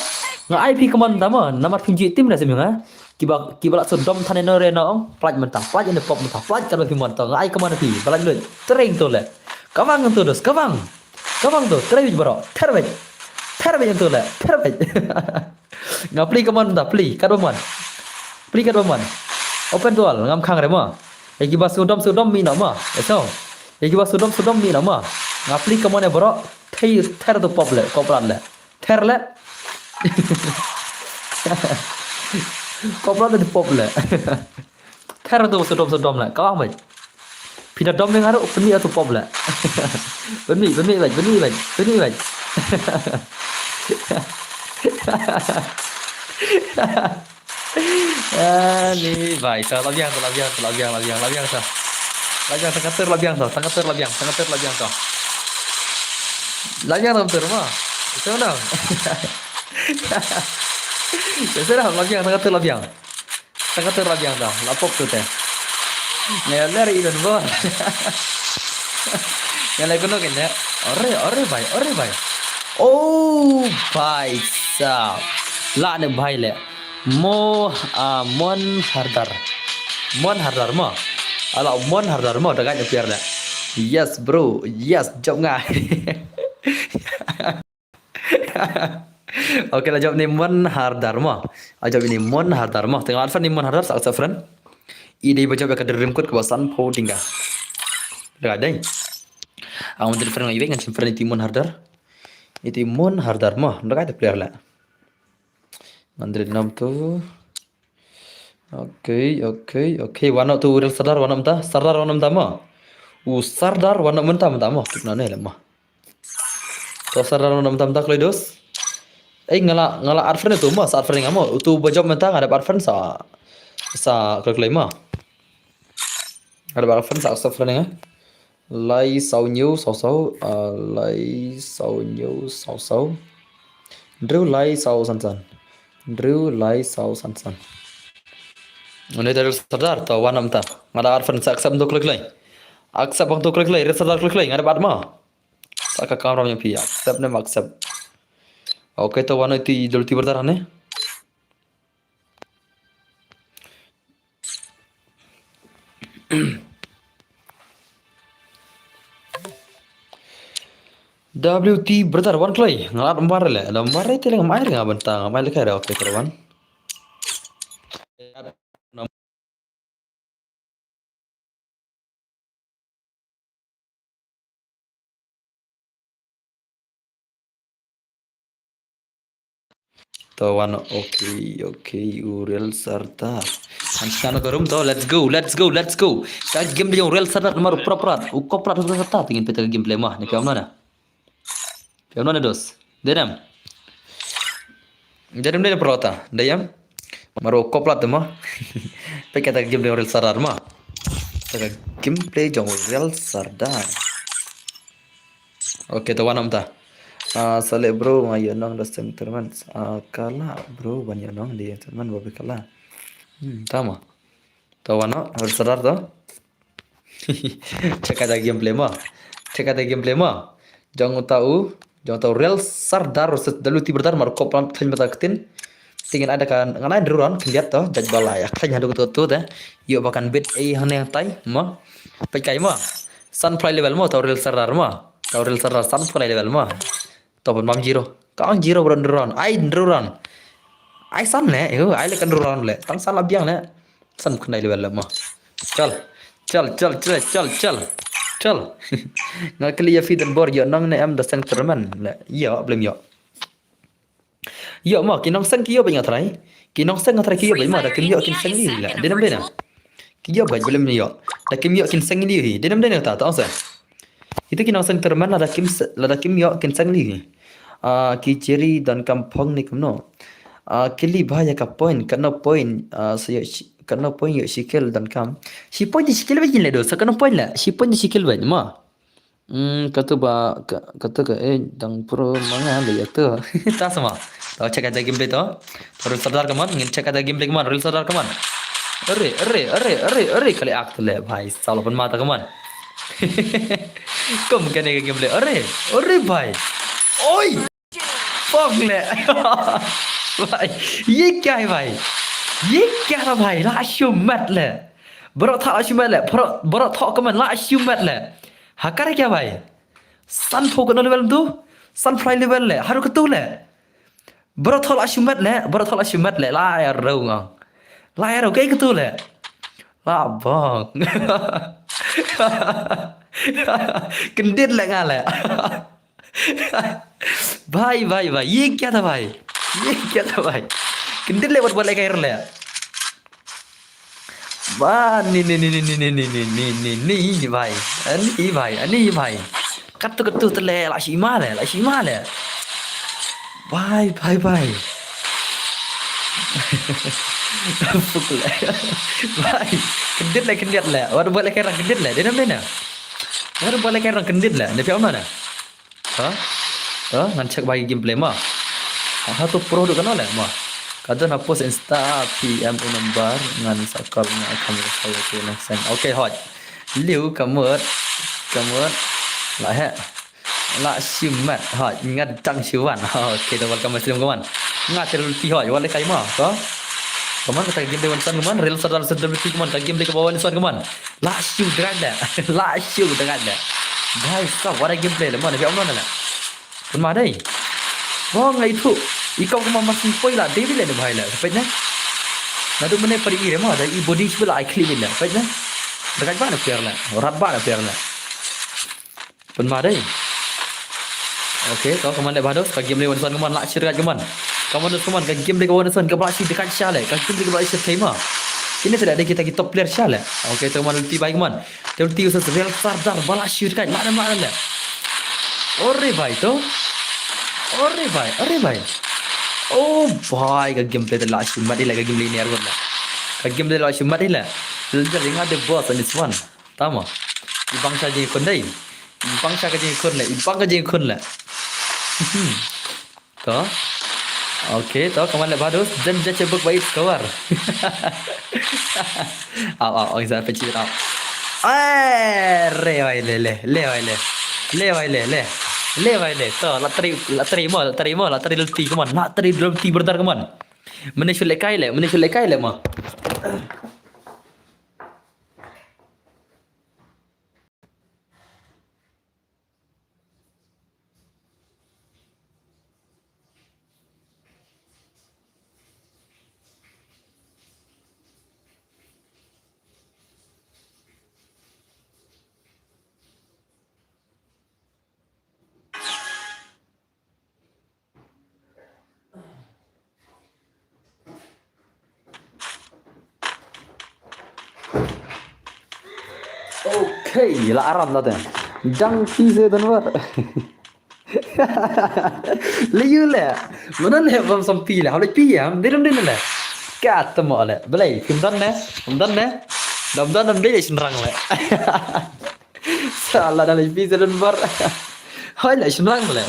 Nga ai phi kaman tama, namar phi ji tim la simi nga. Kiba, kiba la so dom thane no re no ong, plaj mynta, plaj ina pop mynta, plaj kan phi mynta, nga ai kaman phi, balaj lut, tereng to la. Kawang to dos, kawang. Kawang to, tereng baro, tereng. Tereng to la, tereng. Nga pli kaman mynta, pli, kat ba man. Pli kat ba man. Open duel, ngam khang re ma. Ïa kiba sudom, sudom mi na ma. Eso. Ïa kiba sudom, sudom mi na ma. Nga pli kaman ïa baro, thei, ther to pop la, koprat la. Ther la. Koprat to pop la. Ther to sudom, sudom la. Kawang bai. Phi da dom ïa nga ruh, pynmih ïa tu pop la. Pynmih, pynmih bad, pynmih bad, pynmih bad. Ani bai, sa la biang, sa la biang, sa la biang, la biang, la biang sa. La biang sa, kater la biang sa, sa kater la biang, sa kater la biang sa. La biang sa kater ma. Sa na. Sa sa la biang, sa kater la biang. Sa kater la biang ta, la pop tu te. Nga ler i don bor. Nga le kono kene. Ore, ore bai, ore bai. Oh, bai sa. La ne bai le. Mo, ah, Mon Hardar. Mon Hardar mo. Ala Mon Hardar mo, daga ne piar le. Yes, bro. Yes, jop nga. Okay, la jop ni Mon Hardar mo. La jop ni Mon Hardar mo. Tengok advan ni Mon Hardar sa sa friend. I dei ba jop ka dream code ka ba san pho tingga. Daga dei. Ang mon friend ngai wek ngan friend iti Mon Hardar. Iti Mon Hardar mo. Daga de player la. Ngan dream nam tu. Okay, okay, okay. Wan tu Urel Sardar wan mynta. Sardar wan mynta mo. U Sardar wan mynta mynta mo. Kit na ne le mo. To Sardar wan mynta mynta kloi dos. Eh, nga la, nga la add friend tu mo, sa add friend nga mo. Utu ba jop mynta nga dep add friend sa, sa kloi kloi mo. Nga dep add friend sa, sa friend nga. Lai saw new saw saw, ah, lai saw new saw saw. Drew lai saw san san. Drew lai saw san san. Une Daryl Sardar, to wan mynta. Nga da add friend sa accept tu kloi kloi. Accept bang tu klik klik, Real Sardar klik klik, nga da bat ma. Sa ka kamram ïa phi, accept ne ma accept. Okay, to wan iti dul ti brother ne. W T brother wan kloi, nga lat mbar le, lam mbar te le ngamai le nga bentang, ngamai le kai re, okay, to wan. To wan, okay, okay, u Real Sardar. Han sngano ka room to, let's go, let's go, let's go. Ka game jong u Real Sardar mar u prap prat, u kop prat u Real Sardar, tingin peta ka gameplay ma, ne phi ong na. Phi ong na dos. Dei nam. Dei nam dei na prota, dei yam. Mar u kop prat ma. Peta ka gameplay jong u Real Sardar ma. Peta ka gameplay jong u Real Sardar. Okay, to wan am ta. Ah, sale bro, nga ïoh nong da seng tournament. Ah, kala bro, ban ïoh nong di tournament, babe kala. Hmm, tama. To wan no, Real Sardar to. Check out the gameplay ma. Check out the gameplay ma. Jong uta u, jong uta u Real Sardar versus W T brother, mar kop pam thany mata ktin. Tingin ada kan, ngan ai dru ran, khyndiat to, judge ba la ïa khlaiñ haduh kato to te. Ïoh ba kan bit ei hangne hangtai, ma. Peit kai ma. San phra level ma, uta u Real Sardar ma. Uta u Real Sardar san phra level ma. To ban mam zero. Ka ong zero bro dru ran. Ai dru ran. Ai san ne, ïoh, ai le kan dru ran le. Tang san la biang ne. San khyndai level le ma. Chal. Chal, chal, chal, chal, chal. Chal. Nga kylli ïa phi don bor ïoh nong ne em da seng tournament le. Ïoh, blem ïoh. Ïoh ma, ki nongseng ki ïoh bad nga trai. Ki nongseng nga trai ki ïoh bad ma, da kim ïoh kin seng li la. Dei nam dei na. Ki ïoh bad blem ïoh. Da kim ïoh kin seng li. Dei nam dei na ta, ta ong sa. Itu ki nongseng terman lada kim se-, lada kim ïoh kin seng li. Ah, ki Jerry don kam phong ni kumno. Ah, ki li ba ïa ka point, kano point, ah, sa ïoh shi-, kano point ïoh shi kill don kam. Shi point di shi kill bad kin le do, sa kano point la. Shi point di shi kill bad ma. Hmm, katu ba, ka, katu ka, eh, dang pro manga le ïa tu. Ta sama. To check out the gameplay to. Real Sardar kaman, ngin check out the gameplay kaman, Real Sardar kaman. Are, are, are, are, are, kali ak tu le, bhai, salo pun mata kaman. Kum kane ka gameplay. Are, are, bhai. Oi! Phong le. Bhai, ye kya hai, bhai? Ye kya tha, bhai? La shu mat le. Bro tha la shu mat le. Bro, bro tha kaman la shu mat le. Ha kare kya, bhai? San pho kano level tu? San phra level le. Haru katu le. Bro tha la shu mat le, bro tha la shu mat le, la ïa rau nga. La ïa rau kai katu le. La bang. Kyndit le nga le. Bhai, bhai, bhai. Ye kya tha, bhai? Ye kya tha, bhai? Kyndit le wat wat le kai le. Ba, ni, ni, bhai. Ani, bhai, ani, bhai. Katu, katu, tele, la shi ma le, la shi ma le. Bhai, bhai, bhai. Fuk le. Bhai, kyndit le, kyndit le. Wat buat le, kira kyndit le. Dei nam, dei nam. Wat buat le, kira kyndit le. Dei phi ong na. Ha? Ha? Ngan check bha ïa ki gameplay ma. Ha, ha tu pro du kano le ma. Ka don ha post Insta P M u number ngan sa call nga kham ka sa ïa ki nang seng. Okay, hot. Liu ka mut. Ka mut. La he. La shu mat. Hot. Nga dang shu wan. Okay, da welcome stream kaman. Nga te lulti hot. Wale kai ma. Ka? Kaman kata ka gameplay wan san kaman. Real Sardar Sardar lulti kaman. Ka gameplay kaba wan san kaman. La shu drak da. La shu drak da. Bhai sab, what a gameplay le, mon, phi ong mon le. Pynma dei. Wah, nga ithuh. I kau kumba mar syn poi la, dei le ne bhai le. Peit ne. Naduh mynne pari i re ma, da i body shu la ai khlieh le. Peit ne. Drak ba ne pier le. Rat ba ne pier le. Pynma dei. Okay, to kaman dei bha dos, ka game dei wan san kaman la shir kaman. Kaman dos kaman, ka game dei ka wan san ka ba la shir dekat sha le, ka game dei ka ba la shir kai ma. Kine te da dei kita ki top player sha le. Okay, to kaman ulti bai kaman. Te ulti usa Real Sardar ba la shir kai, la le, la le. Ore bhai to. Ore bhai, ore bhai. Oh bhai, ka game te la shir mat le, ka game le ner gon le. Ka game dei la shir mat le. Lel jali nga de boss on this one. Tama. I bang sha jingkhun dei. I bang sha ka jingkhun le. I bang ka jingkhun le. To. Okay, to, kaman le bha dos. Jan ja chebuk bai cover. Au, au, au, isa pe chibit au. Eh, re wai le, le, le wai le. Le wai le, le. Le wai le. To, la trei, la trei mo, la trei mo, la trei lynti, come on. La trei lynti brother, come on. Mynne shu lehkai le, mynne shu lehkai le mo. Okay, la aram la te. Dang phi se dan war. Le yu le. Mana le bam sam pi le. Hab le pi ya. Dei dam dei le. Kat mo le. Belai. Kim dan ne. Kim dan ne. Dam dan dam dei shnrang le. Sala da la pi se dan war. Hoi la shnrang le.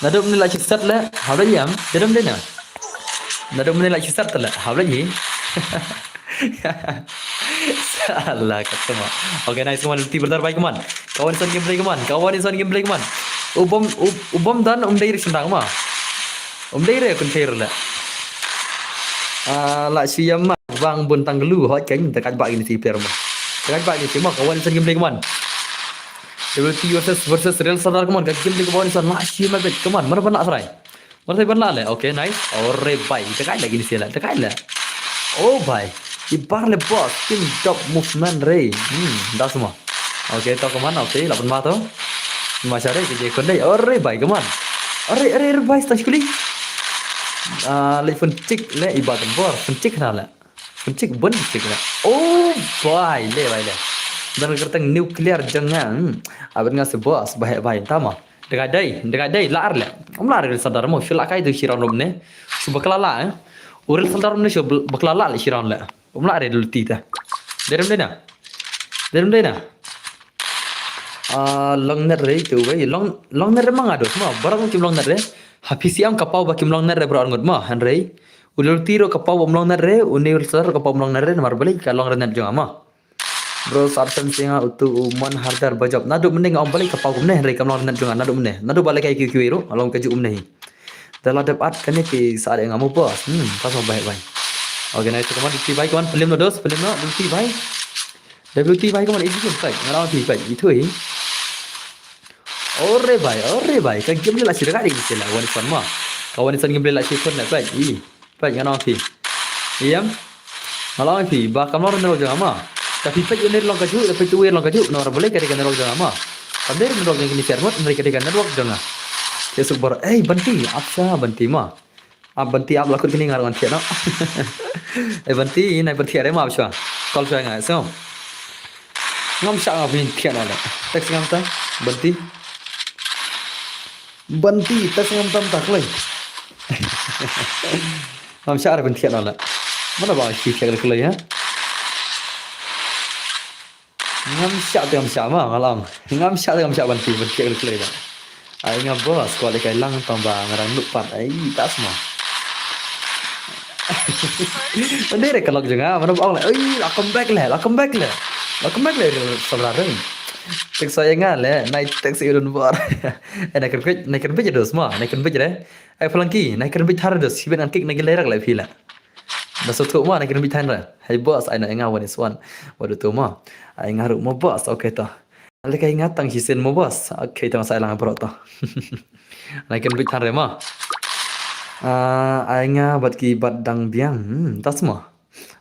Nadum ni la shisat le. Hab le yam. Dei dam dei na. Nadum ni la shisat le. Hab le yi. Sala katma. Okay, nice, come on, lynti brother, bye, come on. Kawan insan gameplay, come on. Kawan insan gameplay, come on. U bom, u, u bom dan um dei ri sendang ma. Um dei ri kun khair la. Ah, la shu yam ma bang bun tang gelu hot kan, dekat bak ini si player ma. Dekat bak ini si ma, kawan insan gameplay, come on. W T versus, versus Real Sardar, come on. Ka gameplay kawan insan la shu yam ma bet, come on. Mana ban la serai. Mana ban la le. Okay, nice. Ore bhai, dekat lagi ni sila. Dekat la. Oh bhai. Ibar le boss. Kim dop movement re. Hmm, dah semua. Okay, to kaman. Okay, lapan ma to. Ma share ke je kondai. Ore bhai, kaman. Ore, ore, ore bhai, stang shkuli. Ah, le fun tik le ibar bor. Fun tik na le. Fun tik bun tik le. Oh bhai, le bhai le. Dan kerteng nuclear jangan. Abin nga se boss, bhai, bhai, tama. Dekat dei, dekat dei, lar le. Um lar Real Sardar mo, shu la kai tu shiran rum ne. Shu bakla la, eh. U Real Sardar ne shu bal-, bakla la le shiran le. Um lar dei lynti ta. Derem dei na. Derem dei na. Ah, long net re tu wei. Long, long net re ma nga dos ma. Barang kim long net re. Ha P C M ka paw ba kim long net re bro arngut ma. Hynrei. U lynti ro ka paw ba um long net re. U Real Sardar ka paw um long net re. Namar balei ka long re net jong ma. Bro, sar sen singa utu u man hardar bajop. Nadu mending om balik ka pau kumne, hynrei kam long net jong nga, nadu mending. Nadu balik ka Q Q ru, along ka ju umne hi. Da la dep at kane ki sar nga mo boss. Hmm, pas mo bai bai. Okay, nice, kaman, W T bai, kaman, film no dos, film no, W T bai. W T bai, kaman, easy game, bai. Nga long T bai, itu hi. Ore bai, ore bai. Ka game ni la sir ka ding sila, wan isan ma. Ka wan isan game la sir kon na bai. I. Peit nga ong phi. Ïam. Nga la ong phi ba kam long network jong nga ma. Te phi peit ïa u network ka ju, te peit ïa u network ka ju. Namar balei ka dei ka network jong nga ma. Kam dei network jong kine ki arngut, hynrei ka dei ka network jong nga. Te suk bor, ei Banti, ap sha Banti ma. Ap Banti ap la kut kine nga ruh ngan thiah noh. Ei Banti, nai Banti are ma ap sha. Call sha nga, so. Ngam shah nga phin thiah noh le. Text ngam ta, Banti. Banti, text ngam tam ta kloi. Ngam shah re ban thiah noh la. Mana ba shi thiah kloi ha? Ngam shah te ngam shah ma, nga la ong. Ngam shah te ngam shah Banti, ban thiah kloi la. Ai nga boss, ko le kai lang tang ba nga dang nuk pat. Ai, tas ma. Ande re ka lok jong nga, mana ba ong le. Ai, la come back le, la come back le. La come back le, sabra reng. Text sa ïa nga le, nai text ïa u don bor. Eh, nai kren bit, nai kren bit dos ma, nai kren bit re. Ai Phalangi, nai kren bit thar dos, sibit ngan kick na gilai rak lai phi la. Na so tu ma, nai kren bit thar re. Hey boss, ai na nga one is one. Wadu tu ma. Ai nga ruh ma boss, okay to. Ale kai nga tang sisen ma boss. Okay, tang sa lang bro to. Nai kren bit thar re ma. Ah, ai nga bat ki bat dang biang. Hmm, tas ma.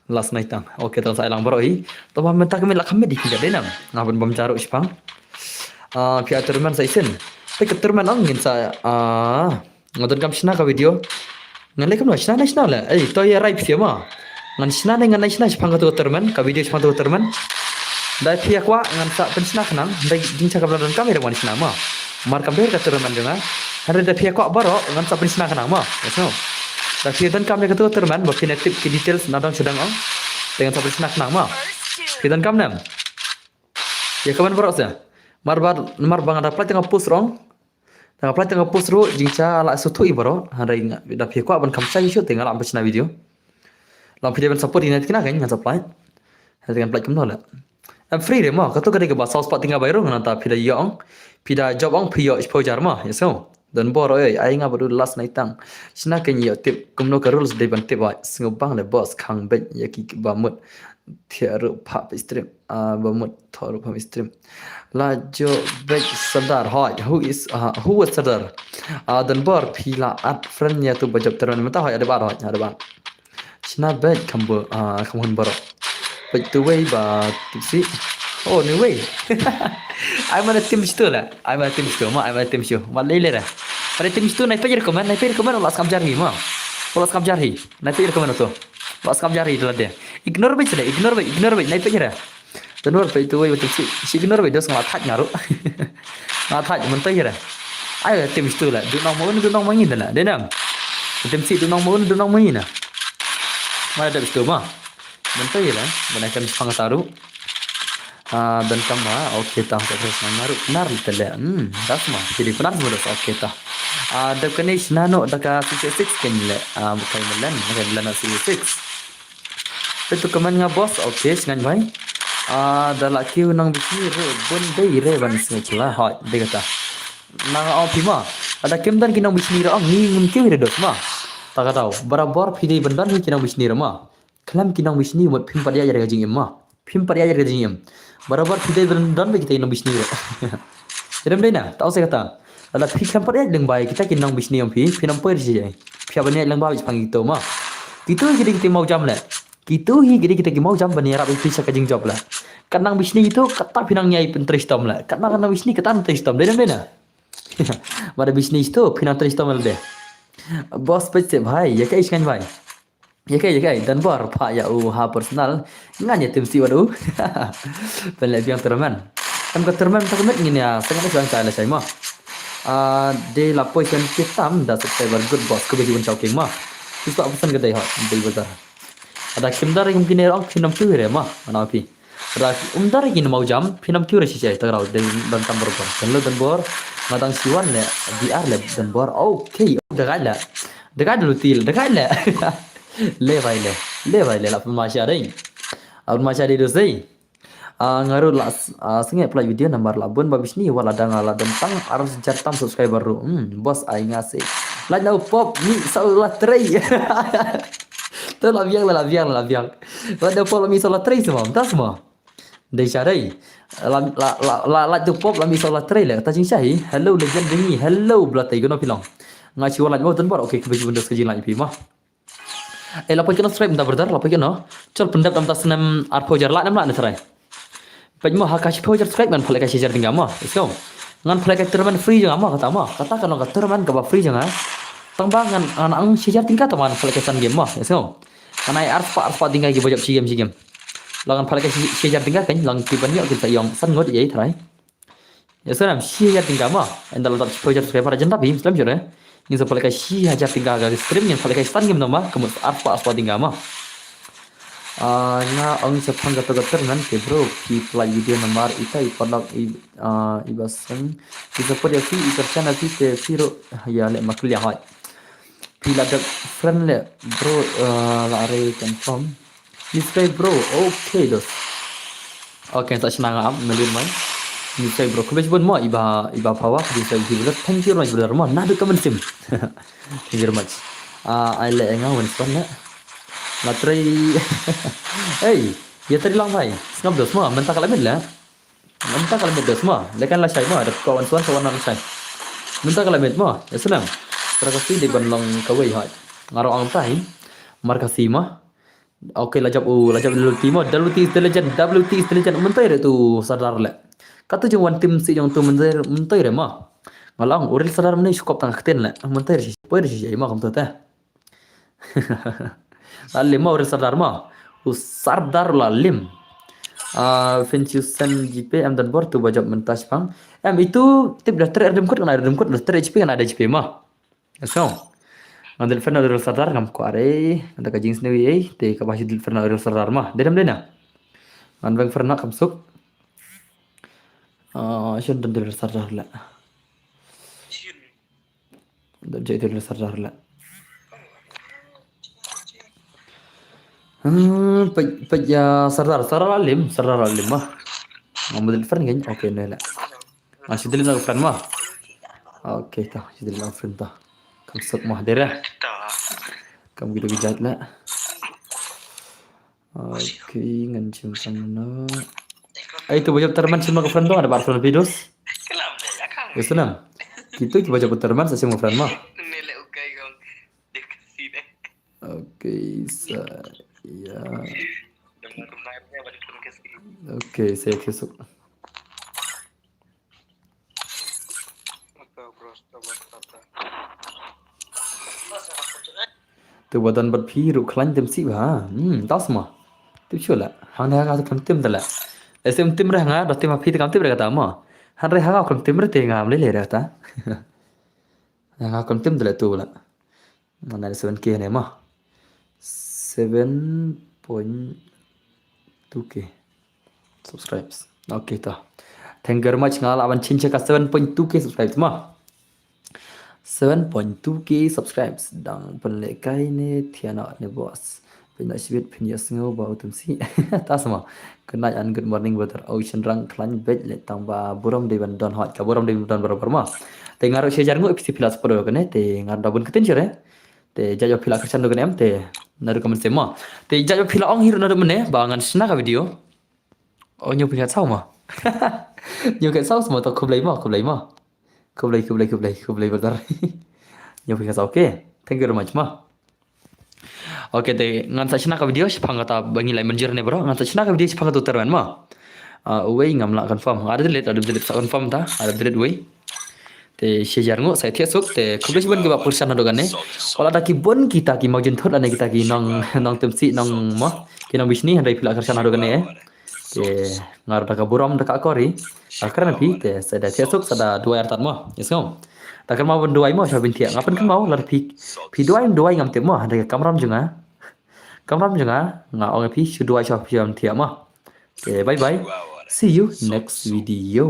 Last night tang. Okay, tang sa lang bro hi. To ba mynta kami la kami di kinda denam. Nga ban bam jaru shipang. Ah, pia tournament sa isin. Pia tournament ong ngin sa, ah, nga don kam shna ka video. Ngan leh kam shna na shna le. Ei, to ïa rai pia ma. Ngan shna ne ngan shna shipang ka tournament, ka video shipang tournament. Da pia kwah ngan sa pynshna khnang, da jingcha ka bla don kam ïa wan shna ma. Mar kam ber ka tournament jong nga. Hynrei da pia kwah baroh ngan sa pynshna khnang ma. Yes no. Da pia don kam ïa ka tournament, ba pia tip ki details na dong sha dong ong. Te ngan sa pynshna khnang ma. Pia don kam nem. Ïa kaban baroh sa. Mar ba, mar ba nga da apply tang ka post rong. Tang ka apply tang ka post ruh jingcha la suthu i baroh. Hynrei nga da pia kwah ban kam shai shu te nga la pynshna video. Long phi dei ban support ïa nga te kine ngan sa apply. Hynrei ngan apply kumno la. Em, free re mo, kato ka dei kaba saw spah tyngka bai rung nangta phi da ïoh ong, phi da jop ong phi ïoh shiphew hajar mo, ïa so. Don bor oi, ai nga bad u last night tang. Shna ka ngi ïoh tip, kumno ka rules dei ban tip oi. Sngewbang le boss khang beit ïa kiba mut. Thiah ruh pha phi stream, ah, ba mut thoh ruh pha phi stream. La jo beit Sardar hoi, who is, ah, who was Sardar? Ah, don bor phi la add friend ïa tu ba jop terman mynta hoi, ada bar hoi, ada bar. Shna beit kham bo, ah, kham hun baroh. Beit tu wei ba tipsi. Oh, ni wei. Ai mana tim stu la. Ai mana tim stu ma, ai mana tim stu. Ma lei lei ra. Pada tim stu nai peit recommend, nai peit recommend la skam jar hi ma. La skam jar hi. Nai peit recommend tu. La skam jar hi la de. Ignore beit sele, ignore beit, ignore beit, nai peit ra. Don bor peit tu wei ba tipsi. Shi ignore beit dos nga thaj nga ruh. Nga thaj mynta hi ra. Ai tim stu la. Du nong ma un, du nong ma ngi la. De nam. Tim si du nong ma un, du nong ma ngi na. Ma da stu ma. Mynta hi la. Ba nai kan pang taru. Ah, don kam ma. Okay, tang sa terus ngaru. Nar li tele. Hmm, das ma. Jadi penar semua das. Okay, ta. Ah, da kane shna no da ka six six kan le. Ah, bukai melen, bukai melen six six. Itu comment nga boss. Okay, sngan bai. Ah, da la kiew nang bishni re bun dei re ban sngewpla. Hoi, dei kata. Nang ong phi ma. Ada kim don ki nang bishni re ong ngi ngim kiew re dos ma. Ta ka dau. Barabor phi dei ban don ki nang bishni re ma. Khlem ki nang bishni mut phim pat ïaid re ka jingim ma. Phim pat ïaid re ka jingim. Barabor phi dei ban don ba kita ki nang bishni re. Rem dei na, ta ong sa kata. Lada phi khlem pat ïaid lyngba kita ki nang bishni ong phi, phin ym poi re shi jai. Phi hap ban ïaid lyngba ba phi pang kito ma. Kito hi ki dei kita ki mawjam le. Kito hi ki dei kita ki mawjam ban ïarap ïa phi sha ka jingjop le. Kat nang bishni kito, kata phi nang ïai pyntrei shitom le. Kat nang nang bishni kata pyntrei shitom. Dei na, dei na. Mada bishni kito, phi nang trei shitom le de. Boss peit se bhai, ïa kai sngan bhai. Ïa kai, ïa kai, don bor pha ïa u ha personal. Ngan ïa tim si wat u. Pynleh biang tournament. Em ka tournament ta ka met ngin ïa, sngewbha sngewbha la shai ma. Ah, de la poi shan kitam da subscriber good boss ka biji un shauking ma. Pisa pesan ka dei hot, dei bazar. Ada kim dar kim kine ong kim nam chu re ma, ana pi. Ada um dar kin mau jam, phin nam chu re shi chai, ta rau, de ban tam bor bor. Kan lo don bor, nga dang siwan le, B R le, don bor. Okay, de gai le. De gai le lutil, de gai le. Le bai le, le bai le, la pun ma sha dei. Apun ma sha dei dos dei. Ah, nga ruh la s-, ah, sngewpla video namar la bun ba bishni wala dang la don tang ar hajar tam subscriber ruh. Hmm, boss ai nga se. Lait na u pop mi sa la trei. Tu la biang la biang la biang. Lait na u pop la mi sa la trei semua. Entah semua. Dei sha dei. La la la la lait tu pop la mi sa la trei le. Ta jing shahi. Hello legend dingi. Hello blatai guna pilong. Nga chiwa lait mo don bor. Okay, kebiji benda sekejin lait pi mah. Eh, la poi kano subscribe mynta brother, la poi kano. Chol pyndep mynta snem arphew hajar lak, nem lak ne trai. Peit mo ha ka shiphew hajar subscribe ngan pynleh ka shi hajar tyngka mo. Let's go. Ngan pynleh ka tournament free jong nga mo kata mo. Kata ka long ka tournament kaba free jong nga. Tang ba ngan, ngan ang shi hajar tyngka tang ba ngan pynleh ka san game mo. Let's go. Ngan ai arspah, arspah tyngka kiba jop shi game, shi game. La ngan pynleh ka shi, shi hajar tyngka kan, la ki ban ïoh kin sa ïong san ngut ïa trai. Ïa sngewbha shi hajar tyngka mo. Ynda la dap shiphew hajar subscriber jan dap hi, slem shuh re. Ngin sa pynleh ka shi hajar tyngka ka stream, ngin pynleh ka san game mo, ka mut arspah, arspah tyngka mo. Ah, nga ong shaphang kato ka tournament ke bro, phi pynlait video namar ita i paralok i, ah, i ba seng. Phi support ïa phi, i kyrchan ïa phi te phi ruh ïa leh ma kyllia hoi. Phi la dep friend leh bro, ah, la are confirm. Subscribe bro. Okay dos. Okay, sa shna nga am million mai. Subscribe bro. Khublei shibun mo iba, iba phawa, subscribe bro. Thank you very much brother mo. Naduh ka mynsiem. Thank you very much. Ah, ai leh nga wan span leh. La trei. Hey, ïa trei lang bhai. Sngap dos mo, mynta ka la miet leh. Mynta ka la miet dos mo. Leh kan la shai mo, da ka wan span ka wan la shai. Mynta ka la miet mo, ïa snem. Tara ka phi dei ban long kawei hoi. Nga rong ang tai. Mar ka si mo. Okay, la jop u, la jop W T mo, W T is the legend, W T is the legend, mynta re tu Sardar le. Katu jong wan tim si jong tu mynta, mynta re ma. Nga long u real Sardar mne shukop tang ka ktien le. Mynta re shi, poi re shi ma kam tu te. La lim ma u real Sardar ma. U Sardar la lim. Ah, fin chu sen G P em don bor tu ba jop mynta shipang. Em itu tip da tre erdem kut kana erdem kut da tre H P kana da H P ma. So, ngan delete friend na u real Sardar ngam kwah re, ngan da ka jingsniew ei, te kaba shi delete friend na u real Sardar ma. Dei dem dei na. Ngan beng friend na kam suk. Ah, shun don u real Sardar la. Don jai u real Sardar la. Hmm, peit, peit ïa Sardar, Sardar la lim, Sardar la lim ma. Ngam delete friend kan? Okay, ne la. Ah, shu delete na friend mo. Okay, ta, shu delete na friend ta. Kam suk mo dera. Kam gitu bijat la. Okay, ngan chim friend no. Ai tu bajap terman chim ka friend tu ada bar friend videos. Yes na. Kitu ki bajap terman sa chim friend mo. Okay, sa ya. Okay, sa Facebook. Tu ba don bad phi ruh khlaiñ tem sih ba. Hmm, tas mo. Tu shu la. Hang ne ha ka tem tem da la. Ese tem re nga, da tem phi te kam tem re kata mo. Han re ha ka tem re te nga am le le re kata. Nga kam tem da la tu la. Mana ada seven K ne mo. Seven point two K subscribes. Okay ta. Thank you very much, nga la ban chin check seven point two K subscribes mo. Seven point two K subscribes dang pynlehkai ne thiana ne boss. Pynda shibit pynda sngew ba utum si. Tas mo. Good night and good morning brother. Ocean rang klan bej le tang ba burom dei ban don hot ka burom dei ban don barabar mo. Te nga ruh shi hajar ngut phi phi la support kane te nga da bun ktin shere. Te jajak phi la kyrshan do kane em te na ruh ka mynsiem mo. Te jajak phi la ong hi ruh na ruh mynne ba ngan shna ka video. Oh, ñiew phi ngat saw mo. Ñiew ngat saw mo to khublei mo, khublei mo. Khublei, khublei, khublei, khublei brother. Ñiew phi ngat saw, okay. Thank you very much mo. Okay, te ngan sa shna ka video shaphang kata ba ngi lai mynjur ne bro. Ngan sa shna ka video shaphang kata u terman mo. Ah, uwei ngam lah confirm. Ada delete, ada delete sa confirm ta, ada delete uwei. Te shi hajar ngut sa ïathiah suk te khublei shibun kiba kyrshan haduh kane. Wat la da ki bun kita ki mawjynthut lane kita ki nong, nong tem sih nong mo. Ki nong bishni hynrei phi la kyrshan haduh kane eh. Te nga ruh da ka burom da ka akor hi. Ka kren phi te sa da thiah suk sa da duwai artat mo. Yes ngam. Da kynmaw ban duwai mo sha phin thiah. Nga pynkynmaw lada phi, phi duwai duwai ngam tip mo. Da ka kamram jong nga. Kamram jong nga nga ong ïa phi shu duwai sha phin thiah mo. Okay, bye bye. See you next video.